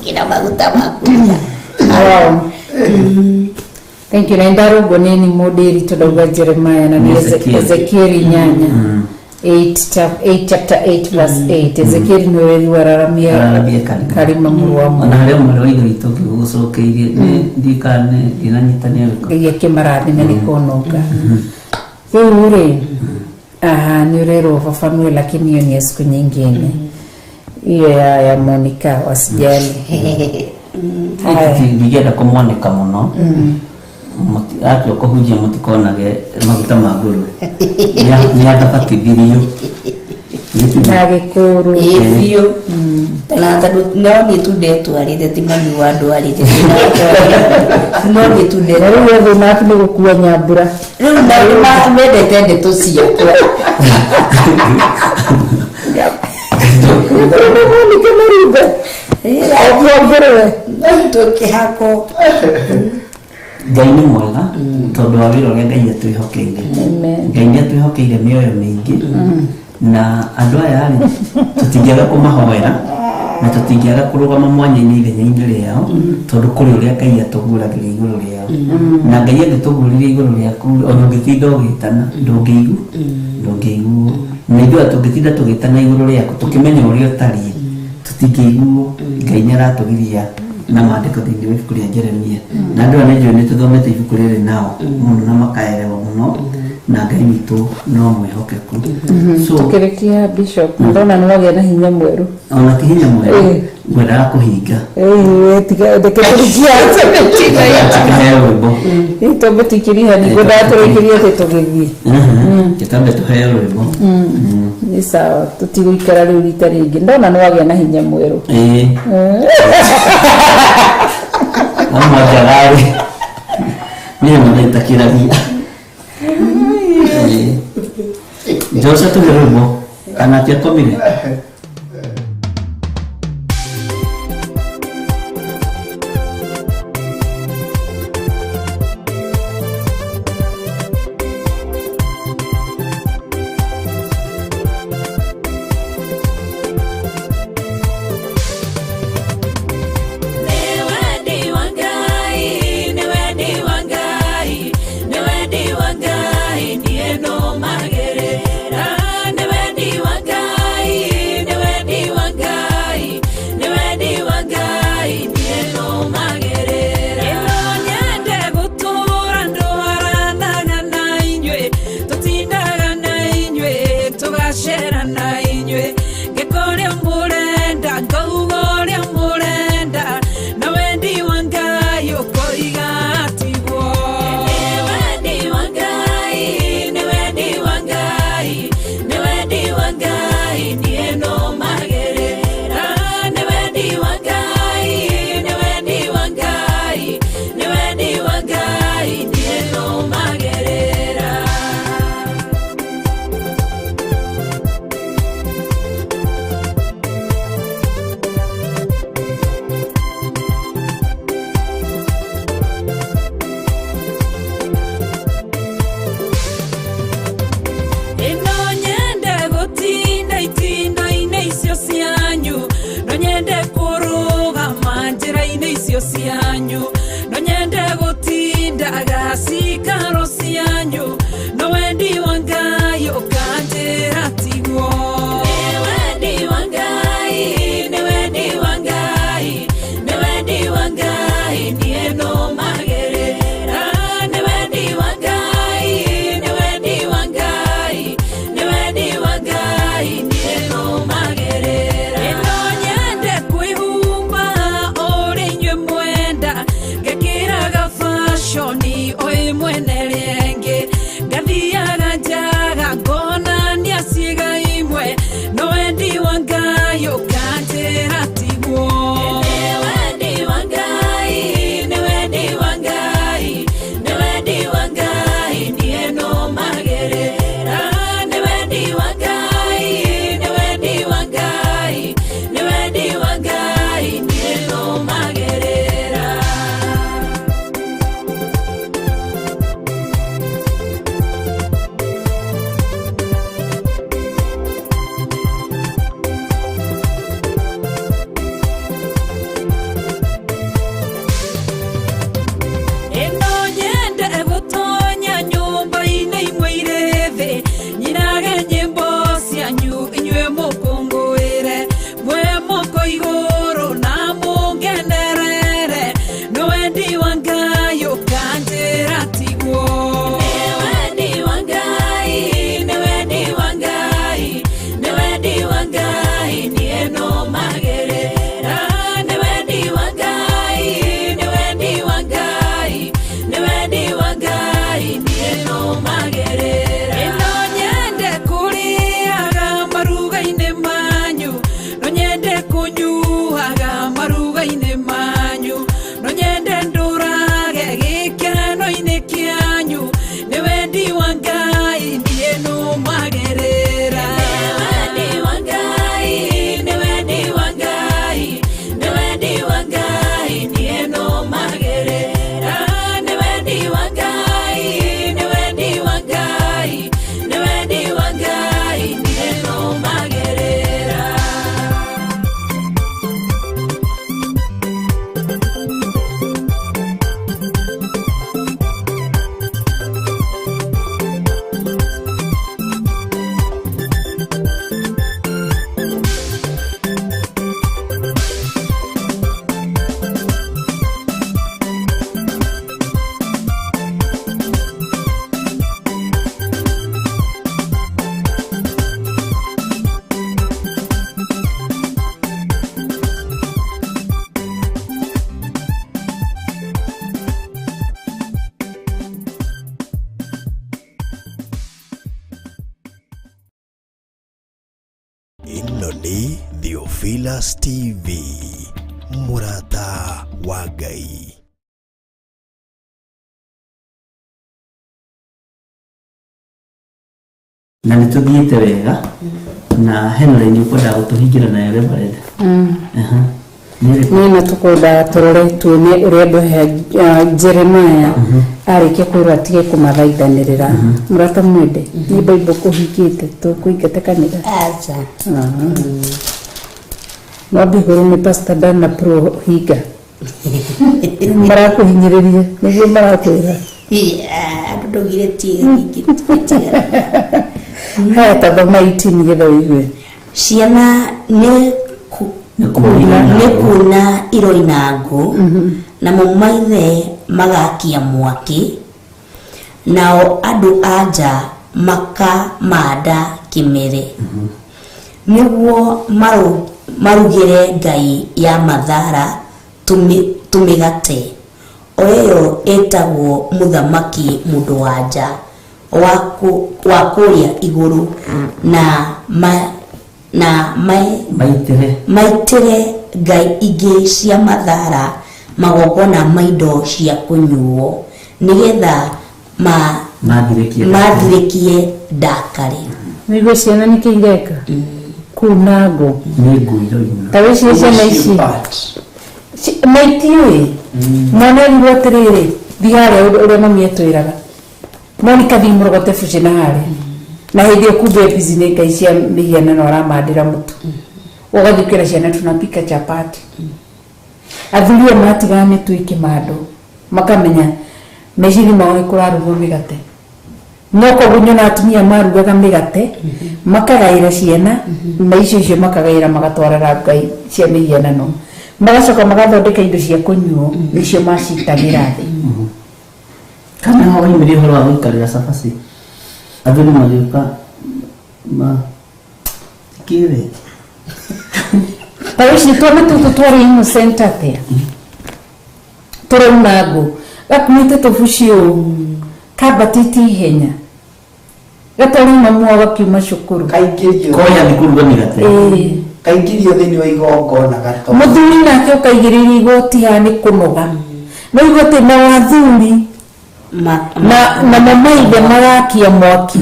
J: Kĩra maguta maku.
E: Wow. Thank you. Na ndarũngwo nĩ ni mũndĩri tondũ auga Jeremiah na nĩ
A: Ezekiel.
E: Ezekiel inyanya 8 8, chapter 8 verse 8. Ezekiel nĩwe rĩu araramia
A: araramia karima.
E: Karima mũrũ wa
A: ona
E: mũndũ.
A: Harĩa mwarĩ wa ithe witũ ngĩgũcokeirie nĩ ndiĩ kana nĩ ndinanyitanĩra wĩko.
E: Ngai akĩmarathime nĩ konoka rĩu rĩ, aha, nĩ ũrerwo fafanue, lakini hiyo ni ya siku nyingine hiyo ya Monica, wasijali. Haya.
A: Ndingĩenda kũmwanĩka mũno. Atua kũhunjia mũtikonage maguta ma ngũrwe. Nĩ athabatithirio.
E: Na gĩkũrũ.
J: Ĩ biũ, na tondũ no niĩ tu ndetwarĩte, ti mami wa ndwarĩte, no niĩ tu
E: Na
J: ndetwarĩte.
E: rĩu we thĩna waku nĩ gũkua nyambura.
J: Rĩu nao nĩ mendete ndeto ciakwa.
E: Monica Marumbe akua ngũrwe.
J: Tũkĩhakwo.
A: Ngai nĩ mwega tondũ wa wĩra ũrĩa Ngai atwĩhokeire.
E: Amen.
A: Ngai nĩ atwĩhokeire mĩoyo mĩingĩ, na andũ aya rĩ, tũtingĩaga kũmahoera na tũtingĩaga kũrũgama mwanya-inĩ ithenya-inĩ rĩao, tondũ kũrĩ ũrĩa Ngai atũguũragĩria igũrũ rĩao. Na Ngai angĩtũguũrĩria igũrũ rĩaku, ona ũngĩtinda ũgĩtana ndũngĩiguo. Na ithuĩ tũngĩtinda tũgĩtana igũrũ rĩaku tũkĩmenya ũrĩa ũtariĩ, tũtingĩiguo. Ngai nĩ aratũgiria na maandĩko thĩinĩ wa ibuku rĩa Jeremia, na andũ aya nĩ njũĩ nĩ tũthomete ibuku rĩrĩ nao mũno na makaerewa mũno, na Ngai witũ no mwĩhokeku. So
E: Tukĩrĩkia, Bishop, ndona nĩ wagĩa na hinya mwerũ.
A: Ona ti hinya mwerũ. Ngwendaga kũhinga.
E: Reke tũrikie.
A: Tũheo rwĩmbo.
E: Twambe tũikĩrie hanini, ngwendaga tũrĩkĩrie atĩ tũgĩthiĩ.
A: Tũtambe tũheo rwĩmbo.
E: Nĩ sawa, tũtigũikara rĩu rita rĩngĩ. Ndona nĩ wagĩa na hinya mwerũ.
A: Ĩĩ, no mwanjagarĩ niĩ mũthaitakĩragia Jose, tũhe rwĩmbo kana atiakomire.
I: Nĩ wendi wa Ngai, nĩ wendi wa Ngai, nĩ wendi wa Ngai, niĩ nũmagĩrĩra. Nĩ wendi wa Ngai, nĩ nyende kũrũgama njĩra-inĩ icio cianyu no nyende gũtindaga cikaro cianyu no wendi wa Ngai ũkanjĩra tiguo nĩ wendi wa Ngai nĩ wendi wa Ngai nĩ wendi wa Ngai niĩ nũmagĩrĩra nĩ wendi wa Ngai nĩ wendi wa Ngai nĩ wendi wa Ngai niĩ nũmagĩrĩra ĩno nyende kwĩhumba ũrĩa inyuĩ mwenda ngekĩraga fashoni o ĩmwe na ĩrĩa ĩngĩ ngathiaga njaga ngonania ciĩga imwe no wendi wa Ngai ũkanjĩra tiguo nĩ wendi wa Ngai nĩ wendi wa Ngai nĩ wendi wa Ngai niĩ nũmagĩrĩra nĩ wendi wa Ngai nĩ wendi wa Ngai nĩ wendi wa Ngai niĩ nũmagĩrĩra. Ĩno nyende gũtonya nyũmba-inĩ imwe irĩ thĩ nyinage nyĩmbo cianyu inyuĩ mũkũngũĩre mwe moko igũrũ na mũngenerere no wendi wa Ngai ũkanjĩra tiguo nĩ wendi wa Ngai nĩ wendi wa Ngai nĩ wendi wa Ngai niĩ nũmagĩrĩra nĩ wendi wa Ngai nĩ wendi wa Ngai nĩ wendi wa Ngai niĩ nũmagĩrĩra ĩno nyende kũrĩaga maruga-inĩ manyu no nyende kũnyuaga maruga-inĩ manyu no nyende ndũrage gĩkeno-inĩ kĩanyu nĩ wendi wa Ngai niĩ nũmagĩrĩra nĩ wendi wa Ngai nĩ wendi wa Ngai nĩ wendi wa Ngai niĩ nũmagĩrĩra nĩ wendi wa Ngai nĩ wendi wa Ngai nĩ wendi wa Ngai niĩ nũmagĩrĩra.
C: Ĩno nĩ Theophilus TV, mũrata wa Ngai.
A: Na nĩ tũthiĩte wega na hena raini ũkwendaga gũtũhingĩra nayo Reverend. Aha. Nĩ ĩrĩkũ?
E: Niĩ na tũkwendaga tũrore tuone ũrĩa andũ aya Jeremiah arĩkia kwĩrwo atige kũmathaithanĩrĩra mũrata mwende nĩ Bible kũhingĩte tũkũingate kanitha.
J: Aca.
E: Mwambe igũrũ nĩ Pastor Dan na Pro hinga marakũhinyĩrĩria nĩguo marakwĩra.
J: Andũ ndũgirĩtie ingĩtigara.
E: Haya tathoma 18 nĩgetha ũigue.
J: Ciana nĩ nĩ kuna iroina ngũ namo maithe magakia mwaki nao andũ a nja makamanda kĩmere nĩguo marugĩre ngai ya mathara tũmĩgate o ĩyo ĩtagwo mũthamaki mũndũ wa nja wa kũrĩa igũrũ na maitĩre ngai ingĩ cia mathara magongona ma indo cia kũnyuo nĩgetha mathirĩkie ndakare.
E: Nĩguo ciana nĩkĩ ireka kuna ngũ
A: nĩ ngũ iroina.
E: Ta wĩcirie ciana ici maitiũĩ mwana erirwo atĩrĩrĩ thiĩ harĩa ũrĩa mami etwĩraga Monica thiĩ mũrogote buci na harĩa na hĩndĩ ĩyo kumbe busy nĩ ngai cia mĩhianano aramandĩra mũtu. Ũgathiĩ ũkera ciana tunapika chapati. Athuri aya matigaga mĩtu ĩkĩmandwo, makamenya meciria mao nĩ kũrarugwo mĩgate. No koguo nyona atumia marugaga mĩgate, makagaĩra ciana, na icio icio makagaĩra magatwarĩra ngai cia mĩhianano. Magacoka magathondeka indo cia kũnyuo, nĩcio macitagĩra thĩ.
A: Kana ho waumire ũhoro wa gũikarĩra cabaci, athuri magĩũka ma kĩwe.
E: Ta ici twana tũtũ twarĩ innocent atĩa, tũrauna ngũ, gakuĩte tũbuci ũũ, kambatĩte ihenya, gatarĩ mamu wao gakiuma cukuru.
G: Kaingĩrio.
A: Koya nĩ kũruga mĩgate.
E: Ĩĩ.
G: Kaingĩrio thĩinĩ wa igongona gato.
E: Mũthuri nake ũkaigĩrĩria igoti haha nĩ kũnoga, no igoti na wathuri na na mamaithe marakia mwaki.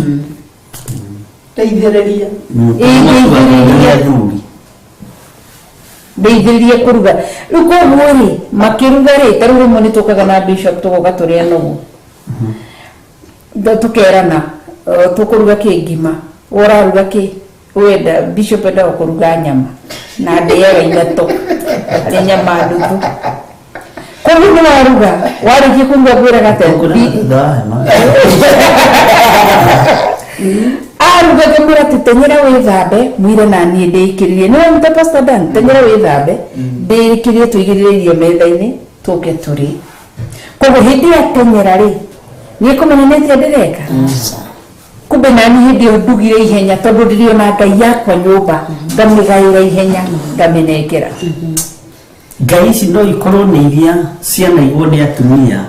G: Teithĩrĩria.
E: Ĩĩ, ndeithĩrĩria.
A: Athuri.
E: Ndeithĩrĩria kũruga. Rĩu koguo rĩ, makĩruga rĩ, ta rĩu rĩmwe nĩ tũkaga na bishop tũgoka tũrĩ anogu, tũkerana tũkũruga kĩ ngima, we ũraruga kĩ, wenda bishop endaga kũruga nyama na ndĩaga ithatũ arĩ nyama nuthu. Koguo nĩ waruga, warĩkia kũruga ngwĩraga atĩa,
A: Thutha wa hema.
E: Aruga ngamwĩra atĩ tenyera wĩthambe, mwĩre na niĩ ndĩikĩrĩrie. Nĩ wanyita Pastor Dan, tenyera wĩthambe, ndĩikĩrĩrie, tũigĩrĩre irio metha-inĩ tũke tũrĩe. Koguo hĩndĩ ĩyo atenyera rĩ, nĩ ekũmenya nĩ atĩa ndĩreka. Kumbe nani hĩndĩ ĩyo ndugire ihenya, tondũ ndĩrĩ ona ngai yakwa nyũmba, ngamĩgaĩra ihenya, ngamĩnengera.
A: Ngai ici no ikorwo nĩ iria cianaigwo nĩ atumia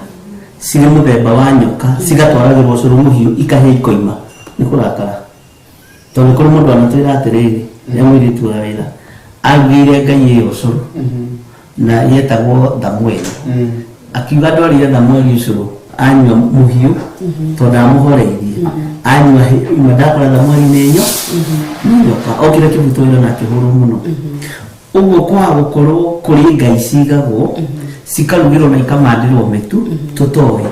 A: cirĩ mũthemba wa nyoka, cigatwaragĩrwo ũcũrũ mũhiũ, ikahĩa ikoima nĩ kũrakara. Tondũ kũrĩ mũndũ anatwĩra atĩrĩrĩ, ya mũirĩtu wa wĩra arugĩire ngai ĩyo ũcũrũ na yetagwo Thamueli, akiuga ndwarire Thamueli ũcũrũ anyua mũhiũ tondũ amũhoreirie anyua ima ndakora Thamueli nĩ nyoka okire kĩbuto wĩra na akĩhũrwo mũno. Ũguo kwaga gũkorwo kũrĩ ngai cigagwo cikarugĩrwo na ikamandĩrwo mĩtu tũtoĩ,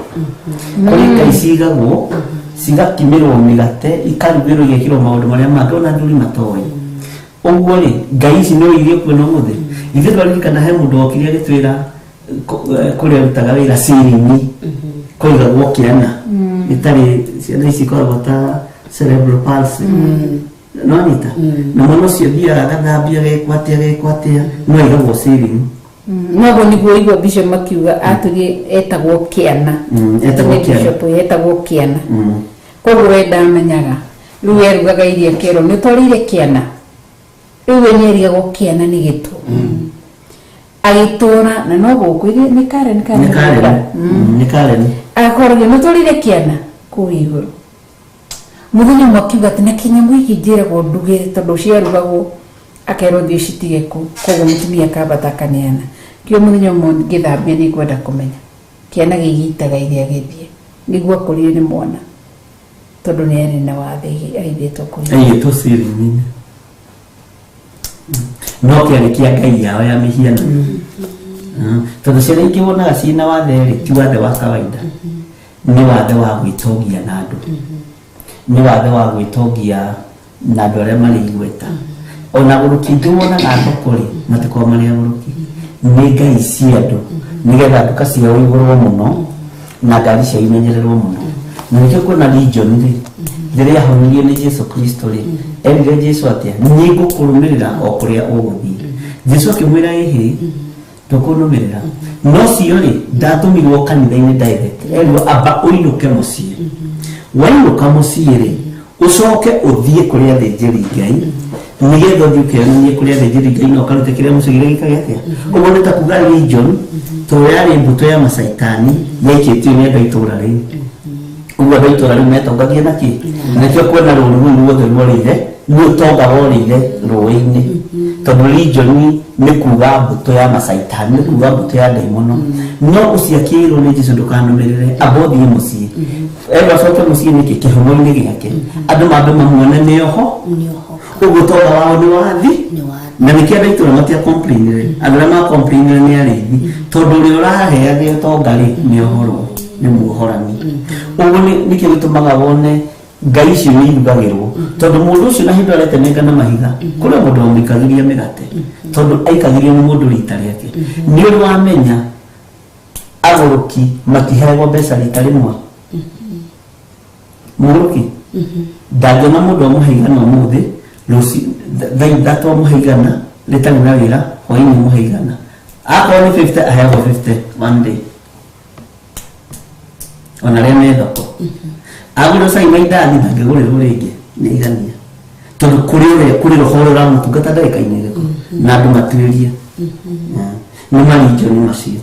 A: kũrĩ ngai cigagwo cigakimĩrwo mĩgate, ikarugĩrwo, igekĩrwo maũndũ marĩa mangĩ ona athuri matoĩ. Ũguo rĩ, ngai ici no irie kuo na ũmũthĩ ithuĩ twaririkana he mũndũ wokire agĩtwĩra kũrĩa arutaga wĩra cirini kũigagwo kĩana ĩtarĩ ciana ici ikoragwo ta cerebral palsy, no nyita na mwana ũcio thiaga agathambia, agekwo atĩa, agekwo atĩa, no aigagwo cirini.
E: Noguo nĩguo igua bishop makiuga atũrie etagwo kĩana.
A: Etagwo
E: Nĩ
A: Kĩana.
E: Bishop etagwo kĩana. Koguo we ndamenyaga, rĩu erugaga irio akerwo nĩ ũtwarĩire kĩana. Rĩu we nĩ erigagwo kĩana nĩ gĩtũ agĩtũra na no gũkũ nĩ Karen. Karen.
A: Nĩ Karen. Nĩ Karen.
E: Agakoragio nĩ ũtwarĩire kĩana kũu igũrũ. Mũthenya ũmwe akiuga atĩ na kĩnyamũ gĩkĩ njĩragwo nduge, tondũ ciarugagwo akerwo thiĩ ũcitige kũu. Koguo mũtumia akambata akaneana kĩo. Mũthenya ũmwe ngĩthambia nĩ ngwenda kũmenya kĩana gĩgĩitaga iria gĩthiĩ nĩguo akũrire nĩ mwana, tondũ nĩ arĩ na wathe aigĩtwo kũu.
A: Aigĩtwo cirini no kĩarĩ kĩa ngai yao ya mĩhianano. Tondũ ciana ingĩ wonaga ciĩna wathe rĩ, ti wathe wa kawaida, nĩ wathe wa gwĩtongia na andũ, nĩ wathe wa gwĩtongia na andũ arĩa marĩ igweta. Ona agũrũki aingĩ wonaga thoko rĩ, matikoragwo marĩ agũrũki, nĩ ngai cia andũ nĩgetha nduka ciao igũrwo mũno na ngari ciao imenyererwo mũno. Na nĩkĩo kuona legion rĩ, rĩrĩa ahonirio nĩ Jesu Kristo rĩ, erire Jesu atĩa? Nĩ ngũkũrũmĩrĩra o kũrĩa ũgũthiĩ. Jesu akĩmwĩra, ĩhĩ, ndũkũnũmĩrĩra. No cio rĩ, ndatũmirwo kanitha-inĩ direct, erirwo amba ũinũke mũciĩ, wainũka mũciĩ rĩ, ũcoke ũthiĩ kũrĩ athĩnjĩri Ngai, nĩgetha ũthiĩ ũkeyonanie kũrĩ athĩnjĩri Ngai na ũkarute kĩrĩa mũcigire gĩkage atĩa. Ũguo nĩ ta kuga legion to yarĩ mbũtũ ya macaitani yaikĩtio nĩ andũ a itũũra rĩu. Ũguo andũ a itũũra rĩu metongagia na kĩ? Nĩkĩo kuona rũũru rũu ruothe ruorĩire nĩ ũtonga worĩire rũĩ-inĩ, tondũ legion nĩ kuga mbũtũ ya macaitani, nĩ kuga mbũtũ ya ndaimono. No ũcio akĩĩrwo nĩ Jesu, ndũkanũmĩrĩre, amba ũthiĩ mũciĩ. Erwo acoke mũciĩ nĩkĩ? Kĩhumo-inĩ gĩake andũ mambe mamuone nĩoho. Ũguo ũtonga wao nĩ wathi, na nĩkĩo andũ a itũũra matia complainire. Andũ arĩa ma complainire nĩ arĩithi, tondũ ũrĩa ũraheage ũtonga rĩ, nĩ ohorwo, nĩ muohorani. Ũguo nĩkĩo gĩtũmaga wone Ngai icio nĩ irugagĩrwo, tondũ mũndũ ũcio na hĩndĩ aretenenga na mahiga, kũrĩ mũndũ wamũikagĩria mĩgate, tondũ aikagĩrio nĩ mũndũ rita rĩake. Nĩ ũrĩ wamenya agũrũki matiheagwo mbeca rita rĩmwe? Mũgũrũki ndangĩona mũndũ amũhe igana ũmũthĩ, rũci thaa 3 amũhe igana rĩtarĩ na wĩra, hwainĩ amũhe igana. Akorwo nĩ 50, aheagwo 50 one day, ona arĩa me thoko. Agũrĩrwo cai na indathi, ndangĩgũrĩrwo rĩngĩ nĩ igania, tondũ kũrĩ ũrĩa kũrĩ roho ũrĩa ũramũtungata ndagĩka-inĩ ĩrĩkũ na andũ matuĩrie nĩ marinjoni macio.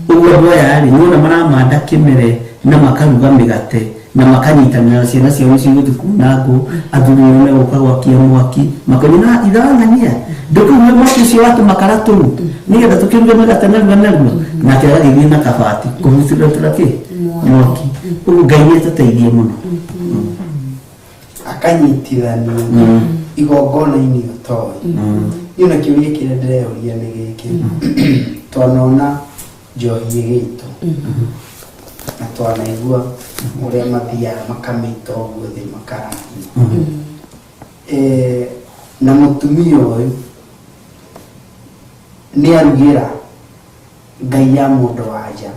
A: Ũguo andũ aya rĩ, nĩwona maramanda kĩmere na makaruga mĩgate na makanyitanĩra na ciana ciao nĩcio igũthiĩ kuna ngũ, athuri nĩo megũka gwakia mwaki, makonia na ithe wa ng'ania, ndũkĩume mwaki ũcio wa tũmakara tũu nĩgetha tũkĩruge mĩgate narua narua, nake agagĩthiĩ na kabati kũhutũra kĩ mwaki. Ũguo Ngai nĩ atũteithie mũno.
G: Akanyitithanio igongona-inĩ ũtoĩ. Niĩ ona kĩũria kĩrĩa ndĩreyũria nĩ gĩkĩ: twanona njohi ĩgĩitwo na twanaigua ũrĩa mathiaga makamĩita ũguo thĩ makarathima. Na mũtumia ũyũ nĩ arugĩra ngai ya mũndũ wa nja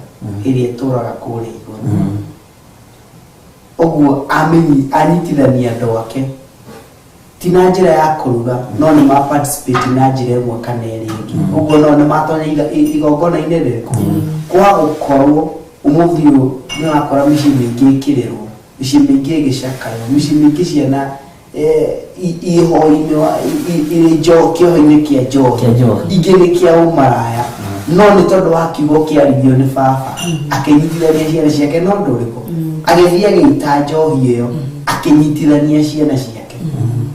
G: ĩrĩa ĩtũraga kũrĩa igũrũ, ũguo anyitithania andũ ake ti na njĩra ya kũruga, no nĩ ma participate na njĩra ĩmwe kana ĩrĩa ĩngĩ. Ũguo no nĩ matonya igongona-inĩ rĩrĩkũ kwa gũkorwo ũmũthĩ ũyũ nĩ ũrakora mĩciĩ mĩingĩ ĩkĩrĩrwo, mĩciĩ mĩingĩ ĩgĩcakaywo, mĩciĩ mĩingĩ ciana ihoinĩ irĩ kĩoho-inĩ kĩa njohi.
A: Kĩa njohi.
G: Ingĩ nĩ kĩa ũmaraya, no nĩ tondũ wa kiugo kĩaririo nĩ baba akĩnyitithania ciana ciake na ũndũ ũrĩkũ, agĩthiĩ agĩita njohi ĩyo, akĩnyitithania ciana ciake,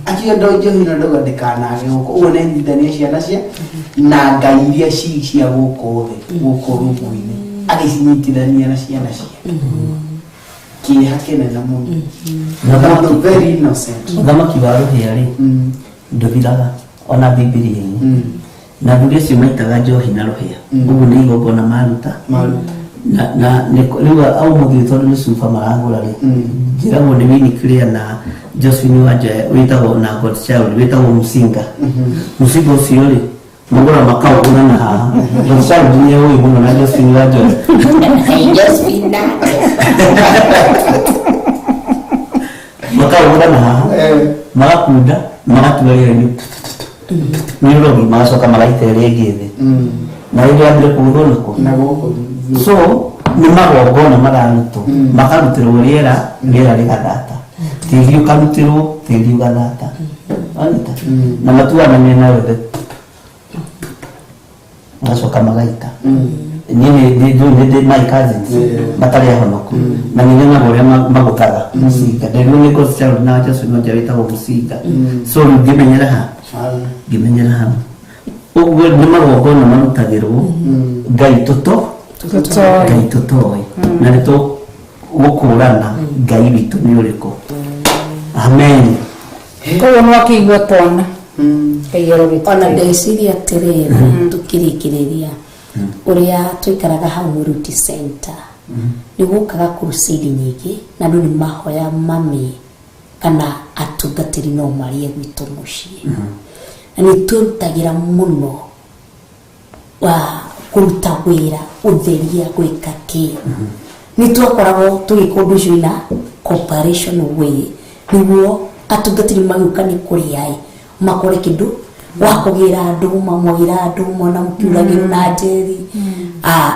G: akiuga ndo njohi ĩno ndauga ndĩkanage gũkũ. Ũguo nĩ anyitithania ciana cia na ngai iria ci cia gũkũ thĩ, gũkũ rungu-inĩ, agĩcinyitithania na ciana ciake. Kĩeha kĩnene mũno na mũndũ very innocent.
A: Ũthamaki wa rũhĩa rĩ, ndũthiraga ona Bibilia-inĩ, na athuri acio maitaga njohi na rũhĩa, ũguo nĩ igongona maruta.
G: Maruta.
A: Na rĩu ũmũthĩ tondũ nĩ cuba maragũra rĩ, njĩragwo nĩ Winnie Clear na Josephine Wanjoya wĩtagwo na Godchild wĩtagwo Musinga. Musinga ũcio rĩ, magũra makaũgũra na haha Godchild nĩ ũĩ mũno na Josephine Wanjoya.
J: Josephine.
A: Makaũgũra na haha, magakunda, magatua rĩera-inĩ nĩ ũrogi, magacoka magaita ĩrĩa ĩngĩ thĩ na rĩrĩa yambire kũgũthwo nako
G: na gũkũ.
A: So nĩ magongona mararutwo, makarutĩrwo rĩera, rĩera rĩgathata, tĩri ũkarutĩrwo, tĩri ũgathata, wanyita, na matuaga na mĩena yothe, magacoka magaita. Niĩ nĩ my cousins matarĩ ahonoku na nĩ nyonaga ũrĩa magũthaga mũcinga. Ndĩrwo nĩ Godchild na Josephine Wanja wĩtagwo mũcinga, so rĩu ngĩmenyera ha ngĩmenyera hau. Ũguo nĩ magongona marutagĩrwo ngai tũto
E: Tũtoĩ.
A: Ngai tũtoĩ, na nĩ tũgũkũrana Ngai witũ nĩ ũrĩkũ. Amen.
E: Koguo nĩ wakĩigua twana Ngai arogĩtũteithia.
F: Ona ndeciria atĩrĩrĩ, tũkĩrĩkĩrĩria ũrĩa tũikaraga hau Mũruti Center, nĩ gũkaga crusade nyingĩ na andũ nĩ mahoya mami kana atungatĩri no marĩe gwitũ mũciĩ, na nĩ twĩrutagĩra mũno wa kũruta wĩra, ũtheria, gwĩka kĩ. Nĩ twakoragwo tũgĩka ũndũ ũcio ina cooperation way, nĩguo atungatĩri magĩũka nĩ kũrĩa ĩ makore kĩndũ wa kũgĩra andũ, mamwagĩra andũ mona mũkiuragĩrwo na njeri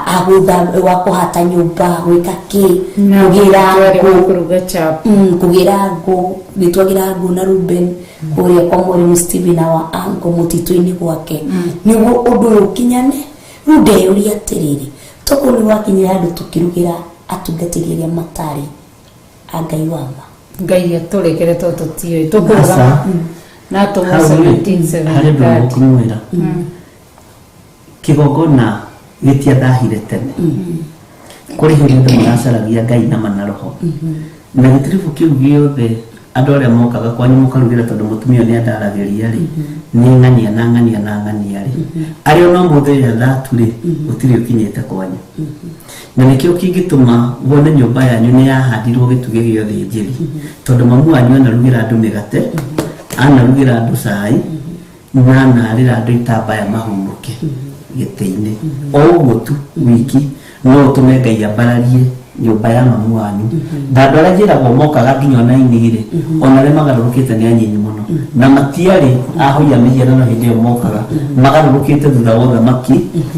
F: agũtha wa kũhata nyũmba, gwĩka kĩ, kũgĩra
E: Twarĩ wa
F: ngũ.
E: Kũruga chapo.
F: Kũgĩra ngũ, nĩ twagĩra ngũ na Ruben kũrĩa kwa mwarimu Steven wa anko mũtitũ-inĩ gwake, nĩguo ũndũ ũyũ ũkinyane. Rĩu ndeyũria atĩrĩrĩ, tokorwo nĩ wakinyire handũ tũkĩrugĩra atungatĩri arĩa matarĩ a Ngai wa ma.
E: Ngai atũrekere tondũ tũtiũĩ tũkũrũgama
A: Aca.
E: na atũmwo
A: Hau rĩ, harĩ ũndũ
E: 17:30.
A: ngũmwĩra, kĩgongona gĩtiathahire tene. Kũrĩ hĩndĩ andũ maracaragia Ngai na manaroho na gĩtiribũ kĩu gĩothe. Andũ arĩa mokaga kwanyu mũkarugĩra tondũ mũtumia nĩ andaragĩria rĩ, nĩ ng'ania na ng'ania na ng'ania rĩ, arĩa ona ũmũthĩ ũrĩa thatu rĩ, gũtirĩ ũkinyĩte kwanyu. Na nĩkĩo kĩngĩtũma wone nyũmba yanyu nĩ yahandirwo gĩtugĩ gĩa ũthĩnjĩri, tondũ mamu wanyu anarugĩra andũ mĩgate, anarugĩra andũ cai, na anarĩra andũ itambaya mahurũke gĩtĩ-inĩ. O ũguo tu wiki no ũtũme Ngai ambararie nyũmba ya mamu wanyu. Na andũ arĩa njĩragwo mokaga nginya ona aini rĩ, ona arĩa magarũrũkĩte nĩ anyinyi mũno, na matiarĩ ahoia mĩhianano hĩndĩ ĩyo mokaga, magarũrũkĩte thutha wa ũthamaki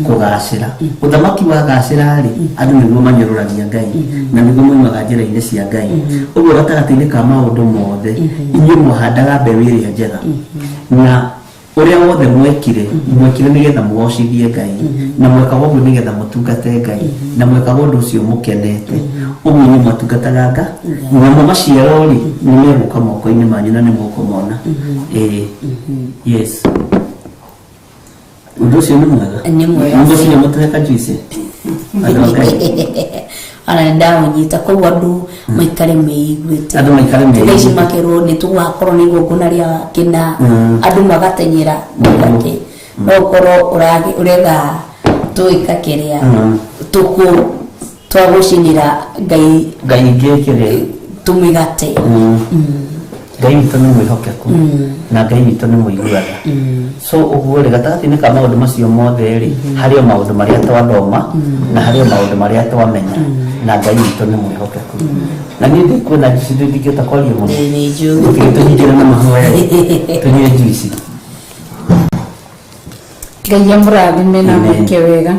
A: kũgacĩra. Ũthamaki wagacĩra rĩ, andũ nĩguo manyũrũragia Ngai, na nĩguo moimaga njĩra-inĩ cia Ngai. Ũguo gatagatĩ-inĩ ka maũndũ mothe, inyuĩ mwahandaga mbeũ ĩrĩa njega, na ũrĩa wothe mwekire, mwekire nĩgetha mũgocithie Ngai, na mwekaga ũguo nĩgetha mũtungate Ngai, na mwekaga ũndũ ũcio mũkenete. Ũguo inyuĩ mwatungataga Ngai, namo maciaro rĩ, nĩ megũka moko-inĩ manyu na nĩ mũkũmona. Ĩĩ, yes, ũndũ ũcio nĩ mwega.
F: Nĩ mwega.
A: Mũgũcinya mũtũhe kajuici andũ a Ngai.
F: Ona nĩ ndaũnyita, koguo andũ maikare meiguĩte.
A: Andũ maikare meiguĩte.
F: Thaa ici makerwo nĩ tũgakorwo nĩ igongona rĩa kĩna, andũ magatenyera gake, no ũkorwo ũretha tũĩka kĩrĩa tũkũ twagũcinĩra Ngai.
A: Ngai ngĩkĩrĩa
F: tũmĩgate.
A: Ngai witũ nĩ mwĩhokeku, na Ngai witũ nĩ mũiguaga. So ũguo rĩ, gatagatĩ-inĩ ka maũndũ macio mothe rĩ, harĩ o maũndũ marĩa twathoma na harĩ o maũndũ marĩa twamenya, na Ngai witũ nĩ mwĩhokeku. Na niĩ ndikuona juici, ndingĩhota kwaria mũno.
F: Nĩ njũĩ.
A: Tũtige tũhingĩre na mahoya tũnyue juici.
E: Ngai amũrathime na amwĩke wega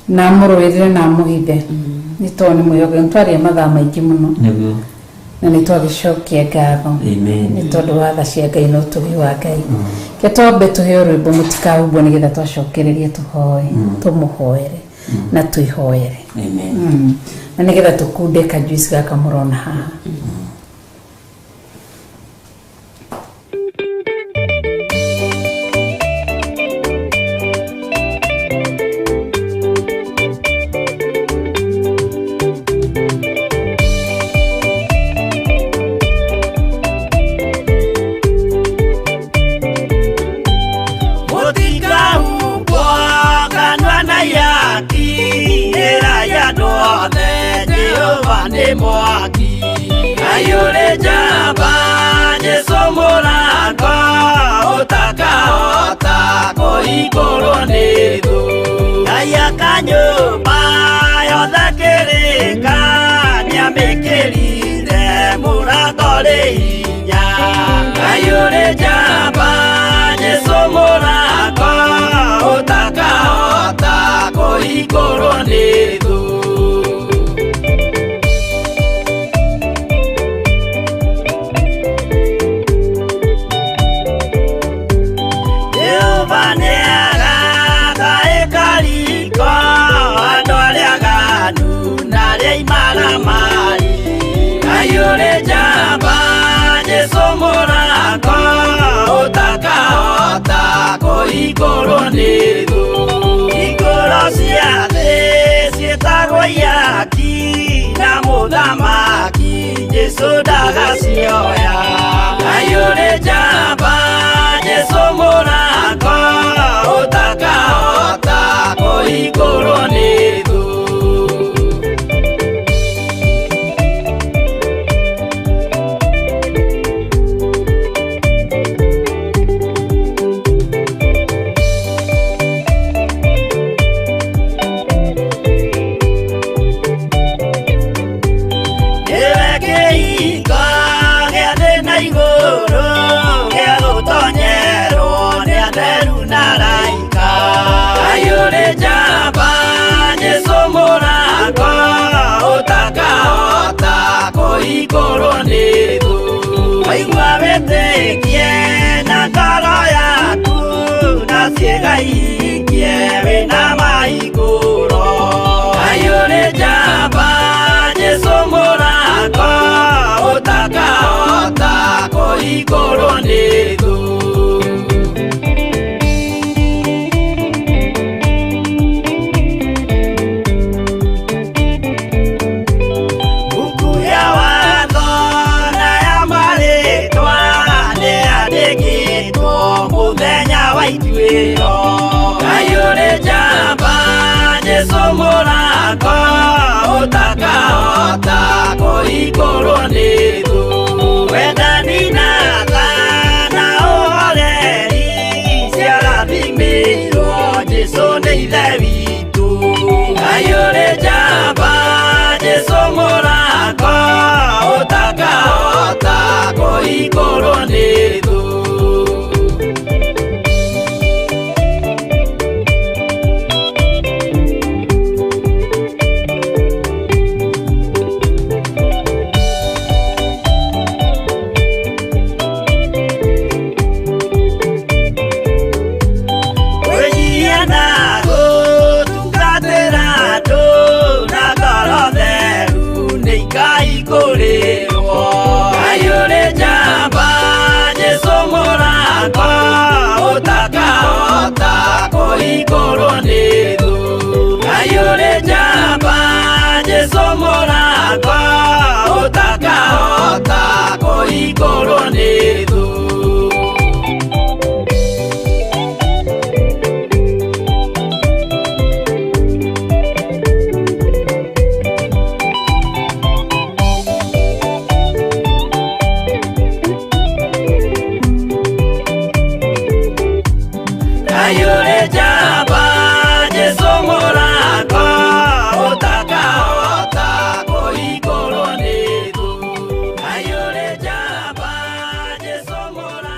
E: na amũrũĩrĩre na amũhithe, nĩ tondũ nĩ mwĩhokeku. Nĩ twaria mathaa maingĩ mũno
A: Nĩguo.
E: na nĩ twagĩcokia ngatho
A: Amen.
E: nĩ tondũ wa tha cia Ngai na ũtugi wa Ngai. Ke twambe tũheo rwĩmbo mũtikahumbwo, nĩgetha twacokereria tũhoe, tũmũhoere na twĩhoere.
A: Amen.
E: Na nĩgetha tũkunde kajuici gaka mũrona haha.
D: Mũtikahumbwo kanua na ihaki, ĩra ya andũ othe Jehova nĩ mwaki. Ngai ũrĩ njamba, Jesũ mũrango, ũtakahota kũhingũrwo nĩ thũ. Ngai aka nyũmba yothe kĩrĩka, nĩamĩkĩrire mũrango rĩ hinya. Ngai ũrĩ njamba, Jesũ mũrango, ũtakahota kũhingũrwo nĩ thũ. Jehova nĩarata ĩkariko, andũ arĩa aganu na arĩa imaramari. Ngai ũrĩ njamba, Jesũ mũrango, ũtakahota kũhingũrwo nĩ thũ. Hingũro cia thĩ ciĩtagwo ihaki, na mũthamaki Jesũ ndagacioya. Ngai ũrĩ njamba, Jesũ mũrango, ũtakahota kũhingũrwo nĩ thũ. Nĩwe kĩhingo gĩa thĩ na igũrũ, gĩa gũtonyerwo nĩ atheru na araika. Ngai ũrĩ njamba, Jesũ mũrango, ũtakahota kũhingũrwo nĩ thũ. Waigua wĩtĩkie na ngoro yaku, na ciĩga ihingie wĩna mahingũro. Ngai ũrĩ njamba, Jesũ mũrango, ũtakahota kũhingũrwo nĩ thũ. Buku ya watho na ya Jesu mũrango ũtakahota kũhingũrwo nĩ thũ. Wendani na tha na ũhoreri ciarathimĩirwo Jesu nĩ ithe witũ. Ngai ũrĩ njamba Jesu mũrango ũtakahota kũhingũrwo nĩ thũ. Kwĩnyihia na gũtungatĩra andũ na ngoro theru nĩ ikaihingũrĩrwo. Ngai ũrĩ njamba Jesu mũrango ũtakahota kũhingũrwo nĩ thũ. Ngai ũrĩ njamba Jesu mũrango ũtakahota kũhingũrwo nĩ thũ. Ngai ũrĩ njamba Jesu mũrango ũtakahota kũhingũrwo nĩ thũ. Ngai ũrĩ njamba Jesu mũrango.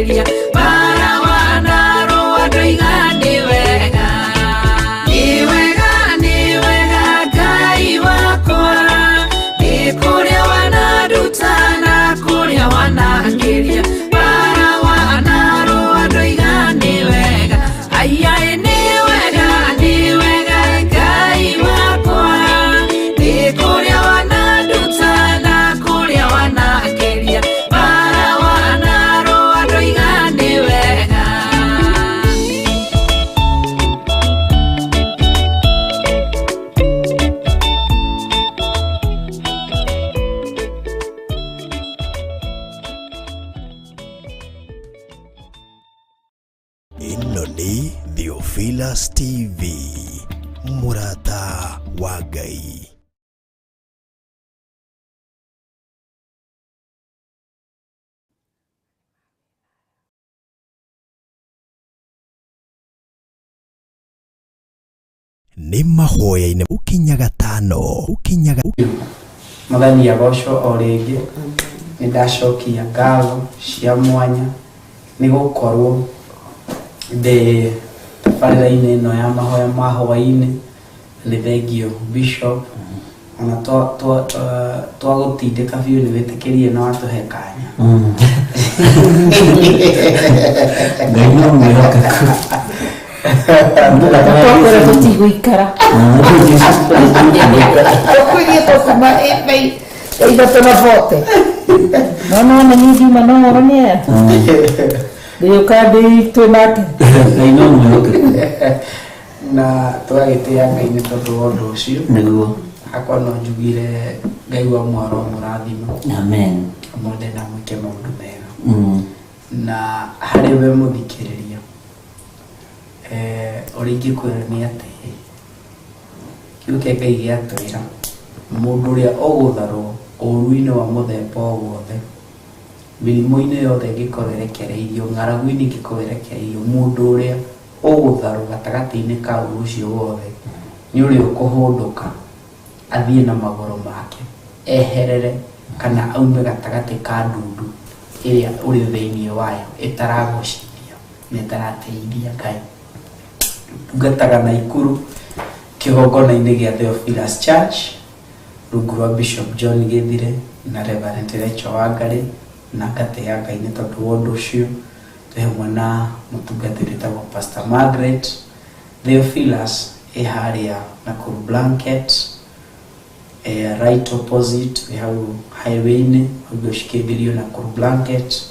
I: wanakĩria bara wanarũa ndoiga nĩ wega nĩ wega nĩ wega Ngai wakwa nĩ kũrĩa wananduta na kũrĩa wanakĩria bara wanarũa ndoiga nĩ wega aiaĩ nĩ wega Ngai wakwa nĩ kũrĩa wananduta na kũrĩa wanakĩria bara wanarũa ndoiga nĩ wega.
C: Ĩno nĩ Theophilus TV, mũrata wa Ngai. Nĩ mahoya-inĩ ũkinya gatano ũkinyaga
G: Mwathani agocwo o rĩngĩ nĩ ndacokia ngatho cia mwanya nĩ gũkorwo ndĩ tabarĩra-inĩ ĩno ya mahoya ma hwaĩ-inĩ. Nĩ thengio Bishop, ona twagũtindĩka biũ nĩ wĩtĩkĩrie na watũhe kanya.
A: Ngai no mwĩhokeku.
E: Twakwĩra tũtigũikara tũkwĩrie tũkuma ithatũ na bote no nona niĩ ngiuma no oro nĩ aya ndĩũka ndĩ twĩ nake.
A: Ngai no mwĩhokeku.
G: Na tũgagĩtĩa Ngai nĩ tondũ wa ũndũ ũcio.
A: Nĩguo.
G: Hakwa no njugire Ngai wa mwaro mũrathima.
A: Amen.
G: Mwende na mwĩke maũndũ mega. Na harĩ we mũthikĩrĩria, ũrĩa ingĩkwĩra nĩ atĩ kiugo kĩa Ngai gĩatwĩra mũndũ ũrĩa ũgũtharwo ũũru-inĩ wa mũthemba o wothe, mĩrimũ-inĩ yothe ĩngĩkorwo ĩrekereirio, ng'aragu-inĩ ĩngĩkorwo ĩrekereirio, mũndũ ũrĩa ũgũtharwo gatagatĩ-inĩ ka ũũru ũcio wothe nĩ ũrĩa ũkũhũndũka athiĩ na magũrũ make eherere kana aume gatagatĩ ka ndundu ĩrĩa ũrĩ thĩinĩ wayo ĩtaragocithia na ĩtarateithia Ngai. Ndungataga Naikuru kĩgongona-inĩ gĩa Theophilus Church rungu rwa Bishop John Gĩthire na Reverend Rachel Wangari, na ngatĩa Ngai nĩ tondũ wa ũndũ ũcio. Twĩ hamwe na mũtungatĩri wĩtagwo Pastor Margaret. Theophilus ĩ harĩa Nakuru Blanket, right opposite wĩ hau highway-inĩ ũguo ũcikĩmbĩrio Nakuru Blanket,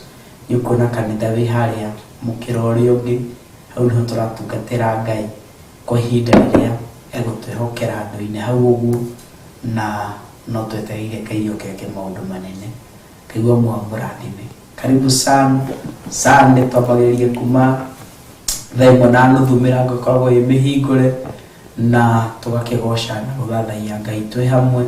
G: nĩ ũkuona kanitha wĩ harĩa mũkĩra ũrĩa ũngĩ. Hau nĩho tũratungatĩra Ngai kwa ihinda rĩrĩa egũtwĩhokera andũ-inĩ hau ũguo, na no twetereire Ngai oke eke maũndũ manene. Ngai wa muoyo mũrathime. Karibu sana. Sunday twambagĩrĩria kuma 1:30 mĩrango ĩkoragwo ĩ mĩhingũre na tũgakĩgoca na gũthathaiya Ngai twĩ hamwe.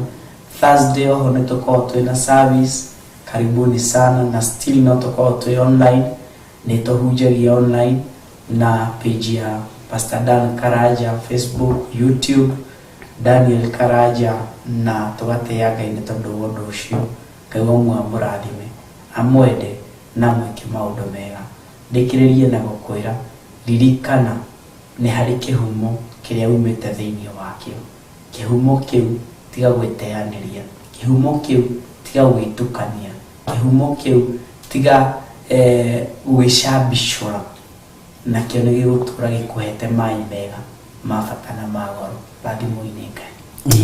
G: Thursday oho nĩ tũkoragwo twĩna service. Karibuni sana, na still no tũkoragwo twĩ online, nĩ tũhunjagia online na page ya Pastor Dan Karaja Facebook, YouTube Daniel Karaja, na tũgatĩa Ngai nĩ tondũ wa ũndũ ũcio. Ngai wa muoyo mũrathime, amwende na mwĩke maũndũ mega. Ndĩkĩrĩrie na gũkwĩra ririkana nĩ harĩ kĩhumo kĩrĩa umĩte thĩinĩ wakĩo. Kĩhumo kĩu tiga gwĩteanĩria, kĩhumo kĩu tiga gwĩtukania, kĩhumo kĩu tiga gwĩcambicũra, nakĩo nĩ gĩgũtũra gĩkũhete maĩ mega ma bata na ma goro. Rathimwo-inĩ Ngai.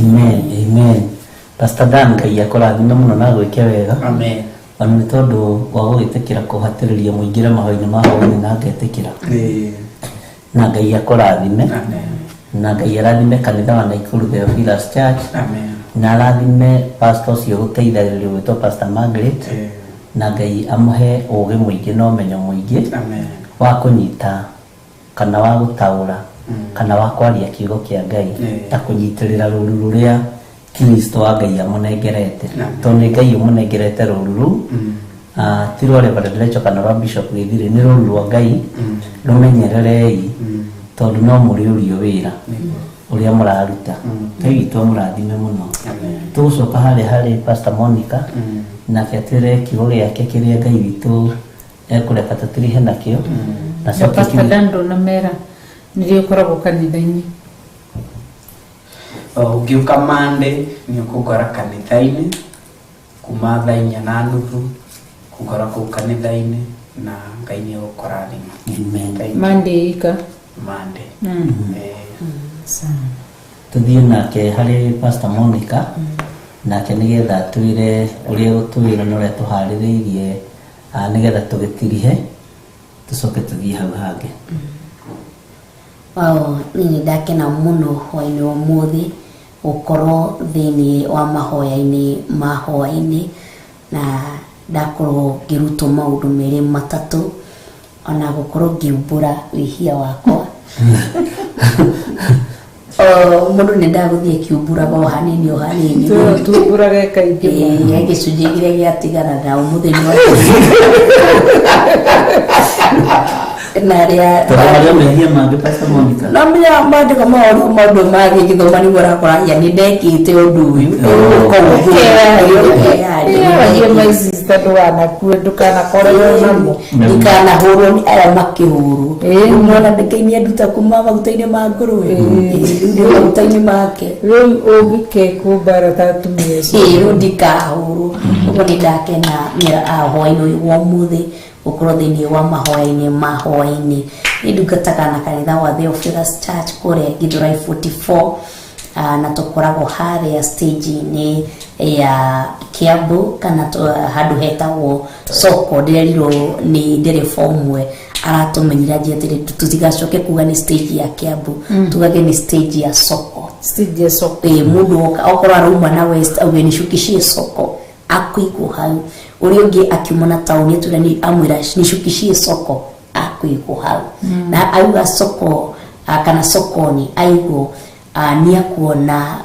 A: Amen, amen. Pastor Dan, Ngai akũrathime mũno na gwĩke wega.
G: Amen.
A: Ona nĩ tondũ wa gũgĩtĩkĩra kũhatĩrĩria mũingĩre mahoya-inĩ ma hwaĩ-inĩ na ngetĩkĩra. Na Ngai akũrathime.
G: Amen.
A: Na Ngai arathime kanitha wa Nakuru Theophilus Church.
G: Amen.
A: Na arathime pastor ũcio gũteithagĩrĩria gwĩtwo Pastor Margaret. Na Ngai amũhe ũũgĩ mũingĩ na ũmenyo mũingĩ.
G: Amen.
A: Wa kũnyita kana wa gũtaũra kana wa kwaria kiugo kĩa Ngai na kũnyitĩrĩra rũru rũrĩa Kristo wa Ngai amũnengerete. Tondũ nĩ Ngai ũmũnengerete rũru rũu, ti rwa Reverend Rachel kana rwa Bishop Gĩthire, nĩ rũru rwa Ngai. Rũmenyererei tondũ no mũrĩũrio wĩra ũrĩa mũraruta. Ngai witũ amũrathime mũno. Tũgũcoka harĩa harĩ Pastor Monica, nake atwĩre kiugo gĩake kĩrĩa Ngai witũ Ekũreka tũtirihe nakĩo na
E: Na
A: coke
E: Pastor
A: kiuge
E: Dan ndũnamera nĩrĩo ũkoragwo kanitha-inĩ.
G: Ũngĩũka Monday nĩ ũkũngora kanitha-inĩ kuma thaa 4:30 kũngora kũu kanitha-inĩ na Ngai nĩ egũkũrathima.
A: Amen.
G: Thank you.
E: Monday ika.
G: Monday.
E: Sawa.
A: Tuthiĩ nake harĩ Pastor Monica nake nĩgetha atwĩre ũrĩa gũtwĩra na ũrĩa tũharĩrĩirie nĩgetha tũgĩtirihe tũcoke tũthiĩ hau hangĩ.
F: Wow, niĩ ndakena mũno hwainĩ wa ũmũthĩ gũkorwo thĩinĩ wa mahoya-inĩ ma hwainĩ na ndakorwo ngĩrutwo maũndũ merĩ matatũ ona gũkorwo ngĩumbũra wĩhia wakwa. Mũndũ nĩ ndagũthiĩ akiumbũraga o hanini o hanini.
E: Tumbũrage kaingĩ.
F: Ĩĩ, gĩcunjĩ kĩrĩa gĩatigara na ũmũthĩ nĩ na arĩa
A: Tondũ harĩa mehia mangĩ Pastor Monica.
J: No menya maandĩko maũndũ maũndũ mangĩ ngĩthoma nĩguo ũrakora ya nĩ ndekĩte ũndũ ũyũ.
E: Ũkeyaria my sister ndũganakue ndũkanakorerwo namo.
J: Ndikanahũrwo nĩ aya makĩhũrwo.
E: Ĩĩ.
J: Mwana Ngai nĩ anduta kuma maguta-inĩ ma ngũrwe. Ĩĩ, rĩu ndĩ maguta-inĩ make.
E: Rĩu ũngĩkekwo mbara ta atumia acio.
F: Ĩĩ, rĩu ndikahũrwo. Ũguo nĩ ndakena hwainĩ ũyũ wa ũmũthĩ gũkorwo thĩinĩ wa mahoya-inĩ ma hwainĩ. Nĩ ndungataga na kanitha wa Theophilus Church kũrĩa Githurai 44 na tũkoragwo harĩa stage-inĩ ya Kiambu kana handũ hetagwo soko. Ndĩrerirwo nĩ ndereba ũmwe aratũmenyire anjĩra atĩrĩ tũtigacoke kuga nĩ stage ya Kiambu, tugage nĩ stage ya soko.
E: Stage ya soko.
F: Ĩĩ, mũndũ oka okorwo arauma na west auge nicukishie soko akuigwo hau. Ũrĩa ũngĩ akiuma na taũni atwĩra nĩ amwĩra nicukishie soko akuigwo hau. Na auga soko kana sokoni aigwo nĩ akuona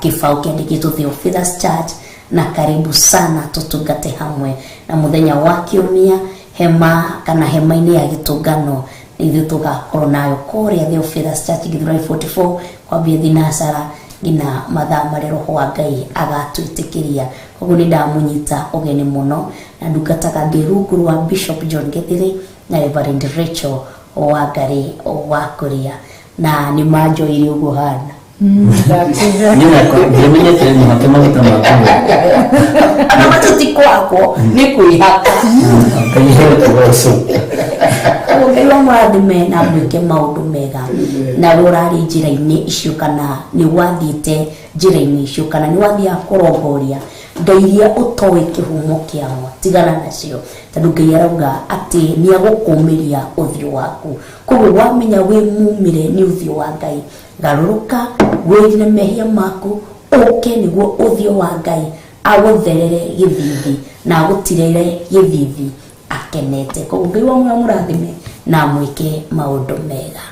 F: kĩbaũ kĩandĩkĩtwo Theophilus Church na karibu sana tũtungate hamwe. Na mũthenya wa kiumia hema kana hema-inĩ ya gĩtũngano ithuĩ tũgakorwo nayo kũrĩa Theophilus Church Githurai 44 kwambia thinacara nginya mathaa marĩa roho wa Ngai agatwĩtĩkĩria. Koguo nĩ ndamũnyita ũgeni mũno na ndungataga ndĩ rungu rwa Bishop John Githiri na Reverend Rachel Wangari wa Kuria na nĩ manjoire ũguo hana.
A: Niĩ nakwa ndiamenyete mũhake maguta ma ngũrwe.
J: Ona macio ti kwakwo nĩ kwĩhaka.
A: Ngai iheo tũgocwo.
F: Koguo Ngai amũrathime na amwĩke maũndũ mega. Na we ũrarĩ njĩra-inĩ icio kana nĩ wathiĩte njĩra-inĩ icio kana nĩ wathiaga kũrongoria ngai iria ũtoĩ kĩhumo kĩao, tigana nacio tondũ Ngai arauga atĩ nĩ agũkũmĩria ũthiũ waku. Koguo wamenya wĩ mumĩre nĩ ũthiũ wa Ngai, garũrũka wĩrire mehia maku ũke nĩguo ũthiũ wa Ngai agũtherere gĩthithi na agũtirĩre gĩthithi akenete. Koguo Ngai wa mũrathime na amwĩke maũndũ mega.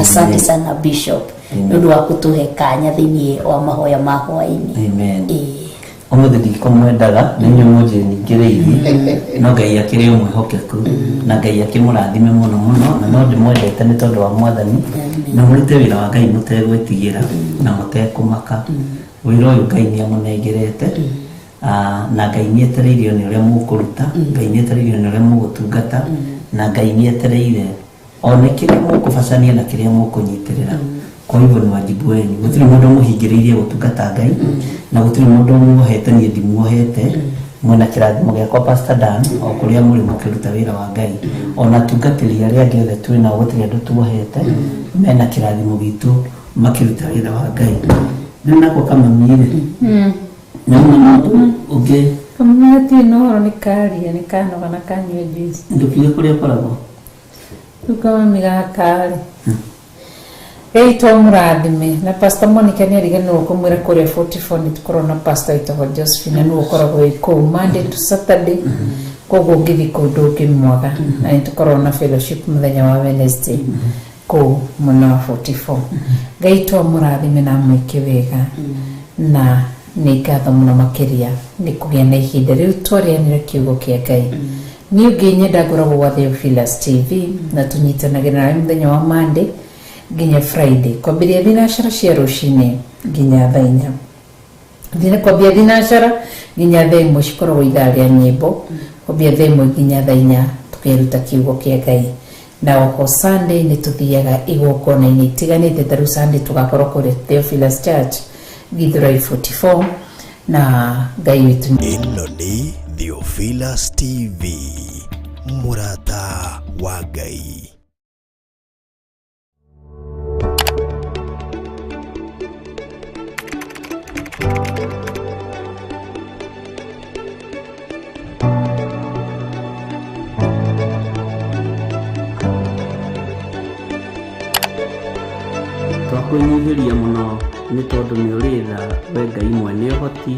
F: Asante sana Bishop nĩ ũndũ wa kũtũhe kanya thĩinĩ wa mahoya ma hwainĩ.
A: Amen.
F: Ĩĩ.
A: Ũmũthĩ ndikũmwendaga nĩ inyuĩ mũnjĩningĩrĩirie no Ngai akĩrĩ o mwĩhokeku na Ngai akĩmũrathime mũno mũno na no ndĩmwendete nĩ tondũ wa Mwathani na mũrute wĩra wa Ngai mũtegwĩtigĩra na mũtekũmaka. Wĩra ũyũ Ngai nĩ amũnengerete na Ngai nĩ etereirio nĩ ũrĩa mũkũruta, Ngai nĩ etereirio nĩ ũrĩa mũgũtungata na Ngai nĩ etereire o nĩ kĩrĩa mũkũbacania na kĩrĩa mũkũnyitĩrĩra. Kwa hivyo ni wajibu wenu. Gũtirĩ mũndũ mũhingĩrĩirie gũtungata Ngai na gũtirĩ mũndũ muohete, niĩ ndimuohete. Mwĩna kĩrathimo gĩakwa Pastor Dan o kũrĩa mũrĩ mũkĩruta wĩra wa Ngai. Ona atungatĩri arĩa angĩ othe twĩ nao gũtirĩ andũ tuohete, mena kĩrathimo gitũ makĩruta wĩra wa Ngai. Rĩu nako kamami-rĩ, nĩ uma mũndũ ũngĩ
E: Kamami hatirĩ na ũhoro nĩ karia nĩ kanoga na kanyua juice.
A: Ndũkiuge kũrĩa ũkoragwo.
E: Rĩu kamami gaka-rĩ Ngai twamũrathime na Pastor Monica nĩ ariganĩrwo kũmwĩra kũrĩa 44 nĩ tũkoragwo na Pastor wĩtagwo Josephine na nĩwe ũkoragwo wĩ kũu Monday to Saturday koguo ũngĩthiĩ kũu ndũngĩmwaga na nĩ tũkoragwo na fellowship mũthenya wa Wednesday kũu mwena wa 44. Ngai twamũrathime na amwĩke wega na nĩ ngatho mũno makĩria nĩ kũgĩa na ihinda rĩu twarĩanĩra kiugo kĩa Ngai. Niĩ ũngĩnyenda ngoragwo gwa Theophilus TV na tũnyitanagĩra nawe mũthenya wa Monday nginya Friday kwambĩrĩria thinacara cia rũcinĩ nginya thaa inya. Kwambia thinacara nginya thaa ĩmwe cikoragwo ithaa rĩa nyĩmbo, kwambia thaa ĩmwe nginya thaa inya Tũkeruta kiugo kĩa Ngai. Na oho Sunday nĩ tũthiaga igongona-inĩ itiganĩte, ta rĩu Sunday tũgakorwo kũrĩa Theophilus Church, Githurai 44, na Ngai witũ.
C: Ĩno nĩ Theophilus TV, mũrata wa Ngai.
A: Twakwĩnyihĩria mũno nĩ tondũ nĩ ũrĩ tha, we Ngai mwene ũhoti.